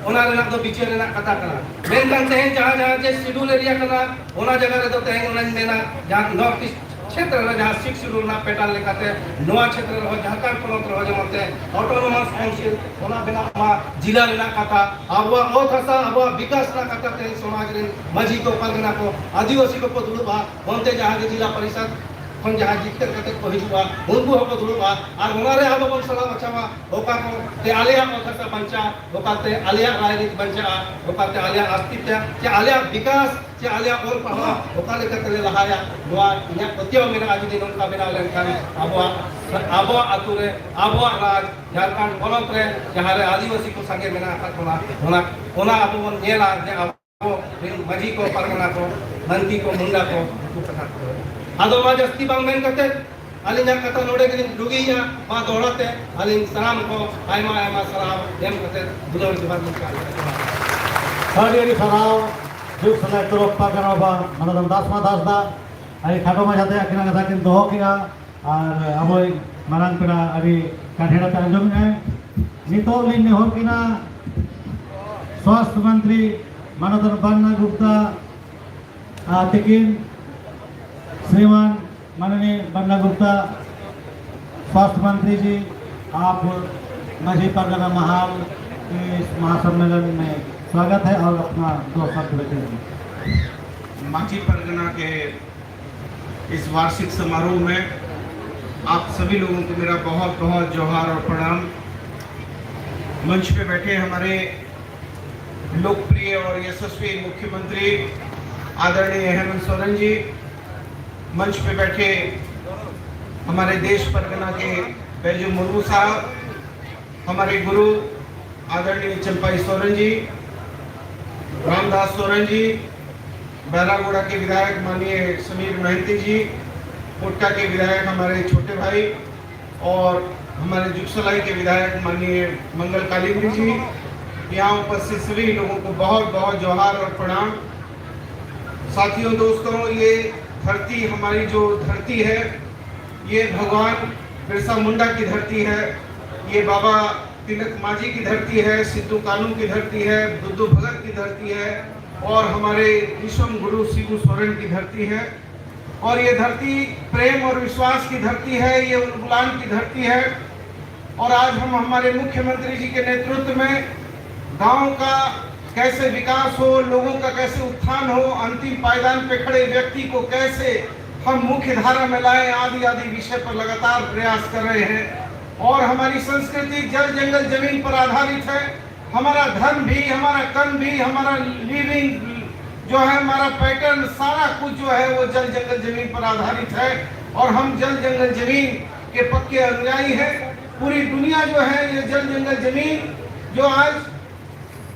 ᱚᱱᱟ ᱨᱮᱱᱟᱜ ᱫᱚ ᱵᱤᱪᱟᱹᱨ ᱨᱮᱱᱟᱜ ᱠᱟᱛᱷᱟ ᱠᱟᱱᱟ᱾ ᱢᱮᱱᱠᱷᱟᱱ ᱛᱮᱦᱮᱧ ᱡᱟᱦᱟᱸ, ᱡᱟᱦᱟᱸ ᱡᱮ ᱥᱤᱰᱩᱞ ᱮᱨᱤᱭᱟ ᱠᱟᱱᱟ, ᱚᱱᱟ ᱡᱟᱭᱜᱟ ᱨᱮᱫᱚ ᱛᱮᱦᱮᱧ ᱚᱱᱟᱧ ᱢᱮᱱᱟ, ᱡᱟᱦᱟᱸ ᱱᱚᱨᱛᱷ ᱤᱥᱴ ᱪᱷᱮᱛᱨᱚ ᱨᱮ ᱡᱟᱦᱟᱸ ᱥᱤᱠᱥ ᱥᱤᱰᱩᱞ ᱨᱮᱱᱟᱜ ᱯᱮᱴᱟᱨᱱ ᱞᱮᱠᱟᱛᱮ ᱱᱚᱣᱟ ᱪᱷᱮᱛᱨᱚ ᱨᱮᱦᱚᱸ, ᱡᱷᱟᱲᱠᱷᱚᱸᱰ ᱯᱚᱱᱚᱛ ᱨᱮᱦᱚᱸ ᱡᱮᱢᱚᱱ ᱛᱮ ᱚᱴᱳᱱᱚᱢᱟᱥ ᱠᱟᱣᱩᱱᱥᱤᱞ ᱚᱱᱟ ᱵᱮᱱᱟᱜ ᱢᱟ, ᱡᱤᱞᱟ ᱨᱮᱱᱟᱜ ᱠᱟᱛᱷᱟ, ᱟᱵᱚᱣᱟᱜ ᱚᱛ ᱦᱟᱥᱟ, ᱟᱵᱚᱣᱟᱜ ᱵᱤᱠᱟᱥ ᱨᱮᱱᱟᱜ ᱠᱟᱛᱷᱟ ᱛᱮᱦᱮᱧ ᱥᱚᱢᱟᱡᱽ ᱨᱮᱱ ᱢᱟᱹᱡᱷᱤ ᱠᱚ, ᱯᱟᱨᱜᱟᱱᱟ ᱠᱚ, ᱟᱹᱫᱤᱵᱟᱹᱥᱤ ᱠᱚᱠᱚ ᱫᱩᱲᱩᱵᱼᱟ, ᱚᱱᱛᱮ ᱡᱟᱦᱟᱸ ᱜᱮ ᱡᱤᱞᱟ ᱯᱚᱨᱤᱥᱚᱫᱽ ᱠᱷᱚᱱ ᱡᱟᱦᱟᱸ ᱡᱤᱛᱠᱟᱹᱨ ᱠᱟᱛᱮ ᱠᱚ ᱦᱤᱡᱩᱜᱼᱟ, ᱩᱱᱠᱩ ᱦᱚᱸᱠᱚ ᱫᱩᱲᱩᱵᱼᱟ᱾ ᱟᱨ ᱚᱱᱟ ᱨᱮ ᱟᱵᱚ ᱵᱚᱱ ᱥᱟᱞᱟ ᱵᱟᱪᱷᱟᱣᱟ, ᱚᱠᱟ ᱠᱚ ᱛᱮ ᱟᱞᱮᱭᱟᱜ ᱚᱛ ᱦᱟᱥᱟ ᱵᱟᱧᱪᱟᱜᱼᱟ, ᱚᱠᱟᱛᱮ ᱟᱞᱮᱭᱟᱜ ᱨᱟᱡᱽᱱᱤᱛᱤ ᱵᱟᱧᱪᱟᱜᱼᱟ, ᱚᱠᱟᱛᱮ ᱟᱞᱮᱭᱟᱜ ᱟᱥᱛᱤᱛᱟ ᱪᱮ ᱟᱞᱮᱭᱟᱜ ᱵᱤᱠᱟᱥ ᱪᱮ ᱟᱞᱮᱭᱟᱜ ᱚᱞ ᱯᱟᱲᱦᱟᱣ ᱚᱠᱟ ᱞᱮᱠᱟᱛᱮ ᱞᱮ ᱞᱟᱦᱟᱭᱟ, ᱱᱚᱣᱟ ᱤᱧᱟᱹᱜ ᱯᱟᱹᱛᱭᱟᱹᱣ ᱢᱮᱱᱟᱜᱼᱟ᱾ ᱡᱩᱫᱤ ᱱᱚᱝᱠᱟ ᱵᱮᱱᱟᱣ ᱞᱮᱱᱠᱷᱟᱱ ᱟᱵᱚᱣᱟᱜ, ᱟᱵᱚᱣᱟᱜ ᱟᱹᱛᱩ ᱨᱮ, ᱟᱵᱚᱣᱟᱜ ᱨᱟᱡᱽ, ᱡᱷᱟᱨᱠᱷᱚᱸᱰ ᱯᱚᱱᱚᱛ ᱨᱮ ᱡᱟᱦᱟᱸ ᱨᱮ ᱟᱹᱫᱤᱵᱟᱹᱥᱤ ᱠᱚ ᱥᱟᱸᱜᱮ ᱢᱮᱱᱟᱜ ᱟᱠᱟᱫ ᱵᱚᱱᱟ, ᱚᱱᱟ, ᱚᱱᱟ ᱟᱵᱚ ᱵᱚᱱ ᱧᱮᱞᱟ ᱡᱮ ᱟᱵᱚ ᱨᱮᱱ ᱢᱟᱹᱡᱷᱤ ᱠᱚ, ᱯᱟᱨᱜᱟᱱᱟ ᱠᱚ, ᱢᱟᱹᱱᱛᱤ ᱠᱚ, ᱢᱩᱱᱰᱟ ᱠᱚ, ᱩᱱᱠᱩ ᱠᱟᱛᱷᱟ ᱠᱚ᱾ ᱟᱫᱚ ᱢᱟ ᱡᱟᱹᱥᱛᱤ ᱵᱟᱝ ᱢᱮᱱ ᱠᱟᱛᱮ ᱟᱹᱞᱤᱧᱟᱜ ᱠᱟᱛᱷᱟ ᱱᱚᱰᱮ ᱜᱮᱞᱤᱧ ᱰᱩᱜᱤᱭᱮᱜᱼᱟ᱾ ᱢᱟ ᱫᱚᱦᱲᱟ ᱛᱮ ᱟᱹᱞᱤᱧ ᱥᱟᱱᱟᱢ ᱠᱚ ᱟᱭᱢᱟ ᱟᱭᱢᱟ ᱥᱟᱨᱦᱟᱣ ᱮᱢ ᱠᱟᱛᱮ ᱫᱩᱞᱟᱹᱲ ᱡᱚᱦᱟᱨ ᱞᱤᱧ ᱪᱟᱞ ᱠᱟᱱᱟ᱾ ᱟᱹᱰᱤ ᱟᱹᱰᱤ ᱥᱟᱨᱦᱟᱣ᱾ ᱡᱩᱜᱽ ᱥᱟᱞᱟᱜ ᱛᱚᱨᱚᱯ ᱯᱟᱨᱜᱟᱱᱟ ᱵᱟᱵᱟ ᱢᱟᱱᱚᱛᱟᱱ ᱫᱟᱥ ᱢᱟ ᱫᱟᱥ ᱫᱟ ᱟᱹᱰᱤ ᱠᱷᱟᱴᱚ ᱢᱟᱪᱷᱟᱛᱮ ᱟᱹᱠᱤᱱᱟᱜ ᱠᱟᱛᱷᱟ ᱠᱤᱱ ᱫᱚᱦᱚ ᱠᱮᱜᱼᱟ᱾ ᱟᱨ ᱟᱵᱚᱭᱤᱡ ᱢᱟᱨᱟᱝ ᱯᱮᱲᱟ ᱟᱹᱰᱤ ᱠᱟᱴᱷᱮᱲ ᱟᱛᱮ ᱟᱸᱡᱚᱢᱮᱜᱼᱟᱭ᱾ ᱱᱤᱛᱚᱜ ᱞᱤᱧ ᱱᱮᱦᱚᱨ ᱠᱤᱱᱟ ᱥᱣᱟᱥᱛᱷ ᱢᱚᱱᱛᱨᱤ ᱢᱟᱱᱚᱛᱟᱱ ᱵᱟᱱᱱᱟ ᱜᱩᱯᱛᱟ, ᱟᱨ ᱛᱤᱠᱤᱱ ᱥᱨᱤᱢᱟᱱ ᱢᱟᱱᱱᱤᱭ ᱵᱟᱱᱱᱟ ᱜᱩᱯᱛᱟ, स्वास्थ्य मंत्री जी, आप माझी परगना महाल के इस महासम्मेलन में स्वागत है और अपना दो शब्द रखेंगे। माझी परगना के इस वार्षिक समारोह में आप सभी लोगों को मेरा बहुत बहुत जोहार और प्रणाम। मंच पे बैठे हमारे लोकप्रिय और यशस्वी मुख्यमंत्री आदरणीय हेमंत सोरेन जी, मंच पे बैठे हमारे देश परगना के बैजू मुर्मू साहब, हमारे गुरु आदरणीय चंपाई सोरेन जी, रामदास सोरेन जी, बैरागोड़ा के विधायक माननीय समीर महंती जी, कोटा के विधायक हमारे छोटे भाई और हमारे जुगसलाई के विधायक माननीय मंगल कालिंदी जी, यहाँ उपस्थित सभी लोगों को बहुत बहुत जोहार और प्रणाम। साथियों, दोस्तों, ये धरती हमारी जो धरती है, ये भगवान बिरसा मुंडा की धरती है, ये बाबा तिलक मांझी की धरती है, सिद्धू कानू की धरती है, बुद्धू भगत की धरती है और हमारे विश्वम गुरु शिबू सोरेन की धरती है। और ये धरती प्रेम और विश्वास की धरती है, ये उलगुलान की धरती है। और आज हम हमारे मुख्यमंत्री जी के नेतृत्व में गांव का कैसे विकास हो, लोगों का कैसे उत्थान हो, अंतिम पायदान पे खड़े व्यक्ति को कैसे हम मुख्य धारा में लाएं, आदि आदि विषय पर लगातार प्रयास कर रहे हैं। और हमारी संस्कृति जल जंगल जमीन पर आधारित है। हमारा धर्म भी, हमारा कर्म भी, हमारा लिविंग जो है, हमारा पैटर्न, सारा कुछ जो है वो जल जंगल जमीन पर आधारित है। और हम जल जंगल जमीन के पक्के अनुयायी हैं। पूरी दुनिया जो है, ये जल जंगल जमीन जो आज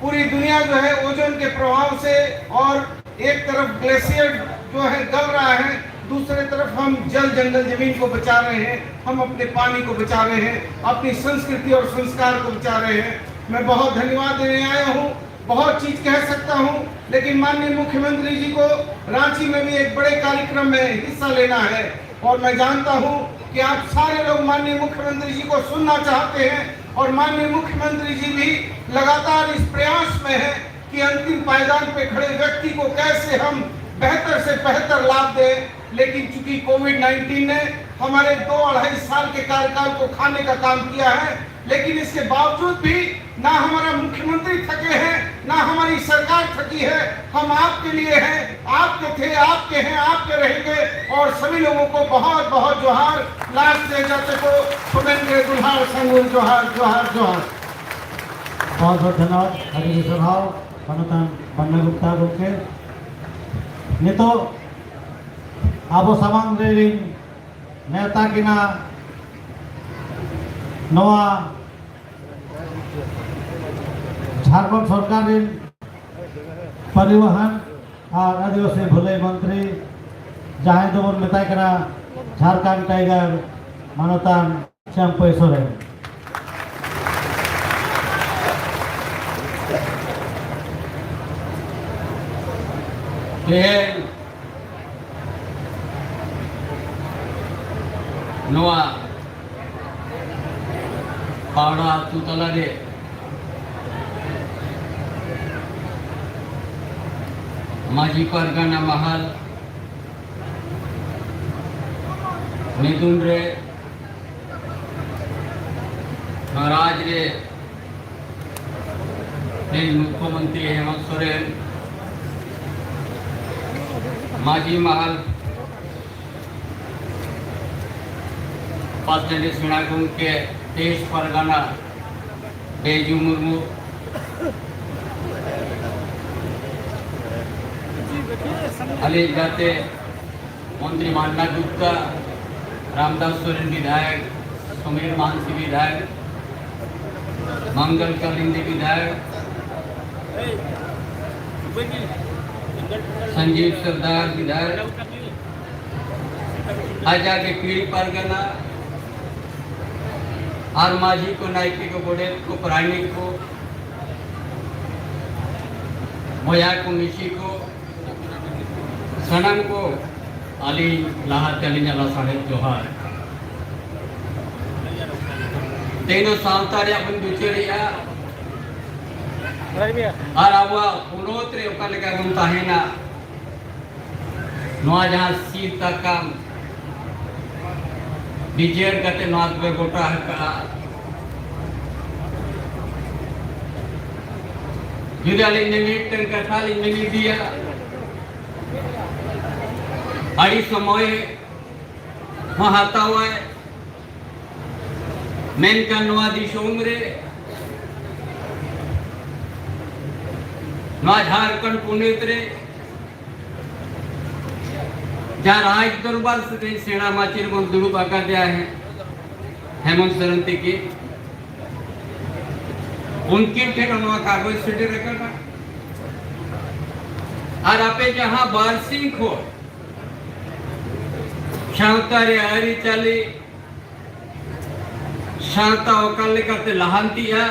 पूरी दुनिया जो है ओजोन के प्रभाव से, और एक तरफ ग्लेशियर जो है गल रहा है, दूसरे तरफ हम जल जंगल जमीन को बचा रहे हैं, हम अपने पानी को बचा रहे हैं, अपनी संस्कृति और संस्कार को बचा रहे हैं। मैं बहुत धन्यवाद देने आया हूँ, बहुत चीज कह सकता हूँ, लेकिन माननीय मुख्यमंत्री जी को रांची में भी एक बड़े कार्यक्रम में हिस्सा लेना है। और मैं जानता हूँ कि आप सारे लोग माननीय मुख्यमंत्री जी को सुनना चाहते हैं और माननीय मुख्यमंत्री जी भी लगातार इस प्रयास में है कि अंतिम पायदान पे खड़े व्यक्ति को कैसे हम बेहतर से बेहतर लाभ दें। लेकिन चूंकि कोविड नाइन्टीन ने हमारे दो अढ़ाई साल के कार्यकाल को खाने का काम किया है, लेकिन इसके बावजूद भी ना हमारा मुख्यमंत्री थके हैं, ना हमारी सरकार थकी है। हम आपके लिए हैं, आपके थे, आपके हैं, आपके रहेंगे। और सभी लोगों को बहुत बहुत जोहार। लास्ट डे जाते को सुमेंद्र दुल्हार संगुल जोहार, जोहार, जोहार। बहुत बहुत धन्यवाद, हरि विश्वभाव। ᱢᱟᱱᱚᱛᱟᱱ ᱯᱟᱱᱱᱟ ᱜᱩᱯᱛᱟ ᱜᱚᱢᱠᱮ, ᱱᱤᱛᱚᱜ ᱟᱵᱚ ᱥᱟᱢᱟᱝ ᱨᱮᱞᱤᱧ ᱱᱮᱣᱛᱟ ᱠᱤᱱᱟ ᱱᱚᱣᱟ ᱡᱷᱟᱲᱠᱷᱚᱸᱰ ᱥᱚᱨᱠᱟᱨ ᱨᱮᱱ ᱯᱚᱨᱤᱵᱚᱦᱚᱱ ᱟᱨ ᱟᱹᱫᱤᱵᱟᱹᱥᱤ ᱵᱷᱟᱹᱞᱟᱹᱭ ᱢᱚᱱᱛᱨᱤ, ᱡᱟᱦᱟᱸᱭ ᱫᱚᱵᱚᱱ ᱢᱮᱛᱟᱭ ᱠᱟᱱᱟ ᱡᱷᱟᱲᱠᱷᱚᱸᱰ ᱴᱟᱭᱜᱟᱨ, ᱢᱟᱱᱚᱛᱟᱱ ᱪᱟᱢᱯᱟᱹᱭ ᱥᱚᱨᱮᱱ᱾ ᱛᱮᱦᱮᱧ ᱱᱚᱣᱟ ᱯᱟᱣᱲᱟ ᱟᱹᱛᱩ ᱛᱟᱞᱟᱨᱮ ᱢᱟᱹᱡᱷᱤ ᱯᱟᱨᱜᱟᱱᱟ ᱢᱟᱦᱟᱞ ᱢᱤᱫᱩᱱ ᱨᱮ ᱱᱚᱣᱟ ᱨᱟᱡᱽ ᱨᱮ ᱨᱮᱱ ᱢᱩᱠᱷᱭᱚᱢᱚᱱᱛᱨᱤ ᱦᱮᱢᱚᱱᱛ ᱥᱚᱨᱮᱱ, ᱢᱟᱹᱡᱷᱤ ᱢᱟᱦᱟᱞ ᱯᱟᱥᱱᱟᱰᱤ ᱥᱮᱬᱟ ᱜᱚᱢᱠᱮ ᱛᱮᱭᱤᱥ ᱯᱟᱨᱜᱟᱱᱟ ᱵᱮᱡᱩ ᱢᱩᱨᱢᱩ, ᱟᱹᱞᱤᱧ ᱜᱟᱛᱮ ᱢᱚᱱᱛᱨᱤ ᱢᱟᱱᱱᱟ ᱜᱩᱯᱛᱟ, ᱨᱟᱢᱫᱟᱥ ᱥᱚᱨᱮᱱ ᱵᱤᱫᱷᱟᱭᱚᱠ, ᱥᱚᱢᱤᱨ ᱢᱟᱱᱥᱤ ᱵᱤᱫᱷᱟᱭᱚᱠ, ᱢᱚᱝᱜᱚᱞ ᱠᱟᱞᱤᱱᱫᱤ ᱵᱤᱫᱷᱟᱭᱚᱠ, ᱥᱚᱧᱡᱤᱵ ᱥᱚᱨᱫᱟᱨ ᱵᱤᱫᱷᱟᱭᱚᱠ, ᱟᱡᱟᱜᱮ ᱯᱤᱲ ᱯᱟᱨᱜᱟᱱᱟ ᱟᱨ ᱢᱟᱹᱡᱷᱤ ᱠᱚ, ᱱᱟᱭᱠᱮ ᱠᱚ, ᱜᱚᱰᱮᱛ ᱠᱚ, ᱯᱟᱨᱟᱱᱤᱠ ᱠᱚ, ᱵᱚᱭᱦᱟ ᱠᱚ, ᱢᱤᱥᱤ ᱠᱚ, ᱥᱟᱱᱟᱢ ᱠᱚ ᱟᱹᱞᱤᱧ ᱞᱟᱦᱟᱛᱮ ᱟᱹᱞᱤᱧᱟᱜ ᱞᱟᱥᱟᱲᱦᱮᱫ ᱡᱚᱦᱟᱨ᱾ ᱛᱮᱦᱮᱧ ᱫᱚ ᱥᱟᱶᱛᱟ ᱨᱮᱭᱟᱜ ᱵᱚᱱ ᱵᱤᱪᱟᱹᱨᱮᱜᱼᱟ ᱟᱨ ᱟᱵᱚᱣᱟᱜ ᱯᱚᱱᱚᱛ ᱨᱮ ᱚᱠᱟ ᱞᱮᱠᱟ ᱵᱚᱱ ᱛᱟᱦᱮᱱᱟ, ᱱᱚᱣᱟ ᱡᱟᱦᱟᱸ ᱥᱤᱫ ᱥᱟᱠᱟᱢ ᱵᱤᱪᱟᱹᱨ ᱠᱟᱛᱮ ᱱᱚᱣᱟ ᱫᱚᱯᱮ ᱜᱚᱴᱟ ᱟᱠᱟᱫᱼᱟ᱾ ᱡᱩᱫᱤ ᱟᱹᱞᱤᱧ ᱢᱤᱢᱤᱫᱴᱟᱝ ᱠᱟᱛᱷᱟ ᱞᱤᱧ ᱢᱮᱱ ᱤᱫᱤᱭᱟ, ᱟᱹᱰᱤ ᱥᱚᱢᱚᱭ ᱦᱚᱸ ᱦᱟᱛᱟᱣᱟᱭ, ᱢᱮᱱᱠᱷᱟᱱ ᱱᱚᱣᱟ ᱫᱤᱥᱚᱢ ᱨᱮ ᱱᱚᱣᱟ ᱡᱷᱟᱲᱠᱷᱚᱸᱰ ᱯᱚᱱᱚᱛ ᱨᱮ ᱡᱟᱦᱟᱸ ᱨᱟᱡᱽ ᱫᱚᱨᱵᱟᱨ ᱨᱮ ᱥᱮᱬᱟ ᱢᱟᱹᱪᱤ ᱨᱮᱵᱚᱱ ᱫᱩᱲᱩᱵ ᱟᱠᱟᱫᱮᱭᱟ ᱦᱮ-, ᱦᱮᱢᱚᱱᱛ ᱥᱚᱨᱮᱱ ᱛᱤᱠᱤ, ᱩᱱᱠᱤᱱ ᱴᱷᱮᱱ ᱱᱚᱣᱟ ᱠᱟᱜᱚᱡᱽ ᱥᱮᱴᱮᱨ ᱟᱠᱟᱱᱟ᱾ ᱟᱨ ᱟᱯᱮ ᱡᱟᱦᱟᱸ ᱵᱟᱨᱥᱤᱧ ᱠᱷᱚᱱ ᱥᱟᱶᱛᱟ ᱨᱮ ᱟᱹᱨᱤᱪᱟᱹᱞᱤ, ᱥᱟᱶᱛᱟ ᱚᱠᱟ ᱞᱮᱠᱟᱛᱮ ᱞᱟᱦᱟᱱᱛᱤᱜᱼᱟ,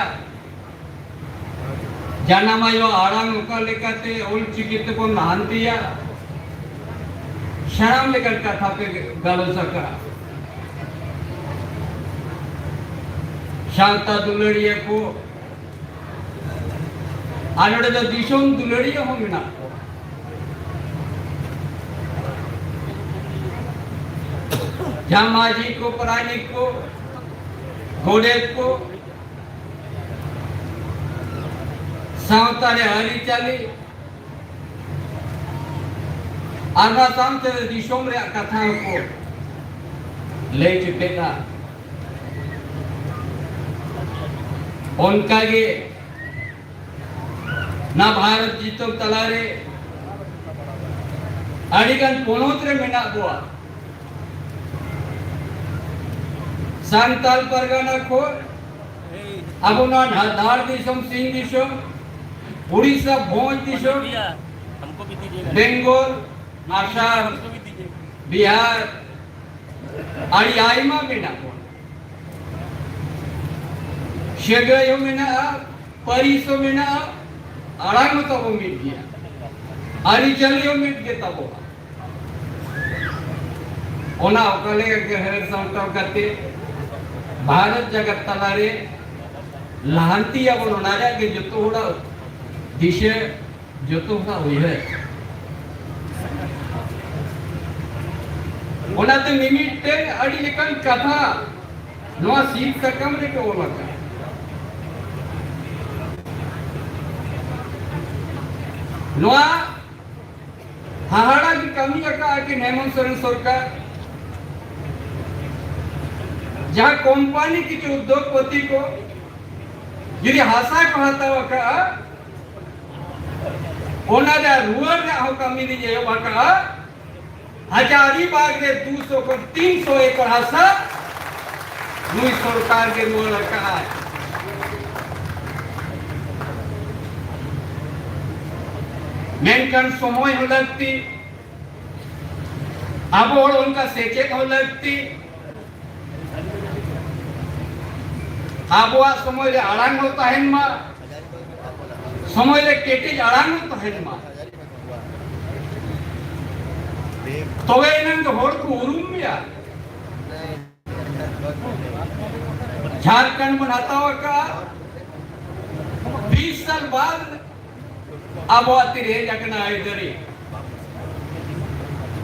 ᱡᱟᱱᱟᱢ ᱟᱭᱳ ᱟᱲᱟᱝ ᱚᱠᱟ ᱞᱮᱠᱟᱛᱮ ᱚᱞ ᱪᱤᱠᱤ ᱛᱮᱵᱚᱱ ᱞᱟᱦᱟᱱᱛᱤᱭᱟ, ᱥᱟᱱᱟᱢ ᱞᱮᱠᱟᱱ ᱠᱟᱛᱷᱟ ᱯᱮ ᱜᱟᱞᱚᱪ ᱟᱠᱟᱫᱼᱟ᱾ ᱥᱟᱶᱛᱟ ᱫᱩᱞᱟᱹᱲᱤᱭᱟᱹ ᱠᱚ, ᱟᱨ ᱱᱚᱰᱮ ᱫᱚ ᱫᱤᱥᱚᱢ ᱫᱩᱞᱟᱹᱲᱤᱭᱟᱹ ᱦᱚᱸ ᱢᱮᱱᱟᱜ ᱠᱚᱣᱟ᱾ ᱡᱟᱦᱟᱸ ᱢᱟᱹᱡᱷᱤ ᱠᱚ, ᱯᱟᱨᱟᱱᱤᱠ ᱠᱚ, ᱜᱚᱰᱮᱛ ᱠᱚ, ᱥᱟᱶᱛᱟ ᱨᱮ ᱟᱹᱨᱤᱪᱟᱹᱞᱤ ᱟᱨ ᱚᱱᱟ ᱥᱟᱶᱛᱮ ᱫᱤᱥᱚᱢ ᱨᱮᱭᱟᱜ ᱠᱟᱛᱷᱟ ᱦᱚᱸᱠᱚ ᱞᱟᱹᱭ ᱪᱮᱯᱮᱫᱟ᱾ ᱚᱱᱠᱟᱜᱮ ᱱᱟ ᱵᱷᱟᱨᱚᱛ ᱫᱤᱥᱚᱢ ᱛᱟᱞᱟᱨᱮ ᱟᱹᱰᱤᱜᱟᱱ ᱯᱚᱱᱚᱛ ᱨᱮ ᱢᱮᱱᱟᱜ ᱵᱚᱣᱟ᱾ ᱥᱟᱱᱛᱟᱞ ᱯᱟᱨᱜᱟᱱᱟ ᱠᱷᱚᱱ ᱟᱵᱚ ᱱᱚᱣᱟ ᱫᱷᱟ-, ᱫᱷᱟᱲ ᱫᱤᱥᱚᱢ, ᱥᱤᱧ ᱫᱤᱥᱚᱢ, ᱩᱲᱤᱥᱥᱟ, ᱵᱷᱚᱸᱡᱽ ᱫᱤᱥᱚᱢ, ᱵᱮᱝᱜᱚᱞ, ᱟᱥᱟᱢ, ᱵᱤᱦᱟᱨ, ᱟᱹᱰᱤ ᱟᱭᱢᱟ ᱢᱮᱱᱟᱜ ᱵᱚᱱᱟ᱾ ᱥᱟᱹᱜᱟᱹᱭ ᱦᱚᱸ ᱢᱮᱱᱟᱜᱼᱟ, ᱯᱟᱹᱨᱤᱥ ᱦᱚᱸ ᱢᱮᱱᱟᱜᱼᱟ, ᱟᱲᱟᱝ ᱦᱚᱸ ᱛᱟᱵᱚ ᱢᱤᱫ ᱜᱮᱭᱟ, ᱟᱹᱨᱤᱪᱟᱹᱞᱤ ᱦᱚᱸ ᱢᱤᱫ ᱜᱮ ᱛᱟᱵᱚᱱᱟ᱾ ᱚᱱᱟ ᱚᱠᱟ ᱞᱮᱠᱟ ᱜᱮ ᱦᱟᱹᱨ ᱥᱟᱢᱴᱟᱣ ᱠᱟᱛᱮ ᱵᱷᱟᱨᱚᱛ ᱡᱟᱠᱟᱛ ᱛᱟᱞᱟᱨᱮ ᱞᱟᱦᱟᱱᱛᱤᱭᱟᱵᱚᱱ, ᱚᱱᱟ ᱨᱮᱭᱟᱜ ᱜᱮ ᱡᱚᱛᱚ ᱦᱚᱲᱟᱜ ᱫᱤᱥᱟᱹ, ᱡᱚᱛᱚ ᱦᱚᱲᱟᱜ ᱩᱭᱦᱟᱹᱨ᱾ ᱚᱱᱟᱛᱮ ᱢᱤᱢᱤᱫᱴᱮᱱ ᱟᱹᱰᱤ ᱞᱮᱠᱟᱱ ᱠᱟᱛᱷᱟ ᱱᱚᱣᱟ ᱥᱤᱫ ᱥᱟᱠᱟᱢ ᱨᱮᱠᱚ ᱚᱞ ᱟᱠᱟᱫᱟ᱾ ᱱᱚᱣᱟ ᱦᱟᱦᱟᱲᱟ ᱜᱮ ᱠᱟᱹᱢᱤ ᱟᱠᱟᱫ ᱟᱹᱠᱤᱱ ᱦᱮᱢᱚᱱᱛ ᱥᱚᱨᱮᱱ ᱥᱚᱨᱠᱟᱨ᱾ ᱡᱟᱦᱟᱸ ᱠᱳᱢᱯᱟᱱᱤ ᱠᱤᱪᱷᱩ ᱩᱫᱽᱫᱳᱜᱽᱯᱚᱛᱤ ᱠᱚ ᱡᱩᱫᱤ ᱦᱟᱥᱟ ᱠᱚ ᱦᱟᱛᱟᱣ ᱟᱠᱟᱫᱼᱟ, ᱚᱱᱟ ᱨᱮᱭᱟᱜ ᱨᱩᱣᱟᱹᱲ ᱨᱮᱭᱟᱜ ᱦᱚᱸ ᱠᱟᱹᱢᱤ ᱞᱤᱧ ᱮᱦᱚᱵ ᱟᱠᱟᱫᱼᱟ᱾ ᱦᱟᱡᱟᱨᱤᱵᱟᱜᱽ ᱨᱮ ᱫᱩᱥᱚ ᱠᱷᱚᱱ ᱛᱤᱱᱥᱚ ᱮᱠᱚᱨ ᱦᱟᱥᱟ ᱱᱩᱭ ᱥᱚᱨᱠᱟᱨ ᱜᱮ ᱨᱩᱣᱟᱹᱲ ᱟᱠᱟᱫᱼᱟᱭ᱾ ᱢᱮᱱᱠᱷᱟᱱ ᱥᱚᱢᱚᱭ ᱦᱚᱸ ᱞᱟᱹᱠᱛᱤ, ᱟᱵᱚ ᱦᱚᱲ ᱚᱱᱠᱟ ᱥᱮᱪᱮᱫ ᱦᱚᱸ ᱞᱟᱹᱠᱛᱤ, ᱟᱵᱚᱣᱟᱜ ᱥᱚᱢᱚᱭ ᱨᱮ ᱟᱲᱟᱝ ᱦᱚᱸ ᱛᱟᱦᱮᱱ ᱢᱟ, ᱥᱚᱢᱚᱭ ᱨᱮ ᱠᱮᱴᱮᱡ ᱟᱲᱟᱝ ᱦᱚᱸ ᱛᱟᱦᱮᱱ ᱢᱟ, ᱛᱚᱵᱮ ᱮᱱᱟᱝ ᱫᱚ ᱦᱚᱲ ᱠᱚ ᱩᱨᱩᱢ ᱢᱮᱭᱟ᱾ ᱡᱷᱟᱲᱠᱷᱚᱸᱰ ᱵᱚᱱ ᱦᱟᱛᱟᱣ ᱟᱠᱟᱫᱼᱟ, ᱵᱤᱥ ᱥᱟᱞ ᱵᱟᱫ ᱟᱵᱚᱣᱟᱜ ᱛᱤᱨᱮ ᱦᱮᱡ ᱟᱠᱟᱱᱟ ᱟᱹᱭᱫᱟᱹᱨᱤ,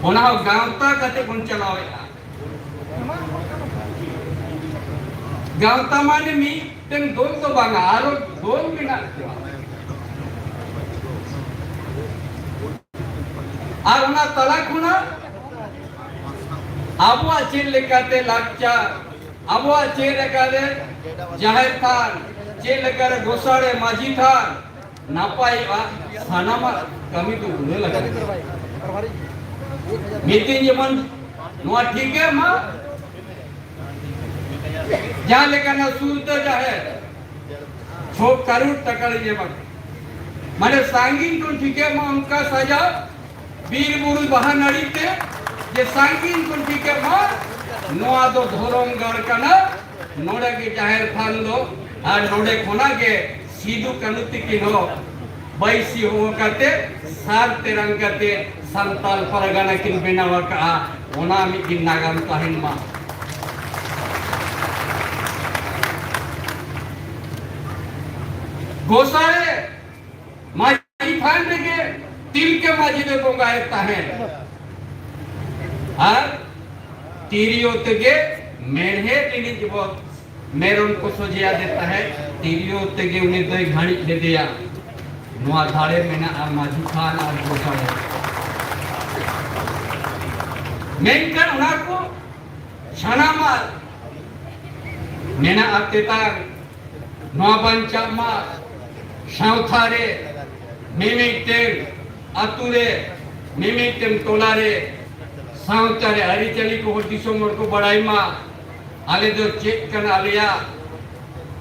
ᱚᱱᱟ ᱦᱚᱸ ᱜᱟᱶᱛᱟ ᱠᱟᱛᱮ ᱵᱚᱱ ᱪᱟᱞᱟᱣᱮᱫᱼᱟ᱾ ᱜᱟᱶᱛᱟ ᱢᱟᱱᱮ ᱢᱤᱫᱴᱮᱱ ᱫᱚᱞ ᱫᱚ ᱵᱟᱝᱟ, ᱟᱨᱚ ᱫᱚᱞ ᱢᱮᱱᱟᱜ ᱠᱚᱣᱟ᱾ ᱟᱨ ᱚᱱᱟ ᱛᱟᱞᱟ ᱠᱷᱚᱱᱟᱜ ᱟᱵᱚᱣᱟᱜ ᱪᱮᱫ ᱞᱮᱠᱟᱛᱮ ᱞᱟᱠᱪᱟᱨ, ᱟᱵᱚᱣᱟᱜ ᱪᱮᱫ ᱞᱮᱠᱟᱨᱮ ᱡᱟᱦᱮᱨ ᱛᱷᱟᱱ, ᱪᱮᱫ ᱞᱮᱠᱟᱨᱮ ᱜᱚᱥᱟᱲᱮ ᱢᱟᱹᱡᱷᱤ ᱛᱷᱟᱱ ᱱᱟᱯᱟᱭᱚᱜᱼᱟ, ᱥᱟᱱᱟᱢᱟᱜ ᱠᱟᱹᱢᱤ ᱫᱚ ᱩᱲᱟᱹ ᱞᱟᱜᱟᱜᱼᱟ᱾ ᱢᱤᱫ ᱫᱤᱱ ᱡᱮᱢᱚᱱ ᱱᱚᱣᱟ ᱴᱷᱤᱠᱟᱹᱜ ᱢᱟ, ᱡᱟᱦᱟᱸ ᱞᱮᱠᱟᱱᱟᱜ ᱥᱩᱨ ᱫᱚ ᱡᱟᱦᱮᱨ ᱪᱷᱚ ᱠᱟᱨᱳᱲ ᱴᱟᱠᱟ ᱞᱤᱧ ᱮᱢᱟ᱾ ᱢᱟᱱᱮ ᱥᱟᱺᱜᱤᱧ ᱠᱷᱚᱱ ᱴᱷᱤᱠᱟᱹᱜ ᱢᱟ ᱚᱱᱠᱟ ᱥᱟᱡᱟᱣ ᱵᱤᱨ ᱵᱩᱨᱩ ᱵᱟᱦᱟ ᱱᱟᱹᱲᱤ ᱛᱮ, ᱡᱮ ᱥᱟᱺᱜᱤᱧ ᱠᱷᱚᱱ ᱴᱷᱤᱠᱟᱹᱜ ᱢᱟ ᱱᱚᱣᱟ ᱫᱚ ᱫᱷᱚᱨᱚᱢ ᱜᱟᱲ ᱠᱟᱱᱟ, ᱱᱚᱰᱮ ᱜᱮ ᱡᱟᱦᱮᱨ ᱛᱷᱟᱱ ᱫᱚ, ᱟᱨ ᱱᱚᱰᱮ ᱠᱷᱚᱱᱟᱜ ᱜᱮ ᱥᱤᱫᱩ ᱠᱟᱹᱱᱦᱩ ᱛᱤᱠᱤᱱ ᱦᱚᱸ ᱵᱟᱹᱭᱥᱤ ᱦᱚᱦᱚ ᱠᱟᱛᱮ ᱥᱟᱨ ᱛᱮᱨᱟᱝ ᱠᱟᱛᱮ ᱥᱟᱱᱛᱟᱞ ᱯᱟᱨᱜᱟᱱᱟ ᱠᱤᱱ ᱵᱮᱱᱟᱣ ᱟᱠᱟᱫᱼᱟ᱾ ᱚᱱᱟ ᱢᱤᱫ ᱫᱤᱱ ᱱᱟᱜᱟᱢ ᱛᱟᱦᱮᱱ ᱢᱟ᱾ ᱜᱚᱸᱥᱟᱲᱮ ᱢᱟᱹᱡᱷᱤ ᱛᱷᱟᱱ ᱨᱮᱜᱮ ᱛᱤᱞᱠᱟᱹ ᱢᱟᱹᱡᱷᱤ ᱫᱚᱭ ᱵᱚᱸᱜᱟᱭᱮᱫ ᱛᱟᱦᱮᱸᱫ᱾ ᱟᱨ ᱛᱤᱨᱭᱳ ᱛᱮᱜᱮ ᱢᱮᱬᱦᱮᱫ ᱨᱤᱱᱤᱡ ᱵᱚ ᱢᱮᱨᱚᱢ ᱠᱚ ᱥᱚᱡᱷᱮᱭᱟᱫᱮ ᱛᱟᱦᱮᱸᱫ, ᱛᱤᱨᱭᱳ ᱛᱮᱜᱮ ᱩᱱᱤ ᱫᱚᱭ ᱜᱷᱟᱹᱲᱤᱡ ᱞᱮᱫᱮᱭᱟ᱾ ᱱᱚᱣᱟ ᱫᱟᱲᱮ ᱢᱮᱱᱟᱜᱼᱟ ᱢᱟᱹᱡᱷᱤ ᱛᱷᱟᱱ ᱟᱨ ᱜᱚᱸᱥᱟᱲᱮ᱾ ᱢᱮᱱᱠᱷᱟᱱ ᱚᱱᱟ ᱠᱚ ᱥᱟᱱᱟᱢᱟᱜ ᱢᱮᱱᱟᱜᱼᱟ ᱛᱮᱛᱟᱝ, ᱱᱚᱣᱟ ᱵᱟᱧᱪᱟᱜ ᱢᱟ, ᱥᱟᱶᱛᱟ ᱨᱮ ᱢᱤᱢᱤᱫᱴᱮᱱ ᱟᱛᱳ ᱨᱮ, ᱢᱤᱢᱤᱫᱴᱮᱱ ᱴᱚᱞᱟ ᱨᱮ, ᱥᱟᱶᱛᱟ ᱨᱮ ᱟᱹᱨᱤᱪᱟᱹᱞᱤ ᱠᱚ ᱦᱚᱲ ᱫᱤᱥᱚᱢ ᱦᱚᱲ ᱠᱚ ᱵᱟᱲᱟᱭ ᱢᱟ᱾ ᱟᱞᱮ ᱫᱚ ᱪᱮᱫ ᱠᱟᱱᱟ ᱟᱞᱮᱭᱟᱜ,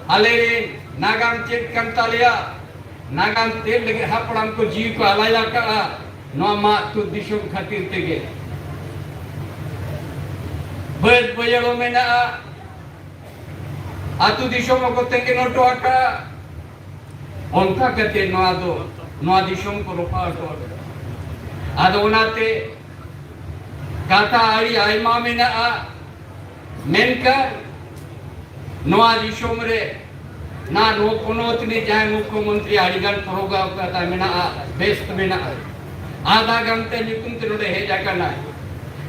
ᱟᱞᱮ ᱨᱮᱱ ᱱᱟᱜᱟᱢ ᱪᱮᱫ ᱠᱟᱱ ᱛᱟᱞᱮᱭᱟ, ᱱᱟᱜᱟᱢ ᱪᱮᱫ ᱞᱟᱹᱜᱤᱫ ᱦᱟᱯᱲᱟᱢ ᱠᱚ ᱡᱤᱣᱤ ᱠᱚ ᱟᱞᱟᱭ ᱟᱠᱟᱫᱼᱟ, ᱱᱚᱣᱟ ᱢᱟᱜ ᱛᱩᱫ ᱫᱤᱥᱚᱢ ᱠᱷᱟᱹᱛᱤᱨ ᱛᱮᱜᱮ᱾ ᱵᱟᱹᱫᱽ ᱵᱟᱹᱭᱦᱟᱹᱲ ᱦᱚᱸ ᱢᱮᱱᱟᱜᱼᱟ, ᱟᱹᱛᱩ ᱫᱤᱥᱚᱢ ᱦᱚᱸᱠᱚ ᱛᱮᱸᱜᱮᱱ ᱦᱚᱴᱚ ᱟᱠᱟᱫᱼᱟ᱾ ᱚᱱᱠᱟ ᱠᱟᱛᱮ ᱱᱚᱣᱟ ᱫᱚ, ᱱᱚᱣᱟ ᱫᱤᱥᱚᱢ ᱠᱚ ᱨᱚᱯᱷᱟ ᱦᱚᱴᱚ ᱟᱠᱟᱫᱼᱟ᱾ ᱟᱫᱚ ᱚᱱᱟᱛᱮ ᱠᱟᱛᱷᱟ ᱟᱹᱰᱤ ᱟᱭᱢᱟ ᱢᱮᱱᱟᱜᱼᱟ, ᱢᱮᱱᱠᱷᱟᱱ ᱱᱚᱣᱟ ᱫᱤᱥᱚᱢ ᱨᱮ ᱱᱟ ᱱᱚᱣᱟ ᱯᱚᱱᱚᱛ ᱨᱤᱱᱤᱡ ᱡᱟᱦᱟᱸᱭ ᱢᱩᱠᱷᱭᱚᱢᱚᱱᱛᱨᱤ ᱟᱹᱰᱤ ᱜᱟᱱ ᱯᱨᱳᱜᱨᱟᱢ ᱠᱟᱛᱷᱟ ᱢᱮᱱᱟᱜᱼᱟ, ᱵᱮᱥ ᱢᱮᱱᱟᱜᱼᱟ, ᱟᱫᱷᱟ ᱜᱟᱱᱛᱮ ᱧᱩᱛᱩᱢ ᱛᱮ ᱱᱚᱰᱮ ᱦᱮᱡ ᱟᱠᱟᱱᱟᱭ᱾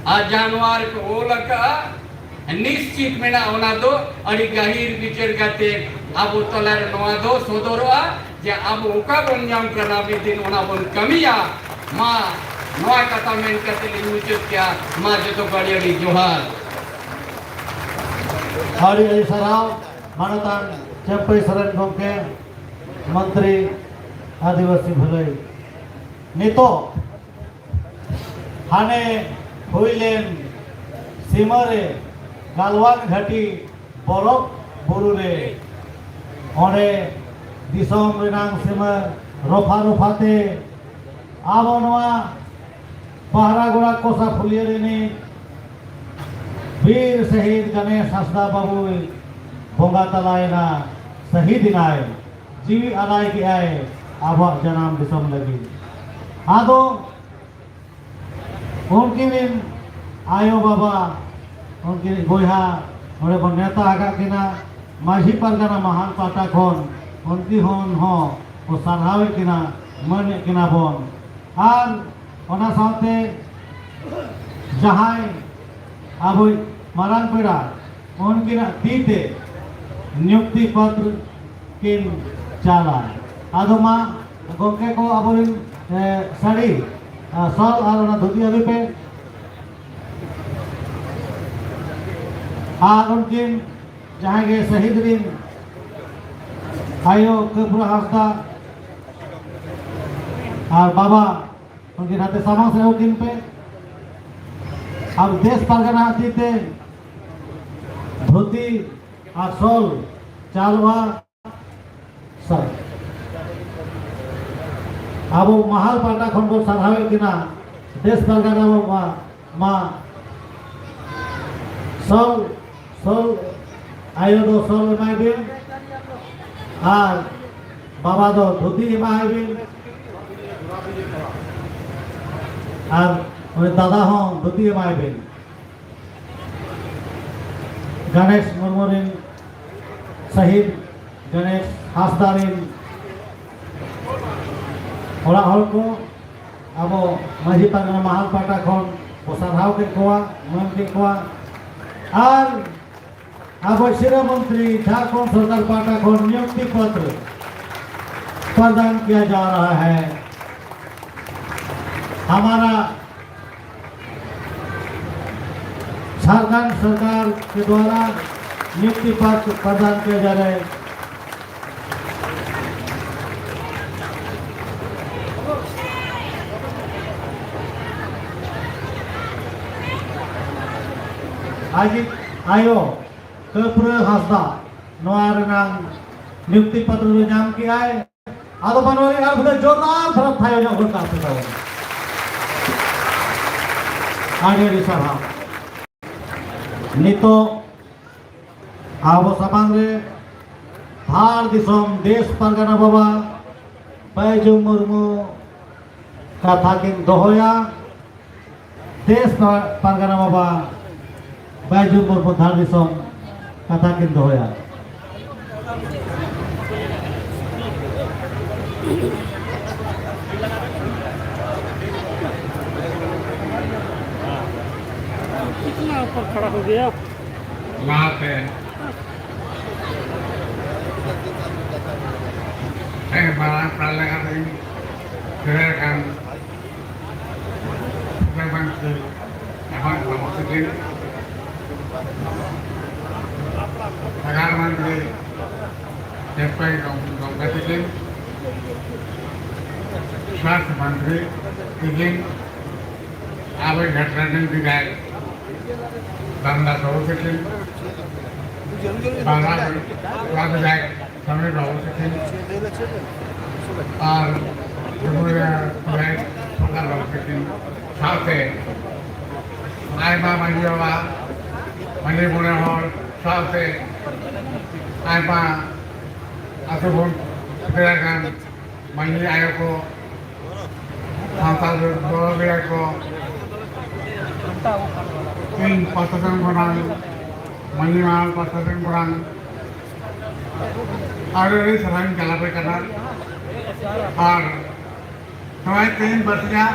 ᱟᱨ ᱡᱟᱦᱟᱸ ᱱᱚᱣᱟ ᱨᱮᱠᱚ ᱚᱞ ᱟᱠᱟᱫᱼᱟ, ᱱᱤᱥᱪᱤᱛ ᱢᱮᱱᱟᱜᱼᱟ, ᱚᱱᱟ ᱫᱚ ᱟᱹᱰᱤ ᱜᱟᱹᱦᱤᱨ ᱵᱤᱪᱟᱹᱨ ᱠᱟᱛᱮ ᱟᱵᱚ ᱛᱟᱞᱟᱨᱮ ᱱᱚᱣᱟ ᱫᱚ ᱥᱚᱫᱚᱨᱚᱜᱼᱟ ᱡᱮ ᱟᱵᱚ ᱚᱠᱟ ᱵᱚᱱ ᱧᱟᱢ ᱠᱟᱱᱟ, ᱢᱤᱫ ᱫᱤᱱ ᱚᱱᱟ ᱵᱚᱱ ᱠᱟᱹᱢᱤᱭᱟ᱾ ᱢᱟ, ᱱᱚᱣᱟ ᱠᱟᱛᱷᱟ ᱢᱮᱱ ᱠᱟᱛᱮ ᱞᱤᱧ ᱢᱩᱪᱟᱹᱫ ᱠᱮᱜᱼᱟ᱾ ᱢᱟ, ᱡᱚᱛᱚ ᱠᱚ ᱟᱹᱰᱤ ᱟᱹᱰᱤ ᱡᱚᱦᱟᱨ᱾ ᱟᱹᱰᱤ ᱟᱹᱰᱤ ᱥᱟᱨᱦᱟᱣ ᱢᱟᱱᱚᱛᱟᱱ ᱪᱟᱹᱢᱯᱟᱹᱭ ᱥᱚᱨᱮᱱ ᱜᱚᱢᱠᱮ, ᱢᱚᱱᱛᱨᱤ ᱟᱹᱫᱤᱵᱟᱹᱥᱤ ᱵᱷᱟᱹᱞᱟᱹᱭ᱾ ᱱᱤᱛᱚᱜ ᱦᱟᱱᱮ ᱦᱩᱭ ᱞᱮᱱ ᱥᱤᱢᱟᱹ ᱨᱮ ᱜᱟᱞᱣᱟᱱ ᱜᱷᱟᱹᱴᱤ ᱵᱚᱨᱚᱯ ᱵᱩᱨᱩ ᱨᱮ, ᱚᱸᱰᱮ ᱫᱤᱥᱚᱢ ᱨᱮᱱᱟᱝ ᱥᱤᱢᱟᱹ ᱨᱚᱯᱷᱟ ᱨᱚᱯᱷᱟ ᱛᱮ ᱟᱵᱚ ᱱᱚᱣᱟ ᱯᱟᱦᱨᱟᱜᱚᱲᱟ ᱠᱚᱥᱟ ᱯᱷᱩᱞᱤᱭᱟᱹ ᱨᱤᱱᱤᱡ ᱵᱤᱨ ᱥᱟᱹᱦᱤᱫ ᱜᱟᱱᱮᱥ ᱦᱟᱸᱥᱫᱟ ᱵᱟᱹᱵᱩᱭ ᱵᱚᱸᱜᱟ ᱛᱟᱞᱟᱭᱮᱱᱟ, ᱥᱟᱹᱦᱤᱫ ᱮᱱᱟᱭ, ᱡᱤᱣᱤ ᱟᱞᱟᱭ ᱠᱮᱜᱼᱟᱭ ᱟᱵᱚᱣᱟᱜ ᱡᱟᱱᱟᱢ ᱫᱤᱥᱚᱢ ᱞᱟᱹᱜᱤᱫ᱾ ᱟᱫᱚ ᱩᱱᱠᱤᱱ ᱨᱤᱱ ᱟᱭᱳ ᱵᱟᱵᱟ, ᱩᱱᱠᱤᱱ ᱨᱤᱱ ᱵᱚᱭᱦᱟ ᱱᱚᱰᱮ ᱵᱚᱱ ᱱᱮᱣᱛᱟ ᱟᱠᱟᱫ ᱠᱤᱱᱟ᱾ ᱢᱟᱹᱡᱷᱤ ᱯᱟᱨᱜᱟᱱᱟ ᱢᱟᱦᱟᱞ ᱯᱟᱦᱴᱟ ᱠᱷᱚᱱ ᱩᱱᱠᱤᱱ ᱦᱚᱸ, ᱦᱚᱸ ᱠᱚ ᱥᱟᱨᱦᱟᱣᱮᱫ ᱠᱤᱱᱟ, ᱢᱟᱹᱱᱮᱫ ᱠᱤᱱᱟ ᱵᱚᱱ᱾ ᱟᱨ ᱚᱱᱟ ᱥᱟᱶᱛᱮ ᱡᱟᱦᱟᱸᱭ ᱟᱵᱚᱭᱤᱡ ᱢᱟᱨᱟᱝ ᱯᱮᱲᱟ, ᱩᱱᱠᱤᱱᱟᱜ ᱛᱤ ᱛᱮ ᱱᱤᱭᱩᱠᱛᱤ ᱯᱚᱛᱨᱚ ᱠᱤᱱ ᱪᱟᱞᱟ᱾ ᱟᱫᱚ ᱢᱟ ᱜᱚᱢᱠᱮ ᱠᱚ ᱟᱵᱚᱨᱮᱱ, ᱮ, ᱥᱟᱹᱲᱤ, ᱟ, ᱥᱟᱞ ᱟᱨ ᱚᱱᱟ ᱫᱷᱩᱛᱤ ᱟᱹᱜᱩᱭ ᱯᱮ᱾ ᱟᱨ ᱩᱱᱠᱤᱱ ᱡᱟᱦᱟᱸᱭ ᱜᱮ ᱥᱟᱹᱦᱤᱫ ᱨᱤᱱ ᱟᱭᱳ ᱠᱟᱹᱵᱽᱨᱟᱹ ᱦᱟᱸᱥᱫᱟ, ᱟᱨ ᱵᱟᱵᱟ, ᱩᱱᱠᱤᱱ ᱦᱟᱛᱮ ᱥᱟᱢᱟᱝ ᱥᱮᱫ ᱦᱚᱸᱠᱤᱱ ᱯᱮ᱾ ᱟᱨ ᱫᱮᱥ ᱯᱟᱨᱜᱟᱱᱟ ᱦᱟᱹᱛᱤ ᱛᱮ ᱫᱷᱩᱛᱤ ᱟᱨ ᱥᱚᱞ ᱪᱟᱞᱣᱟ ᱥᱟᱨ᱾ ᱟᱵᱚ ᱢᱟᱦᱟᱞ ᱯᱟᱦᱴᱟ ᱠᱷᱚᱱ ᱵᱚᱱ ᱥᱟᱨᱦᱟᱣᱮᱫ ᱠᱤᱱᱟ, ᱫᱮᱥ ᱯᱟᱨᱜᱟᱱᱟ ᱵᱟᱵᱟ ᱢᱟ ᱥᱚᱞ, ᱥᱚᱞ, ᱟᱭᱳ ᱫᱚ ᱥᱚᱞ ᱮᱢᱟᱭ ᱵᱤᱱ ᱟᱨ ᱵᱟᱵᱟ ᱫᱚ ᱫᱷᱩᱛᱤ ᱮᱢᱟᱭ ᱵᱤᱱ ᱟᱨ ᱩᱱᱤ ᱫᱟᱫᱟ ᱦᱚᱸ ᱫᱷᱩᱛᱤ ᱮᱢᱟᱭ ᱵᱤᱱ᱾ ᱜᱚᱱᱮᱥ ᱢᱩᱨᱢᱩ ᱨᱤᱱ ᱥᱟᱹᱦᱤᱫ ᱜᱚᱱᱮᱥ ᱦᱟᱸᱥᱫᱟ ᱨᱤᱱ ᱚᱲᱟᱜ ᱦᱚᱲ ᱠᱚ, ᱟᱵᱚ ᱢᱟᱹᱡᱷᱤ ᱯᱟᱨᱜᱟᱱᱟ ᱢᱟᱦᱟᱞ ᱯᱟᱦᱴᱟ ᱠᱷᱚᱱ ᱵᱚ ᱥᱟᱨᱦᱟᱣ ᱠᱮᱫ ᱠᱚᱣᱟ, ᱢᱟᱹᱱ ᱠᱮᱫ ᱠᱚᱣᱟ᱾ ᱟᱨ ᱟᱵᱚ ᱥᱤᱨᱟᱹ ᱢᱚᱱᱛᱨᱤ ᱡᱷᱟᱲᱠᱷᱚᱸᱰ ᱥᱚᱨᱠᱟᱨ ᱯᱟᱦᱴᱟ ᱠᱷᱚᱱ ᱱᱤᱭᱩᱠᱛᱤ ᱯᱚᱛᱨᱚ ᱯᱨᱚᱫᱟᱱ ᱠᱤᱭᱟ ᱡᱟ ᱨᱟᱦᱟ ᱦᱟᱭ᱾ ᱦᱟᱢᱟᱨᱟ ᱡᱷᱟᱲᱠᱷᱚᱸᱰ ᱥᱚᱨᱠᱟᱨ ᱠᱮ ᱫᱣᱟᱨᱟ ᱱᱤᱭᱩᱠᱛᱤ ᱯᱚᱛᱨᱚ ᱯᱨᱚᱫᱟᱱ ᱠᱤᱭᱟ ᱡᱟ ᱨᱟᱦᱟ ᱦᱟᱭ᱾ ᱟᱡᱤᱡ ᱟᱭᱳ ᱠᱟᱹᱯᱨᱟᱹ ᱦᱟᱸᱥᱫᱟ ᱱᱚᱣᱟ ᱨᱮᱱᱟᱝ ᱱᱤᱭᱩᱠᱛᱤ ᱯᱚᱛᱨᱚ ᱫᱚ ᱧᱟᱢ ᱠᱮᱜᱼᱟᱭ᱾ ᱟᱫᱚ ᱢᱟᱱᱣᱟ ᱨᱮ ᱟᱨ ᱢᱤᱫ ᱡᱳᱨᱫᱟᱨ ᱫᱷᱟᱨᱟ ᱛᱷᱟᱭᱚ ᱧᱚᱜ ᱜᱚᱫ ᱠᱟᱜ ᱯᱮ ᱛᱟᱵᱚᱱ᱾ ᱟᱹᱰᱤ ᱟᱹᱰᱤ ᱥᱟᱨᱦᱟᱣ᱾ ᱱᱤᱛᱚᱜ ᱟᱵᱚ ᱥᱟᱢᱟᱝ ᱨᱮ ᱫᱷᱟᱲ ᱫᱤᱥᱚᱢ ᱫᱮᱥ ᱯᱟᱨᱜᱟᱱᱟ ᱵᱟᱵᱟ ᱵᱟᱹᱭᱡᱩ ᱢᱩᱨᱢᱩ ᱠᱟᱛᱷᱟ ᱠᱤᱱ ᱫᱚᱦᱚᱭᱟ᱾ ᱫᱮᱥ ᱯᱟᱨᱜᱟᱱᱟ ᱵᱟᱵᱟ ᱵᱟᱹᱭᱡᱩ ᱢᱩᱨᱢᱩ ᱫᱷᱟᱲ ᱫᱤᱥᱚᱢ ᱠᱟᱛᱷᱟ ᱠᱤᱱ ᱫᱚᱦᱚᱭᱟ᱾ कितना ऊपर खड़ा हो गया? ᱞᱟᱦᱟᱛᱮ ᱮ ᱢᱟᱨᱟᱝ ᱯᱟᱲ ᱞᱮᱠᱟᱛᱮᱧ ᱥᱮᱴᱮᱨ ᱟᱠᱟᱱ ᱥᱮᱴᱮᱨ ᱵᱟᱝ ᱥᱮ ᱮᱢᱟᱱ ᱵᱟᱵᱚ ᱛᱤᱠᱤᱱ ᱥᱟᱜᱟᱲ ᱢᱟᱱ ᱨᱮ ᱪᱮᱫ ᱯᱮ ᱜᱚᱢ-, ᱜᱚᱢᱠᱮ ᱛᱤᱠᱤᱱ स्वास्थ्य मंत्री, लेकिन आवे घटना नहीं दिखाए, बांग्ला सभापति, बांग्ला विधायक, सामने सभापति, और जमुना विधायक, सरकार सभापति, साथे ᱟᱭᱢᱟ ᱢᱟᱹᱡᱷᱤ ᱵᱟᱵᱟ, ᱢᱟᱹᱡᱷᱤ ᱢᱚᱬᱮ ᱦᱚᱲ ᱥᱟᱶᱛᱮ ᱟᱭᱢᱟ ᱟᱹᱛᱩ ᱵᱚᱱ ᱥᱮᱴᱮᱨ ᱟᱠᱟᱱ ᱢᱟᱹᱡᱷᱤ ᱟᱭᱳ ᱠᱚ, ᱥᱟᱶᱛᱟ ᱫᱚᱞ ᱜᱮᱭᱟ ᱠᱚ, ᱤᱧ ᱯᱟᱥᱴᱟ ᱥᱮᱱ ᱠᱷᱚᱱᱟᱜ, ᱢᱟᱹᱡᱷᱤ ᱢᱟᱲᱟᱝ ᱯᱟᱥᱴᱟ ᱥᱮᱱ ᱠᱷᱚᱱᱟᱜ ᱟᱹᱰᱤ ᱟᱹᱰᱤ ᱥᱟᱨᱦᱟᱣᱤᱧ ᱪᱟᱞᱟᱯᱮ ᱠᱟᱱᱟ᱾ ᱟᱨ ᱱᱚᱜᱼᱚᱭ ᱛᱮᱦᱮᱧ ᱵᱟᱨᱥᱤᱧᱟ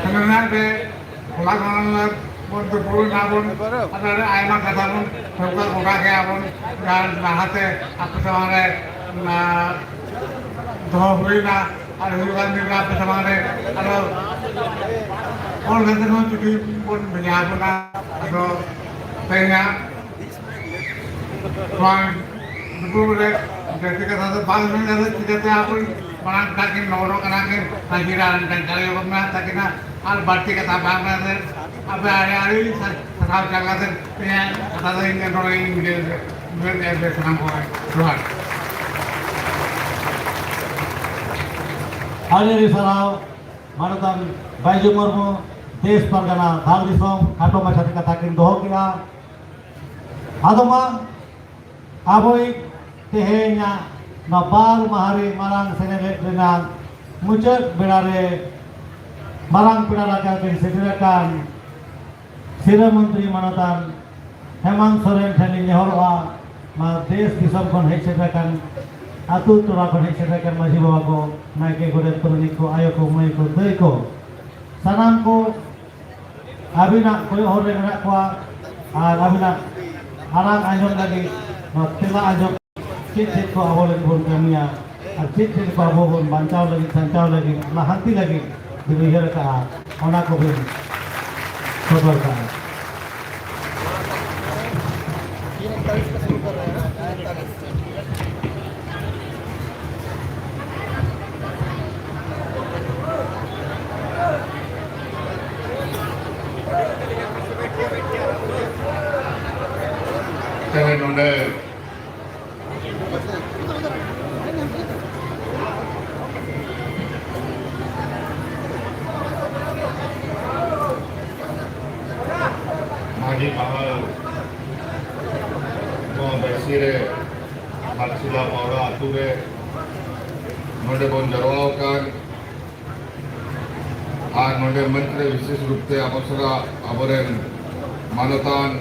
ᱦᱟᱱᱟ ᱨᱮ ᱦᱚᱞᱟ ᱠᱷᱚᱱ ᱵᱚᱱ ᱫᱩᱯᱲᱩᱵ ᱮᱱᱟ ᱵᱚᱱ, ᱟᱫᱚ ᱟᱹᱰᱤ ᱟᱭᱢᱟ ᱠᱟᱛᱷᱟ ᱵᱚᱱ ᱴᱷᱟᱹᱣᱠᱟᱹ ᱜᱚᱴᱟ ᱠᱮᱜᱼᱟ ᱵᱚᱱ, ᱡᱟᱦᱟᱸ ᱞᱟᱦᱟᱛᱮ ᱟᱯᱮ ᱥᱟᱢᱟᱝ ᱨᱮ, ᱟᱸ, ᱫᱚᱦᱚ ᱦᱩᱭᱱᱟ ᱟᱨ ᱦᱩᱭᱩᱜ ᱠᱟᱱ ᱫᱤᱱ ᱨᱮ ᱟᱯᱮ ᱥᱟᱢᱟᱝ ᱨᱮ ᱟᱨᱚ ᱚᱞ ᱠᱟᱛᱮ ᱦᱚᱸ ᱪᱤᱴᱷᱤ ᱵᱚᱱ ᱵᱷᱮᱡᱟ ᱟᱵᱚᱱᱟ᱾ ᱟᱫᱚ ᱛᱮᱦᱮᱧᱟᱜ ᱱᱚᱣᱟ ᱫᱩᱯᱩᱨ ᱨᱮ ᱡᱟᱹᱛᱤ ᱠᱟᱛᱷᱟ ᱫᱚ ᱵᱟᱝ ᱢᱮᱱ ᱠᱟᱛᱮ ᱪᱤᱠᱟᱹᱛᱮ ᱟᱵᱚ ᱢᱟᱲᱟᱝ ᱠᱷᱚᱱᱟᱜ ᱠᱤᱱ ᱱᱚᱜᱼᱚ ᱱᱚᱝᱠᱟᱱᱟᱜ ᱠᱤᱱ ᱢᱟᱹᱡᱷᱤ ᱨᱮ ᱟᱨ ᱢᱤᱫᱴᱟᱝ ᱪᱟᱣᱞᱮ ᱠᱚ ᱢᱮᱱᱟᱜ ᱛᱟᱹᱠᱤᱱᱟ᱾ ᱟᱨ ᱵᱟᱹᱲᱛᱤ ᱠᱟᱛᱷᱟ ᱵᱟᱝ ᱢᱮᱱ ᱠᱟᱛᱮ ᱟᱯᱮ ᱟᱹᱰᱤ ᱟᱹᱰᱤ ᱥᱟ-, ᱥᱟᱨᱦᱟᱣ ᱪᱟᱞ ᱠᱟᱛᱮ ᱤᱧᱟᱹᱜ ᱠᱟᱛᱷᱟ ᱫᱚ ᱤᱧ ᱱᱚᱰᱮ ᱜᱤᱧ ᱢᱩᱪᱟᱹᱫ ᱮᱫᱟ᱾ ᱢᱩᱪᱟᱹᱫ ᱮᱫᱟ ᱥᱟᱱᱟᱢ ᱠᱚᱜᱮ ᱡᱚᱦᱟᱨ᱾ ᱟᱹᱰᱤ ᱟᱹᱰᱤ ᱥᱟᱨᱦᱟᱣ ᱢᱟᱱᱚᱛᱟᱱ ᱵᱟᱭᱡᱩ ᱢᱩᱨᱢᱩ, ᱫᱮᱥ ᱯᱟᱨᱜᱟᱱᱟ ᱫᱷᱟᱲ ᱫᱤᱥᱚᱢ, ᱠᱷᱟᱴᱚ ᱢᱟᱪᱷᱟ ᱛᱮ ᱠᱟᱛᱷᱟ ᱠᱤᱱ ᱫᱚᱦᱚ ᱠᱮᱫᱼᱟ᱾ ᱟᱫᱚ ᱢᱟ ᱟᱵᱚᱭᱤᱡ ᱛᱮᱦᱮᱧᱟᱜ ᱱᱚᱣᱟ ᱵᱟᱨ ᱢᱟᱦᱟᱨᱤ ᱢᱟᱨᱟᱝ ᱥᱮᱱᱮᱞᱮᱫ ᱨᱮᱱᱟᱜ ᱢᱩᱪᱟᱹᱫ ᱵᱮᱲᱟ ᱨᱮ ᱢᱟᱨᱟᱝ ᱯᱮᱲᱟ ᱞᱮᱠᱟ ᱠᱤᱱ ᱥᱮᱴᱮᱨ ᱟᱠᱟᱱ ᱥᱤᱨᱟᱹ ᱢᱚᱱᱛᱨᱤ ᱢᱟᱱᱚᱛᱟᱱ ᱦᱮᱢᱟᱱᱛ ᱥᱚᱨᱮᱱ ᱴᱷᱮᱱ ᱤᱧ ᱱᱮᱦᱚᱨᱚᱜᱼᱟ, ᱱᱚᱣᱟ ᱫᱮᱥ ᱫᱤᱥᱚᱢ ᱠᱷᱚᱱ ᱦᱮᱡ ᱥᱮᱴᱮᱨ ᱟᱠᱟᱱ, ᱟᱹᱛᱩ ᱴᱚᱞᱟ ᱠᱷᱚᱱ ᱦᱮᱡ ᱥᱮᱴᱮᱨ ᱟᱠᱟᱱ ᱢᱟᱹᱡᱷᱤ ᱵᱟᱵᱟ ᱠᱚ, ᱱᱟᱭᱠᱮ, ᱜᱚᱰᱮᱛ, ᱯᱟᱨᱟᱱᱤᱠ ᱠᱚ, ᱟᱭᱳ ᱠᱚ, ᱢᱟᱹᱭ ᱠᱚ, ᱫᱟᱹᱭ ᱠᱚ, ᱥᱟᱱᱟᱢ ᱠᱚ ᱟᱹᱵᱤᱱᱟᱜ ᱠᱚᱭᱚᱜ ᱦᱚᱨ ᱨᱮ ᱢᱮᱱᱟᱜ ᱠᱚᱣᱟ ᱟᱨ ᱟᱹᱵᱤᱱᱟᱜ ᱟᱲᱟᱝ ᱟᱸᱡᱚᱢ ᱞᱟᱹᱜᱤᱫ, ᱱᱚᱣᱟ ᱛᱮᱞᱟ ᱟᱸᱡᱚᱢ, ᱪᱮᱫ ᱪᱮᱫ ᱠᱚ ᱟᱵᱚ ᱞᱟᱹᱜᱤᱫ ᱵᱚᱱ ᱠᱟᱹᱢᱤᱭᱟ ᱟᱨ ᱪᱮᱫ ᱪᱮᱫ ᱠᱚ ᱟᱵᱚ ᱵᱚᱱ ᱵᱟᱧᱪᱟᱣ ᱞᱟᱹᱜᱤᱫ, ᱥᱟᱧᱪᱟᱣ ᱞᱟᱹᱜᱤᱫ, ᱞᱟᱦᱟᱱᱛᱤ ᱞᱟᱹᱜᱤᱫ ᱵᱤᱱ ᱩᱭᱦᱟᱹᱨ ᱟᱠᱟᱫᱼᱟ, ᱚᱱᱟ ᱠᱚᱵᱤᱱ ᱥᱚᱫᱚᱨ ᱠᱟᱜᱼᱟ᱾ तीन इकतालीस पे शुरू कर रहे हैं। ᱱᱚᱰᱮ ᱢᱟᱹᱡᱷᱤ ᱢᱟᱦᱟᱞ ᱱᱚᱣᱟ ᱵᱟᱹᱭᱥᱤ ᱨᱮ ᱜᱷᱟᱴᱥᱤᱞᱟ ᱯᱟᱣᱲᱟ ᱟᱹᱛᱩ ᱨᱮ ᱱᱚᱰᱮ ᱵᱚᱱ ᱡᱟᱨᱣᱟ ᱟᱠᱟᱱ ᱟᱨ ᱱᱚᱰᱮ ᱢᱚᱧᱪ ᱨᱮ ᱵᱤᱥᱮᱥ ᱨᱩᱯ ᱛᱮ ᱟᱵᱚ ᱥᱟᱞᱟᱜ ᱟᱵᱚᱨᱮᱱ ᱢᱟᱱᱚᱛᱟᱱ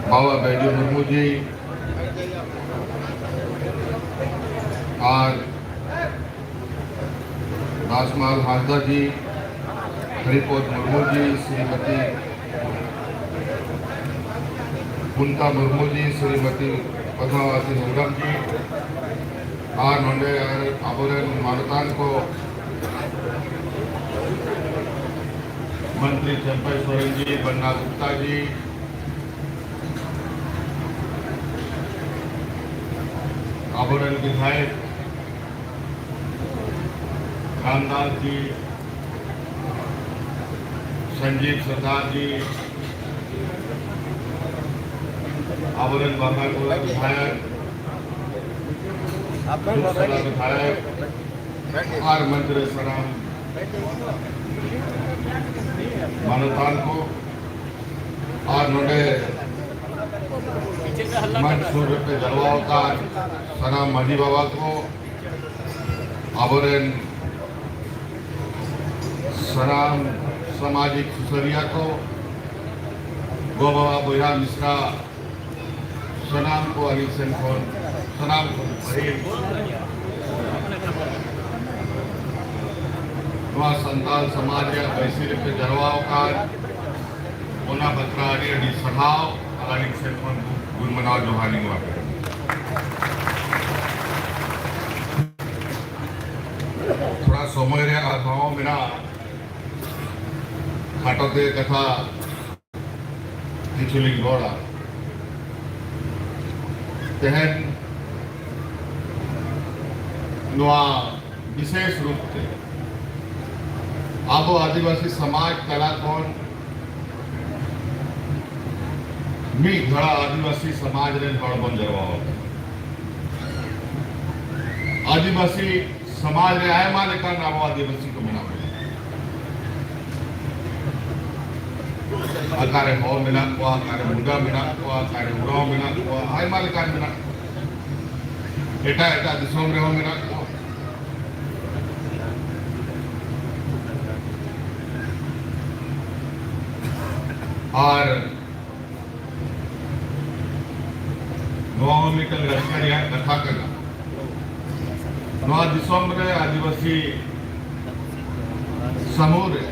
ᱵᱟᱵᱟ ᱵᱟᱹᱭᱡᱩ ᱢᱩᱨᱢᱩ ᱡᱤ ᱟᱨ ᱨᱟᱡᱽᱢᱟᱞ ᱦᱟᱸᱥᱫᱟ ᱡᱤ, ᱦᱚᱨᱤᱯᱚᱫ ᱢᱩᱨᱢᱩ ᱡᱤ, ᱥᱨᱤᱢᱚᱛᱤ ᱠᱩᱱᱛᱟ ᱢᱩᱨᱢᱩ ᱡᱤ, ᱥᱨᱤᱢᱚᱛᱤ ᱯᱚᱫᱢᱟᱵᱚᱛᱤ ᱦᱮᱢᱵᱨᱚᱢ ᱡᱤ, ᱟᱨ ᱱᱚᱰᱮ ᱟᱨ ᱟᱵᱚᱨᱮᱱ ᱢᱟᱱᱚᱛᱟᱱ ᱠᱚ, ᱢᱚᱱᱛᱨᱤ ᱪᱟᱢᱯᱟᱭ ᱥᱚᱨᱮᱱ ᱡᱤ, ᱵᱟᱱᱱᱟ ᱜᱩᱯᱛᱟ ᱡᱤ, ᱟᱵᱚᱨᱮᱱ ᱵᱤᱫᱷᱟᱭᱚᱠ ᱨᱟᱢᱫᱟᱥ ᱡᱤ, ᱥᱚᱧᱡᱤᱵ ᱥᱚᱨᱫᱟᱨ ᱡᱤ, ᱟᱵᱚᱨᱮᱱ ᱵᱟᱝᱜᱟᱞ ᱴᱚᱞᱟ ᱵᱤᱫᱷᱟᱭᱚᱠ, ᱫᱩᱠᱥᱟᱞᱟ ᱵᱤᱫᱷᱟᱭᱚᱠ ᱟᱨ ᱢᱚᱧᱪ ᱨᱮ ᱥᱟᱱᱟᱢ ᱢᱟᱱᱚᱛᱟᱱ ᱠᱚ ᱟᱨ ᱱᱚᱰᱮ ᱢᱚᱧᱪ ᱥᱩᱨ ᱨᱮᱯᱮ ᱡᱟᱨᱣᱟ ᱟᱠᱟᱱ ᱥᱟᱱᱟᱢ ᱢᱟᱹᱡᱷᱤ ᱵᱟᱵᱟ ᱠᱚ, ᱟᱵᱚᱨᱮᱱ ᱥᱟᱱᱟᱢ ᱥᱟᱢᱟᱡᱤᱠ ᱥᱩᱥᱟᱹᱨᱤᱭᱟᱹ ᱠᱚ, ᱜᱚ ᱵᱟᱵᱟ ᱵᱚᱭᱦᱟ ᱢᱤᱥᱨᱟ, ᱥᱟᱱᱟᱢ ᱠᱚ ᱟᱹᱞᱤᱧ ᱥᱮᱱ ᱠᱷᱚᱱ ᱥᱟᱱᱟᱢ ᱠᱷᱚᱱ ᱯᱟᱹᱦᱤᱞ ᱱᱚᱣᱟ ᱥᱟᱱᱛᱟᱲ ᱥᱚᱢᱟᱡᱽ ᱨᱮᱭᱟᱜ ᱵᱟᱹᱭᱥᱤ ᱨᱮᱯᱮ ᱡᱟᱨᱣᱟ ᱟᱠᱟᱱ, ᱚᱱᱟ ᱵᱟᱠᱷᱨᱟ ᱟᱹᱰᱤ ᱟᱹᱰᱤ ᱥᱟᱨᱦᱟᱣ ᱟᱨ ᱟᱹᱞᱤᱧ ᱥᱮᱱ ᱠᱷᱚᱱ ᱜᱩᱱ ᱢᱟᱱᱟᱣ ᱡᱚᱦᱟᱨ ᱞᱤᱧ ᱮᱢᱟ ᱯᱮ ᱠᱟᱱᱟ᱾ ᱛᱷᱚᱲᱟ ᱥᱚᱢᱚᱭ ᱨᱮᱭᱟᱜ ᱟᱵᱷᱟᱣ ᱢᱮᱱᱟᱜᱼᱟ, ᱠᱷᱟᱴᱚ ᱛᱮ ᱠᱟᱛᱷᱟ ᱠᱤᱪᱷᱩ ᱞᱤᱧ ᱨᱚᱲᱟ᱾ ᱛᱮᱦᱮᱧ ᱱᱚᱣᱟ ᱵᱤᱥᱮᱥ ᱨᱩᱯ ᱛᱮ ᱟᱵᱚ ᱟᱹᱫᱤᱵᱟᱹᱥᱤ ᱥᱚᱢᱟᱡᱽ ᱛᱟᱞᱟ ᱠᱷᱚᱱ ᱢᱤᱫ ᱫᱷᱟᱲᱟ ᱟᱹᱫᱤᱵᱟᱹᱥᱤ ᱥᱚᱢᱟᱡᱽ ᱨᱮᱱ ᱦᱚᱲ ᱵᱚᱱ ᱡᱟᱨᱣᱟ ᱟᱠᱟᱱᱟ᱾ ᱟᱹᱫᱤᱵᱟᱹᱥᱤ ᱥᱚᱢᱟᱡᱽ ᱨᱮ ᱟᱭᱢᱟ ᱞᱮᱠᱟᱱ ᱟᱵᱚ ᱟᱹᱫᱤᱵᱟᱹᱥᱤ ᱠᱚ ᱢᱮᱱᱟᱜ ᱵᱚᱱᱟ᱾ ᱚᱠᱟᱨᱮ ᱦᱚᱲ ᱢᱮᱱᱟᱜ ᱠᱚᱣᱟ, ᱚᱠᱟᱨᱮ ᱢᱩᱰᱟ ᱢᱮᱱᱟᱜ ᱠᱚᱣᱟ, ᱚᱠᱟᱨᱮ ᱩᱨᱟᱣ ᱢᱮᱱᱟᱜ ᱠᱚᱣᱟ, ᱟᱭᱢᱟ ᱞᱮᱠᱟᱱ ᱢᱮᱱᱟᱜ ᱠᱚᱣᱟ᱾ ᱮᱴᱟᱜ ᱮᱴᱟᱜ ᱫᱤᱥᱚᱢ ᱨᱮᱦᱚᱸ ᱢᱮᱱᱟᱜ ᱠᱚᱣᱟ᱾ ᱟᱨ ᱱᱚᱣᱟ ᱦᱚᱸ ᱢᱤᱫᱴᱟᱝ ᱨᱟᱹᱥᱠᱟᱹ ᱨᱮᱭᱟᱜ ᱠᱟᱛᱷᱟ ᱠᱟᱱᱟ᱾ ᱱᱚᱣᱟ ᱫᱤᱥᱚᱢ ᱨᱮ ᱟᱹᱫᱤᱵᱟᱹᱥᱤ ᱥᱟᱢᱩ ᱨᱮ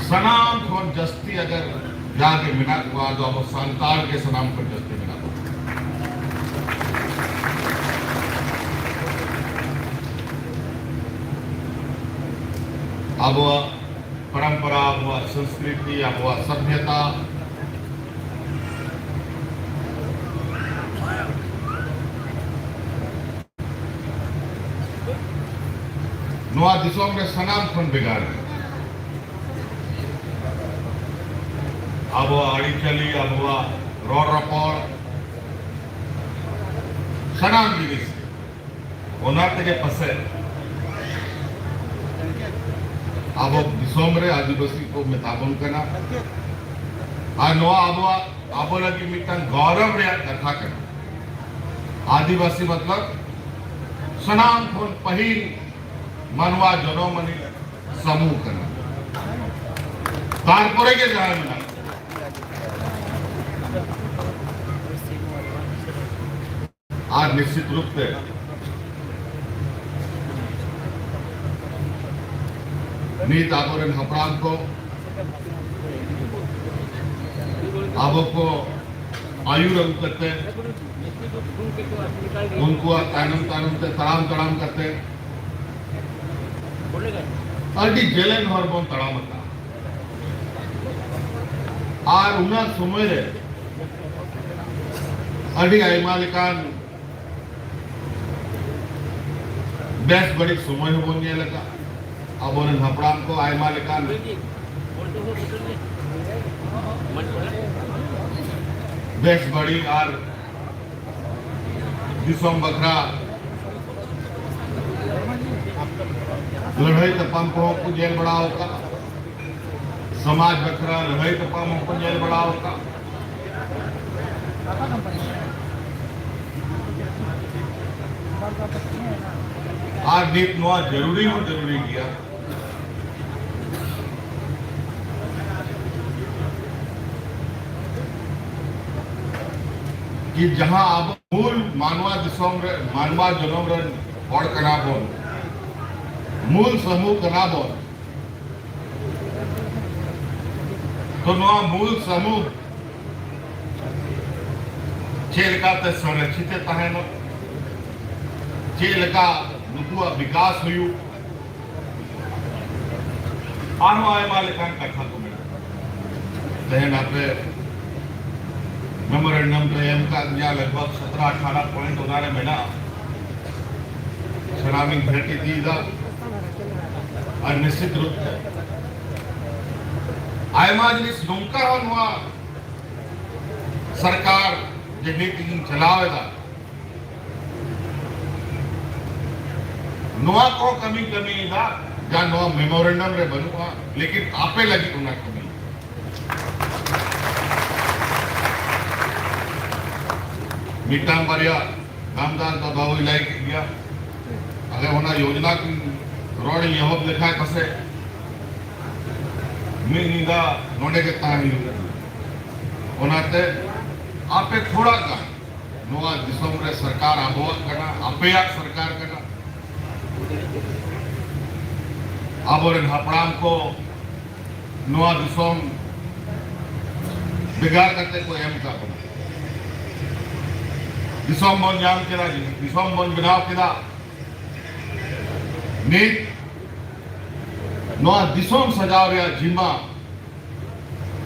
ᱥᱟᱱᱟᱢ ᱠᱷᱚᱱ ᱡᱟᱹᱥᱛᱤ ᱟᱜᱟᱨ ᱡᱟᱜᱮ ᱢᱮᱱᱟᱜ ᱠᱚᱣᱟ, ᱟᱫᱚ ᱟᱵᱚ ᱥᱟᱱᱛᱟᱲ ᱜᱮ ᱥᱟᱱᱟᱢ ᱠᱷᱚᱱ ᱡᱟᱹᱥᱛᱤ ᱢᱮᱱᱟᱜ ᱠᱚᱣᱟ᱾ ᱟᱵᱚᱣᱟᱜ ᱯᱚᱨᱚᱢᱯᱚᱨᱟ, ᱟᱵᱚᱣᱟᱜ ᱥᱚᱝᱥᱠᱨᱤᱛᱤ, ᱟᱵᱚᱣᱟᱜ ᱥᱚᱵᱷᱭᱚᱛᱟ, ᱱᱚᱣᱟ ᱫᱤᱥᱚᱢ ᱨᱮ ᱥᱟᱱᱟᱢ ᱠᱷᱚᱱ ᱵᱷᱮᱜᱟᱨ ᱜᱮ᱾ ᱟᱵᱚᱣᱟᱜ ᱟᱹᱨᱤᱪᱟᱹᱞᱤ, ᱟᱵᱚᱣᱟᱜ ᱨᱚᱲ ᱨᱚᱯᱚᱲ, ᱥᱟᱱᱟᱢ ᱡᱤᱱᱤᱥ ᱜᱮ᱾ ᱚᱱᱟ ᱛᱮᱜᱮ ᱯᱟᱥᱮᱡ ᱟᱵᱚ ᱫᱤᱥᱚᱢ ᱨᱮ ᱟᱹᱫᱤᱵᱟᱹᱥᱤ ᱠᱚ ᱢᱮᱛᱟ ᱵᱚᱱ ᱠᱟᱱᱟ᱾ ᱟᱨ ᱱᱚᱣᱟ ᱟᱵᱚᱣᱟᱜ, ᱟᱵᱚ ᱞᱟᱹᱜᱤᱫ ᱢᱤᱫᱴᱟᱝ ᱜᱚᱨᱚᱵᱽ ᱨᱮᱭᱟᱜ ᱠᱟᱛᱷᱟ ᱠᱟᱱᱟ᱾ ᱟᱹᱫᱤᱵᱟᱹᱥᱤ ᱢᱚᱛᱞᱚᱵ ᱥᱟᱱᱟᱢ ᱠᱷᱚᱱ ᱯᱟᱹᱦᱤᱞ ᱢᱟᱱᱣᱟ ᱡᱚᱱᱚᱢ ᱟᱹᱱᱤᱡ ᱥᱟᱢᱩ ᱠᱟᱱᱟ᱾ ᱛᱟᱨᱯᱚᱨᱮ ᱜᱮ ᱡᱟᱦᱟᱸᱭ ᱢᱮᱱᱟᱜ ᱠᱚᱣᱟ᱾ ᱟᱨ ᱱᱤᱥᱪᱤᱛ ᱨᱩᱯ ᱛᱮ ᱱᱤᱛ ᱟᱵᱚᱨᱮᱱ ᱦᱟᱯᱲᱟᱢ ᱠᱚ ᱟᱵᱚ ᱠᱚ ᱟᱹᱭᱩᱨ ᱟᱹᱜᱩ ᱠᱟᱛᱮ, ᱩᱱᱠᱩᱣᱟᱜ ᱛᱟᱭᱱᱚᱢ ᱛᱟᱭᱱᱚᱢ ᱛᱮ ᱛᱟᱲᱟᱢ ᱛᱟᱲᱟᱢ ᱠᱟᱛᱮ ᱟᱹᱰᱤ ᱡᱮᱞᱮᱧ ᱦᱚᱨ ᱵᱚᱱ ᱛᱟᱲᱟᱢ ᱟᱠᱟᱫᱼᱟ᱾ ᱟᱨ ᱚᱱᱟ ᱥᱚᱢᱚᱭ ᱨᱮ ᱟᱹᱰᱤ ᱟᱭᱢᱟ ᱞᱮᱠᱟᱱ ᱵᱮᱥ ᱵᱟᱹᱲᱤᱡ ᱥᱚᱢᱚᱭ ᱦᱚᱸᱵᱚᱱ ᱧᱮᱞ ᱟᱠᱟᱫᱼᱟ᱾ ᱟᱵᱚᱨᱮᱱ ᱦᱟᱯᱲᱟᱢ ᱠᱚ ᱟᱭᱢᱟ ᱞᱮᱠᱟᱱ, ᱢᱟᱱᱮ, ᱵᱚᱞᱮ, ᱢᱟᱱᱮ, ᱵᱚᱞᱮ, ᱵᱮᱥ ᱵᱟᱹᱲᱤᱡ ᱟᱨ ᱫᱤᱥᱚᱢ ᱵᱟᱠᱷᱨᱟ ᱞᱟᱹᱲᱦᱟᱹᱭ ᱛᱟᱯᱟᱢ ᱠᱚᱦᱚᱸ ᱠᱚ ᱧᱮᱞ ᱵᱟᱲᱟ ᱟᱠᱟᱫ, ᱥᱚᱢᱟᱡᱽ ᱵᱟᱠᱷᱨᱟ ᱞᱟᱹᱲᱦᱟᱹᱭ ᱛᱟᱯᱟᱢ ᱦᱚᱸᱠᱚ ᱧᱮᱞ ᱵᱟᱲᱟ ᱟᱠᱟᱫ᱾ ᱟᱨ ᱱᱤᱛ ᱱᱚᱣᱟ ᱡᱟᱹᱨᱩᱨᱤ ᱦᱚᱸ ᱡᱟᱹᱨᱩᱨᱤ ᱜᱮᱭᱟ᱾ ᱠᱤ ᱡᱟᱦᱟᱸ ᱟᱵᱚ ᱢᱩᱞ ᱢᱟᱱᱣᱟ ᱫᱤᱥᱚᱢ ᱨᱮ, ᱢᱟᱱᱣᱟ ᱡᱚᱱᱚᱢ ᱨᱮᱱ ᱦᱚᱲ ᱠᱟᱱᱟ ᱵᱚᱱ, ᱢᱩᱞ ᱥᱟᱢᱩ ᱠᱟᱱᱟ ᱵᱚᱱ, ᱛᱚ ᱱᱚᱣᱟ ᱢᱩᱞ ᱥᱟᱢᱩ ᱪᱮᱫ ᱞᱮᱠᱟᱛᱮ ᱥᱚᱝᱨᱚᱠᱷᱤᱛ ᱮ ᱛᱟᱦᱮᱱᱟ, ᱪᱮᱫ ᱞᱮᱠᱟ ᱱᱩᱠᱩᱣᱟᱜ ᱵᱤᱠᱟᱥ ᱦᱩᱭᱩᱜ, ᱟᱨᱦᱚᱸ ᱟᱭᱢᱟ ᱞᱮᱠᱟᱱ ᱠᱟᱛᱷᱟ ᱠᱚ ᱢᱮᱱᱟᱜᱼᱟ᱾ ᱛᱮᱦᱮᱧ ᱟᱯᱮ ᱢᱮᱢᱳᱨᱮᱱᱰᱟᱢ ᱯᱮ ᱮᱢ ᱠᱟᱜ ᱜᱮᱭᱟ, ᱞᱟᱜᱽ ᱵᱷᱟᱜᱽ ᱥᱚᱛᱨᱚ ᱟᱴᱷᱟᱨᱚ ᱯᱚᱭᱮᱱᱴ ᱚᱱᱟ ᱨᱮ ᱢᱮᱱᱟᱜᱼᱟ᱾ ᱥᱟᱱᱟᱢᱤᱧ ᱵᱷᱮᱴ ᱤᱫᱤᱭᱮᱫᱟ᱾ ᱟᱨ ᱱᱤᱥᱪᱤᱛ ᱨᱩᱯ ᱛᱮ ᱟᱭᱢᱟ ᱡᱤᱱᱤᱥ ᱱᱚᱝᱠᱟ ᱦᱚᱸ ᱱᱚᱣᱟ ᱥᱚᱨᱠᱟᱨ ᱡᱮ ᱱᱤᱛ ᱤᱧ ᱪᱟᱞᱟᱣ ᱮᱫᱟ, ᱱᱚᱣᱟ ᱠᱚ ᱠᱟᱹᱢᱤ ᱠᱟᱹᱢᱤᱭᱮᱫᱟ, ᱡᱟ ᱱᱚᱣᱟ ᱢᱮᱢᱳᱨᱮᱱᱰᱟᱢ ᱨᱮ ᱵᱟᱹᱱᱩᱜᱼᱟ, ᱞᱮᱠᱤᱱ ᱟᱯᱮ ᱞᱟᱹᱜᱤᱫ ᱚᱱᱟ ᱠᱟᱹᱢᱤ᱾ ᱢᱤᱫᱴᱟᱝ ᱵᱟᱨᱭᱟ ᱫᱟᱢᱫᱟᱨ ᱫᱚ ᱵᱟᱵᱩᱭ ᱞᱟᱹᱭ ᱠᱮᱫ ᱜᱮᱭᱟ᱾ ᱟᱞᱮ ᱚᱱᱟ ᱭᱳᱡᱽᱱᱟ ᱠᱚ ᱨᱚᱲ ᱤᱧ ᱮᱦᱚᱵ ᱞᱮᱠᱷᱟᱡ ᱯᱟᱥᱮᱡ ᱢᱤᱫ ᱧᱤᱫᱟᱹ ᱱᱚᱰᱮ ᱜᱮ ᱛᱟᱦᱮᱸ ᱦᱩᱭᱩᱜᱼᱟ᱾ ᱚᱱᱟᱛᱮ ᱟᱯᱮ ᱛᱷᱚᱲᱟ ᱜᱟᱱ ᱱᱚᱣᱟ ᱫᱤᱥᱚᱢ ᱨᱮ ᱥᱚᱨᱠᱟᱨ ᱟᱵᱚᱣᱟᱜ ᱠᱟᱱᱟ, ᱟᱯᱮᱭᱟᱜ ᱥᱚᱨᱠᱟᱨ ᱠᱟᱱᱟ᱾ ᱟᱵᱚᱨᱮᱱ ᱦᱟᱯᱲᱟᱢ ᱠᱚ ᱱᱚᱣᱟ ᱫᱤᱥᱚᱢ ᱵᱷᱮᱜᱟᱨ ᱠᱟᱛᱮ ᱠᱚ ᱮᱢ ᱟᱠᱟᱫ ᱵᱚᱱᱟ᱾ ᱫᱤᱥᱚᱢ ᱵᱚᱱ ᱧᱟᱢ ᱠᱮᱫᱟ, ᱫᱤᱥᱚᱢ ᱵᱚᱱ ᱵᱮᱱᱟᱣ ᱠᱮᱫᱟ᱾ ᱱᱤᱛ ᱱᱚᱣᱟ ᱫᱤᱥᱚᱢ ᱥᱟᱡᱟᱣ ᱨᱮᱭᱟᱜ ᱡᱤᱢᱢᱟ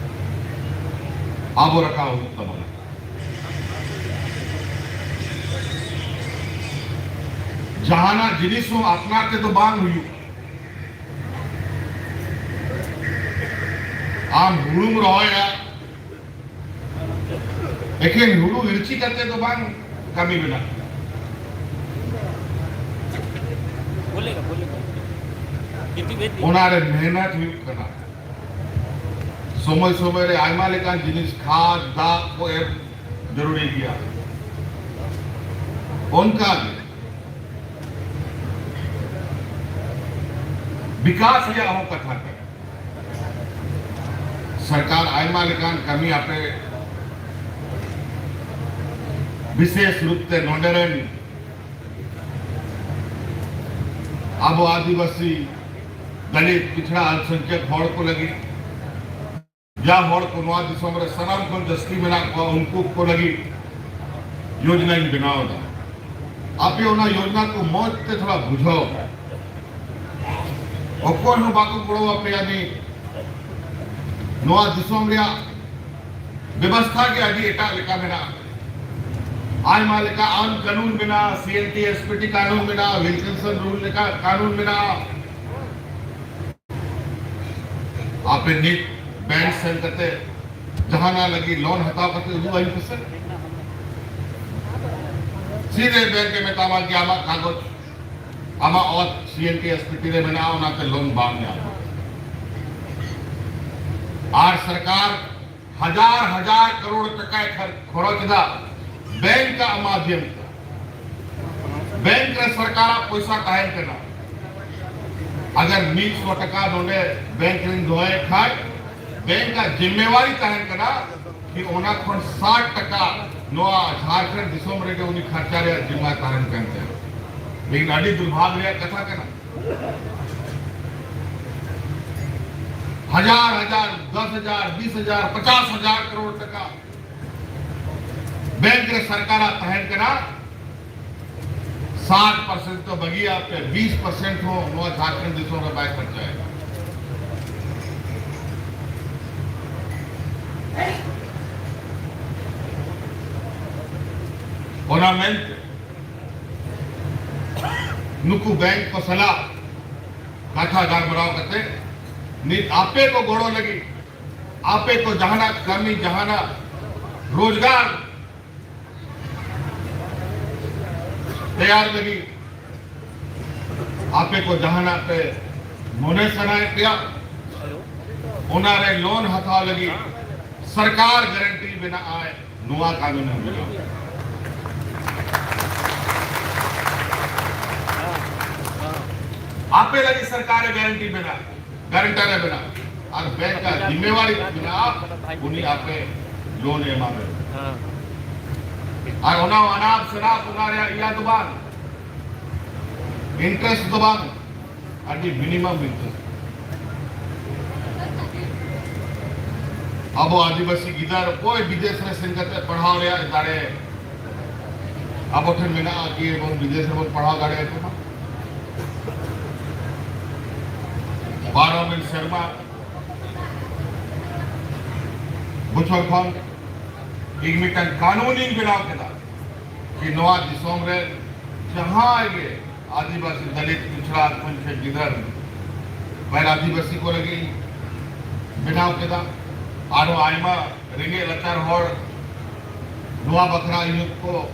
ᱟᱵᱚ ᱨᱟᱠᱟᱵ ᱦᱩᱭᱩᱜ ᱛᱟᱵᱚᱱᱟ᱾ ᱡᱟᱦᱟᱱᱟᱜ ᱡᱤᱱᱤᱥ ᱦᱚᱸ ᱟᱯᱱᱟᱨ ᱛᱮᱫᱚ ᱵᱟᱝ ᱦᱩᱭᱩᱜ᱾ ᱟᱢ ᱦᱩᱲᱩᱢ ᱨᱚᱦᱚᱭᱟ, ᱮᱠᱮᱱ ᱦᱩᱲᱩ ᱤᱨᱪᱤ ᱠᱟᱛᱮ ᱫᱚ ᱵᱟᱝ ᱠᱟᱹᱢᱤ ᱢᱮᱱᱟᱜ ᱠᱟᱱᱟ᱾ ᱚᱱᱟᱨᱮ ᱢᱮᱦᱱᱚᱛ ᱦᱩᱭᱩᱜ ᱠᱟᱱᱟ᱾ ᱥᱚᱢᱚᱭ ᱥᱚᱢᱚᱭ ᱨᱮ ᱟᱭᱢᱟ ᱞᱮᱠᱟᱱ ᱡᱤᱱᱤᱥ, ᱠᱷᱟᱫ, ᱫᱟᱜ ᱠᱚ ᱮᱢ ᱡᱟᱹᱨᱩᱲᱤ ᱜᱮᱭᱟ᱾ ᱚᱱᱠᱟ ᱜᱮ ᱵᱤᱠᱟᱥ ᱨᱮᱭᱟᱜ ᱦᱚᱸ ᱠᱟᱛᱷᱟ ᱠᱟᱱᱟ᱾ ᱥᱚᱨᱠᱟᱨ ᱟᱭᱢᱟ ᱞᱮᱠᱟᱱ ᱠᱟᱹᱢᱤ ᱟᱯᱮ, ᱵᱤᱥᱮᱥ ᱨᱩᱯ ᱛᱮ ᱱᱚᱰᱮ ᱨᱮᱱ ᱟᱵᱚ ᱟᱹᱫᱤᱵᱟᱹᱥᱤ, ᱫᱟᱞᱤᱛ, ᱯᱤᱪᱷᱲᱟ, ᱟᱞᱯᱚᱥᱚᱝᱠᱷᱭᱚᱠ ᱦᱚᱲ ᱠᱚ ᱞᱟᱹᱜᱤᱫ, ᱡᱟ ᱦᱚᱲ ᱠᱚ ᱱᱚᱣᱟ ᱫᱤᱥᱚᱢ ᱨᱮ ᱥᱟᱱᱟᱢ ᱠᱷᱚᱱ ᱡᱟᱹᱥᱛᱤ ᱢᱮᱱᱟᱜ ᱠᱚᱣᱟ, ᱩᱱᱠᱩ ᱠᱚ ᱞᱟᱹᱜᱤᱫ ᱭᱳᱡᱽᱱᱟᱧ ᱵᱮᱱᱟᱣ ᱮᱫᱟ᱾ ᱟᱯᱮ ᱚᱱᱟ ᱭᱳᱡᱽᱱᱟ ᱠᱚ ᱢᱚᱡᱽ ᱛᱮ ᱛᱷᱚᱲᱟ ᱵᱩᱡᱷᱟᱹᱣ᱾ ᱚᱠᱚᱭ ᱦᱚᱸ ᱵᱟᱠᱚ ᱜᱚᱲᱚ ᱟᱯᱮᱭᱟ ᱱᱤᱛ᱾ ᱱᱚᱣᱟ ᱫᱤᱥᱚᱢ ᱨᱮᱭᱟᱜ ᱵᱮᱵᱚᱥᱛᱷᱟ ᱜᱮ ᱟᱹᱰᱤ ᱮᱴᱟᱜ ᱞᱮᱠᱟ ᱢᱮᱱᱟᱜᱼᱟ᱾ ᱟᱭᱢᱟ ᱞᱮᱠᱟ ᱟᱹᱱ ᱠᱟᱹᱱᱩᱱ ᱢᱮᱱᱟᱜᱼᱟ, ᱥᱤ N T S P T ᱠᱟᱹᱱᱩᱱ ᱢᱮᱱᱟᱜᱼᱟ, ᱣᱤᱞᱠᱤᱱᱥᱚᱱ ᱨᱩᱞ ᱞᱮᱠᱟ ᱠᱟᱹᱱᱩᱱ ᱢᱮᱱᱟᱜᱼᱟ᱾ ᱟᱯᱮ ᱱᱤᱛ ᱵᱮᱝᱠ ᱥᱮᱱ ᱠᱟᱛᱮ ᱡᱟᱦᱟᱱᱟᱜ ᱞᱟᱹᱜᱤᱫ ᱞᱳᱱ ᱦᱟᱛᱟᱣ ᱠᱟᱛᱮ ᱩᱫᱩᱜ ᱟᱹᱧ ᱯᱮᱥᱮ᱾ ᱥᱤᱫᱷᱮ ᱵᱮᱝᱠ ᱮ ᱢᱮᱛᱟᱢᱟ ᱡᱮ ᱟᱢᱟᱜ ᱠᱟᱜᱚᱡᱽ, ᱟᱢᱟᱜ ᱚᱛ ᱥᱤ N T S P T ᱨᱮ ᱢᱮᱱᱟᱜᱼᱟ, ᱚᱱᱟᱛᱮ ᱞᱳᱱ ᱵᱟᱢ ᱧᱟᱢᱟ᱾ ᱟᱨ ᱥᱚᱨᱠᱟᱨ ᱦᱟᱡᱟᱨ ᱦᱟᱡᱟᱨ ᱠᱟᱨᱳᱲ ᱴᱟᱠᱟᱭ ᱠᱷᱚᱨ-, ᱠᱷᱚᱨᱚᱪ ᱮᱫᱟ ᱵᱮᱝᱠ ᱟᱜ ᱢᱟᱫᱷᱭᱚᱢ ᱛᱮ᱾ ᱵᱮᱝᱠ ᱨᱮ ᱥᱚᱨᱠᱟᱨᱟᱜ ᱯᱚᱭᱥᱟ ᱛᱟᱦᱮᱱ ᱠᱟᱱᱟ᱾ ᱟᱜᱟᱨ ᱢᱤᱫ ᱥᱚ ᱴᱟᱠᱟ ᱱᱚᱰᱮ ᱵᱮᱝᱠ ᱨᱮᱧ ᱫᱚᱦᱚᱭᱮᱫ ᱠᱷᱟᱱ, ᱵᱮᱝᱠ ᱟᱜ ᱡᱤᱢᱢᱮᱣᱟᱨᱤ ᱛᱟᱦᱮᱱ ᱠᱟᱱᱟ ᱠᱤ ᱚᱱᱟ ᱠᱷᱚᱱ ᱥᱟᱴ ᱴᱟᱠᱟ ᱱᱚᱣᱟ ᱡᱷᱟᱲᱠᱷᱚᱸᱰ ᱫᱤᱥᱚᱢ ᱨᱮᱜᱮ ᱩᱱᱤ ᱠᱷᱟᱨᱪᱟ ᱨᱮᱭᱟᱜ ᱡᱤᱢᱢᱟ ᱛᱟᱦᱮᱱ ᱠᱟᱱ ᱛᱟᱭᱟ᱾ ᱞᱮᱠᱤᱱ ᱟᱹᱰᱤ ᱫᱩᱨᱵᱷᱟᱜᱽ ᱨᱮᱭᱟᱜ ᱠᱟᱛᱷᱟ ᱠᱟᱱᱟ, ᱦᱟᱡᱟᱨ ᱦᱟᱡᱟᱨ, ᱫᱚᱥ ᱦᱟᱡᱟᱨ, ᱵᱤᱥ ᱦᱟᱡᱟᱨ, ᱯᱚᱪᱟᱥ ᱦᱟᱡᱟᱨ ᱠᱟᱨᱳᱲ ᱴᱟᱠᱟ ᱵᱮᱝᱠ ᱨᱮ ᱥᱚᱨᱠᱟᱨᱟᱜ ᱛᱟᱦᱮᱱ ᱠᱟᱱᱟ᱾ ᱥᱟᱴ ᱯᱟᱨᱥᱮᱱᱴ ᱫᱚ ᱵᱟᱹᱜᱤᱭᱟ ᱯᱮ, ᱵᱤᱥ ᱯᱟᱨᱥᱮᱱᱴ ᱦᱚᱸ ᱱᱚᱣᱟ ᱡᱷᱟᱲᱠᱷᱚᱸᱰ ᱫᱤᱥᱚᱢ ᱨᱮ ᱵᱟᱭ ᱠᱷᱚᱨᱪᱟᱭᱮᱫᱟ᱾ ᱚᱱᱟ ᱢᱮᱱᱛᱮ ᱱᱩᱠᱩ ᱵᱮᱝᱠ ᱠᱚ ᱥᱟᱞᱟᱜ ᱠᱟᱛᱷᱟ ᱜᱟᱞᱢᱟᱨᱟᱣ ᱠᱟᱛᱮ ᱱᱤᱛ ᱟᱯᱮ ᱠᱚ ᱜᱚᱲᱚ ᱞᱟᱹᱜᱤᱫ, ᱟᱯᱮ ᱠᱚ ᱡᱟᱦᱟᱱᱟᱜ ᱠᱟᱹᱢᱤ, ᱡᱟᱦᱟᱱᱟᱜ ᱨᱳᱡᱽᱜᱟᱨ ᱛᱮᱭᱟᱨ ᱞᱟᱹᱜᱤᱫ ᱟᱯᱮ ᱠᱚ ᱡᱟᱦᱟᱱᱟᱜ ᱯᱮ ᱢᱚᱱᱮ ᱥᱟᱱᱟᱭᱮᱫ ᱯᱮᱭᱟ, ᱚᱱᱟ ᱨᱮ ᱞᱳᱱ ᱦᱟᱛᱟᱣ ᱞᱟᱹᱜᱤᱫ ᱥᱚᱨᱠᱟᱨ ᱜᱟᱨᱮᱱᱴᱤ ᱵᱮᱱᱟᱜᱼᱟᱭ, ᱱᱚᱣᱟ ᱠᱟᱹᱱᱩᱱ ᱮᱢ ᱵᱮᱱᱟᱣ᱾ ᱟᱯᱮ ᱞᱟᱹᱜᱤᱫ ᱥᱚᱨᱠᱟᱨ ᱮ ᱜᱟᱨᱮᱱᱴᱤ ᱵᱮᱱᱟᱣ, ᱜᱟᱨᱮᱱᱴᱟᱨ ᱮ ᱵᱮᱱᱟᱣ, ᱟᱨ ᱵᱮᱝᱠ ᱟᱜ ᱡᱤᱢᱢᱮᱣᱟᱨᱤ ᱢᱮᱱᱟᱜᱼᱟ, ᱩᱱᱤ ᱟᱯᱮ ᱞᱳᱱ ᱮ ᱮᱢᱟ ᱵᱮᱱᱟ᱾ ᱟᱨ ᱚᱱᱟ ᱚᱱᱟᱯ ᱥᱚᱱᱟᱯ ᱚᱱᱟ ᱨᱮᱭᱟᱜ ᱤᱭᱟᱹ ᱫᱚ ᱵᱟᱝ, ᱤᱱᱴᱟᱨᱮᱥᱴ ᱫᱚ ᱵᱟᱝ, ᱟᱹᱰᱤ ᱢᱤᱱᱤᱢᱟᱢ ᱤᱱᱴᱟᱨᱮᱥᱴ᱾ ᱟᱵᱚ ᱟᱹᱫᱤᱵᱟᱹᱥᱤ ᱜᱤᱫᱟᱹᱨ ᱚᱠᱚᱭ ᱵᱤᱫᱮᱥ ᱨᱮ ᱥᱮᱱ ᱠᱟᱛᱮ ᱯᱟᱲᱦᱟᱣ ᱨᱮᱭᱟᱜ ᱫᱟᱲᱮ ᱟᱵᱚ ᱴᱷᱮᱱ ᱢᱮᱱᱟᱜᱼᱟ ᱠᱤ ᱮᱵᱚᱝ ᱵᱤᱫᱮᱥ ᱨᱮᱵᱚᱱ ᱯᱟᱲᱦᱟᱣ ᱫᱟᱲᱮᱭᱟᱠᱚ ᱢᱟ? ᱯᱟᱨᱚᱢᱮᱱ ᱥᱮᱨᱢᱟ ᱵᱚᱪᱷᱚᱨ ᱠᱷᱚᱱ ᱤᱧ ᱢᱤᱫᱴᱟᱝ ᱠᱟᱹᱱᱩᱱᱤᱧ ᱵᱮᱱᱟᱣ ᱠᱮᱫᱟ ᱠᱤ ᱱᱚᱣᱟ ᱫᱤᱥᱚᱢ ᱨᱮ ᱡᱟᱦᱟᱸᱭ ᱜᱮ ᱟᱹᱫᱤᱵᱟᱹᱥᱤ, ᱫᱟᱞᱤᱛ, ᱯᱤᱪᱷᱲᱟ, ᱠᱷᱚᱧᱡᱚ ᱜᱤᱫᱟᱹᱨ, ᱜᱟᱭᱨ ᱟᱹᱫᱤᱵᱟᱹᱥᱤ ᱠᱚ ᱞᱟᱹᱜᱤᱫ ᱤᱧ ᱵᱮᱱᱟᱣ ᱠᱮᱫᱟ᱾ ᱟᱨᱦᱚᱸ ᱟᱭᱢᱟ ᱨᱮᱸᱜᱮᱡ ᱱᱟᱪᱟᱨ ᱦᱚᱲ ᱱᱚᱣᱟ ᱵᱟᱠᱷᱨᱟ ᱤᱧ ᱠᱚ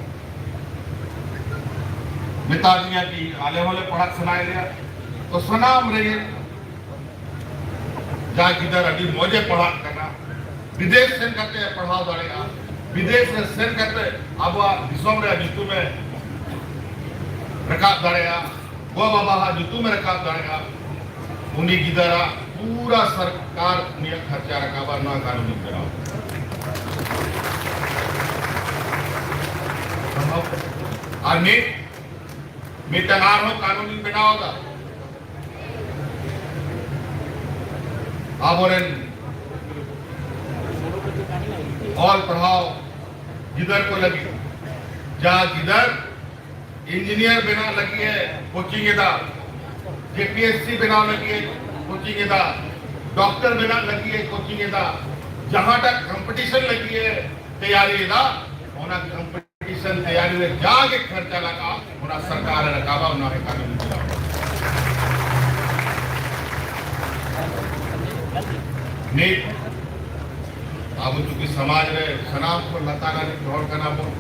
ᱢᱮᱛᱟ ᱫᱤᱧᱟ ᱠᱤ ᱟᱞᱮ ᱦᱚᱸᱞᱮ ᱯᱟᱲᱦᱟᱜ ᱥᱟᱱᱟᱭᱮᱫ ᱞᱮᱭᱟ᱾ ᱛᱚ ᱥᱟᱱᱟᱢ ᱨᱮᱸᱜᱮᱡ ᱡᱟᱦᱟᱸᱭ ᱜᱤᱫᱟᱹᱨ ᱟᱹᱰᱤ ᱢᱚᱡᱽ ᱮ ᱯᱟᱲᱦᱟᱜ ᱠᱟᱱᱟ, ᱵᱤᱫᱮᱥ ᱥᱮᱱ ᱠᱟᱛᱮ ᱮ ᱯᱟᱲᱦᱟᱣ ᱫᱟᱲᱮᱭᱟᱜᱼᱟ, ᱵᱤᱫᱮᱥ ᱨᱮ ᱥᱮᱱ ᱠᱟᱛᱮ ᱟᱵᱚᱣᱟᱜ ᱫᱤᱥᱚᱢ ᱨᱮᱭᱟᱜ ᱧᱩᱛᱩᱢ ᱮ ᱨᱟᱠᱟᱵ ᱫᱟᱲᱮᱭᱟᱜᱼᱟ, ᱜᱚ ᱵᱟᱵᱟᱣᱟᱜ ᱧᱩᱛᱩᱢ ᱮ ᱨᱟᱠᱟᱵ ᱫᱟᱲᱮᱭᱟᱜᱼᱟ, ᱩᱱᱤ ᱜᱤᱫᱟᱹᱨᱟᱜ ᱯᱩᱨᱟ ᱥᱚᱨᱠᱟᱨ ᱩᱱᱤᱭᱟᱜ ᱠᱷᱚᱨᱪᱟ ᱨᱟᱠᱟᱵᱟ, ᱱᱚᱣᱟ ᱠᱟᱹᱱᱩᱱ ᱤᱧ ᱵᱮᱱᱟᱣ᱾ ᱟᱨ ᱢᱤᱫ, ᱢᱤᱫᱴᱟᱝ ᱟᱨᱦᱚᱸ ᱠᱟᱹᱱᱩᱱ ᱤᱧ ᱵᱮᱱᱟᱣ ᱮᱫᱟ᱾ ᱟᱵᱚᱨᱮᱱ ᱚᱞ ᱯᱟᱲᱦᱟᱣ ᱜᱤᱫᱟᱹᱨ ᱠᱚ ᱞᱟᱹᱜᱤᱫ, ᱡᱟ ᱜᱤᱫᱟᱹᱨ ᱤᱧᱡᱤᱱᱤᱭᱟᱨ ᱵᱮᱱᱟᱣ ᱞᱟᱹᱜᱤᱫ ᱮ ᱠᱳᱪᱤᱝ ᱮᱫᱟ, ᱡᱮ ᱯᱤ ᱮᱥ ᱥᱤ ᱵᱮᱱᱟᱣ ᱞᱟᱹᱜᱤᱫ ᱮ ᱠᱳᱪᱤᱝ ᱮᱫᱟ, ᱰᱚᱠᱴᱚᱨ ᱵᱮᱱᱟᱣ ᱞᱟᱹᱜᱤᱫ ᱮ ᱠᱳᱪᱤᱝ ᱮᱫᱟ, ᱡᱟᱦᱟᱸᱴᱟᱜ ᱠᱚᱢᱯᱤᱴᱤᱥᱚᱱ ᱞᱟᱹᱜᱤᱫ ᱮ ᱛᱮᱭᱟᱨᱤ ᱮᱫᱟ, ᱚᱱᱟ ᱠᱚᱢᱯᱤᱴᱤᱥᱚᱱ ᱛᱮᱭᱟᱨᱤ ᱨᱮ ᱡᱟᱜᱮ ᱠᱷᱚᱨᱪᱟ ᱞᱟᱜᱟᱜᱼᱟ, ᱚᱱᱟ ᱥᱚᱨᱠᱟᱨ ᱮ ᱨᱟᱠᱟᱵᱟ, ᱚᱱᱟ ᱦᱚᱸ ᱠᱟᱹᱢᱤ ᱦᱩᱭᱩᱜᱼᱟ᱾ ᱱᱤᱛ ᱟᱵᱚ ᱪᱩᱸᱠᱤ ᱥᱚᱢᱟᱡᱽ ᱨᱮ ᱥᱟᱱᱟᱢ ᱠᱷᱚᱱ ᱞᱟᱛᱟᱨ ᱟᱹᱱᱤᱡ ᱦᱚᱲ ᱠᱟᱱᱟ ᱵᱚᱱ᱾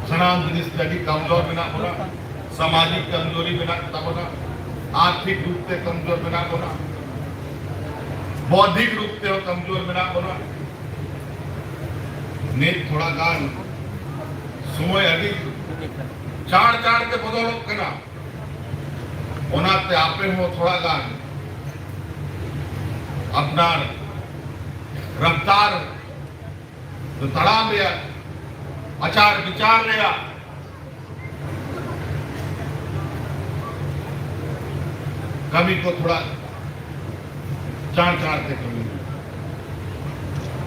ᱥᱟᱱᱟᱢ ᱡᱤᱱᱤᱥ ᱛᱮ ᱟᱹᱰᱤ ᱠᱚᱢᱡᱳᱨ ᱢᱮᱱᱟᱜ ᱵᱚᱱᱟ᱾ ᱥᱟᱢᱟᱡᱤᱠ ᱠᱚᱢᱡᱳᱨᱤ ᱢᱮᱱᱟᱜ ᱛᱟᱵᱚᱱᱟ, ᱟᱨᱛᱷᱤᱠ ᱨᱩᱯ ᱛᱮ ᱠᱚᱢᱡᱳᱨ ᱢᱮᱱᱟᱜ ᱵᱚᱱᱟ, ᱵᱚᱫᱷᱤᱠ ᱨᱩᱯ ᱛᱮᱦᱚᱸ ᱠᱚᱢᱡᱳᱨ ᱢᱮᱱᱟᱜ ᱵᱚᱱᱟ᱾ ᱱᱤᱛ ᱛᱷᱚᱲᱟ ᱜᱟᱱ ᱥᱚᱢᱚᱭ ᱟᱹᱰᱤ ᱪᱟᱬ ᱪᱟᱬ ᱛᱮ ᱵᱚᱫᱚᱞᱚᱜ ᱠᱟᱱᱟ᱾ ᱚᱱᱟᱛᱮ ᱟᱯᱮ ᱦᱚᱸ ᱛᱷᱚᱲᱟ ᱜᱟᱱ ᱟᱯᱱᱟᱨ ᱨᱟᱯᱛᱟᱨ ᱛᱟᱲᱟᱢ ᱨᱮᱭᱟᱜ, ᱟᱪᱟᱨ ᱵᱤᱪᱟᱨ ᱨᱮᱭᱟᱜ ᱠᱟᱹᱢᱤ ᱠᱚ ᱛᱷᱚᱲᱟ ᱪᱟᱬ ᱪᱟᱬ ᱛᱮ ᱠᱟᱹᱢᱤ,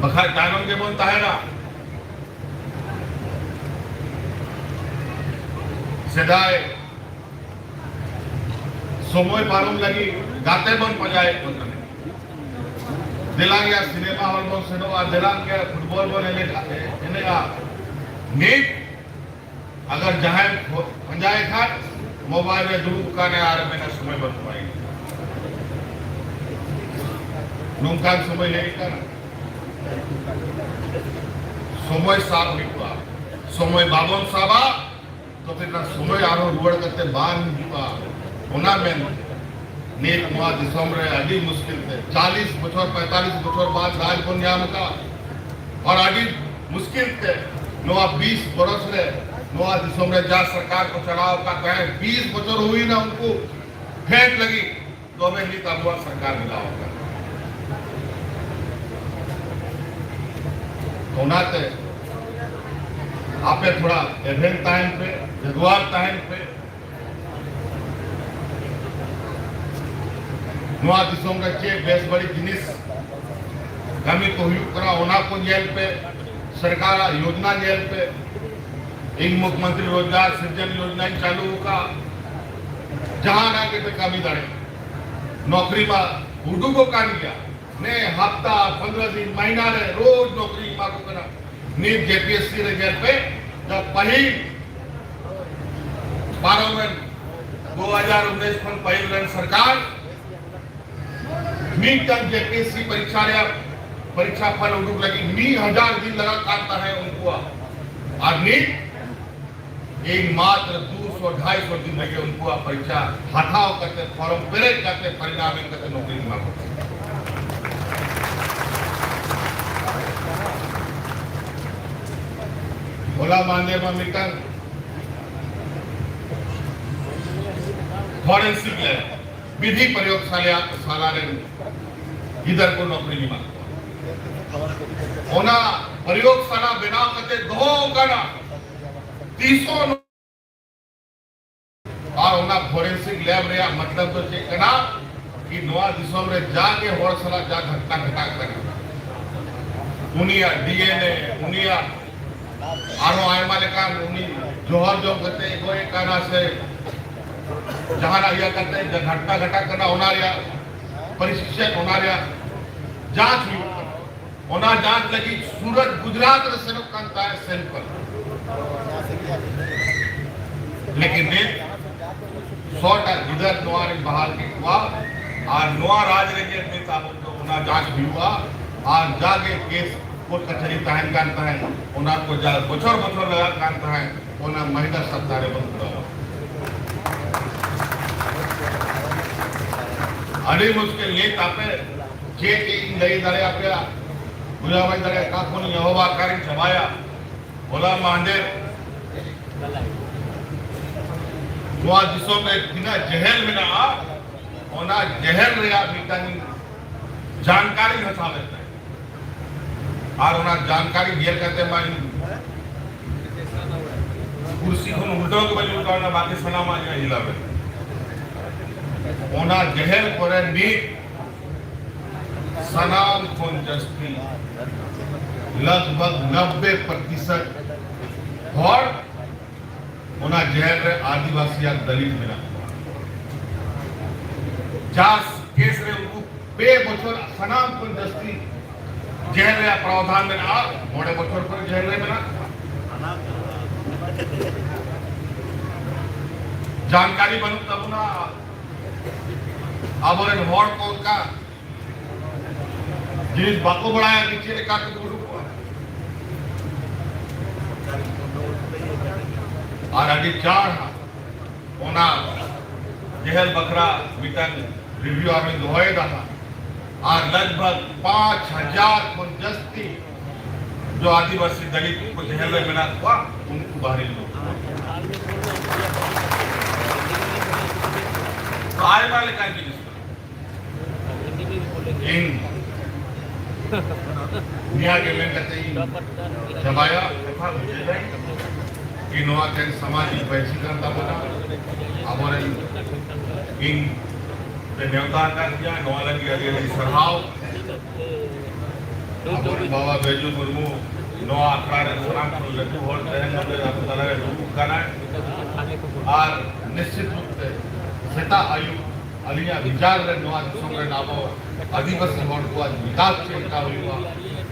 ᱵᱟᱠᱷᱟᱡ ᱛᱟᱭᱱᱚᱢ ᱜᱮᱵᱚᱱ ᱛᱟᱦᱮᱱᱟ᱾ ᱥᱮᱫᱟᱭ ᱥᱚᱢᱚᱭ ᱯᱟᱨᱚᱢ ᱞᱟᱹᱜᱤᱫ ᱜᱟᱛᱮ ᱵᱚᱱ ᱯᱟᱸᱡᱟᱭᱮᱫ ᱠᱚ ᱛᱟᱦᱮᱸᱫ᱾ ᱫᱮᱞᱟᱝ ᱭᱟ ᱥᱤᱱᱮᱢᱟ ᱦᱚᱞ ᱵᱚᱱ ᱥᱮᱱᱚᱜᱼᱟ, ᱫᱮᱞᱟᱝ ᱭᱟ ᱯᱷᱩᱴᱵᱚᱞ ᱵᱚᱱ ᱮᱱᱮᱡ, ᱮᱱᱮᱡᱼᱟ᱾ ᱱᱤᱛ ᱟᱜᱟᱨ ᱡᱟᱦᱟᱸᱭ ᱠᱷᱚ-, ᱯᱟᱸᱡᱟᱭ ᱠᱷᱟᱱ ᱢᱳᱵᱟᱭᱤᱞ ᱨᱮ ᱫᱩᱲᱩᱵ ᱠᱟᱱᱟ ᱟᱨ ᱢᱮᱱᱟ ᱥᱚᱢᱚᱭ ᱵᱟᱹᱱᱩᱜᱼᱟ᱾ ᱱᱚᱝᱠᱟᱱ ᱥᱚᱢᱚᱭ ᱦᱮᱡ ᱠᱟᱱᱟ᱾ ᱥᱚᱢᱚᱭ ᱥᱟᱵ ᱦᱩᱭᱩᱜᱼᱟ᱾ ᱥᱚᱢᱚᱭ ᱵᱟᱵᱚᱱ ᱥᱟᱵᱟ, ᱛᱚᱵᱮ ᱚᱱᱟ ᱥᱚᱢᱚᱭ ᱟᱨᱦᱚᱸ ᱨᱩᱣᱟᱹᱲ ᱠᱟᱛᱮ ᱵᱟᱝ ᱦᱤᱡᱩᱜᱼᱟ᱾ ᱚᱱᱟ ᱢᱮᱱ ᱱᱤᱛ ᱱᱚᱣᱟ ᱫᱤᱥᱚᱢ ᱨᱮ ᱟᱹᱰᱤ ᱢᱩᱥᱠᱤᱞ ᱛᱮ ᱪᱟᱞᱤᱥ ᱵᱚᱪᱷᱚᱨ, ᱯᱚᱸᱭᱛᱟᱞᱤᱥ ᱵᱚᱪᱷᱚᱨ ᱵᱟᱫ ᱨᱟᱡᱽ ᱵᱚᱱ ᱧᱟᱢ ᱟᱠᱟᱫ᱾ ᱟᱨ ᱟᱹᱰᱤ ᱢᱩᱥᱠᱤᱞ ᱛᱮ ᱱᱚᱣᱟ ᱵᱤᱥ ᱵᱚᱨᱚᱥ ᱨᱮ ᱱᱚᱣᱟ ᱫᱤᱥᱚᱢ ᱨᱮ ᱡᱟ ᱥᱚᱨᱠᱟᱨ ᱠᱚ ᱪᱟᱞᱟᱣ ᱟᱠᱟᱫ ᱛᱟᱦᱮᱸᱫ, ᱵᱤᱥ ᱵᱚᱪᱷᱚᱨ ᱦᱩᱭᱱᱟ ᱩᱱᱠᱩ ᱯᱷᱮᱰ ᱞᱟᱹᱜᱤᱫ, ᱛᱚᱵᱮ ᱱᱤᱛ ᱟᱵᱚᱣᱟᱜ ᱥᱚᱨᱠᱟᱨ ᱵᱮᱱᱟᱣ ᱟᱠᱟᱱᱟ᱾ ᱚᱱᱟᱛᱮ ᱟᱯᱮ ᱛᱷᱚᱲᱟ ᱮᱵᱷᱮᱱ ᱛᱟᱦᱮᱱ ᱯᱮ, ᱡᱟᱜᱩᱣᱟᱨ ᱛᱟᱦᱮᱱ ᱯᱮ᱾ ᱱᱚᱣᱟ ᱫᱤᱥᱚᱢ ᱨᱮ ᱪᱮᱫ ᱵᱮᱥ ᱵᱟᱹᱲᱤᱡ ᱡᱤᱱᱤᱥ ᱠᱟᱹᱢᱤ ᱠᱚ ᱦᱩᱭᱩᱜ ᱠᱟᱱᱟ, ᱚᱱᱟ ᱠᱚ ᱧᱮᱞ ᱯᱮ, ᱥᱚᱨᱠᱟᱨᱟᱜ ᱭᱳᱡᱽᱱᱟ ᱧᱮᱞ ᱯᱮ᱾ ᱤᱧ ᱢᱩᱠᱷᱭᱚᱢᱚᱱᱛᱨᱤ ᱨᱳᱡᱽᱜᱟᱨ ᱥᱤᱨᱡᱚᱱ ᱭᱳᱡᱽᱱᱟᱧ ᱪᱟᱹᱞᱩ ᱟᱠᱟᱫ, ᱡᱟᱦᱟᱱᱟᱜ ᱜᱮᱯᱮ ᱠᱟᱹᱢᱤ ᱫᱟᱲᱮᱭᱟᱜᱼᱟ᱾ ᱱᱚᱠᱨᱤ ᱢᱟ ᱩᱰᱩᱠᱚᱜ ᱠᱟᱱ ᱜᱮᱭᱟ, ᱱᱮ ᱦᱟᱯᱛᱟ, ᱯᱚᱱᱫᱽᱨᱚ ᱫᱤᱱ, ᱢᱟᱦᱤᱱᱟ ᱨᱮ ᱨᱳᱡᱽ ᱱᱚᱠᱨᱤ ᱮᱢᱟ ᱠᱚ ᱠᱟᱱᱟ᱾ ᱱᱤᱛ ᱡᱮᱯᱤᱮᱥᱥᱤ ᱨᱮ ᱧᱮᱞ ᱯᱮ, ᱡᱟ ᱯᱟᱹᱦᱤᱞ ᱯᱟᱨᱚᱢᱮᱱ ᱫᱩ ᱦᱟᱡᱟᱨ ᱩᱱᱤᱥ ᱠᱷᱚᱱ ᱯᱟᱹᱦᱤᱞ ᱨᱮᱱ ᱥᱚᱨᱠᱟᱨ ᱢᱤᱫᱴᱟᱝ ᱡᱮᱯᱤᱮᱥᱥᱤ ᱯᱚᱨᱤᱠᱠᱷᱟ ᱨᱮᱭᱟᱜ ᱯᱚᱨᱤᱠᱠᱷᱟ ᱯᱷᱚᱞ ᱩᱰᱩᱠ ᱞᱟᱹᱜᱤᱫ ᱢᱤᱫ ᱦᱟᱡᱟᱨ ᱫᱤᱱ ᱞᱟᱜᱟᱜ ᱠᱟᱱ ᱛᱟᱦᱮᱸ ᱩᱱᱠᱩᱣᱟᱜ, ᱟᱨ ᱱᱤᱛ ᱤᱧ ᱢᱟᱛᱨᱚ ᱫᱩᱥᱚ ᱰᱷᱟᱭᱥᱚ ᱫᱤᱱ ᱨᱮᱜᱮ ᱩᱱᱠᱩᱣᱟᱜ ᱯᱚᱨᱤᱠᱠᱷᱟ ᱦᱟᱛᱟᱣ ᱠᱟᱛᱮ, ᱯᱷᱚᱨᱢ ᱯᱮᱨᱮᱡ ᱠᱟᱛᱮ, ᱯᱚᱨᱤᱱᱟᱢ ᱮᱢ ᱠᱟᱛᱮ ᱱᱚᱠᱨᱤᱧ ᱮᱢᱟ ᱠᱚ ᱠᱟᱱᱟ᱾ ᱦᱚᱞᱟ ᱢᱟᱦᱫᱮᱨ ᱢᱟ ᱢᱤᱫᱴᱟᱝ ᱯᱷᱚᱨᱮᱱᱥᱤᱠ ᱞᱮᱵ, ᱵᱤᱫᱷᱤ ᱯᱨᱚᱭᱳᱜᱽᱥᱟᱞᱟ, ᱥᱟᱞᱟ ᱨᱮᱱ ᱜᱤᱫᱟᱹᱨ ᱠᱚ ᱱᱚᱠᱨᱤᱧ ᱮᱢᱟ ᱠᱚᱣᱟ᱾ ᱚᱱᱟ ᱯᱨᱚᱭᱳᱜᱽᱥᱟᱞᱟ ᱵᱮᱱᱟᱣ ᱠᱟᱛᱮ ᱫᱚᱦᱚ ᱟᱠᱟᱱᱟ, ᱛᱤᱥ ᱦᱚᱸ᱾ ᱟᱨ ᱚᱱᱟ ᱯᱷᱚᱨᱮᱱᱥᱤᱠ ᱞᱮᱵ ᱨᱮᱭᱟᱜ ᱢᱚᱛᱞᱚᱵ ᱫᱚ ᱪᱮᱫ ᱠᱟᱱᱟ? ᱠᱤ ᱱᱚᱣᱟ ᱫᱤᱥᱚᱢ ᱨᱮ ᱡᱟᱜᱮ ᱦᱚᱲ ᱥᱟᱞᱟᱜ ᱡᱟ ᱜᱷᱚᱴᱱᱟ ᱜᱷᱚᱴᱟᱜ ᱠᱟᱱᱟ, ᱩᱱᱤᱭᱟᱜ ᱰᱤ ᱮᱱ ᱮ, ᱩᱱᱤᱭᱟᱜ ᱟᱨᱦᱚᱸ ᱟᱭᱢᱟ ᱞᱮᱠᱟᱱ, ᱩᱱᱤ ᱡᱚᱦᱚᱨ ᱡᱚᱢ ᱠᱟᱛᱮ ᱜᱚᱡ ᱠᱟᱱᱟ ᱥᱮ ᱡᱟᱦᱟᱱᱟᱜ ᱤᱭᱟᱹ ᱠᱟᱛᱮ ᱡᱟ ᱜᱷᱚᱴᱱᱟ ᱜᱷᱚᱴᱟᱜ ᱠᱟᱱᱟ, ᱚᱱᱟ ᱨᱮᱭᱟᱜ ᱯᱚᱨᱤᱥᱚᱝᱠᱷᱟᱱ, ᱚᱱᱟ ᱨᱮᱭᱟᱜ ᱡᱟᱸᱪ ᱦᱩᱭᱩᱜ ᱠᱟᱱᱟ᱾ ᱚᱱᱟ ᱡᱟᱸᱪ ᱞᱟᱹᱜᱤᱫ ᱥᱩᱨᱟᱴ, ᱜᱩᱡᱽᱨᱟᱴ ᱨᱮ ᱥᱮᱱᱚᱜ ᱠᱟᱱ ᱛᱟᱦᱮᱸ ᱥᱮᱢᱯᱚᱞ᱾ ᱞᱮᱠᱤᱱ ᱱᱤᱛ ᱥᱚ ᱴᱟ ᱜᱤᱫᱟᱹᱨ ᱱᱚᱣᱟ ᱨᱮᱧ ᱵᱟᱦᱟᱞ ᱠᱮᱫ ᱠᱚᱣᱟ᱾ ᱟᱨ ᱱᱚᱣᱟ ᱨᱟᱡᱽ ᱨᱮᱜᱮ ᱱᱤᱛ ᱟᱵᱚ ᱫᱚ ᱚᱱᱟ ᱡᱟᱸᱪ ᱦᱩᱭᱩᱜᱼᱟ᱾ ᱟᱨ ᱡᱟᱜᱮ ᱠᱮᱥ ᱠᱳᱨᱴ ᱠᱟᱪᱷᱟᱹᱨᱤ ᱛᱟᱦᱮᱱ ᱠᱟᱱ ᱛᱟᱦᱮᱸᱫ, ᱚᱱᱟ ᱠᱚ ᱡᱟ ᱵᱚᱪᱷᱚᱨ ᱵᱚᱪᱷᱚᱨ ᱞᱟᱜᱟᱜ ᱠᱟᱱ ᱛᱟᱦᱮᱸᱫ, ᱚᱱᱟ ᱢᱟᱹᱦᱤᱱᱟ ᱥᱟᱯᱛᱟ ᱨᱮ ᱵᱚᱱ ᱯᱩᱨᱟᱹᱣᱟ᱾ ᱟᱹᱰᱤ ᱢᱩᱥᱠᱤᱞ᱾ ᱱᱤᱛ ᱟᱯᱮ ᱪᱮᱫ ᱤᱧ ᱞᱟᱹᱭ ᱫᱟᱲᱮᱭᱟᱯᱮᱭᱟ, ᱵᱩᱡᱷᱟᱹᱣ ᱵᱟᱹᱧ ᱫᱟᱲᱮᱭᱟᱜ ᱠᱟᱱ, ᱠᱷᱚᱱᱤᱧ ᱮᱦᱚᱵᱟ, ᱚᱠᱟᱨᱤᱧ ᱪᱟᱵᱟᱭᱟ᱾ ᱦᱚᱞᱟ ᱢᱟᱦᱫᱮᱨ ᱱᱚᱣᱟ ᱫᱤᱥᱚᱢ ᱨᱮ ᱛᱤᱱᱟᱹᱜ ᱡᱮᱦᱮᱞ ᱢᱮᱱᱟᱜᱼᱟ, ᱚᱱᱟ ᱡᱮᱦᱮᱞ ᱨᱮᱭᱟᱜ ᱢᱤᱫᱴᱟᱝ ᱡᱟᱱᱠᱟᱨᱤᱧ ᱦᱟᱛᱟᱣ ᱞᱮᱫ ᱛᱟᱦᱮᱸᱫ᱾ ᱟᱨ ᱚᱱᱟ ᱡᱟᱱᱠᱟᱨᱤ ᱧᱮᱞ ᱠᱟᱛᱮ ᱢᱟ ᱤᱧ ᱠᱩᱨᱥᱤ ᱠᱷᱚᱱ ᱩᱞᱴᱟᱹᱣ ᱜᱮ ᱵᱟᱹᱧ ᱩᱞᱴᱟᱹᱣ ᱮᱱᱟ, ᱵᱟᱠᱤ ᱥᱟᱱᱟᱢᱟᱜ ᱤᱧ ᱦᱤᱞᱟᱹᱣ ᱮᱱᱟ᱾ ᱚᱱᱟ ᱡᱮᱦᱮᱞ ᱠᱚᱨᱮ ᱱᱤᱛ ᱥᱟᱱᱟᱢ ᱠᱷᱚᱱ ᱡᱟᱹᱥᱛᱤ, ᱞᱟᱜᱽ ᱵᱷᱟᱜᱽ ᱱᱚᱵᱵᱮ ᱯᱨᱚᱛᱤᱥᱚᱛ ᱦᱚᱲ ᱚᱱᱟ ᱡᱮᱦᱮᱞ ᱨᱮ ᱟᱹᱫᱤᱵᱟᱹᱥᱤ ᱟᱨ ᱫᱟᱞᱤᱛ ᱢᱮᱱᱟᱜ ᱠᱚᱣᱟ᱾ ᱡᱟᱥ ᱠᱮᱥ ᱨᱮ ᱩᱱᱠᱩ ᱯᱮ ᱵᱚᱪᱷᱚᱨ, ᱥᱟᱱᱟᱢ ᱠᱷᱚᱱ ᱡᱟᱹᱥᱛᱤ ᱡᱮᱦᱮᱞ ᱨᱮᱭᱟᱜ ᱯᱨᱟᱣᱫᱷᱟᱱ ᱢᱮᱱᱟᱜᱼᱟ, ᱢᱚᱬᱮ ᱵᱚᱪᱷᱚᱨ ᱠᱚᱨᱮ ᱡᱮᱦᱮᱞ ᱨᱮ ᱢᱮᱱᱟᱜ ᱠᱚᱣᱟ᱾ ᱡᱟᱱᱠᱟᱨᱤ ᱵᱟᱹᱱᱩᱜ ᱛᱟᱵᱚᱱᱟ, ᱟᱵᱚᱨᱮᱱ ᱦᱚᱲ ᱠᱚ ᱚᱱᱠᱟ ᱡᱤᱱᱤᱥ ᱵᱟᱠᱚ ᱵᱟᱲᱟᱭᱟ ᱡᱮ ᱪᱮᱫ ᱞᱮᱠᱟ ᱛᱮᱠᱚ ᱩᱰᱩᱠᱚᱜᱼᱟ᱾ ᱟᱨ ᱟᱹᱰᱤ ᱪᱟᱬ ᱦᱟᱸᱜ ᱚᱱᱟ ᱡᱮᱦᱮᱞ ᱵᱟᱠᱷᱨᱟ ᱢᱤᱫᱴᱟᱝ ᱨᱤᱵᱷᱤᱭᱩ ᱟᱨᱦᱚᱸᱧ ᱫᱚᱦᱚᱭᱮᱫᱟ ᱦᱟᱸᱜ᱾ ᱟᱨ ᱞᱟᱜᱽ ᱵᱷᱟᱜᱽ ᱯᱟᱸᱪ ᱦᱟᱡᱟᱨ ᱠᱷᱚᱱ ᱡᱟᱹᱥᱛᱤ ᱡᱚ ᱟᱹᱫᱤᱵᱟᱹᱥᱤ ᱫᱟᱹᱞᱤᱛ ᱠᱚ ᱡᱮᱦᱮᱞ ᱨᱮ ᱢᱮᱱᱟᱜ ᱠᱚᱣᱟ, ᱩᱱᱠᱩ ᱵᱟᱦᱨᱮ ᱩᱰᱩᱠ ᱠᱚᱣᱟ᱾ ᱟᱭᱢᱟ ᱞᱮᱠᱟᱱ ᱡᱤᱱᱤᱥ ᱤᱧ ᱱᱤᱭᱟᱹ ᱜᱮ ᱢᱮᱱ ᱠᱟᱛᱮ ᱤᱧ ᱪᱟᱵᱟᱭᱟ, ᱠᱟᱛᱷᱟ ᱢᱩᱪᱟᱹᱫᱟᱹᱧ᱾ ᱠᱤ ᱱᱚᱣᱟ ᱛᱮᱦᱮᱧ ᱥᱟᱢᱟᱡᱤᱠ ᱵᱟᱭᱥᱤ ᱠᱟᱱ ᱛᱟᱵᱚᱱᱟ᱾ ᱟᱵᱚᱨᱮᱱ ᱤᱧ ᱯᱮ ᱱᱮᱣᱛᱟ ᱟᱠᱟᱫ ᱞᱤᱧᱟ, ᱱᱚᱣᱟ ᱞᱟᱹᱜᱤᱫ ᱟᱹᱰᱤ ᱟᱹᱰᱤ ᱥᱟᱨᱦᱟᱣ᱾ ᱟᱵᱚᱨᱮᱱ ᱵᱟᱵᱟ ᱵᱟᱹᱭᱡᱩ ᱢᱩᱨᱢᱩ ᱱᱚᱣᱟ ᱟᱠᱷᱲᱟ ᱨᱮ ᱥᱟᱱᱟᱢ ᱠᱷᱚᱱ ᱞᱟᱹᱴᱩ ᱦᱚᱲ ᱛᱮᱦᱮᱧ ᱱᱚᱰᱮ ᱟᱵᱚ ᱛᱟᱞᱟᱨᱮ ᱫᱩᱲᱩᱵ ᱠᱟᱱᱟᱭ᱾ ᱟᱨ ᱱᱤᱥᱪᱤᱛ ᱨᱩᱯ ᱛᱮ ᱥᱮᱛᱟᱜ ᱟᱹᱭᱩᱵ ᱟᱹᱞᱤᱧᱟᱜ ᱵᱤᱪᱟᱨ ᱨᱮ ᱱᱚᱣᱟ ᱫᱤᱥᱚᱢ ᱨᱮᱱ ᱟᱵᱚ ᱟᱹᱫᱤᱵᱟᱹᱥᱤ ᱦᱚᱲ ᱠᱚᱣᱟᱜ ᱵᱤᱠᱟᱥ ᱪᱮᱫ ᱞᱮᱠᱟ ᱦᱩᱭᱩᱜᱼᱟ,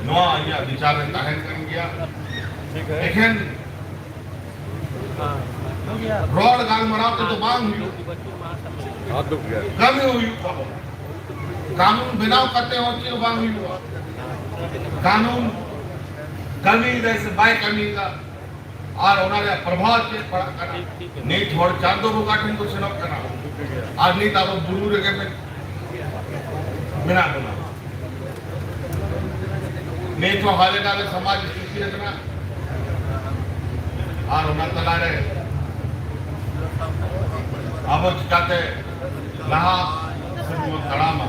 ᱱᱚᱣᱟ ᱟᱹᱞᱤᱧᱟᱜ ᱵᱤᱪᱟᱨ ᱨᱮ ᱛᱟᱦᱮᱱ ᱠᱟᱱ ᱜᱮᱭᱟ᱾ ᱮᱠᱷᱮᱱ ᱨᱚᱲ ᱜᱟᱞᱢᱟᱨᱟᱣ ᱛᱮᱫᱚ ᱵᱟᱝ ᱦᱩᱭᱩᱜᱼᱟ᱾ ᱠᱟᱹᱢᱤ ᱦᱩᱭᱩᱜ ᱛᱟᱵᱚᱱᱟ᱾ ᱠᱟᱹᱱᱩᱱ ᱵᱮᱱᱟᱣ ᱠᱟᱛᱮ ᱦᱚᱸ ᱪᱮᱫ ᱦᱚᱸ ᱵᱟᱝ ᱦᱩᱭᱩᱜᱼᱟ᱾ ᱠᱟᱹᱱᱩᱱ ᱠᱟᱹᱢᱤᱭᱮᱫᱟᱭ ᱥᱮ ᱵᱟᱭ ᱠᱟᱹᱢᱤᱭᱮᱫᱟ, ᱟᱨ ᱚᱱᱟ ᱨᱮᱭᱟᱜ ᱯᱨᱚᱵᱷᱟᱵᱽ ᱪᱮᱫ ᱯᱟᱲᱟᱜ ᱠᱟᱱᱟ᱾ ᱱᱤᱛ ᱦᱚᱲ ᱪᱟᱸᱫᱚ ᱵᱚᱸᱜᱟ ᱴᱷᱮᱱ ᱠᱚ ᱥᱮᱱᱚᱜ ᱠᱟᱱᱟ, ᱟᱨ ᱱᱤᱛ ᱟᱵᱚ ᱵᱩᱨᱩ ᱨᱮᱜᱮ ᱢᱮ-, ᱢᱮᱱᱟᱜ ᱵᱚᱱᱟ᱾ ᱱᱤᱛ ᱦᱚᱸ ᱦᱟᱞᱮ ᱰᱟᱞᱮ ᱥᱚᱢᱟᱡᱽ ᱥᱨᱤᱥᱴᱤ ᱟᱠᱟᱱᱟ, ᱟᱨ ᱚᱱᱟ ᱛᱟᱞᱟᱨᱮ ᱟᱵᱚ ᱪᱤᱠᱟᱛᱮ ᱞᱟᱦᱟ ᱥᱮᱫ ᱵᱚᱱ ᱛᱟᱲᱟᱢᱟ?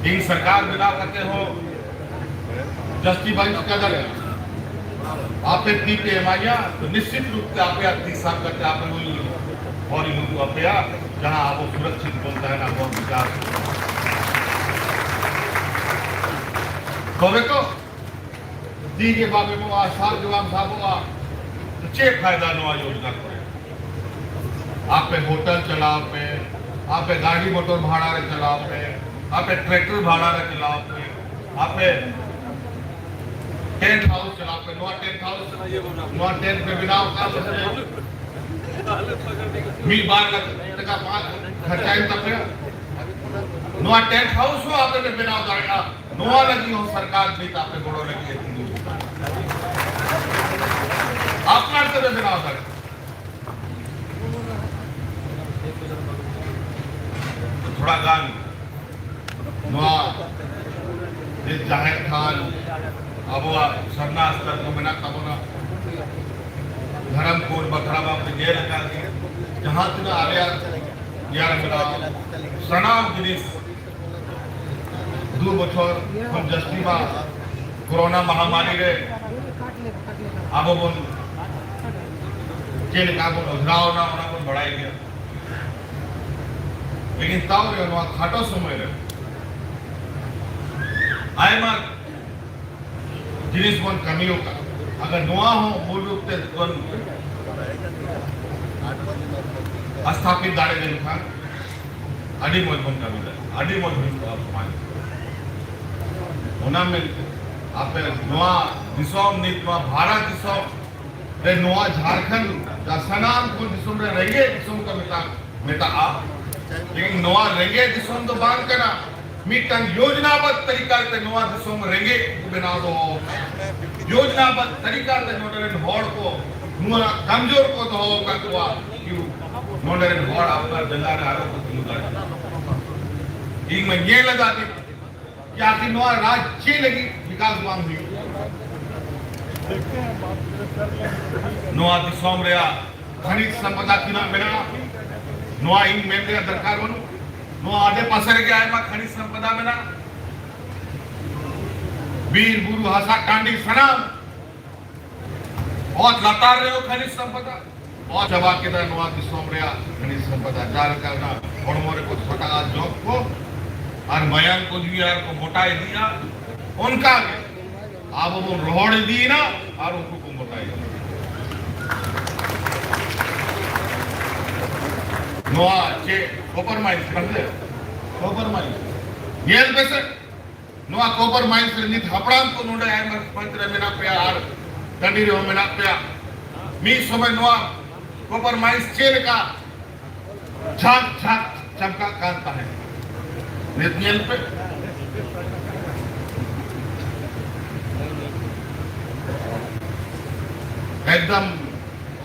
ᱤᱧ ᱥᱚᱨᱠᱟᱨ ᱵᱮᱱᱟᱣ ᱠᱟᱛᱮ ᱦᱚᱸ ᱡᱟᱹᱥᱛᱤ ᱵᱟᱹᱧ ᱪᱤᱠᱟ ᱫᱟᱲᱮᱭᱟᱜᱼᱟ᱾ ᱟᱯᱮ ᱛᱤ ᱯᱮ ᱮᱢᱟᱧᱟ, ᱛᱚ ᱱᱤᱥᱪᱤᱛ ᱨᱩᱯ ᱛᱮ ᱟᱯᱮᱭᱟᱜ ᱛᱤ ᱥᱟᱵ ᱠᱟᱛᱮ ᱟᱯᱮ ᱦᱚᱸ ᱤᱧ ᱦᱚᱨ ᱤᱧ ᱩᱫᱩᱜ ᱟᱯᱮᱭᱟ, ᱡᱟᱦᱟᱸ ᱟᱵᱚ ᱥᱩᱨᱚᱠᱪᱤᱛ ᱵᱚᱱ ᱛᱟᱦᱮᱱᱟ, ᱟᱵᱚᱣᱟᱜ ᱵᱤᱠᱟᱥ᱾ ᱛᱚᱵᱮ ᱛᱚ ᱛᱤ ᱜᱮ ᱵᱟᱢ ᱮᱢᱚᱜᱼᱟ, ᱥᱟᱵ ᱜᱮ ᱵᱟᱢ ᱥᱟᱵᱚᱜᱼᱟ, ᱛᱚ ᱪᱮᱫ ᱯᱷᱟᱭᱫᱟ ᱱᱚᱣᱟ ᱭᱳᱡᱽᱱᱟ ᱠᱚᱨᱮ? ᱟᱯᱮ ᱦᱳᱴᱮᱞ ᱪᱟᱞᱟᱣ ᱯᱮ, ᱟᱯᱮ ᱜᱟᱹᱰᱤ ᱢᱚᱴᱚᱨ ᱵᱷᱟᱲᱟ ᱨᱮ ᱪᱟᱞᱟᱣ ᱯᱮ, ᱟᱯᱮ ᱴᱨᱟᱠᱴᱚᱨ ᱵᱷᱟᱲᱟ ᱨᱮ ᱪᱟᱞᱟᱣ ᱯᱮ, ᱟᱯᱮ ᱴᱮᱱᱴ ᱦᱟᱣᱩᱥ ᱪᱟᱞᱟᱣ ᱯᱮ, ᱱᱚᱣᱟ ᱴᱮᱱᱴ ᱦᱟᱣᱩᱥ, ᱱᱚᱣᱟ ᱴᱮᱱᱴ ᱯᱮ ᱵᱮᱱᱟᱣ ᱠᱟᱜᱼᱟ, ᱢᱤᱫ ᱵᱟᱨ ᱞᱟᱠᱷ ᱴᱟᱠᱟ ᱯᱟᱸᱪ ᱠᱷᱚᱨᱪᱟᱭᱮᱱ ᱛᱟᱯᱮᱭᱟ᱾ ᱱᱚᱣᱟ ᱴᱮᱱᱴ ᱦᱟᱣᱩᱥ ᱦᱚᱸ ᱟᱯᱮ ᱯᱮ ᱵᱮᱱᱟᱣ ᱫᱟᱲᱮᱭᱟᱜᱼᱟ᱾ ᱱᱚᱣᱟ ᱞᱟᱹᱜᱤᱫ ᱦᱚᱸ ᱥᱚᱨᱠᱟᱨ ᱱᱤᱛ ᱟᱯᱮ ᱜᱚᱲᱚ ᱞᱟᱹᱜᱤᱫ ᱮ ᱛᱤᱸᱜᱩ ᱟᱠᱟᱱᱟ᱾ ᱟᱯᱱᱟᱨ ᱛᱮᱯᱮ ᱵᱮᱱᱟᱣ ᱫᱟᱲᱮᱭᱟᱜᱼᱟ᱾ ᱛᱷᱚᱲᱟ ᱜᱟᱱ ᱱᱚᱣᱟ ᱡᱮ ᱡᱟᱦᱮᱨ ᱛᱷᱟᱱ, ᱟᱵᱚᱣᱟᱜ ᱥᱟᱨᱱᱟ ᱥᱛᱷᱟᱱ ᱠᱚ ᱢᱮᱱᱟᱜ ᱛᱟᱵᱚᱱᱟ, ᱫᱷᱚᱨᱚᱢ ᱠᱳᱰ ᱵᱟᱠᱷᱨᱟ ᱢᱟ ᱯᱮ ᱧᱮᱞ ᱟᱠᱟᱫ ᱜᱮ, ᱡᱟᱦᱟᱸ ᱛᱤᱱᱟᱹᱜ ᱟᱞᱮᱭᱟᱜ ᱜᱮᱭᱟᱱ ᱢᱮᱱᱟᱜᱼᱟ, ᱥᱟᱱᱟᱢ ᱡᱤᱱᱤᱥ ᱫᱩ ᱵᱚᱪᱷᱚᱨ ᱠᱷᱚᱱ ᱡᱟᱹᱥᱛᱤ ᱢᱟ ᱠᱳᱨᱳᱱᱟ ᱢᱟᱦᱟᱢᱟᱨᱤ ᱨᱮ ᱟᱵᱚ ᱵᱚᱱ ᱪᱮᱫ ᱞᱮᱠᱟ ᱵᱚᱱ ᱚᱡᱽᱨᱟᱣ ᱮᱱᱟ, ᱚᱱᱟ ᱵᱚᱱ ᱵᱟᱲᱟᱭ ᱜᱮᱭᱟ᱾ ᱞᱮᱠᱤᱱ ᱛᱟᱣ ᱨᱮ ᱱᱚᱣᱟ ᱠᱷᱟᱴᱚ ᱥᱚᱢᱚᱭ ᱨᱮ ᱟᱭᱢᱟ ᱡᱤᱱᱤᱥ ᱵᱚᱱ ᱠᱟᱹᱢᱤ ᱟᱠᱟᱫ᱾ ᱟᱜᱟᱨ ᱱᱚᱣᱟ ᱦᱚᱸ ᱢᱩᱞ ᱨᱩᱯ ᱛᱮ ᱵᱚᱱ ᱥᱛᱷᱟᱯᱤᱛ ᱫᱟᱲᱮ ᱞᱮᱱᱠᱷᱟᱱ ᱟᱹᱰᱤ ᱢᱚᱡᱽ ᱵᱚᱱ ᱠᱟᱹᱢᱤ ᱫᱟᱲᱮᱭᱟᱜᱼᱟ, ᱟᱹᱰᱤ ᱢᱚᱡᱽ ᱦᱩᱭ ᱠᱚᱜᱼᱟ ᱥᱚᱢᱟᱡᱽ᱾ ᱚᱱᱟ ᱢᱮᱱᱛᱮ ᱟᱯᱮ ᱱᱚᱣᱟ ᱫᱤᱥᱚᱢ, ᱱᱤᱛ ᱱᱚᱣᱟ ᱵᱷᱟᱨᱚᱛ ᱫᱤᱥᱚᱢ ᱨᱮ ᱱᱚᱣᱟ ᱡᱷᱟᱲᱠᱷᱚᱸᱰ ᱡᱟ ᱥᱟᱱᱟᱢ ᱠᱚ ᱫᱤᱥᱚᱢ ᱨᱮ ᱨᱮᱸᱜᱮᱡ ᱫᱤᱥᱚᱢ ᱠᱚ ᱢᱮᱛᱟᱜ ᱢᱮᱛᱟᱜᱼᱟ᱾ ᱞᱮᱠᱤᱱ ᱱᱚᱣᱟ ᱨᱮᱸᱜᱮᱡ ᱫᱤᱥᱚᱢ ᱫᱚ ᱵᱟᱝ ᱠᱟᱱᱟ᱾ ᱢᱤᱫᱴᱟᱝ ᱭᱳᱡᱽᱱᱟᱵᱚᱫ ᱛᱟᱹᱨᱤᱠᱟ ᱛᱮ ᱱᱚᱣᱟ ᱫᱤᱥᱚᱢ ᱨᱮᱸᱜᱮᱡ ᱠᱚ ᱵᱮᱱᱟᱣ ᱫᱚᱦᱚ ᱟᱠᱟᱫᱟ᱾ ᱭᱳᱡᱽᱱᱟᱵᱚᱫ ᱛᱟᱹᱨᱤᱠᱟ ᱛᱮ ᱱᱚᱰᱮ ᱨᱮᱱ ᱦᱚᱲ ᱠᱚ ᱱᱚᱣᱟ ᱠᱟᱢᱡᱳᱨ ᱠᱚ ᱫᱚᱦᱚ ᱟᱠᱟᱫ ᱠᱚᱣᱟ᱾ ᱠᱤ ᱱᱚᱰᱮ ᱨᱮᱱ ᱦᱚᱲ ᱟᱯᱱᱟᱨ ᱡᱟᱸᱜᱟ ᱨᱮ ᱟᱨᱚ ᱠᱚ ᱛᱤᱸᱜᱩ ᱫᱟᱲᱮᱭᱟᱜᱼᱟ᱾ ᱤᱧ ᱢᱟ ᱧᱮᱞ ᱟᱠᱟᱫ ᱜᱮ᱾ ᱠᱤ ᱟᱹᱠᱷᱤᱨ ᱱᱚᱣᱟ ᱨᱟᱡᱽ ᱪᱮᱫ ᱞᱟᱹᱜᱤᱫ ᱵᱤᱠᱟᱥ ᱵᱟᱝ ᱦᱩᱭᱩᱜ? ᱱᱚᱣᱟ ᱫᱤᱥᱚᱢ ᱨᱮᱭᱟᱜ ᱠᱷᱟᱱᱤᱡᱽ ᱥᱚᱢᱯᱚᱫᱟ ᱛᱤᱱᱟᱹᱜ ᱢᱮᱱᱟᱜᱼᱟ, ᱱᱚᱣᱟ ᱤᱧ ᱢᱮᱱ ᱨᱮᱭᱟᱜ ᱫᱚᱨᱠᱟᱨ ᱵᱟᱹᱱᱩᱜ᱾ ᱱᱚᱣᱟ ᱟᱰᱮ ᱯᱟᱥᱮ ᱨᱮᱜᱮ ᱟᱭᱢᱟ ᱠᱷᱟᱱᱤᱡᱽ ᱥᱚᱢᱯᱚᱫᱟ ᱢᱮᱱᱟᱜᱼᱟ᱾ ᱵᱤᱨ ᱵᱩᱨᱩ, ᱦᱟᱥᱟ ᱴᱟᱺᱰᱤ, ᱥᱟᱱᱟᱢ ᱚᱛ ᱞᱟᱛᱟᱨ ᱨᱮᱦᱚᱸ ᱠᱷᱟᱱᱤᱡᱽ ᱥᱚᱢᱯᱚᱫᱟ᱾ ᱚᱛ ᱪᱟᱵᱟ ᱠᱮᱫᱟ ᱱᱚᱣᱟ ᱫᱤᱥᱚᱢ ᱨᱮᱭᱟᱜ ᱠᱷᱟᱱᱤᱡᱽ ᱥᱚᱢᱯᱚᱫᱟ, ᱡᱟᱦᱟᱸ ᱞᱮᱠᱟ ᱚᱱᱟ ᱦᱚᱲᱢᱚ ᱨᱮᱠᱚ ᱥᱟᱴᱟᱜᱼᱟ ᱡᱚᱜ ᱠᱚ, ᱟᱨ ᱢᱟᱭᱟᱝ ᱠᱚ ᱧᱩᱭᱟ ᱟᱨ ᱠᱚ ᱢᱚᱴᱟ ᱤᱫᱤᱜᱼᱟ, ᱚᱱᱠᱟ ᱜᱮ ᱟᱵᱚ ᱵᱚᱱ ᱨᱚᱦᱚᱲ ᱤᱫᱤᱭᱮᱱᱟ ᱟᱨ ᱩᱱᱠᱩ ᱠᱚ ᱢᱚᱴᱟ ᱤᱫᱤᱭᱮᱱᱟ᱾ ᱱᱚᱣᱟ ᱪᱮᱫ ᱠᱚᱯᱟᱨ ᱢᱟᱭᱤᱱᱥ ᱠᱟᱱᱟ ᱥᱮ? ᱠᱚᱯᱟᱨ ᱢᱟᱭᱤᱱᱥ ᱧᱮᱞ ᱯᱮᱥᱮ᱾ ᱱᱚᱣᱟ ᱠᱚᱯᱟᱨ ᱢᱟᱭᱤᱱᱥ ᱨᱮ ᱱᱤᱛ ᱦᱟᱯᱲᱟᱢ ᱠᱚ ᱱᱚᱰᱮ ᱟᱭᱢᱟ ᱯᱟᱸᱪ ᱨᱮ ᱢᱮᱱᱟᱜ ᱯᱮᱭᱟ ᱟᱨ ᱴᱟᱺᱰᱤ ᱨᱮᱦᱚᱸ ᱢᱮᱱᱟᱜ ᱯᱮᱭᱟ᱾ ᱢᱤᱫ ᱥᱚᱢᱚᱭ ᱱᱚᱣᱟ ᱠᱚᱯᱟᱨ ᱢᱟᱭᱤᱱᱥ ᱪᱮᱫ ᱞᱮᱠᱟ ᱡᱷᱟᱠ ᱡᱷᱟᱠ ᱪᱟᱢᱠᱟᱜ ᱠᱟᱱ ᱛᱟᱦᱮᱸᱫ, ᱱᱤᱛ ᱧᱮᱞ ᱯᱮ, ᱮᱠᱫᱚᱢ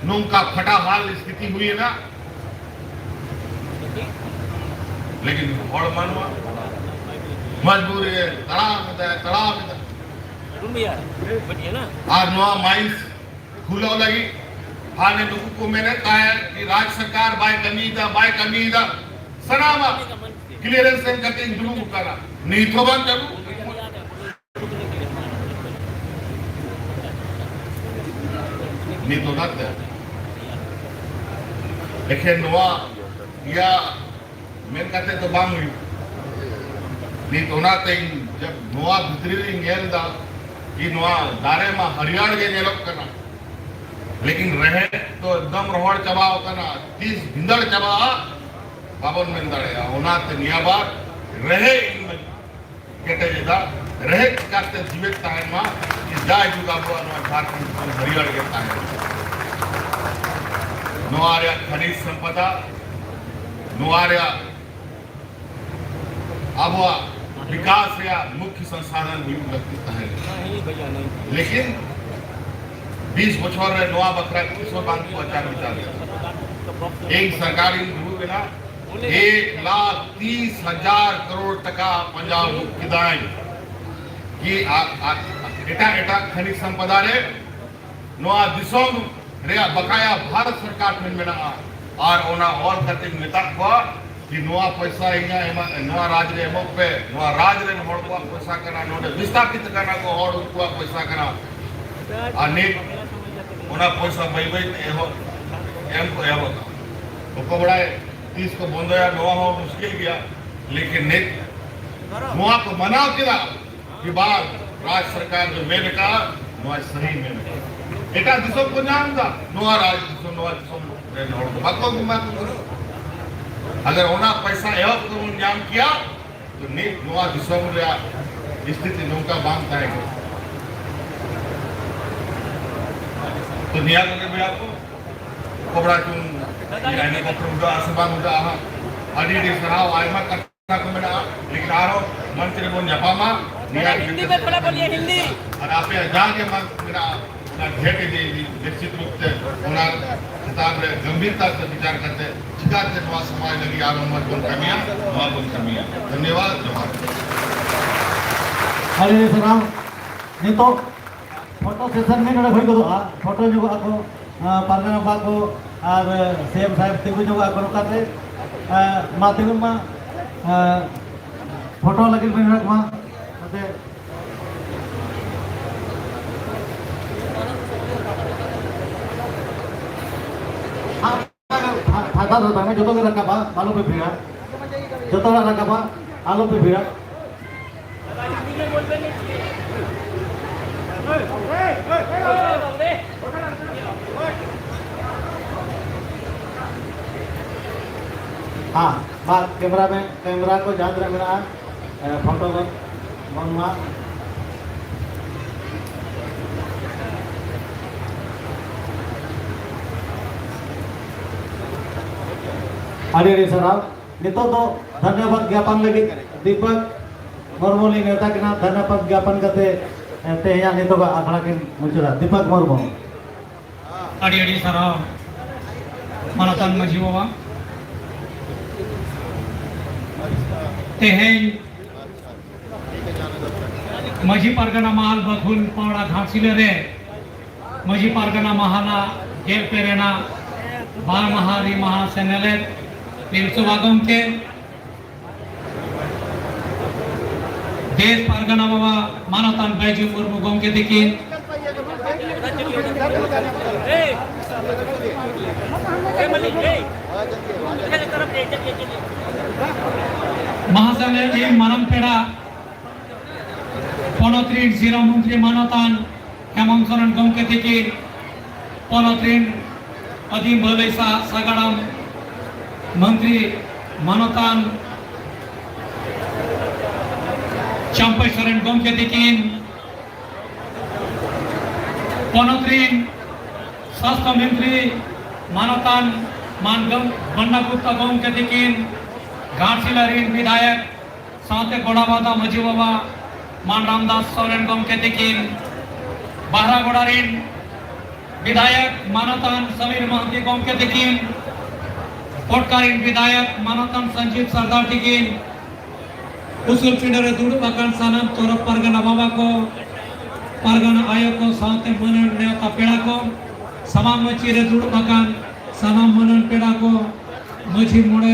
ᱱᱚᱝᱠᱟ ᱯᱷᱟᱴᱟ ᱦᱟᱞ ᱥᱛᱷᱤᱛᱤ ᱦᱩᱭᱮᱱᱟ᱾ ᱞᱮᱠᱤᱱ ᱦᱚᱲ ᱢᱟᱱᱣᱟ ᱢᱚᱡᱽᱵᱩᱨᱤ ᱨᱮ ᱛᱟᱲᱟᱢ ᱮᱫᱟᱭ, ᱛᱟᱲᱟᱢ ᱮᱫᱟᱭ᱾ ᱟᱨ ᱱᱚᱣᱟ ᱢᱟᱭᱤᱱᱥ ᱠᱷᱩᱞᱟᱹᱣ ᱞᱟᱹᱜᱤᱫ ᱦᱟᱱᱮ ᱱᱩᱠᱩ ᱠᱚ ᱢᱮᱱᱮᱫ ᱛᱟᱦᱮᱸᱫ ᱠᱤ ᱨᱟᱡᱽ ᱥᱚᱨᱠᱟᱨ ᱵᱟᱭ ᱠᱟᱹᱢᱤᱭᱮᱫᱟ, ᱵᱟᱭ ᱠᱟᱹᱢᱤᱭᱮᱫᱟ᱾ ᱥᱟᱱᱟᱢᱟᱜ ᱠᱞᱤᱭᱟᱨᱮᱱᱥ ᱮᱢ ᱠᱟᱛᱮ ᱤᱧ ᱫᱩᱲᱩᱵ ᱟᱠᱟᱱᱟ, ᱱᱤᱛ ᱦᱚᱸ ᱵᱟᱝ ᱪᱟᱹᱞᱩ᱾ ᱱᱤᱛ ᱚᱱᱟᱛᱮ ᱮᱠᱷᱮᱱ ᱱᱚᱣᱟ ᱤᱭᱟ ᱢᱮᱱ ᱠᱟᱛᱮ ᱫᱚ ᱵᱟᱝ ᱦᱩᱭᱩᱜ᱾ ᱱᱤᱛ ᱚᱱᱟᱛᱮ ᱤᱧ ᱡᱟᱵ ᱱᱚᱣᱟ ᱵᱷᱤᱛᱨᱤ ᱨᱤᱧ ᱧᱮᱞ ᱮᱫᱟ ᱠᱤ ᱱᱚᱣᱟ ᱫᱟᱨᱮ ᱢᱟ ᱦᱟᱹᱨᱭᱟᱹᱲ ᱜᱮ ᱧᱮᱞᱚᱜ ᱠᱟᱱᱟ, ᱞᱮᱠᱤᱱ ᱨᱮᱦᱮᱫ ᱫᱚ ᱮᱠᱫᱚᱢ ᱨᱚᱦᱚᱲ ᱪᱟᱵᱟᱣ ᱟᱠᱟᱱᱟ, ᱛᱤᱥ ᱵᱷᱤᱸᱫᱟᱹᱲ ᱪᱟᱵᱟᱜᱼᱟ ᱵᱟᱵᱚᱱ ᱢᱮᱱ ᱫᱟᱲᱮᱭᱟᱜᱼᱟ᱾ ᱚᱱᱟᱛᱮ ᱱᱤᱭᱟᱹ ᱵᱟᱨ ᱨᱮᱦᱮᱫ ᱤᱧ ᱠᱮᱴᱮᱡ ᱮᱫᱟ, ᱨᱮᱦᱮᱫ ᱪᱤᱠᱟᱹᱛᱮ ᱡᱤᱣᱮᱫ ᱛᱟᱦᱮᱱ ᱢᱟ, ᱡᱟᱭᱡᱩᱜᱽ ᱟᱵᱚᱣᱟᱜ ᱱᱚᱣᱟ ᱡᱷᱟᱲᱠᱷᱚᱸᱰ ᱫᱤᱥᱚᱢ ᱦᱟᱹᱨᱭᱟᱹᱲ ᱜᱮ ᱛᱟᱦᱮᱱ᱾ ᱱᱚᱣᱟ ᱨᱮᱭᱟᱜ ᱠᱷᱟᱱᱤᱡᱽ ᱥᱚᱢᱯᱚᱫᱟ, ᱱᱚᱣᱟ ᱨᱮᱭᱟᱜ ᱟᱵᱚᱣᱟᱜ ᱵᱤᱠᱟᱥ ᱨᱮᱭᱟᱜ ᱢᱩᱠᱷᱭᱚ ᱥᱚᱝᱥᱟᱫᱷᱚᱱ ᱦᱩᱭᱩᱜ ᱞᱟᱹᱠᱛᱤ ᱛᱟᱦᱮᱸ ᱠᱟᱱᱟ᱾ ᱞᱮᱠᱤᱱ ᱵᱤᱥ ᱵᱚᱪᱷᱚᱨ ᱨᱮ ᱱᱚᱣᱟ ᱵᱟᱠᱷᱨᱟ ᱛᱤᱥ ᱦᱚᱸ ᱵᱟᱝ ᱠᱚ ᱟᱪᱟᱨ ᱵᱤᱪᱟᱨ ᱞᱮᱫᱟ᱾ ᱤᱧ ᱥᱚᱨᱠᱟᱨ ᱤᱧ ᱫᱩᱲᱩᱵ ᱮᱱᱟ, ᱮᱠ ᱞᱟᱠᱷ ᱛᱤᱥ ᱦᱟᱡᱟᱨ ᱠᱟᱨᱳᱲ ᱴᱟᱠᱟ ᱯᱟᱸᱡᱟᱣ ᱟᱹᱜᱩ ᱠᱮᱫᱟᱹᱧ ᱠᱤ ᱟ-, ᱟ-, ᱮᱴᱟᱜ ᱮᱴᱟᱜ ᱠᱷᱟᱱᱤᱡᱽ ᱥᱚᱢᱯᱚᱫᱟ ᱨᱮ ᱱᱚᱣᱟ ᱫᱤᱥᱚᱢ ᱨᱮᱭᱟᱜ ᱵᱟᱠᱟᱭᱟ ᱵᱷᱟᱨᱚᱛ ᱥᱚᱨᱠᱟᱨ ᱴᱷᱮᱱ ᱢᱮᱱᱟᱜᱼᱟ᱾ ᱟᱨ ᱚᱱᱟ ᱚᱞ ᱠᱟᱛᱮᱧ ᱢᱮᱛᱟᱫ ᱠᱚᱣᱟ ᱠᱤ ᱱᱚᱣᱟ ᱯᱚᱭᱥᱟ ᱤᱧᱟᱹᱜ ᱮᱢᱟ-, ᱱᱚᱣᱟ ᱨᱟᱡᱽ ᱨᱮ ᱮᱢᱚᱜ ᱯᱮ, ᱱᱚᱣᱟ ᱨᱟᱡᱽ ᱨᱮᱱ ᱦᱚᱲ ᱠᱚᱣᱟᱜ ᱯᱚᱭᱥᱟ ᱠᱟᱱᱟ, ᱱᱚᱰᱮ ᱵᱤᱥᱛᱷᱟᱯᱤᱛ ᱠᱟᱱᱟ ᱠᱚ ᱦᱚᱲ, ᱩᱱᱠᱩᱣᱟᱜ ᱯᱚᱭᱥᱟ ᱠᱟᱱᱟ᱾ ᱟᱨ ᱱᱤᱛ ᱚᱱᱟ ᱯᱚᱭᱥᱟ ᱵᱟᱹᱭ ᱵᱟᱹᱭ ᱛᱮ ᱮᱦᱚᱵ, ᱮᱢ ᱠᱚ ᱮᱦᱚᱵ ᱟᱠᱟᱱᱟ᱾ ᱚᱠᱚᱭ ᱵᱟᱲᱟᱭ ᱛᱤᱥ ᱠᱚ ᱵᱚᱱᱫᱚᱭᱟ, ᱱᱚᱣᱟ ᱦᱚᱸ ᱢᱩᱥᱠᱤᱞ ᱜᱮᱭᱟ᱾ ᱞᱮᱠᱤᱱ ᱱᱤᱛ ᱱᱚᱣᱟ ᱠᱚ ᱢᱟᱱᱟᱣ ᱠᱮᱫᱟ ᱠᱤ ᱵᱟᱝ, ᱨᱟᱡᱽ ᱥᱚᱨᱠᱟᱨ ᱫᱚ ᱢᱮᱱ ᱟᱠᱟᱫ, ᱱᱚᱣᱟ ᱥᱟᱹᱦᱤ ᱢᱮᱱ ᱟᱠᱟᱫ᱾ ᱮᱴᱟᱜ ᱫᱤᱥᱚᱢ ᱠᱚ ᱧᱟᱢ ᱮᱫᱟ, ᱱᱚᱣᱟ ᱨᱟᱡᱽ ᱫᱤᱥᱚᱢ, ᱱᱚᱣᱟ ᱫᱤᱥᱚᱢ ᱨᱮᱱ ᱦᱚᱲ ᱠᱚ ᱵᱟᱠᱚ ᱮᱢᱟ ᱠᱚ ᱠᱟᱱᱟ᱾ ᱟᱜᱟᱨ ᱚᱱᱟ ᱯᱚᱭᱥᱟ ᱮᱦᱚᱵ ᱠᱚᱵᱚᱱ ᱧᱟᱢ ᱠᱮᱭᱟ, ᱛᱚ ᱱᱤᱛ ᱱᱚᱣᱟ ᱫᱤᱥᱚᱢ ᱨᱮᱭᱟᱜ ᱥᱛᱷᱤᱛᱤ ᱱᱚᱝᱠᱟ ᱵᱟᱝ ᱛᱟᱦᱮᱸ ᱠᱟᱱᱟ᱾ ᱛᱚ ᱱᱤᱭᱟᱹ ᱠᱚᱜᱮ ᱵᱚᱭᱦᱟ ᱠᱚ, ᱠᱚᱵᱲᱟ ᱪᱩᱱ ᱟᱭᱢᱟ ᱠᱚ ᱩᱰᱟᱹᱜᱼᱟ ᱥᱮ ᱵᱟᱝ ᱩᱰᱟᱹᱜᱼᱟ ᱦᱟᱸᱜ᱾ ᱟᱹᱰᱤ ᱟᱹᱰᱤ ᱥᱟᱨᱦᱟᱣ, ᱟᱭᱢᱟ ᱠᱟᱛᱷᱟ ᱠᱚ ᱢᱮᱱᱟᱜᱼᱟ, ᱞᱮᱠᱤᱱ ᱟᱨᱦᱚᱸ ᱢᱚᱧᱪ ᱨᱮᱵᱚᱱ ᱧᱟᱯᱟᱢᱟ᱾ ᱱᱤᱭᱟᱹ ᱦᱤᱱᱫᱤ ᱢᱮ, ᱛᱷᱚᱲᱟ ᱵᱚᱞᱤᱭᱮ, ᱦᱤᱱᱫᱤ᱾ ᱟᱨ ᱟᱯᱮᱭᱟᱜ ᱡᱟᱦᱟᱸ ᱜᱮ ᱢᱚᱱ ᱢᱮᱱᱟᱜᱼᱟ, ᱚᱱᱟ ᱜᱷᱮᱴ ᱤᱫᱤ, ᱤᱫᱤ, ᱱᱤᱥᱪᱤᱛ ᱨᱩᱯ ᱛᱮ ᱚᱱᱟ ᱪᱮᱛᱟᱱ ᱨᱮ ᱜᱟᱢᱵᱷᱤᱨᱛᱟ ᱛᱮ ᱵᱤᱪᱟᱨ ᱠᱟᱛᱮ ᱪᱤᱠᱟᱹᱛᱮ ᱱᱚᱣᱟ ᱥᱚᱢᱟᱡᱽ ᱞᱟᱹᱜᱤᱫ ᱟᱨᱦᱚᱸ ᱢᱚᱡᱽ ᱵᱚᱱ ᱠᱟᱹᱢᱤᱭᱟ, ᱱᱚᱣᱟ ᱵᱚᱱ ᱠᱟᱹᱢᱤᱭᱟ᱾ ᱫᱷᱚᱱᱭᱚᱵᱟᱫ, ᱡᱚᱦᱟᱨ᱾ ᱟᱹᱰᱤ ᱟᱹᱰᱤ ᱥᱟᱨᱦᱟᱣ᱾ ᱱᱤᱛᱚᱜ ᱯᱷᱳᱴᱳ ᱥᱮᱥᱚᱱ ᱢᱤᱫ ᱱᱚᱰᱮ ᱦᱩᱭ ᱜᱚᱫᱚᱜᱼᱟ, ᱯᱷᱳᱴᱳ ᱧᱚᱜᱚᱜᱼᱟ ᱠᱚ, ᱟᱸ, ᱯᱟᱨᱜᱟᱱᱟ ᱵᱟᱵᱟ ᱠᱚ ᱟᱨ ᱥᱤ ᱮᱢ ᱥᱟᱦᱮᱵᱽ ᱛᱤᱸᱜᱩ ᱧᱚᱜᱚᱜᱼᱟ ᱠᱚ ᱱᱚᱝᱠᱟᱛᱮ᱾ ᱟᱸ, ᱢᱟ ᱛᱤᱸᱜᱩᱱ ᱢᱟ, ᱟᱸ, ᱯᱷᱳᱴᱳ ᱞᱟᱹᱜᱤᱫ ᱵᱮᱱ ᱦᱚᱦᱚ ᱠᱚᱢᱟ᱾ ᱱᱚᱛᱮ᱾ ᱯᱷᱟ-, ᱯᱷᱟᱸᱠᱟ ᱫᱚ ᱵᱟᱝ, ᱡᱚᱛᱚ ᱜᱮ ᱨᱟᱠᱟᱵᱟ, ᱟᱞᱚ ᱯᱮ ᱵᱷᱤᱲᱟ᱾ ᱡᱚᱛᱚ ᱦᱚᱲᱟᱜ ᱨᱟᱠᱟᱵᱟ, ᱟᱞᱚ ᱯᱮ ᱵᱷᱤᱲᱟ᱾ ᱦᱮᱸ, ᱢᱟ ᱠᱮᱢᱨᱟ ᱢᱮᱱ, ᱠᱮᱢᱨᱟ ᱠᱚ ᱡᱟᱦᱟᱸ ᱛᱤᱱᱟᱹᱜ ᱢᱮᱱᱟᱜᱼᱟ, ᱮ, ᱯᱷᱳᱴᱳ ᱵᱚᱱ, ᱵᱚᱱ ᱢᱟ᱾ ᱟᱹᱰᱤ ᱟᱹᱰᱤ ᱥᱟᱨᱦᱟᱣ᱾ ᱱᱤᱛᱚᱜ ᱫᱚ ᱫᱷᱚᱱᱭᱚᱵᱟᱫ ᱜᱭᱟᱯᱚᱱ ᱞᱟᱹᱜᱤᱫ ᱫᱤᱯᱚᱠ ᱢᱩᱨᱢᱩ ᱞᱤᱧ ᱱᱮᱣᱛᱟ ᱠᱤᱱᱟ᱾ ᱫᱷᱚᱱᱭᱚᱵᱟᱫ ᱜᱭᱟᱯᱚᱱ ᱠᱟᱛᱮ, ᱮ, ᱛᱮᱦᱮᱧᱟᱜ ᱱᱤᱛᱚᱜᱟᱜ ᱟᱠᱷᱲᱟ ᱠᱤᱱ ᱢᱩᱪᱟᱹᱫᱟ᱾ ᱫᱤᱯᱚᱠ ᱢᱩᱨᱢᱩ᱾ ᱟᱹᱰᱤ ᱟᱹᱰᱤ ᱥᱟᱨᱦᱟᱣ ᱢᱟᱱᱚᱛᱟᱱ ᱢᱟᱹᱡᱷᱤ ᱵᱟᱵᱟ᱾ ᱛᱮᱦᱮᱧ ᱢᱟᱹᱡᱷᱤ ᱯᱟᱨᱜᱟᱱᱟ ᱢᱟᱦᱟᱞ ᱵᱟᱹᱠᱷᱩᱞ ᱯᱟᱣᱲᱟ ᱜᱷᱟᱴᱥᱤᱞᱟᱹ ᱨᱮ ᱢᱟᱹᱡᱷᱤ ᱯᱟᱨᱜᱟᱱᱟ ᱢᱟᱦᱟᱞᱟ ᱜᱮᱞ ᱯᱮ ᱨᱮᱱᱟᱜ ᱵᱟᱨ ᱢᱟᱦᱟ ᱨᱤ ᱢᱟᱦᱟ ᱥᱮᱱᱮᱞᱮᱫ ᱯᱤᱞᱪᱩ ᱵᱟᱵᱟ ᱜᱚᱢᱠᱮ, ᱫᱮᱥ ᱯᱟᱨᱜᱟᱱᱟ ᱵᱟᱵᱟ ᱢᱟᱱᱚᱛᱟᱱ ᱵᱟᱹᱭᱡᱩ ᱢᱩᱨᱢᱩ ᱜᱚᱢᱠᱮ ᱛᱤᱠᱤᱱ, ᱢᱟᱦᱟᱥᱟᱞᱮ ᱤᱧ ᱢᱟᱨᱟᱝ ᱯᱮᱲᱟ ᱯᱚᱱᱚᱛ ᱨᱤᱱ ᱥᱤᱨᱟᱹ ᱢᱚᱱᱛᱨᱤ ᱢᱟᱱᱚᱛᱟᱱ ᱦᱮᱢᱚᱱᱛ ᱥᱚᱨᱮᱱ ᱜᱚᱢᱠᱮ ᱛᱤᱠᱤᱱ, ᱯᱚᱱᱚᱛ ᱨᱤᱱ ᱟᱹᱫᱤᱢ ᱵᱷᱟᱹᱞᱟᱹᱭ ᱥᱟᱦᱟ ᱥᱟᱜᱟᱲᱟᱢ ᱢᱚᱱᱛᱨᱤ ᱢᱟᱱᱚᱛᱟᱱ ᱪᱟᱢᱯᱟᱹᱭ ᱥᱚᱨᱮᱱ ᱜᱚᱢᱠᱮ ᱛᱤᱠᱤᱱ, ᱯᱚᱱᱚᱛ ᱨᱤᱱ ᱥᱟᱥᱛᱷᱚ ᱢᱚᱱᱛᱨᱤ ᱢᱟᱱᱚᱛᱟᱱ ᱢᱟᱱ ᱜᱚᱢ-, ᱵᱟᱱᱱᱟ ᱜᱩᱯᱛᱟ ᱜᱚᱢᱠᱮ ᱛᱤᱠᱤᱱ, ᱜᱷᱟᱴᱥᱤᱞᱟ ᱨᱤᱱ ᱵᱤᱫᱷᱟᱭᱚᱠ ᱥᱟᱶᱛᱮ ᱜᱚᱲᱟᱵᱟᱫᱟ ᱢᱟᱹᱡᱷᱤ ᱵᱟᱵᱟ ᱢᱟᱱ ᱨᱟᱢᱫᱟᱥ ᱥᱚᱨᱮᱱ ᱜᱚᱢᱠᱮ ᱛᱤᱠᱤᱱ, ᱵᱟᱦᱨᱟᱜᱚᱲᱟ ᱨᱤᱱ ᱵᱤᱫᱷᱟᱭᱚᱠ ᱢᱟᱱᱚᱛᱟᱱ ᱥᱟᱢᱤᱨ ᱢᱟᱦᱟᱱᱛᱤ ᱜᱚᱢᱠᱮ ᱛᱤᱠᱤᱱ, ᱯᱚᱴᱠᱟ ᱨᱤᱱ ᱵᱤᱫᱷᱟᱭᱚᱠ ᱢᱟᱱᱚᱛᱟᱱ ᱥᱚᱧᱡᱤᱵ ᱥᱟᱨᱫᱟᱨ ᱛᱤᱠᱤᱱ, ᱩᱥᱩᱞ ᱯᱤᱸᱰᱟᱹ ᱨᱮ ᱫᱩᱲᱩᱵ ᱟᱠᱟᱱ ᱥᱟᱱᱟᱢ ᱛᱚᱨᱚᱯ ᱯᱟᱨᱜᱟᱱᱟ ᱵᱟᱵᱟ ᱠᱚ, ᱯᱟᱨᱜᱟᱱᱟ ᱟᱭᱳ ᱠᱚ ᱥᱟᱶᱛᱮ ᱢᱟᱹᱱᱟᱱ ᱱᱮᱣᱛᱟ ᱯᱮᱲᱟ ᱠᱚ, ᱥᱟᱢᱟᱝ ᱢᱟᱹᱪᱤ ᱨᱮ ᱫᱩᱲᱩᱵ ᱟᱠᱟᱱ ᱥᱟᱱᱟᱢ ᱢᱟᱹᱱᱟᱱ ᱯᱮᱲᱟ ᱠᱚ, ᱢᱟᱹᱡᱷᱤ ᱢᱚᱬᱮ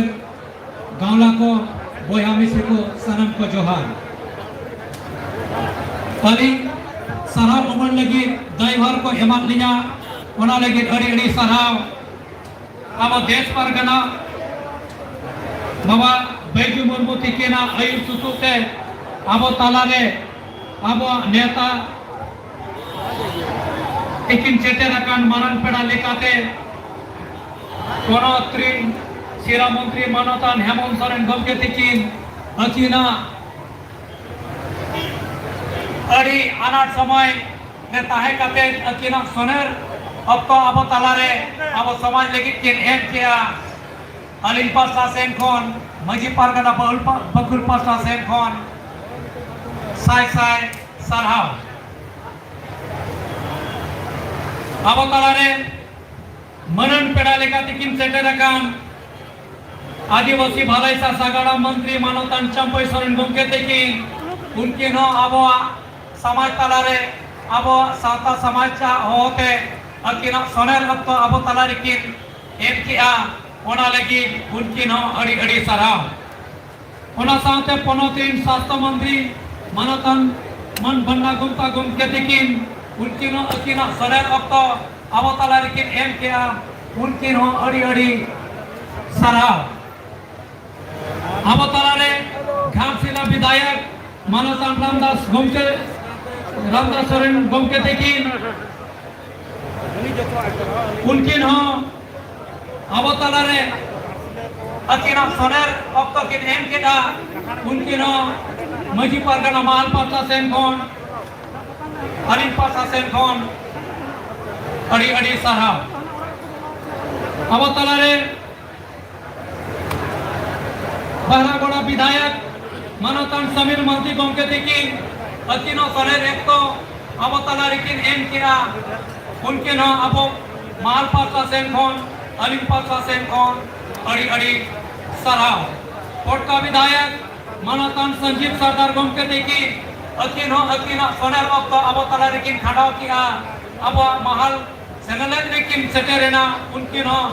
ᱜᱟᱶᱞᱟ ᱠᱚ, ᱵᱚᱭᱦᱟ ᱢᱤᱥᱤ ᱠᱚ, ᱥᱟᱱᱟᱢ ᱠᱚ ᱡᱚᱦᱟᱨ᱾ ᱟᱹᱞᱤᱧ ᱥᱟᱨᱦᱟᱣ ᱮᱢᱚᱜ ᱞᱟᱹᱜᱤᱫ ᱫᱟᱭᱵᱷᱟᱨ ᱠᱚ ᱮᱢᱟᱫ ᱞᱤᱧᱟ, ᱚᱱᱟ ᱞᱟᱹᱜᱤᱫ ᱟᱹᱰᱤ ᱟᱹᱰᱤ ᱥᱟᱨᱦᱟᱣ᱾ ᱟᱵᱚ ᱫᱮᱥ ᱯᱟᱨᱜᱟᱱᱟ ᱵᱟᱵᱟ ᱵᱟᱹᱭᱡᱩ ᱢᱩᱨᱢᱩ ᱛᱤᱠᱤᱱᱟᱜ ᱟᱹᱭᱩᱨ ᱥᱩᱛᱩᱜ ᱛᱮ ᱟᱵᱚ ᱛᱟᱞᱟᱨᱮ ᱟᱵᱚᱣᱟᱜ ᱱᱮᱛᱟ ᱛᱤᱠᱤᱱ ᱥᱮᱴᱮᱨ ᱟᱠᱟᱱ ᱢᱟᱨᱟᱝ ᱯᱮᱲᱟ ᱞᱮᱠᱟᱛᱮ ᱯᱚᱱᱚᱛ ᱨᱤᱱ ᱥᱤᱨᱟ ᱢᱚᱱᱛᱨᱤ ᱢᱟᱱᱚᱛᱟᱱ ᱦᱮᱢᱚᱱᱛ ᱥᱚᱨᱮᱱ ᱜᱚᱢᱠᱮ ᱛᱤᱠᱤᱱ ᱟᱹᱠᱤᱱᱟᱜ ᱟᱹᱰᱤ ᱟᱱᱟᱴ ᱥᱚᱢᱚᱭ ᱨᱮ ᱛᱟᱦᱮᱸ ᱠᱟᱛᱮ ᱟᱹᱠᱤᱱᱟᱜ ᱥᱚᱱᱮᱨ ᱚᱠᱛᱚ ᱟᱵᱚ ᱛᱟᱞᱟᱨᱮ ᱟᱵᱚ ᱥᱚᱢᱟᱡᱽ ᱞᱟᱹᱜᱤᱫ ᱠᱤᱱ ᱮᱢ ᱠᱮᱜᱼᱟ᱾ ᱟᱹᱞᱤᱧ ᱯᱟᱥᱴᱟ ᱥᱮᱱ ᱠᱷᱚᱱ, ᱢᱟᱹᱡᱷᱤ ᱯᱟᱨᱜᱟᱱᱟ ᱵᱟᱹᱦᱩᱞ ᱯᱟ-, ᱵᱟᱹᱠᱷᱩᱞ ᱯᱟᱥᱴᱟ ᱥᱮᱱ ᱠᱷᱚᱱ ᱥᱟᱭ ᱥᱟᱭ ᱥᱟᱨᱦᱟᱣ᱾ ᱟᱵᱚ ᱛᱟᱞᱟᱨᱮ ᱢᱟᱹᱱᱟᱱ ᱯᱮᱲᱟ ᱞᱮᱠᱟ ᱛᱮᱠᱤᱱ ᱥᱮᱴᱮᱨ ᱟᱠᱟᱱ ᱟᱹᱫᱤᱵᱟᱹᱥᱤ ᱵᱷᱟᱹᱞᱟᱹᱭ ᱥᱟ ᱥᱟᱜᱟᱲᱚᱢ ᱢᱚᱱᱛᱨᱤ ᱢᱟᱱᱚᱛᱟᱱ ᱪᱟᱢᱯᱟᱹᱭ ᱥᱚᱨᱮᱱ ᱜᱚᱢᱠᱮ ᱛᱤᱠᱤᱱ, ᱩᱱᱠᱤᱱ ᱦᱚᱸ ᱟᱵᱚᱣᱟᱜ ᱥᱚᱢᱟᱡᱽ ᱛᱟᱞᱟᱨᱮ ᱟᱵᱚᱣᱟᱜ ᱥᱟᱶᱛᱟ ᱥᱚᱢᱟᱡᱽ ᱟᱜ ᱦᱚᱦᱚᱛᱮ ᱟᱹᱠᱤᱱᱟᱜ ᱥᱚᱱᱮᱨ ᱚᱠᱛᱚ ᱟᱵᱚ ᱛᱟᱞᱟ ᱨᱮᱠᱤᱱ ᱮᱢ ᱠᱮᱜᱼᱟ, ᱚᱱᱟ ᱞᱟᱹᱜᱤᱫ ᱩᱱᱠᱤᱱ ᱦᱚᱸ ᱟᱹᱰᱤ ᱟᱹᱰᱤ ᱥᱟᱨᱦᱟᱣ᱾ ᱚᱱᱟ ᱥᱟᱶᱛᱮ ᱯᱚᱱᱚᱛ ᱨᱤᱱ ᱥᱟᱥᱛᱷᱚ ᱢᱚᱱᱛᱨᱤ ᱢᱟᱱᱚᱛᱟᱱ ᱢᱟᱱ ᱵᱟᱱᱱᱟ ᱜᱩᱢᱛᱟ ᱜᱚᱢᱠᱮ ᱛᱤᱠᱤᱱ, ᱩᱱᱠᱤᱱ ᱦᱚᱸ ᱟᱹᱠᱤᱱᱟᱜ ᱥᱚᱱᱮᱨ ᱚᱠᱛᱚ ᱟᱵᱚ ᱛᱟᱞᱟ ᱨᱮᱠᱤᱱ ᱮᱢ ᱠᱮᱜᱼᱟ, ᱩᱱᱠᱤᱱ ᱦᱚᱸ ᱟᱹᱰᱤ ᱟᱹᱰᱤ ᱥᱟᱨᱦᱟᱣ᱾ ᱟᱵᱚ ᱛᱟᱞᱟᱨᱮ ᱜᱷᱟᱴᱥᱤᱞᱟ ᱵᱤᱫᱷᱟᱭᱚᱠ ᱢᱟᱱᱚᱛᱟᱱ ᱨᱟᱢᱫᱟᱥ ᱜᱚᱢᱠᱮ, ᱨᱟᱢᱫᱟᱥ ᱥᱚᱨᱮᱱ ᱜᱚᱢᱠᱮ ᱛᱤᱠᱤᱱ, ᱩᱱᱠᱤᱱ ᱦᱚᱸ ᱟᱵᱚ ᱛᱟᱞᱟᱨᱮ ᱟᱹᱠᱤᱱᱟᱜ ᱥᱚᱱᱮᱨ ᱚᱠᱛᱚ ᱠᱤᱱ ᱮᱢ ᱠᱮᱫᱟ᱾ ᱩᱱᱠᱤᱱ ᱦᱚᱸ ᱢᱟᱹᱡᱷᱤ ᱯᱟᱨᱜᱟᱱᱟ ᱢᱟᱦᱟᱞ ᱯᱟᱦᱴᱟ ᱥᱮᱱ ᱠᱷᱚᱱ, ᱟᱹᱞᱤᱧ ᱯᱟᱦᱴᱟ ᱥᱮᱱ ᱠᱷᱚᱱ ᱟᱹᱰᱤ ᱟᱹᱰᱤ ᱥᱟᱨᱦᱟᱣ᱾ ᱟᱵᱚ ᱛᱟᱞᱟᱨᱮ ᱵᱟᱦᱨᱟᱜᱚᱲᱟ ᱵᱤᱫᱷᱟᱭᱚᱠ ᱢᱟᱱᱚᱛᱟᱱ ᱥᱟᱢᱤᱨ ᱢᱟᱹᱡᱷᱤ ᱜᱚᱢᱠᱮ ᱛᱤᱠᱤᱱ ᱟᱹᱠᱤᱱ ᱦᱚᱸ ᱥᱚᱱᱮᱨ ᱚᱠᱛᱚ ᱟᱵᱚ ᱛᱟᱞᱟ ᱨᱮᱠᱤᱱ ᱮᱢ ᱠᱮᱜᱼᱟ᱾ ᱩᱱᱠᱤᱱ ᱦᱚᱸ ᱟᱵᱚ ᱢᱟᱦᱟᱞ ᱯᱟᱦᱴᱟ ᱥᱮᱱ ᱠᱷᱚᱱ, ᱟᱹᱞᱤᱧ ᱯᱟᱦᱴᱟ ᱥᱮᱱ ᱠᱷᱚᱱ ᱟᱹᱰᱤ ᱟᱹᱰᱤ ᱥᱟᱨᱦᱟᱣ᱾ ᱯᱚᱴᱠᱟ ᱵᱤᱫᱷᱟᱭᱚᱠ ᱢᱟᱱᱚᱛᱟᱱ ᱥᱚᱧᱡᱤᱵ ᱥᱚᱨᱫᱟᱨ ᱜᱚᱢᱠᱮ ᱛᱤᱠᱤᱱ ᱟᱹᱠᱤᱱ ᱦᱚᱸ ᱟᱹᱠᱤᱱᱟᱜ ᱥᱚᱱᱮᱨ ᱚᱠᱛᱚ ᱟᱵᱚ ᱛᱟᱞᱟ ᱨᱮᱠᱤᱱ ᱠᱷᱟᱸᱰᱟᱣ ᱠᱮᱜᱼᱟ᱾ ᱟᱵᱚᱣᱟᱜ ᱢᱟᱦᱟᱞ ᱥᱮᱱᱮᱞᱮᱫ ᱨᱮᱠᱤᱱ ᱥᱮᱴᱮᱨᱮᱱᱟ᱾ ᱩᱱᱠᱤᱱ ᱦᱚᱸ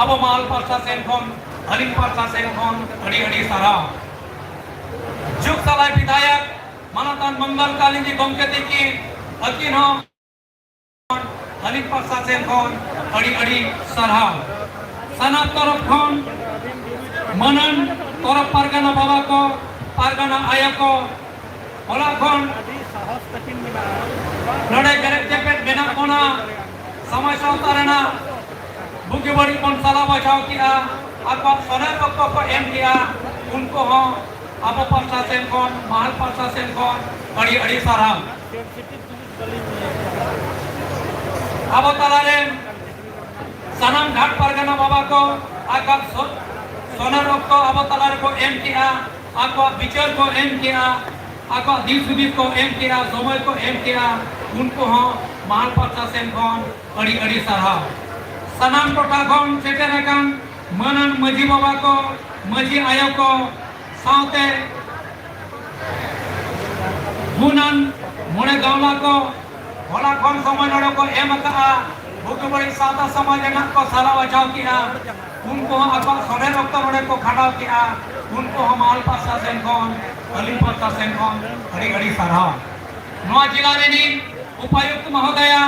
ᱟᱵᱚ ᱢᱟᱦᱟᱞ ᱯᱟᱦᱴᱟ ᱥᱮᱱ ᱠᱷᱚᱱ, ᱟᱹᱞᱤᱧ ᱯᱟᱦᱴᱟ ᱥᱮᱱ ᱠᱷᱚᱱ ᱟᱹᱰᱤ ᱟᱹᱰᱤ ᱥᱟᱨᱦᱟᱣ᱾ ᱡᱩᱜᱽ ᱥᱟᱞᱟᱭ ᱵᱤᱫᱷᱟᱭᱚᱠ ᱢᱟᱱᱚᱛᱟᱱ ᱢᱚᱝᱜᱚᱞ ᱠᱟᱞᱤᱱᱫᱤ ᱜᱚᱢᱠᱮ ᱛᱤᱠᱤᱱ ᱟᱹᱠᱤᱱ ᱦᱚᱸ ᱟᱹᱞᱤᱧ ᱯᱟᱦᱴᱟ ᱥᱮᱱ ᱠᱷᱚᱱ ᱟᱹᱰᱤ ᱟᱹᱰᱤ ᱥᱟᱨᱦᱟᱣ᱾ ᱥᱟᱱᱟᱢ ᱛᱚᱨᱚᱯ ᱠᱷᱚᱱ ᱢᱟᱹᱱᱟᱱ ᱛᱚᱨᱚᱯ ᱯᱟᱨᱜᱟᱱᱟ ᱵᱟᱵᱟ ᱠᱚ, ᱯᱟᱨᱜᱟᱱᱟ ᱟᱭᱳ ᱠᱚ, ᱦᱚᱞᱟ ᱠᱷᱚᱱ ᱱᱚᱰᱮ ᱡᱮᱨᱮᱫ ᱡᱮᱯᱮᱫ ᱢᱮᱱᱟᱜ ᱵᱚᱱᱟ, ᱥᱚᱢᱟᱡᱽ ᱥᱟᱶᱛᱟ ᱨᱮᱱᱟᱜ ᱵᱩᱜᱤ ᱵᱟᱹᱲᱤᱡ ᱵᱚᱱ ᱥᱟᱞᱟ ᱵᱟᱪᱷᱟᱣ ᱠᱮᱜᱼᱟ, ᱟᱠᱚᱣᱟᱜ ᱥᱚᱱᱮᱨ ᱚᱠᱛᱚ ᱠᱚ ᱮᱢ ᱠᱮᱜᱼᱟ, ᱩᱱᱠᱩ ᱦᱚᱸ ᱟᱵᱚ ᱯᱟᱦᱴᱟ ᱥᱮᱱ ᱠᱷᱚᱱ, ᱢᱟᱦᱟᱞ ᱯᱟᱦᱴᱟ ᱥᱮᱱ ᱠᱷᱚᱱ ᱟᱹᱰᱤ ᱟᱹᱰᱤ ᱥᱟᱨᱦᱟᱣ᱾ ᱟᱵᱚ ᱛᱟᱞᱟᱨᱮ ᱥᱟᱱᱟᱢ ᱜᱷᱟᱴ ᱯᱟᱨᱜᱟᱱᱟ ᱵᱟᱵᱟ ᱠᱚ ᱟᱠᱚᱣᱟᱜ ᱥᱚ-, ᱥᱚᱱᱮᱨ ᱚᱠᱛᱚ ᱟᱵᱚ ᱛᱟᱞᱟ ᱨᱮᱠᱚ ᱮᱢ ᱠᱮᱜᱼᱟ, ᱟᱠᱚᱣᱟᱜ ᱵᱤᱪᱟᱹᱨ ᱠᱚ ᱮᱢ ᱠᱮᱜᱼᱟ, ᱟᱠᱚᱣᱟᱜ ᱫᱤᱥ ᱦᱩᱫᱤᱥ ᱠᱚ ᱮᱢ ᱠᱮᱜᱼᱟ, ᱥᱚᱢᱚᱭ ᱠᱚ ᱮᱢ ᱠᱮᱜᱼᱟ, ᱩᱱᱠᱩ ᱦᱚᱸ ᱢᱟᱦᱟᱞ ᱯᱟᱦᱴᱟ ᱥᱮᱱ ᱠᱷᱚᱱ ᱟᱹᱰᱤ ᱟᱹᱰᱤ ᱥᱟᱨᱦᱟᱣ᱾ ᱥᱟᱱᱟᱢ ᱴᱚᱴᱷᱟ ᱠᱷᱚᱱ ᱥᱮᱴᱮᱨ ᱟᱠᱟᱱ ᱢᱟᱹᱱᱟᱱ ᱢᱟᱹᱡᱷᱤ ᱵᱟᱵᱟ ᱠᱚ, ᱢᱟᱹᱡᱷᱤ ᱟᱭᱳ ᱠᱚ, ᱥᱟᱶᱛᱮ ᱜᱩᱱᱟᱱ ᱢᱚᱬᱮ ᱜᱟᱶᱞᱟ ᱠᱚ ᱦᱚᱞᱟ ᱠᱷᱚᱱ ᱥᱚᱢᱚᱭ ᱱᱚᱰᱮ ᱠᱚ ᱮᱢ ᱟᱠᱟᱫᱼᱟ, ᱵᱩᱜᱤ ᱵᱟᱹᱲᱤᱡ ᱥᱟᱶᱛᱟ ᱥᱚᱢᱟᱡᱽ ᱨᱮᱱᱟᱜ ᱠᱚ ᱥᱟᱞᱟ ᱵᱟᱪᱷᱟᱣ ᱠᱮᱜᱼᱟ, ᱩᱱᱠᱩ ᱦᱚᱸ ᱟᱠᱚᱣᱟᱜ ᱥᱚᱱᱮᱨ ᱚᱠᱛᱚ ᱱᱚᱰᱮ ᱠᱚ ᱠᱷᱟᱸᱰᱟᱣ ᱠᱮᱜᱼᱟ, ᱩᱱᱠᱩ ᱦᱚᱸ ᱢᱟᱦᱟᱞ ᱯᱟᱦᱴᱟ ᱥᱮᱱ ᱠᱷᱚᱱ, ᱟᱹᱞᱤᱧ ᱯᱟᱦᱴᱟ ᱥᱮᱱ ᱠᱷᱚᱱ ᱟᱹᱰᱤ ᱟᱹᱰᱤ ᱥᱟᱨᱦᱟᱣ᱾ ᱱᱚᱣᱟ ᱡᱮᱞᱟ ᱨᱤᱱᱤᱡ ᱩᱯᱟᱭᱩᱠᱛ ᱢᱚᱦᱳᱫᱚᱭᱟ,